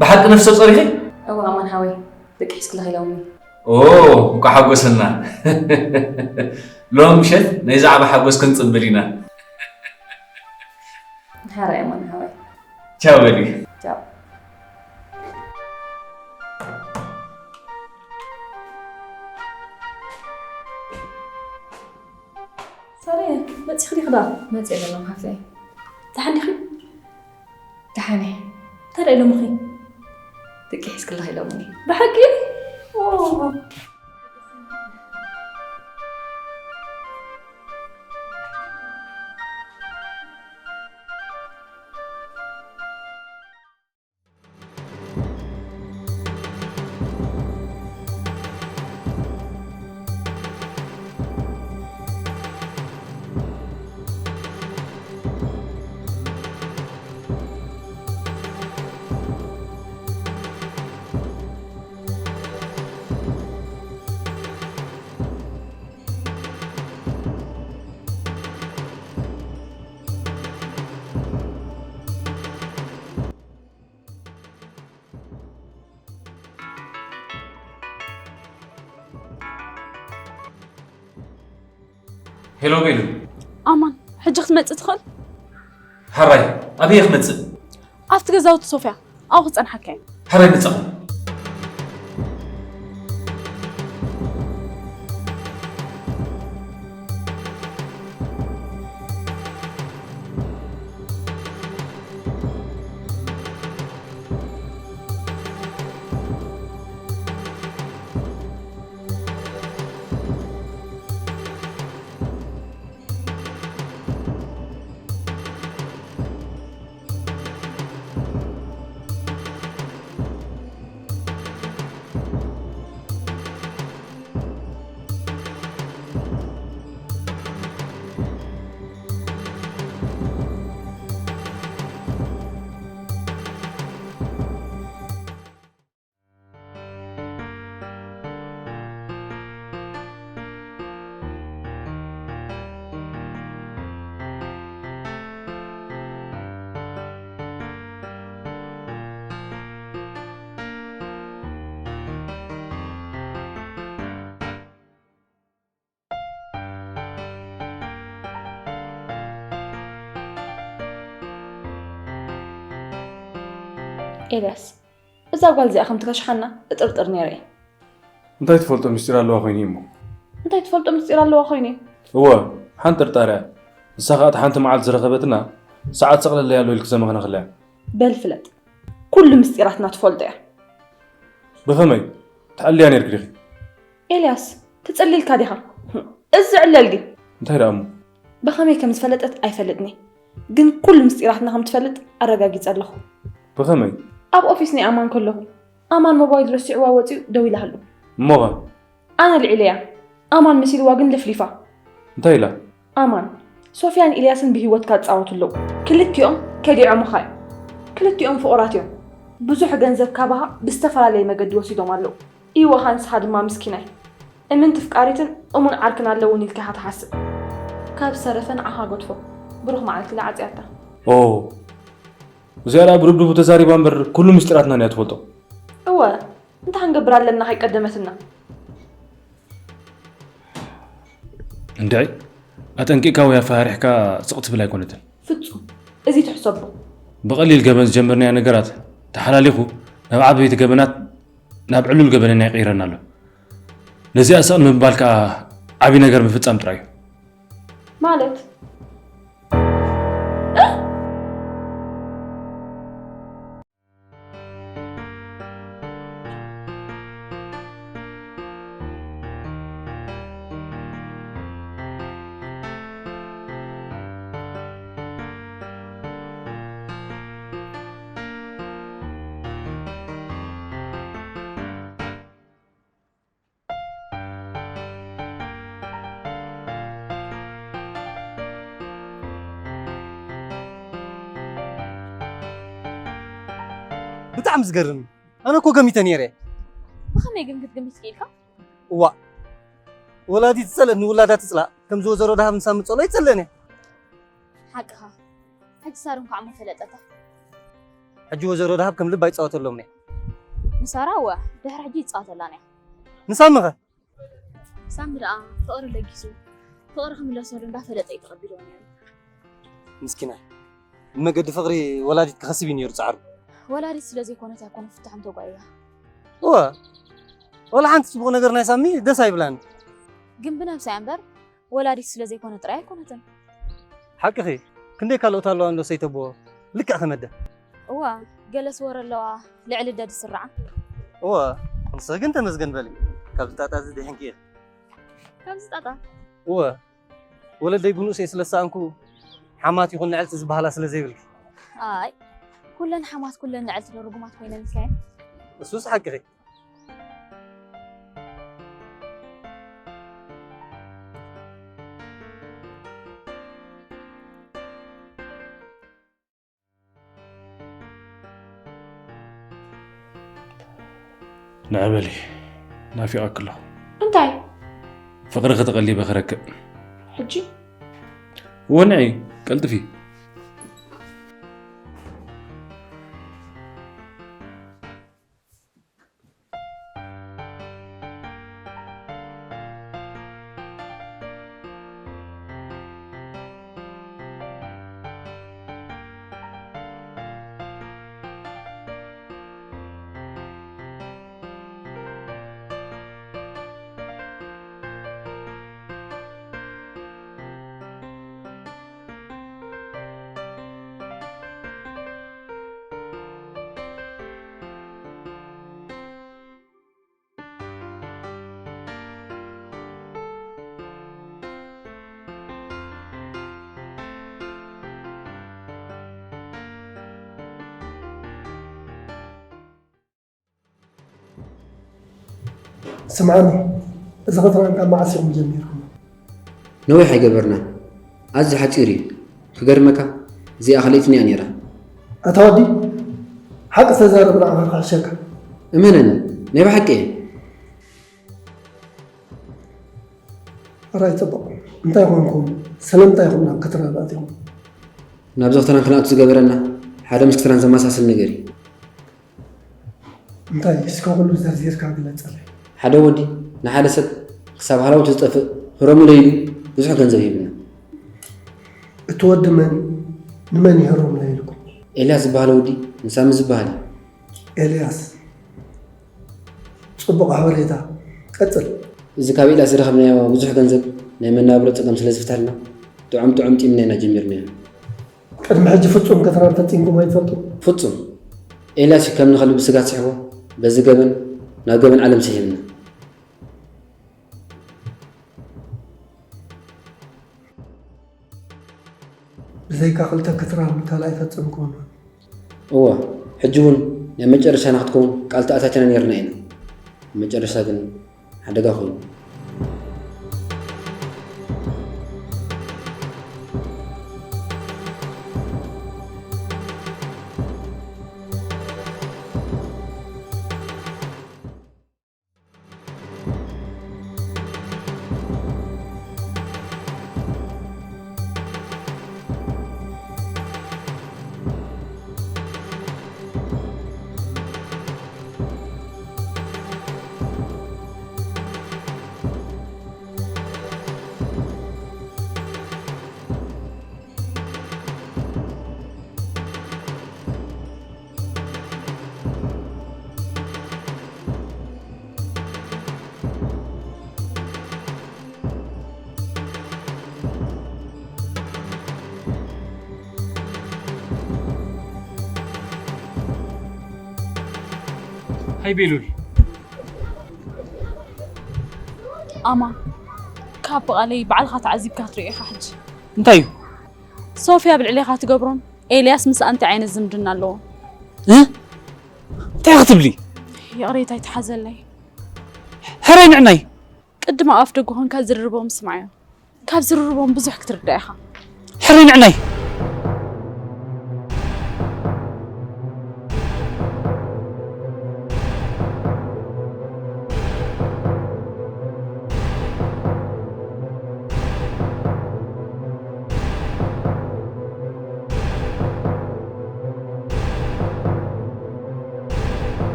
ብሓቂ ነፍሰ ጾር ኢኺ? እወ ኣማን ሓወይ፣ ደቂ ሒዝክልኺ ኢሎምኒ። ኦ፣ እንኳዕ ሓጎሰና። ሎም ምሸት ናይ ዛዕባ ሓጎስ ክንጽምብል ኢና። ሓራይ ኣማን ሓወይ። ቻው በሊ። ቻው። ሳሪ መፂኺ ዲኺ ዳ? መፂ ኣለኹ ሓፍተይ። ደሓን ዲኺ? ደሓን እየ። እንታይ ደኣ ኢሎምኺ? ደቂ ሒዝክለኺ ኢሎምኒ። ብሓቂ? ኦ። ሄሎ ቤሉ። ኣማን፣ ሕጂ ክትመጽእ ትኽእል? ሕራይ፣ ኣበይ ክመጽእ? ኣብቲ ገዛውቲ ሶፍያ፣ ኣብኡ ክጸንሓካ እየ። ሕራይ መጻኹ። ኤልያስ፣ እዛ ጓል እዚኣ ከም ትከሽሓና እጥርጥር ነይረ እየ። እንታይ ትፈልጦ ምስጢር ኣለዋ ኮይኑ እሞ? እንታይ ትፈልጦ ምስጢር ኣለዋ ኮይኑ እዩ? እወ፣ ሓንቲ ጥርጣረ እያ። ንሳ ከኣ እቲ ሓንቲ መዓልቲ ዝረኸበትና ሰዓት ሰቕለለይ ኣሎ ኢልክ ዘመኽነኽለያ። በል ፍለጥ፣ ኩሉ ምስጢራትና ትፈልጦ እያ። ብኸመይ? ትዕልያ ነይርክ ዲኺ? ኤልያስ፣ ትጽልልካ ዲኻ? እዚ ዕለል ግን እንታይ ደኣ እሞ? ብኸመይ ከም ዝፈለጠት ኣይፈልጥኒ፣ ግን ኩሉ ምስጢራትና ከም ትፈልጥ ኣረጋጊጸ ኣለኹ። ብኸመይ? ኣብ ኦፊስ ናይ ኣማን ከለኹ፣ ኣማን ሞባይል ረሲዕዋ ወጺኡ ደዊላሉ። እሞኸ? ኣነ ልዒለያ፣ ኣማን መሲልዋ ግን ለፍሊፋ። እንታይ ኢላ? ኣማን፣ ሶፍያን ኢልያስን ብህይወትካ ዝጻወቱ ኣለዉ። ክልቲኦም ከዲዖምኻ እዮም። ክልቲኦም ፍቑራት እዮም። ብዙሕ ገንዘብ ካባኻ ብዝተፈላለየ መገዲ ወሲዶም ኣለዉ። ኢወኻ ንስኻ ድማ ምስኪናይ። እምንቲ ፍቃሪትን እሙን ዓርክን ኣለውን ኢልካ ኢኻ ትሓስብ። ካብ ዝተረፈ ንዓኻ ገድፎ። ብሩኽ መዓልቲ ኢላ ዓጽያታ። ኦ፣ እዚኣ ደኣ ብርብርቡ ተዛሪባ እምበር ኩሉ ምስጢራትና እያ ትፈልጦ። እወ፣ እንታይ ክንገብር ኣለና ከይቀደመትና። እንድዒ ኣጠንቂቕካ ወይ ኣፈራሪሕካ ስቕ ትብል ኣይኮነትን። ፍጹም እዚ ትሕሰቦ። ብቐሊል ገበን ዝጀመርናዮ ነገራት ተሓላሊኹ ናብ ዓበይቲ ገበናት፣ ናብ ዕሉል ገበን ኢና ይቕይረና ኣሎ። ነዚኣ ስቕ ንምባል ከኣ ዓቢ ነገር ምፍጻም ጥራይ እዩ። ማለት ብጣዕሚ ዝገርም እዩ። ኣነ እኮ ገሚተ ነይረ። ብኸመይ ግን ክትግምት ክኢልካ? እዋ፣ ወላዲት ትጸልእ ንውላዳ ትጽላእ። ከምዚ ወዘሮ ደሃብ ንሳ ምጸሎ ይጸልእን እያ። ሓቅኻ። ሕጂ ሳር እንኳዕ ሞ ፈለጠታ። ሕጂ ወዘሮ ደሃብ ከም ልባ ይጻወተሎም እያ። ንሳራ እወ፣ ድሕሪ ሕጂ ይጻወተላን እያ። ንሳምኸ? ሳሚ ደኣ ፍቕሪ ለጊሱ፣ ፍቕሪ ክምለሰሉ እንዳፈለጠ እዩ ተቐቢልዎ ነይሩ። ምስኪናይ። ብመገዲ ፍቕሪ ወላዲት ክኸስብ እዩ ነይሩ ጻዕሩ። ወላዲት ስለ ዘይኮነት ኣይኮነ ፍታሕን ተጓይያ። እወ፣ ወላ ሓንቲ ጽቡቕ ነገር ናይ ሳሚ ደስ ኣይብላን። ግን ብነብሳ እያ እምበር ወላዲት ስለ ዘይኮነ ጥራይ ኣይኮነትን። ሓቅኺ፣ ክንደይ ካልኦት ኣለዋ እንዶ ሰይተቦ ልክዕ ከመደ። እዋ፣ ገለስ ወረ ኣለዋ ልዕሊ ደድ ስርዓ። እወ፣ ንስኺ ግን ተመስገን በሊ፣ ካብዚ ጣጣ እዚ ድሒንኪ ኢኺ። ካብዚ ጣጣ? እወ፣ ወለደይ ብንኡሰይ ስለ ዝሰኣንኩ ሓማት ይኹን ንዕልቲ ዝበሃላ ስለ ዘይብልኪ። ኣይ፣ ኩለን ሓማት ኩለን ንዕልቲ ዶ ርጉማት ኮይነን ይስኣን? እሱስ ሓቅኺ። ንዕበሊ፣ ናፊቐኪ ኣለኹ። እንታይ? ፍቕርኺ ተቐሊበ ክረክብ። ሕጂ? እወ ንዒ፣ ቀልጥፊ። ስምዓኒ፣ እዚ ኽትራን ካብ መዓስ ኢኹም ጀሚርኩም? ነዊሕ ኣይገበርናን። ኣዝዩ ሓጺር እዩ። ክገርመካ፣ እዚኣ ካልኣይትን እያ ነይራ። ኣታ ወዲ፣ ሓቂ ተዛረብ ንዓኻ ክሕሸካ። እመነኒ፣ ናይ ብሓቂ እየ። ሕራይ ጽቡቕ። እንታይ ኾንኩም? ስለምንታይ ኢኹም ናብ ክትራን ኣቲኹም? ናብዚ ክትራን ክንኣቱ ዝገበረና ሓደ ምስ ክትራን ዘመሳስል ነገር እዩ። እንታይ? እስከ ኩሉ ዘርዚርካ ግለጸለይ። ሓደ ወዲ ንሓደ ሰብ ክሳብ ሃለውቱ ዝጠፍእ ህረሙለይ ኢሉ ብዙሕ ገንዘብ ሂብና። እቲ ወዲ መን እዩ? ንመን እዩ ህረሙለይ ኢልኩም? ኤልያስ ዝበሃል ወዲ ንሳሚ ዝበሃል እዩ። ኤልያስ፣ ጽቡቕ ሓበሬታ። ቀጽል። እዚ ካብ ኤልያስ ዝረኸብናዮ ብዙሕ ገንዘብ ናይ መነባብሮ ጸገም ስለ ዝፍታልና ጥዑም ጥዑም ጢምና ኢና ጀሚርናዮ። ቅድሚ ሕጂ ፍጹም ክትራን ፈጺምኩም ኣይትፈልጡ? ፍጹም። ኤልያስ እዩ ከም ንኸልቢ ስጋ ስሒቦ በዚ ገበን ናብ ገበን ዓለም ስሒብና። ብዘይካ ክልተ ክትራን ካልእ ኣይፈጸምኩምን። እወ፣ ሕጂ እውን ናይ መጨረሻና ክትከውን ቃል ተኣታቲና ነይርና ኢና። መጨረሻ ግን ሓደጋ ኮይኑ። ሃይ ቤሉል። ኣማ፣ ካብ ብቓለይ ባዕልኻ ተዓዚብካ ክትሪኦ ኢኻ ሕጂ። እንታይ እዩ? ሶፍያ ኣብ ልዕሌኻ ትገብሮን ኤልያስ ምስኣ እንታይ ዓይነት ዝምድና ኣለዎ? እ? እንታይ ክትብሊ? ይቕሬታ ይትሓዘለይ። ሕራይ ንዕናይ። ቅድም ኣብ ኣፍ ደገ ኮንካ ዝርርቦም ስምዓዮ። ካብ ዝርርቦም ብዙሕ ክትርዳእ ኢኻ። ሕራይ ንዕናይ።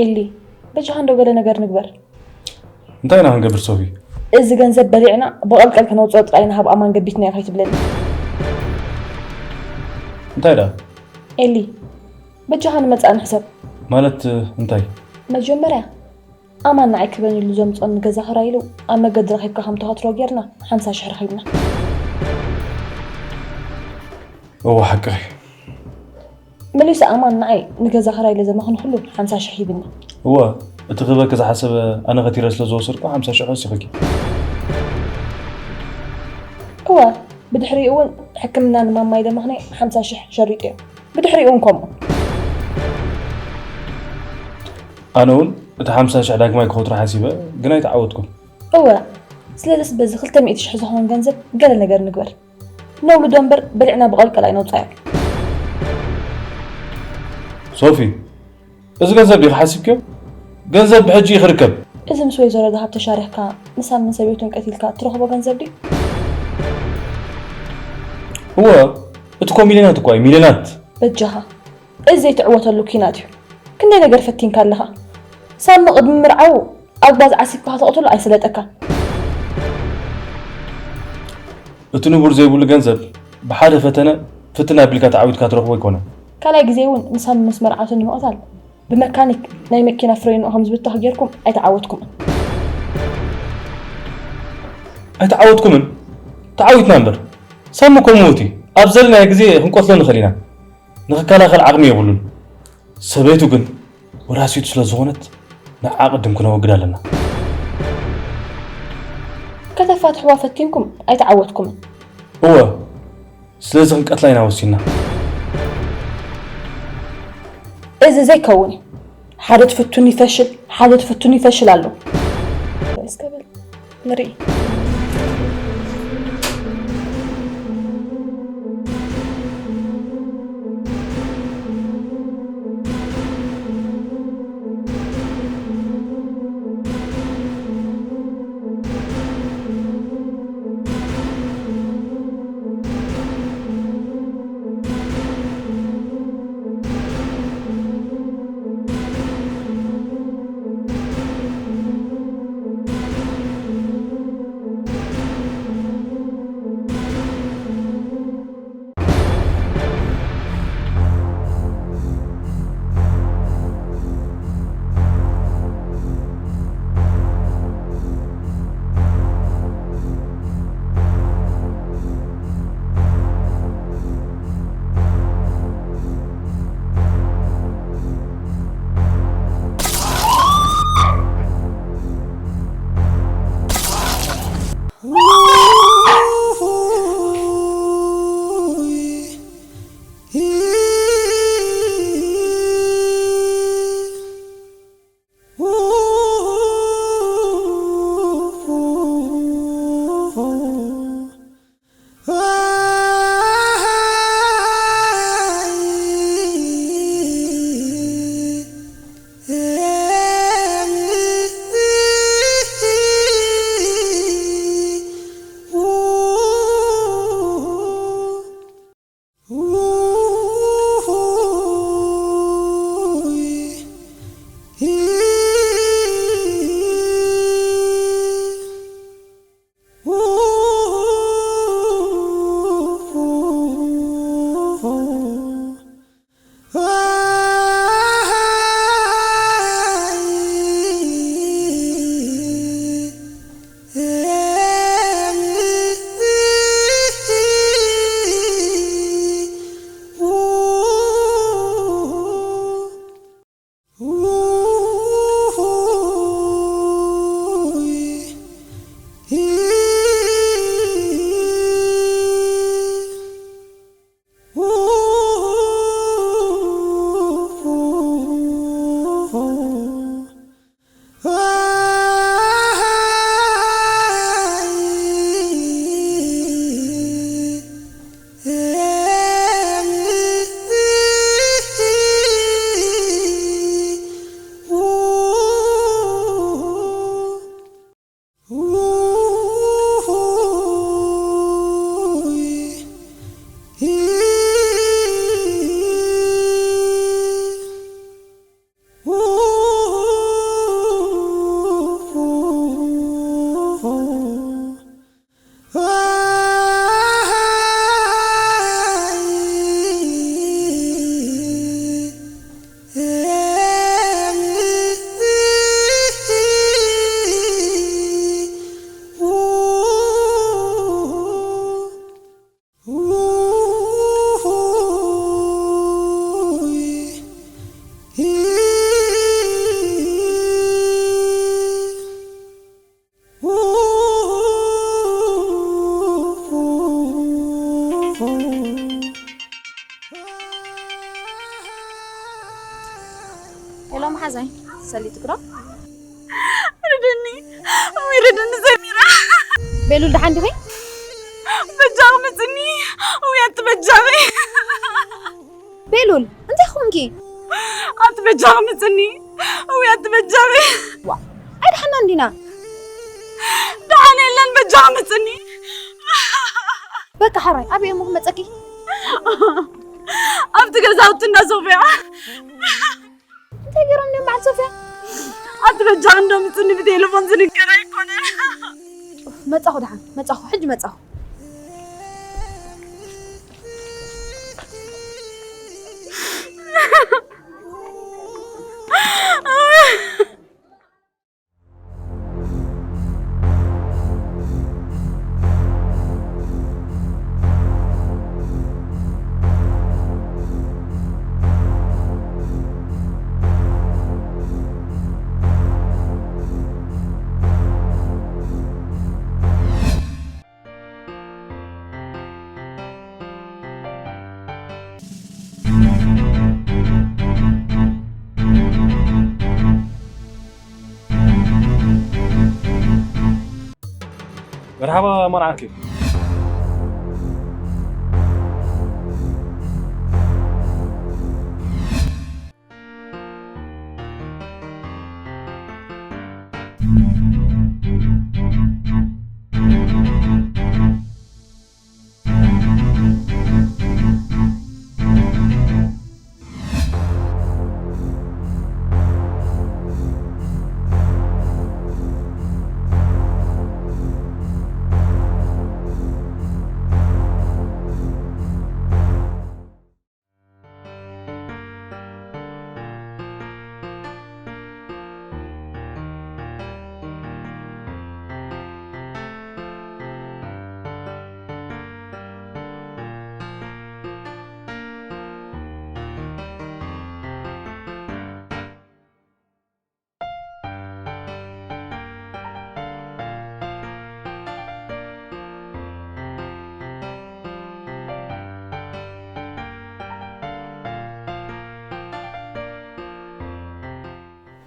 ኤሊ፣ በጃኻ እንደው ገለ ነገር ንግበር። እንታይ ኢና ክንገብር ሶፊ? እዚ ገንዘብ በሊዕና ብቐልቀል ክነውፅኦ ጥራይ ኢና፣ ሃብ ኣማን ገቢትናዮ ከይትብለኒ። እንታይ ደኣ? ኤሊ፣ በጃኻ ንመጻኢ ንሕሰብ። ማለት እንታይ? መጀመርያ ኣማን ንዓይ ክበን ኢሉ ዘምፅኦኒ ገዛ ክራይ ኢሉ ኣብ መገዲ ረኺብካ ከም ተኸትሮ ጌርና ሓምሳ ሽሕ ረኺብና። እወ ሓቅኺ። መሊሱ ኣማን ንዓይ ንገዛ ክራይ ኢለ ዘመኽንኩሉ ሓምሳ ሽሕ ሂብኒ። እወ እቲ ክህበኪ ዝሓሰበ ኣነ ከቲረ ስለ ዝወሰድኩ ሓምሳ ሽሕ ወሲኹኪ። እወ ብድሕሪኡ እውን ሕክምና ንማማይ ደመኽነይ ሓምሳ ሽሕ ሸሪጠዮ። ብድሕሪኡ እውን ከምኡ። ኣነ እውን እቲ ሓምሳ ሽሕ ዳግማይ ክኸትሮ ሓሲበ ግን ኣይተዓወትኩን። እወ ስለዚስ በዚ ክልተ ሚእቲ ሽሕ ዝኸውን ገንዘብ ገለ ነገር ንግበር። ነውልዶ እምበር በሊዕና ብቐልቀል ኣይነውፃዮ። ሶፊ፣ እዚ ገንዘብ ዲኺ ሓሲብክዮ? ገንዘብ ብሕጂ እዩ ክርከብ። እዚ ምስ ወይዘሮ ደሃብ ተሻሪኽካ ንሳምን ሰበይቱን ቀቲልካ ትረኽቦ ገንዘብ ድዩ? እወ፣ እቲ ኮ ሚልዮናት እኳ እዩ፣ ሚልዮናት። በጃኻ፣ እዚ ዘይትዕወተሉ ኲናት እዩ። ክንደይ ነገር ፈቲንካ ኣለኻ። ሳሚ ቅድሚ ምርዓው ኣግባዝ ዓሲብካ ከተቕትሎ ኣይስለጠካን። እቲ ንቡር ዘይብሉ ገንዘብ ብሓደ ፈተነ ፍትን ኣቢልካ ተዓዊትካ ትረኽቦ ኣይኮነን። ካልኣይ ግዜ እውን ንሳሚ ምስ መርዓቱ ንምቕታል ብመካኒክ ናይ መኪና ፍሬንኡ ከም ዝብተኽ ጌርኩም ኣይተዓወትኩምን። ኣይተዓወትኩምን? ተዓዊትና እምበር። ሳሚ እኮ ምዉት እዩ። ኣብ ዘለናዮ ግዜ ክንቀትሎ ንኽእል ኢና። ንኽከላኸል ዓቕሚ የብሉን። ሰበይቱ ግን ወራሲቱ ስለ ዝኾነት ንዓ ቅድም ክነወግድ ኣለና። ከተፋትሕዋ ፈቲንኩም ኣይተዓወትኩምን። እወ፣ ስለዚ ክንቀትላ ኢና ወሲንና። እዚ ዘይከውን እዩ። ሓደ ትፍቱን ይፈሽል፣ ሓደ ትፍቱን ይፈሽል ኣሎ። እስከ በል ንርኢ። ሰሊጥኩ ዶ? ርድኒ፣ ወይ ርድኒ ሰሚራ። ቤሉል ደሓን ዲኺ? በጃኺ ምጽኒ፣ ወይ ኣቲ በጃኺ። ቤሉል፣ እንታይ ኾንኪ? ኣቲ በጃኺ ምጽኒ፣ ወይ ኣቲ በጃኺ። ዋ፣ ኣይደሓናን ዲና? ደሓን የለን፣ በጃኺ ምጽኒ። በቃ ሓራይ፣ ኣበይ እሞ ክመጸኪ? ኣብቲ ገዛውቲ እንዳ ሶፍያ። እንታይ ገይሮም እዮም በዓል ሶፍያ? ኣቲ በጃ እንዶ ምጽኒ ብቴሌፎን ዝንገር ኣይኮነን። መጻኹ ደሓን፣ መጻኹ፣ ሕጂ መጻኹ። መርሓባ መርዓኪ።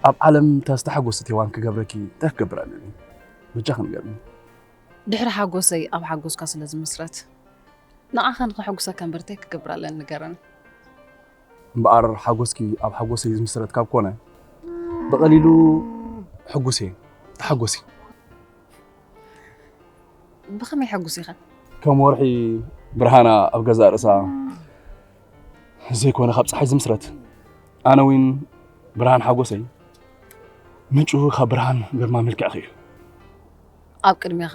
ኣብ ዓለም እታ ዝተሓጎሰት ሄዋን ክገብረኪ እንታይ ክገብር ኣለኒ? በጃኺ ንገርኒ። ድሕሪ ሓጎሰይ ኣብ ሓጎስካ ስለ ዝምስረት፣ ንዓኻ ንኸሐጉሰካ እምበር እንታይ ክገብር ኣለኒ ንገረኒ። እምበኣር ሓጎስኪ ኣብ ሓጎሰይ ዝምስረት ካብ ኮነ፣ ብቐሊሉ ሕጉስ እየ። ተሓጎሲ። ብኸመይ ሕጉስ ኢኻ? ከም ወርሒ ብርሃና ኣብ ገዛእ ርእሳ ዘይኮነ ካብ ጸሓይ ዝምስረት። ኣነ እውን ብርሃን ሓጎሰይ ምንጩ ካብ ብርሃን ግርማ መልክዕኺ እዩ። ኣብ ቅድሜኻ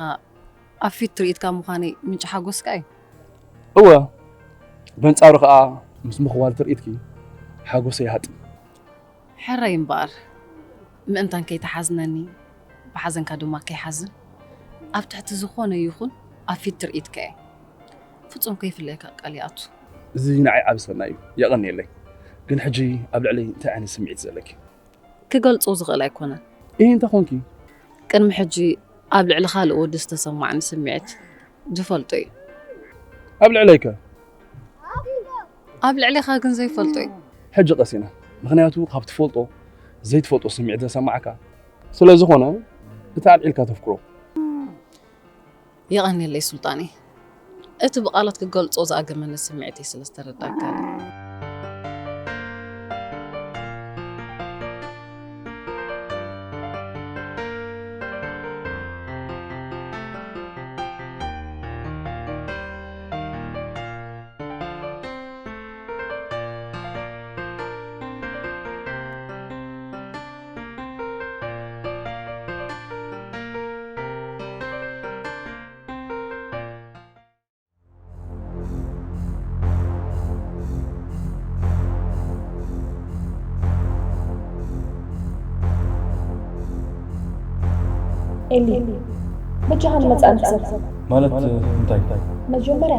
ኣብ ፊት ትርኢትካ ምዃነይ ምንጪ ሓጎስካ እዩ። እወ፣ በንጻሩ ኸኣ ምስ ምኽዋል ትርኢትኪ ሓጎሰይ ይሃጥም። ሕራይ እምበኣር፣ ምእንታን ከይትሓዝነኒ፣ ብሓዘንካ ድማ ከይሓዝን፣ ኣብ ትሕቲ ዝኾነ ይኹን ኣብ ፊት ትርኢትካ እየ። ፍጹም ከይፍለየካ ቃል ይኣቱ። እዚ ንዓይ ዓቢ ሰናይ እዩ። የቐንየለይ። ግን ሕጂ ኣብ ልዕለይ እንታይ ዓይነት ስምዒት ዘለኪ? ክገልጾ ዝኽእል ኣይኮነን። እይ፣ እንታይ ኾንኪ? ቅድሚ ሕጂ ኣብ ልዕሊ ካልእ ወዲ ዝተሰማዕኒ ስምዒት ዝፈልጦ እዩ። ኣብ ልዕለይከ? ኣብ ልዕሌኻ ግን ዘይፈልጦ እዩ። ሕጂ ቀሲና። ምኽንያቱ ካብ ትፈልጦ ዘይትፈልጦ ስምዒት ዘሰማዕካ ስለ ዝኾነ፣ እቲ ኣልዒልካ ተፍቅሮ። የቐንየለይ ሱልጣነይ፣ እቲ ብቓላት ክገልጾ ዝኣገመኒ ስምዒተይ ስለ ዝተረዳእካኒ። ኤሊ፣ በጃኻ ንመጻእኒ ክሰብ። ማለት እንታይ? መጀመርያ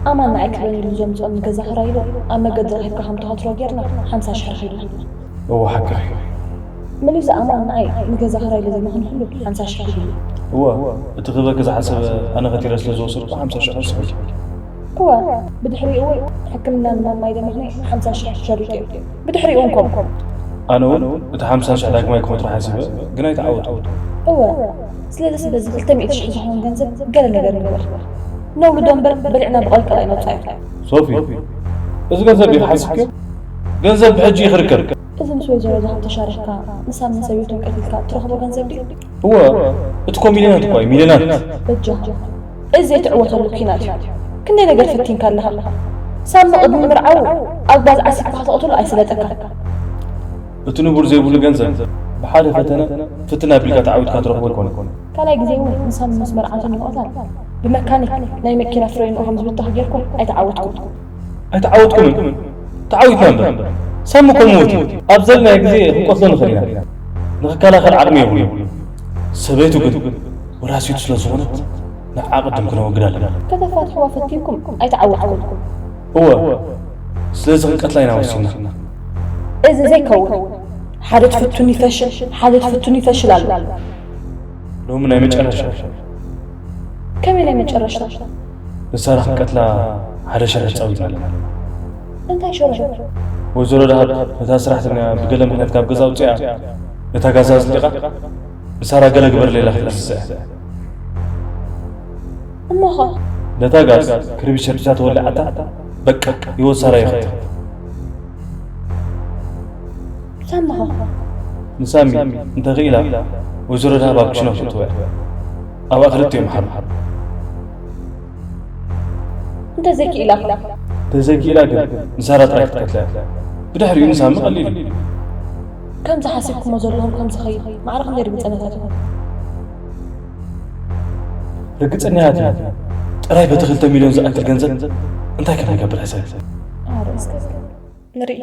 ኣማን ንዓይ ክብለኒ ኢሉ ዘምጽኦኒ ንገዛ ክራይ ኢሉ ኣብ መገዲ ረኺብካ ከም ተኸትሎ ጌርና ሓምሳ ሽሕ ረኺብና። እወ፣ ሓቅኺ። መሊሱ ኣማን ንዓይ ንገዛ ክራይ ኢሉ ዘምኽኒ ኩሉ ሓምሳ ሽሕ ሒዙ። እወ፣ እቲ ክህበኪ ዝሓሰበ ኣነ ከቲረ ስለ ዝወሰድኩ ሓምሳ ሽሕ ወሲኹ። እወ፣ ብድሕሪኡ እውን ሕክምና ንማማይ ዘምኽኒ ሓምሳ ሽሕ ሸሪጠ እየ። ብድሕሪኡ እውን ከምኡ። ኣነ እውን እቲ ሓምሳ ሽሕ ዳግማይ ክወትሮ ሓሲበ፣ ግን ኣይተዓወትኩ። እወ፣ ስለዚ ስለዚ ክልተ ሚእቲ ሽሕ ዝኸውን ገንዘብ ገለ ነገር ንግበር። ነውልዶ እምበር በሊዕና ብቐልቀል ኣይነውፃዮ። ሶፊ፣ እዚ ገንዘብ ዲኺ ሓሲብክዮ? ገንዘብ ብሕጂ እዩ ክርከብ። እዚ ምስ ወይዘሮ ዝሃብ ተሻሪኽካ ንሳምን ሰበይቱን ቀቲልካ ትረኽቦ ገንዘብ ድዩ? እወ፣ እቲ እኮ ሚልዮናት እኮ እዩ፣ ሚልዮናት። በጃኻ፣ እዚ ዘይትዕወተሉ ኲናት እዩ። ክንደይ ነገር ፈቲንካ ኣለኻ። ሳሚ ቅድሚ ምርዓው ኣግባዝ ዓሲብካ ክትቐትሎ ኣይስለጠካ። እቲ ንቡር ዘይብሉ ገንዘብ ብሓደ ፈተነ ፍትን ኣቢልካ ተዓዊትካ ትረኽቦ ኣይኮነን። ካልኣይ ግዜ እውን ንሳሚ ምስ መርዓቱ ንምቕታል ብመካኒክ ናይ መኪና ፍሬንኡ ከም ዝብተኽ ጌርኩም ኣይተዓወትኩም። ኣይተዓወትኩምን? ተዓዊትና እምበር። ሳሚ እኮ ምዉት እዩ። ኣብ ዘለናዮ ግዜ ክንቀትሎ ንኽእል ኢና። ንኽከላኸል ዓቕሚ የብሉን። ሰበይቱ ግን ወራሲቱ ስለ ዝኾነት ንዓ ቅድም ክነወግዳ ኣለና። ከተፋትሕዋ ፈቲንኩም ኣይተዓወትኩም። እወ፣ ስለዚ ክንቀትላ ኢና ወሲንና። እዚ ዘይከውን። ሓደ ትፍቱን ይፈሽል፣ ሓደ ትፍቱን ይፈሽል ኣሎ። ሎሚ ናይ መጨረሻ። ከመይ ናይ መጨረሻ? ንሳራ ክንቀትላ ሓደ ሸርሒ ተጻዊትና ኣለና። እንታይ ሸርሒ? ወይዘሮ ደሃብ ነታ ሰራሕተኛ ብገለ ምኽንያት ካብ ገዛ ኣውጺኣ ነታ ጋዛ ኣጽሊቓ ንሳራ ገለ ግበርለይ ኢላ ክትብል ትስዕር። እሞኸ? ነታ ጋዝ ክርቢት ሸርቢታ ተወሊዓታ በቃ ህይወት ሳራ ይኸፍታ። ሳምኻ? ንሳሚ እንተኽኢላ ወይዘሮ ደሃብ ኣብ ክሽነ ክተእትዋ እያ። ኣብኣ ክልቲኦም ሓሩ። እንተዘይክኢላ? እንተዘይክኢላ ግን ንሳራ ጥራይ ክትቀትላ እያ። ብድሕሪኡ ንሳሚ ቀሊል እዩ። ከምዚ ሓሲብኩሞ ዘለኹም ከምዚ ኸይድ ማዕረ ክንደይ ርግጸኛታት ኢኹም? ርግጸኛታት ኢና። ጥራይ በቲ ክልተ ሚልዮን ዝኣክል ገንዘብ እንታይ ከም ንገብር ሕሰብ። ኣረ እስከ ንርኢ።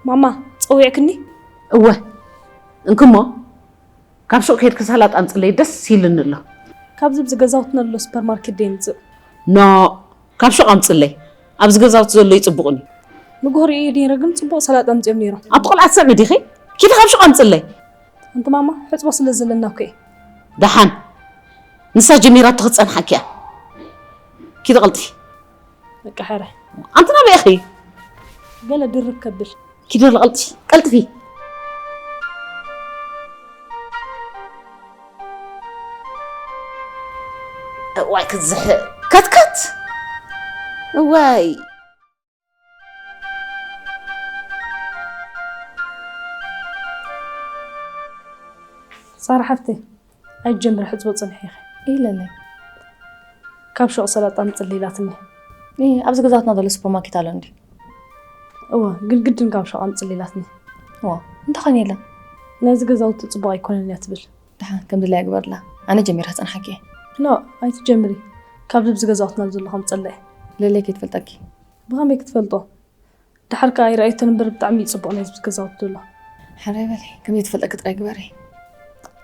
ማማ፣ ጸዊዕክኒ? እወ፣ እንክሞ ካብ ሹቕ ከይድኪ ሰላጣ ኣምጽለይ፣ ደስ ኢልኒ ኣሎ። ካብዚ ኣብዚ ገዛውትና ዘሎ ሱፐርማርኬት ዶ የምጽእ? ኖ፣ ካብ ሹቕ ኣምጽለይ። ኣብዚ ገዛውቲ ዘሎ ይጽቡቕኒ። ንግሆ ርእየ ነይረ ግን ጽቡቕ ሰላጣ ኣምጺኦም ነይሮም። ኣቲ ቆልዓ ትሰምዒ ዲኺ? ኪዲ ካብ ሹቕ ኣምጽለይ። ኣንቲ ማማ፣ ሕጽቦ ስለ ዘለና እኮ እየ። ደሓን። ንሳ ጀሚራቶ ክትጸንሓኪ እያ። ኪዲ ቀልጢፊ። በቃ ሕራይ። ኣንቲ ናበይ ኢኺ? ገለ ድርብ ከብል። ኪዲ ቀልጢፊ፣ ቀልጢፊ። እዋይ ክትዝሕል። ከትከት። እዋይ። ሳራ ሓፍተይ፣ ኣይትጀምሪ፣ ሕጽቦ ጽንሒ ኢኺ። ኢለለይ። ካብ ሹቕ ሰላጣ ኣምጽሊ ኢላትኒ። እ፣ ኣብዚ ገዛትና ዘሎ ሱፐርማርኬት ኣሎ እንድዩ? እወ፣ ግን ግድን ካብ ሹቕ ኣምጽሊ ኢላትኒ። እወ፣ እንታይ ኾን የለን? ናይዚ ገዛውቲ ጽቡቕ ኣይኮነን እያ ትብል። ደሓን፣ ከም ድላያ ግበርላ። ኣነ ጀሚረ ክጸንሓኪ እየ። ኖ፣ ኣይትጀምሪ። ካብ ዝብዚ ገዛውትና ዘሎ ከምጸለ እየ። ለለይ ከይትፈልጠኪ። ብኸመይ ክትፈልጦ? ደሓር ከኣ ኣይረኣየቶን እምበር ብጣዕሚ እዩ ጽቡቕ ናይ ህዝቢ ገዛውቲ ዘሎ። ሕራይ በሊ፣ ከም ዘይትፈልጠኪ ጥራይ ግበሪ።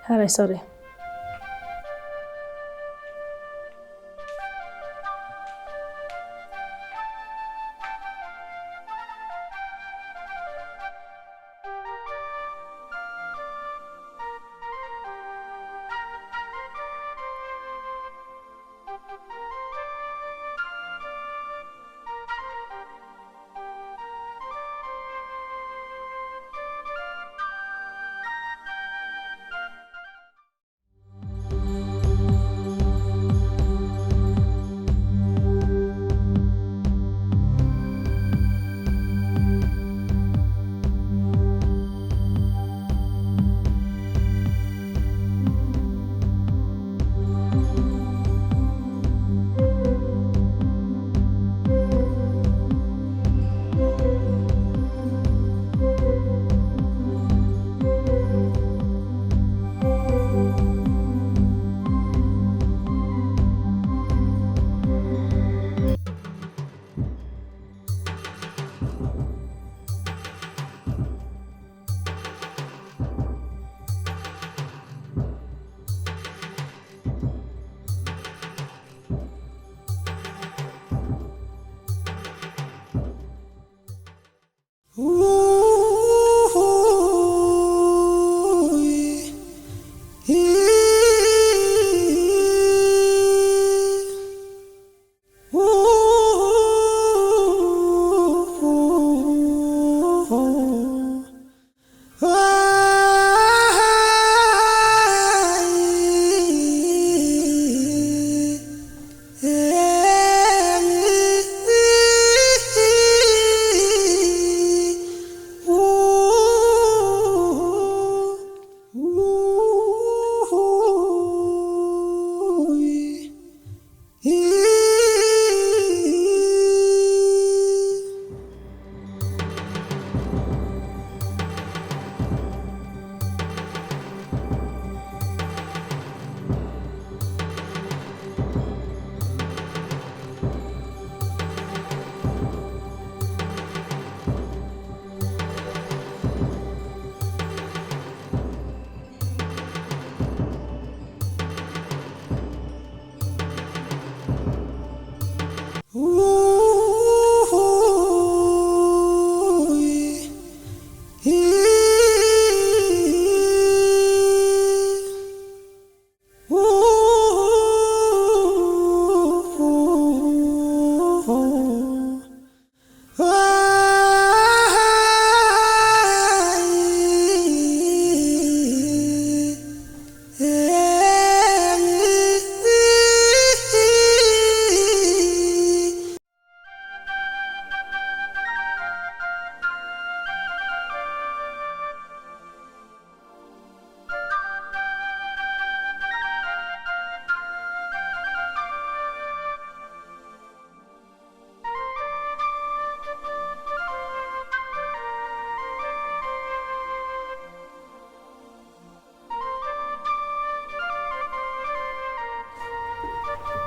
ሕራይ፣ ሶሪ።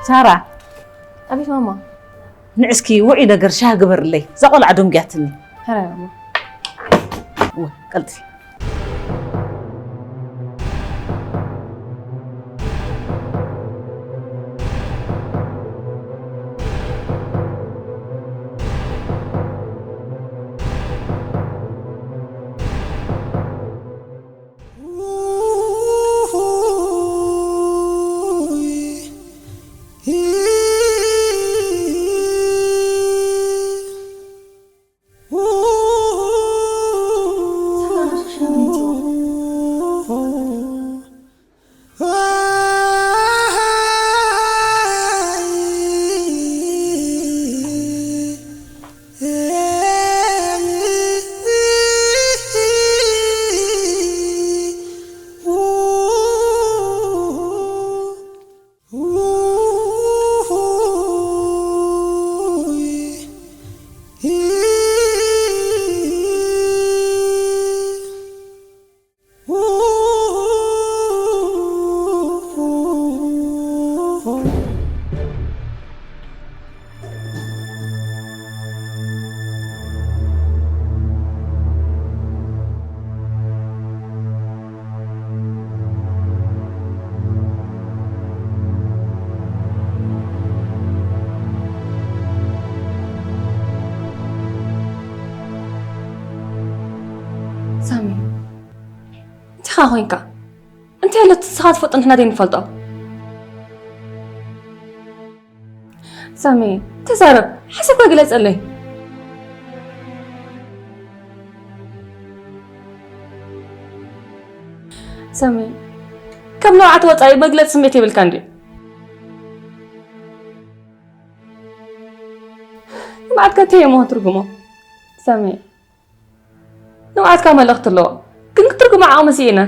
ሳራ፣ ኣቤት ማማ። ንዕስኪ ውዑይ ነገር ሻሂ ግበርለይ፣ እዛ ቆልዓ ደንጉያትኒ። ሕራይ ማማ። እወ፣ ቀልጥፊ። ሳሚ፣ እንታይ ኾንካ? እንታይ ኣሎ ንስኻ ትፈልጦ ንሕና ዘይንፈልጦ? ሳሚ፣ ተዛረብ፣ ሓሳብካ ግለጸለይ። ሳሚ፣ ካብ ንብዓት ወጻኢ መግለጺ ስምዒት የብልካን ድዩ? ንብዓትካ እንታይ እሞ ክትርጉሞ? ሳሚ፣ ንብዓትካ መልእኽቲ ኣለዎ፣ ግን ክትርጉሞ ዓቕሚ ስኢነ።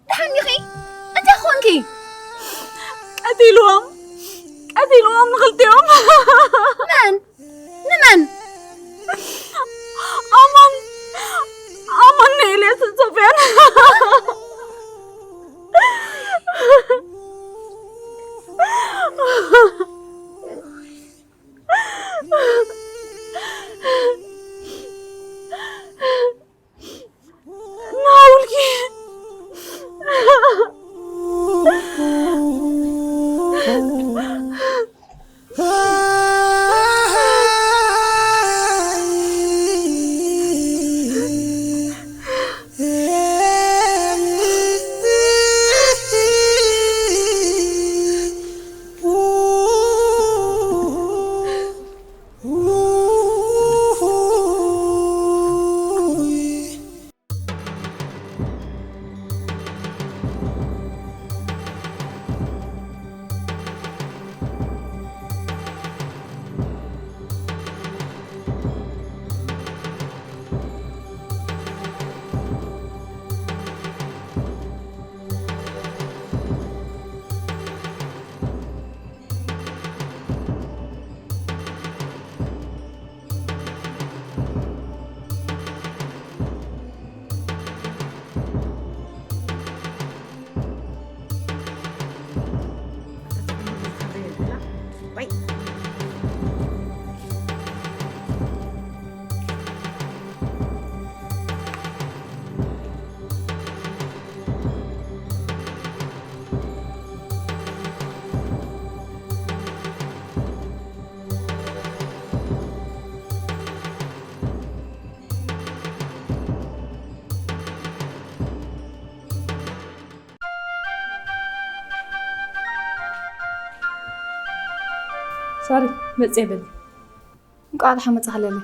ደሓን ዲኺ? እንታይ ኾንኪ? ቀቲልዎም፣ ቀቲልዎም ንኽልቲኦም። መን? ንመን? ኣማን፣ ኣማን ንኤልያስን ሶፍያን። ናውልኪ። ሳሪ፣ መጽየ በሊ። እንቋዕ ደሓን መጻኻ ለሊ።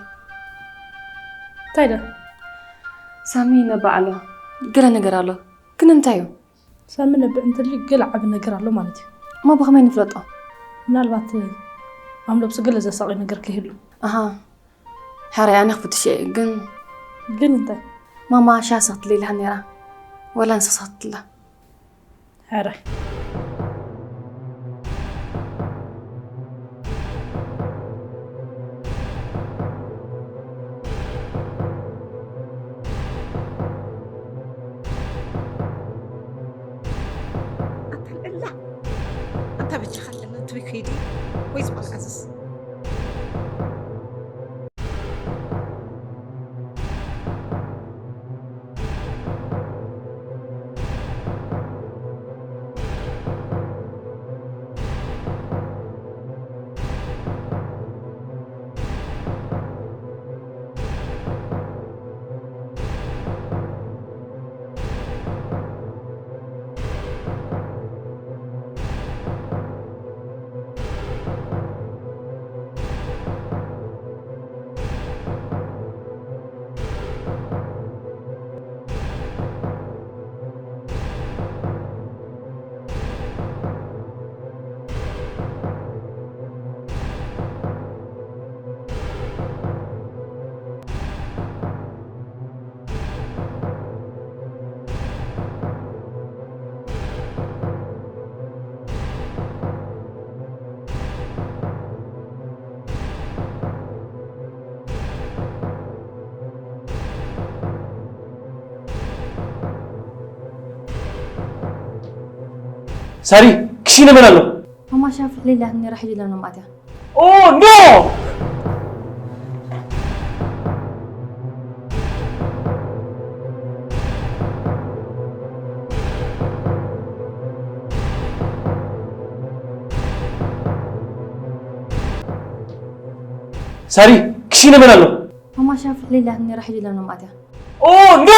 እንታይ ደ? ሳሚ ነባዕ ኣሎ። ገለ ነገር ኣሎ። ግን እንታይ እዩ? ሳሚ ነብዕ እንተልዩ ገለ ዓቢ ነገር ኣሎ ማለት እዩ። እሞ ብኸመይ ንፍለጦ? ምናልባት ኣምለብሱ ገለ ዘሳቒ ነገር ከይህሉ። ኣሃ። ሕራይ ኣነ ክፍትሽ እየ፣ ግን ግን እንታይ? ማማ ሻሂ ሰኽትለይ ኢላኒ ነይራ። ወላ ንሳ ሰኽትላ። ሕራይ። ኣታ ልዕላ፣ ኣንታ በጃኻ ኣለና ትብይ ከይዲ ወይ ዝባልካ ዝስ ሳሪ፣ ክሽነ መን ኣሎ? ማማ ሻሂ ኣፍልሕለይ ኢላትኒ ነይራ፣ ሕጂ ኢላ መኣትያ። ኦ ኖ! ሳሪ፣ ክሽነ መን ኣሎ? ማማ ሻሂ ኣፍልሕለይ ኢላትኒ ነይራ፣ ሕጂ ኢላ መኣትያ። ኦ ኖ!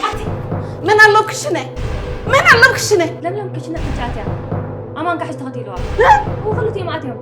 ኣቲ፣ መን ኣሎ ኣብ ክሽነ? መን ኣሎ ኣብ ክሽነ? ለምለም ክሽነ ሕጂ ኣትያ። ኣማን ጋሕሽ ተኸቲልዋ። እ? እው፣ ክልቲኦም ኣትዮም።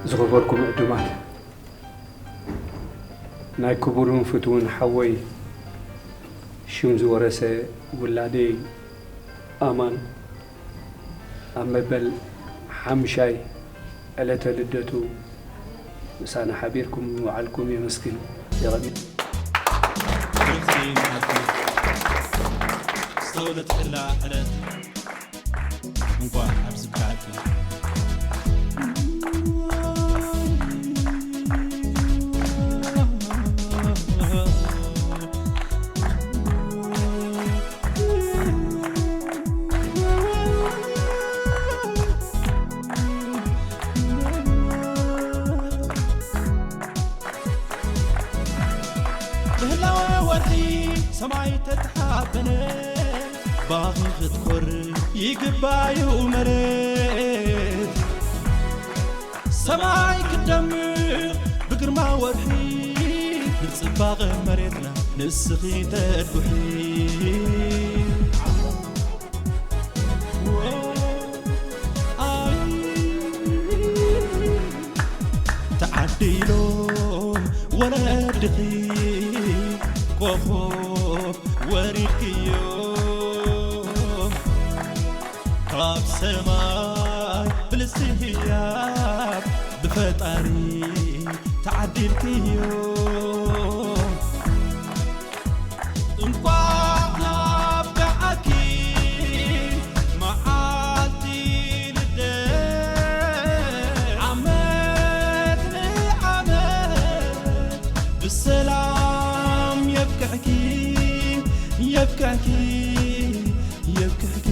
ዝኸበርኩም ዕዱማት፣ ናይ ክቡርን ፍትውን ሓወይ ሽም ዝወረሰ ውላደይ ኣማን ኣብ መበል ሓምሻይ ዕለተ ልደቱ ምሳና ሓቢርኩም ምውዓልኩም የመስግን። የቐኒ። ብርኽቲ ናቱ ዝተወለድክላ ዕለት እንኳዕ ኣብዚ በቃዕኪ። ብህላወ ወርሒ ሰማይ ተተሓበነ፣ ባኺ ክትኮር ይግባዩ መሬት። ሰማይ ክደምቕ ብግርማ ወርሒ፣ ንጽባቐ መሬትና ንስኺ ተድጉሒ። ኣይ፣ ተዓዲሎም ወለድኺ፣ ኮኾብ ወሪድክዮ ካብ ሰማይ፣ ብልጽቲ ህያብ ብፈጣሪ ተዓዲልክዮ። እንቋዕ ኣብቅዓኪ መዓልቲ ልደት፣ ዓመት ንዓመት ብሰላም የብቅዕኪ፣ የብቅዕኪ፣ የብቅዕኪ።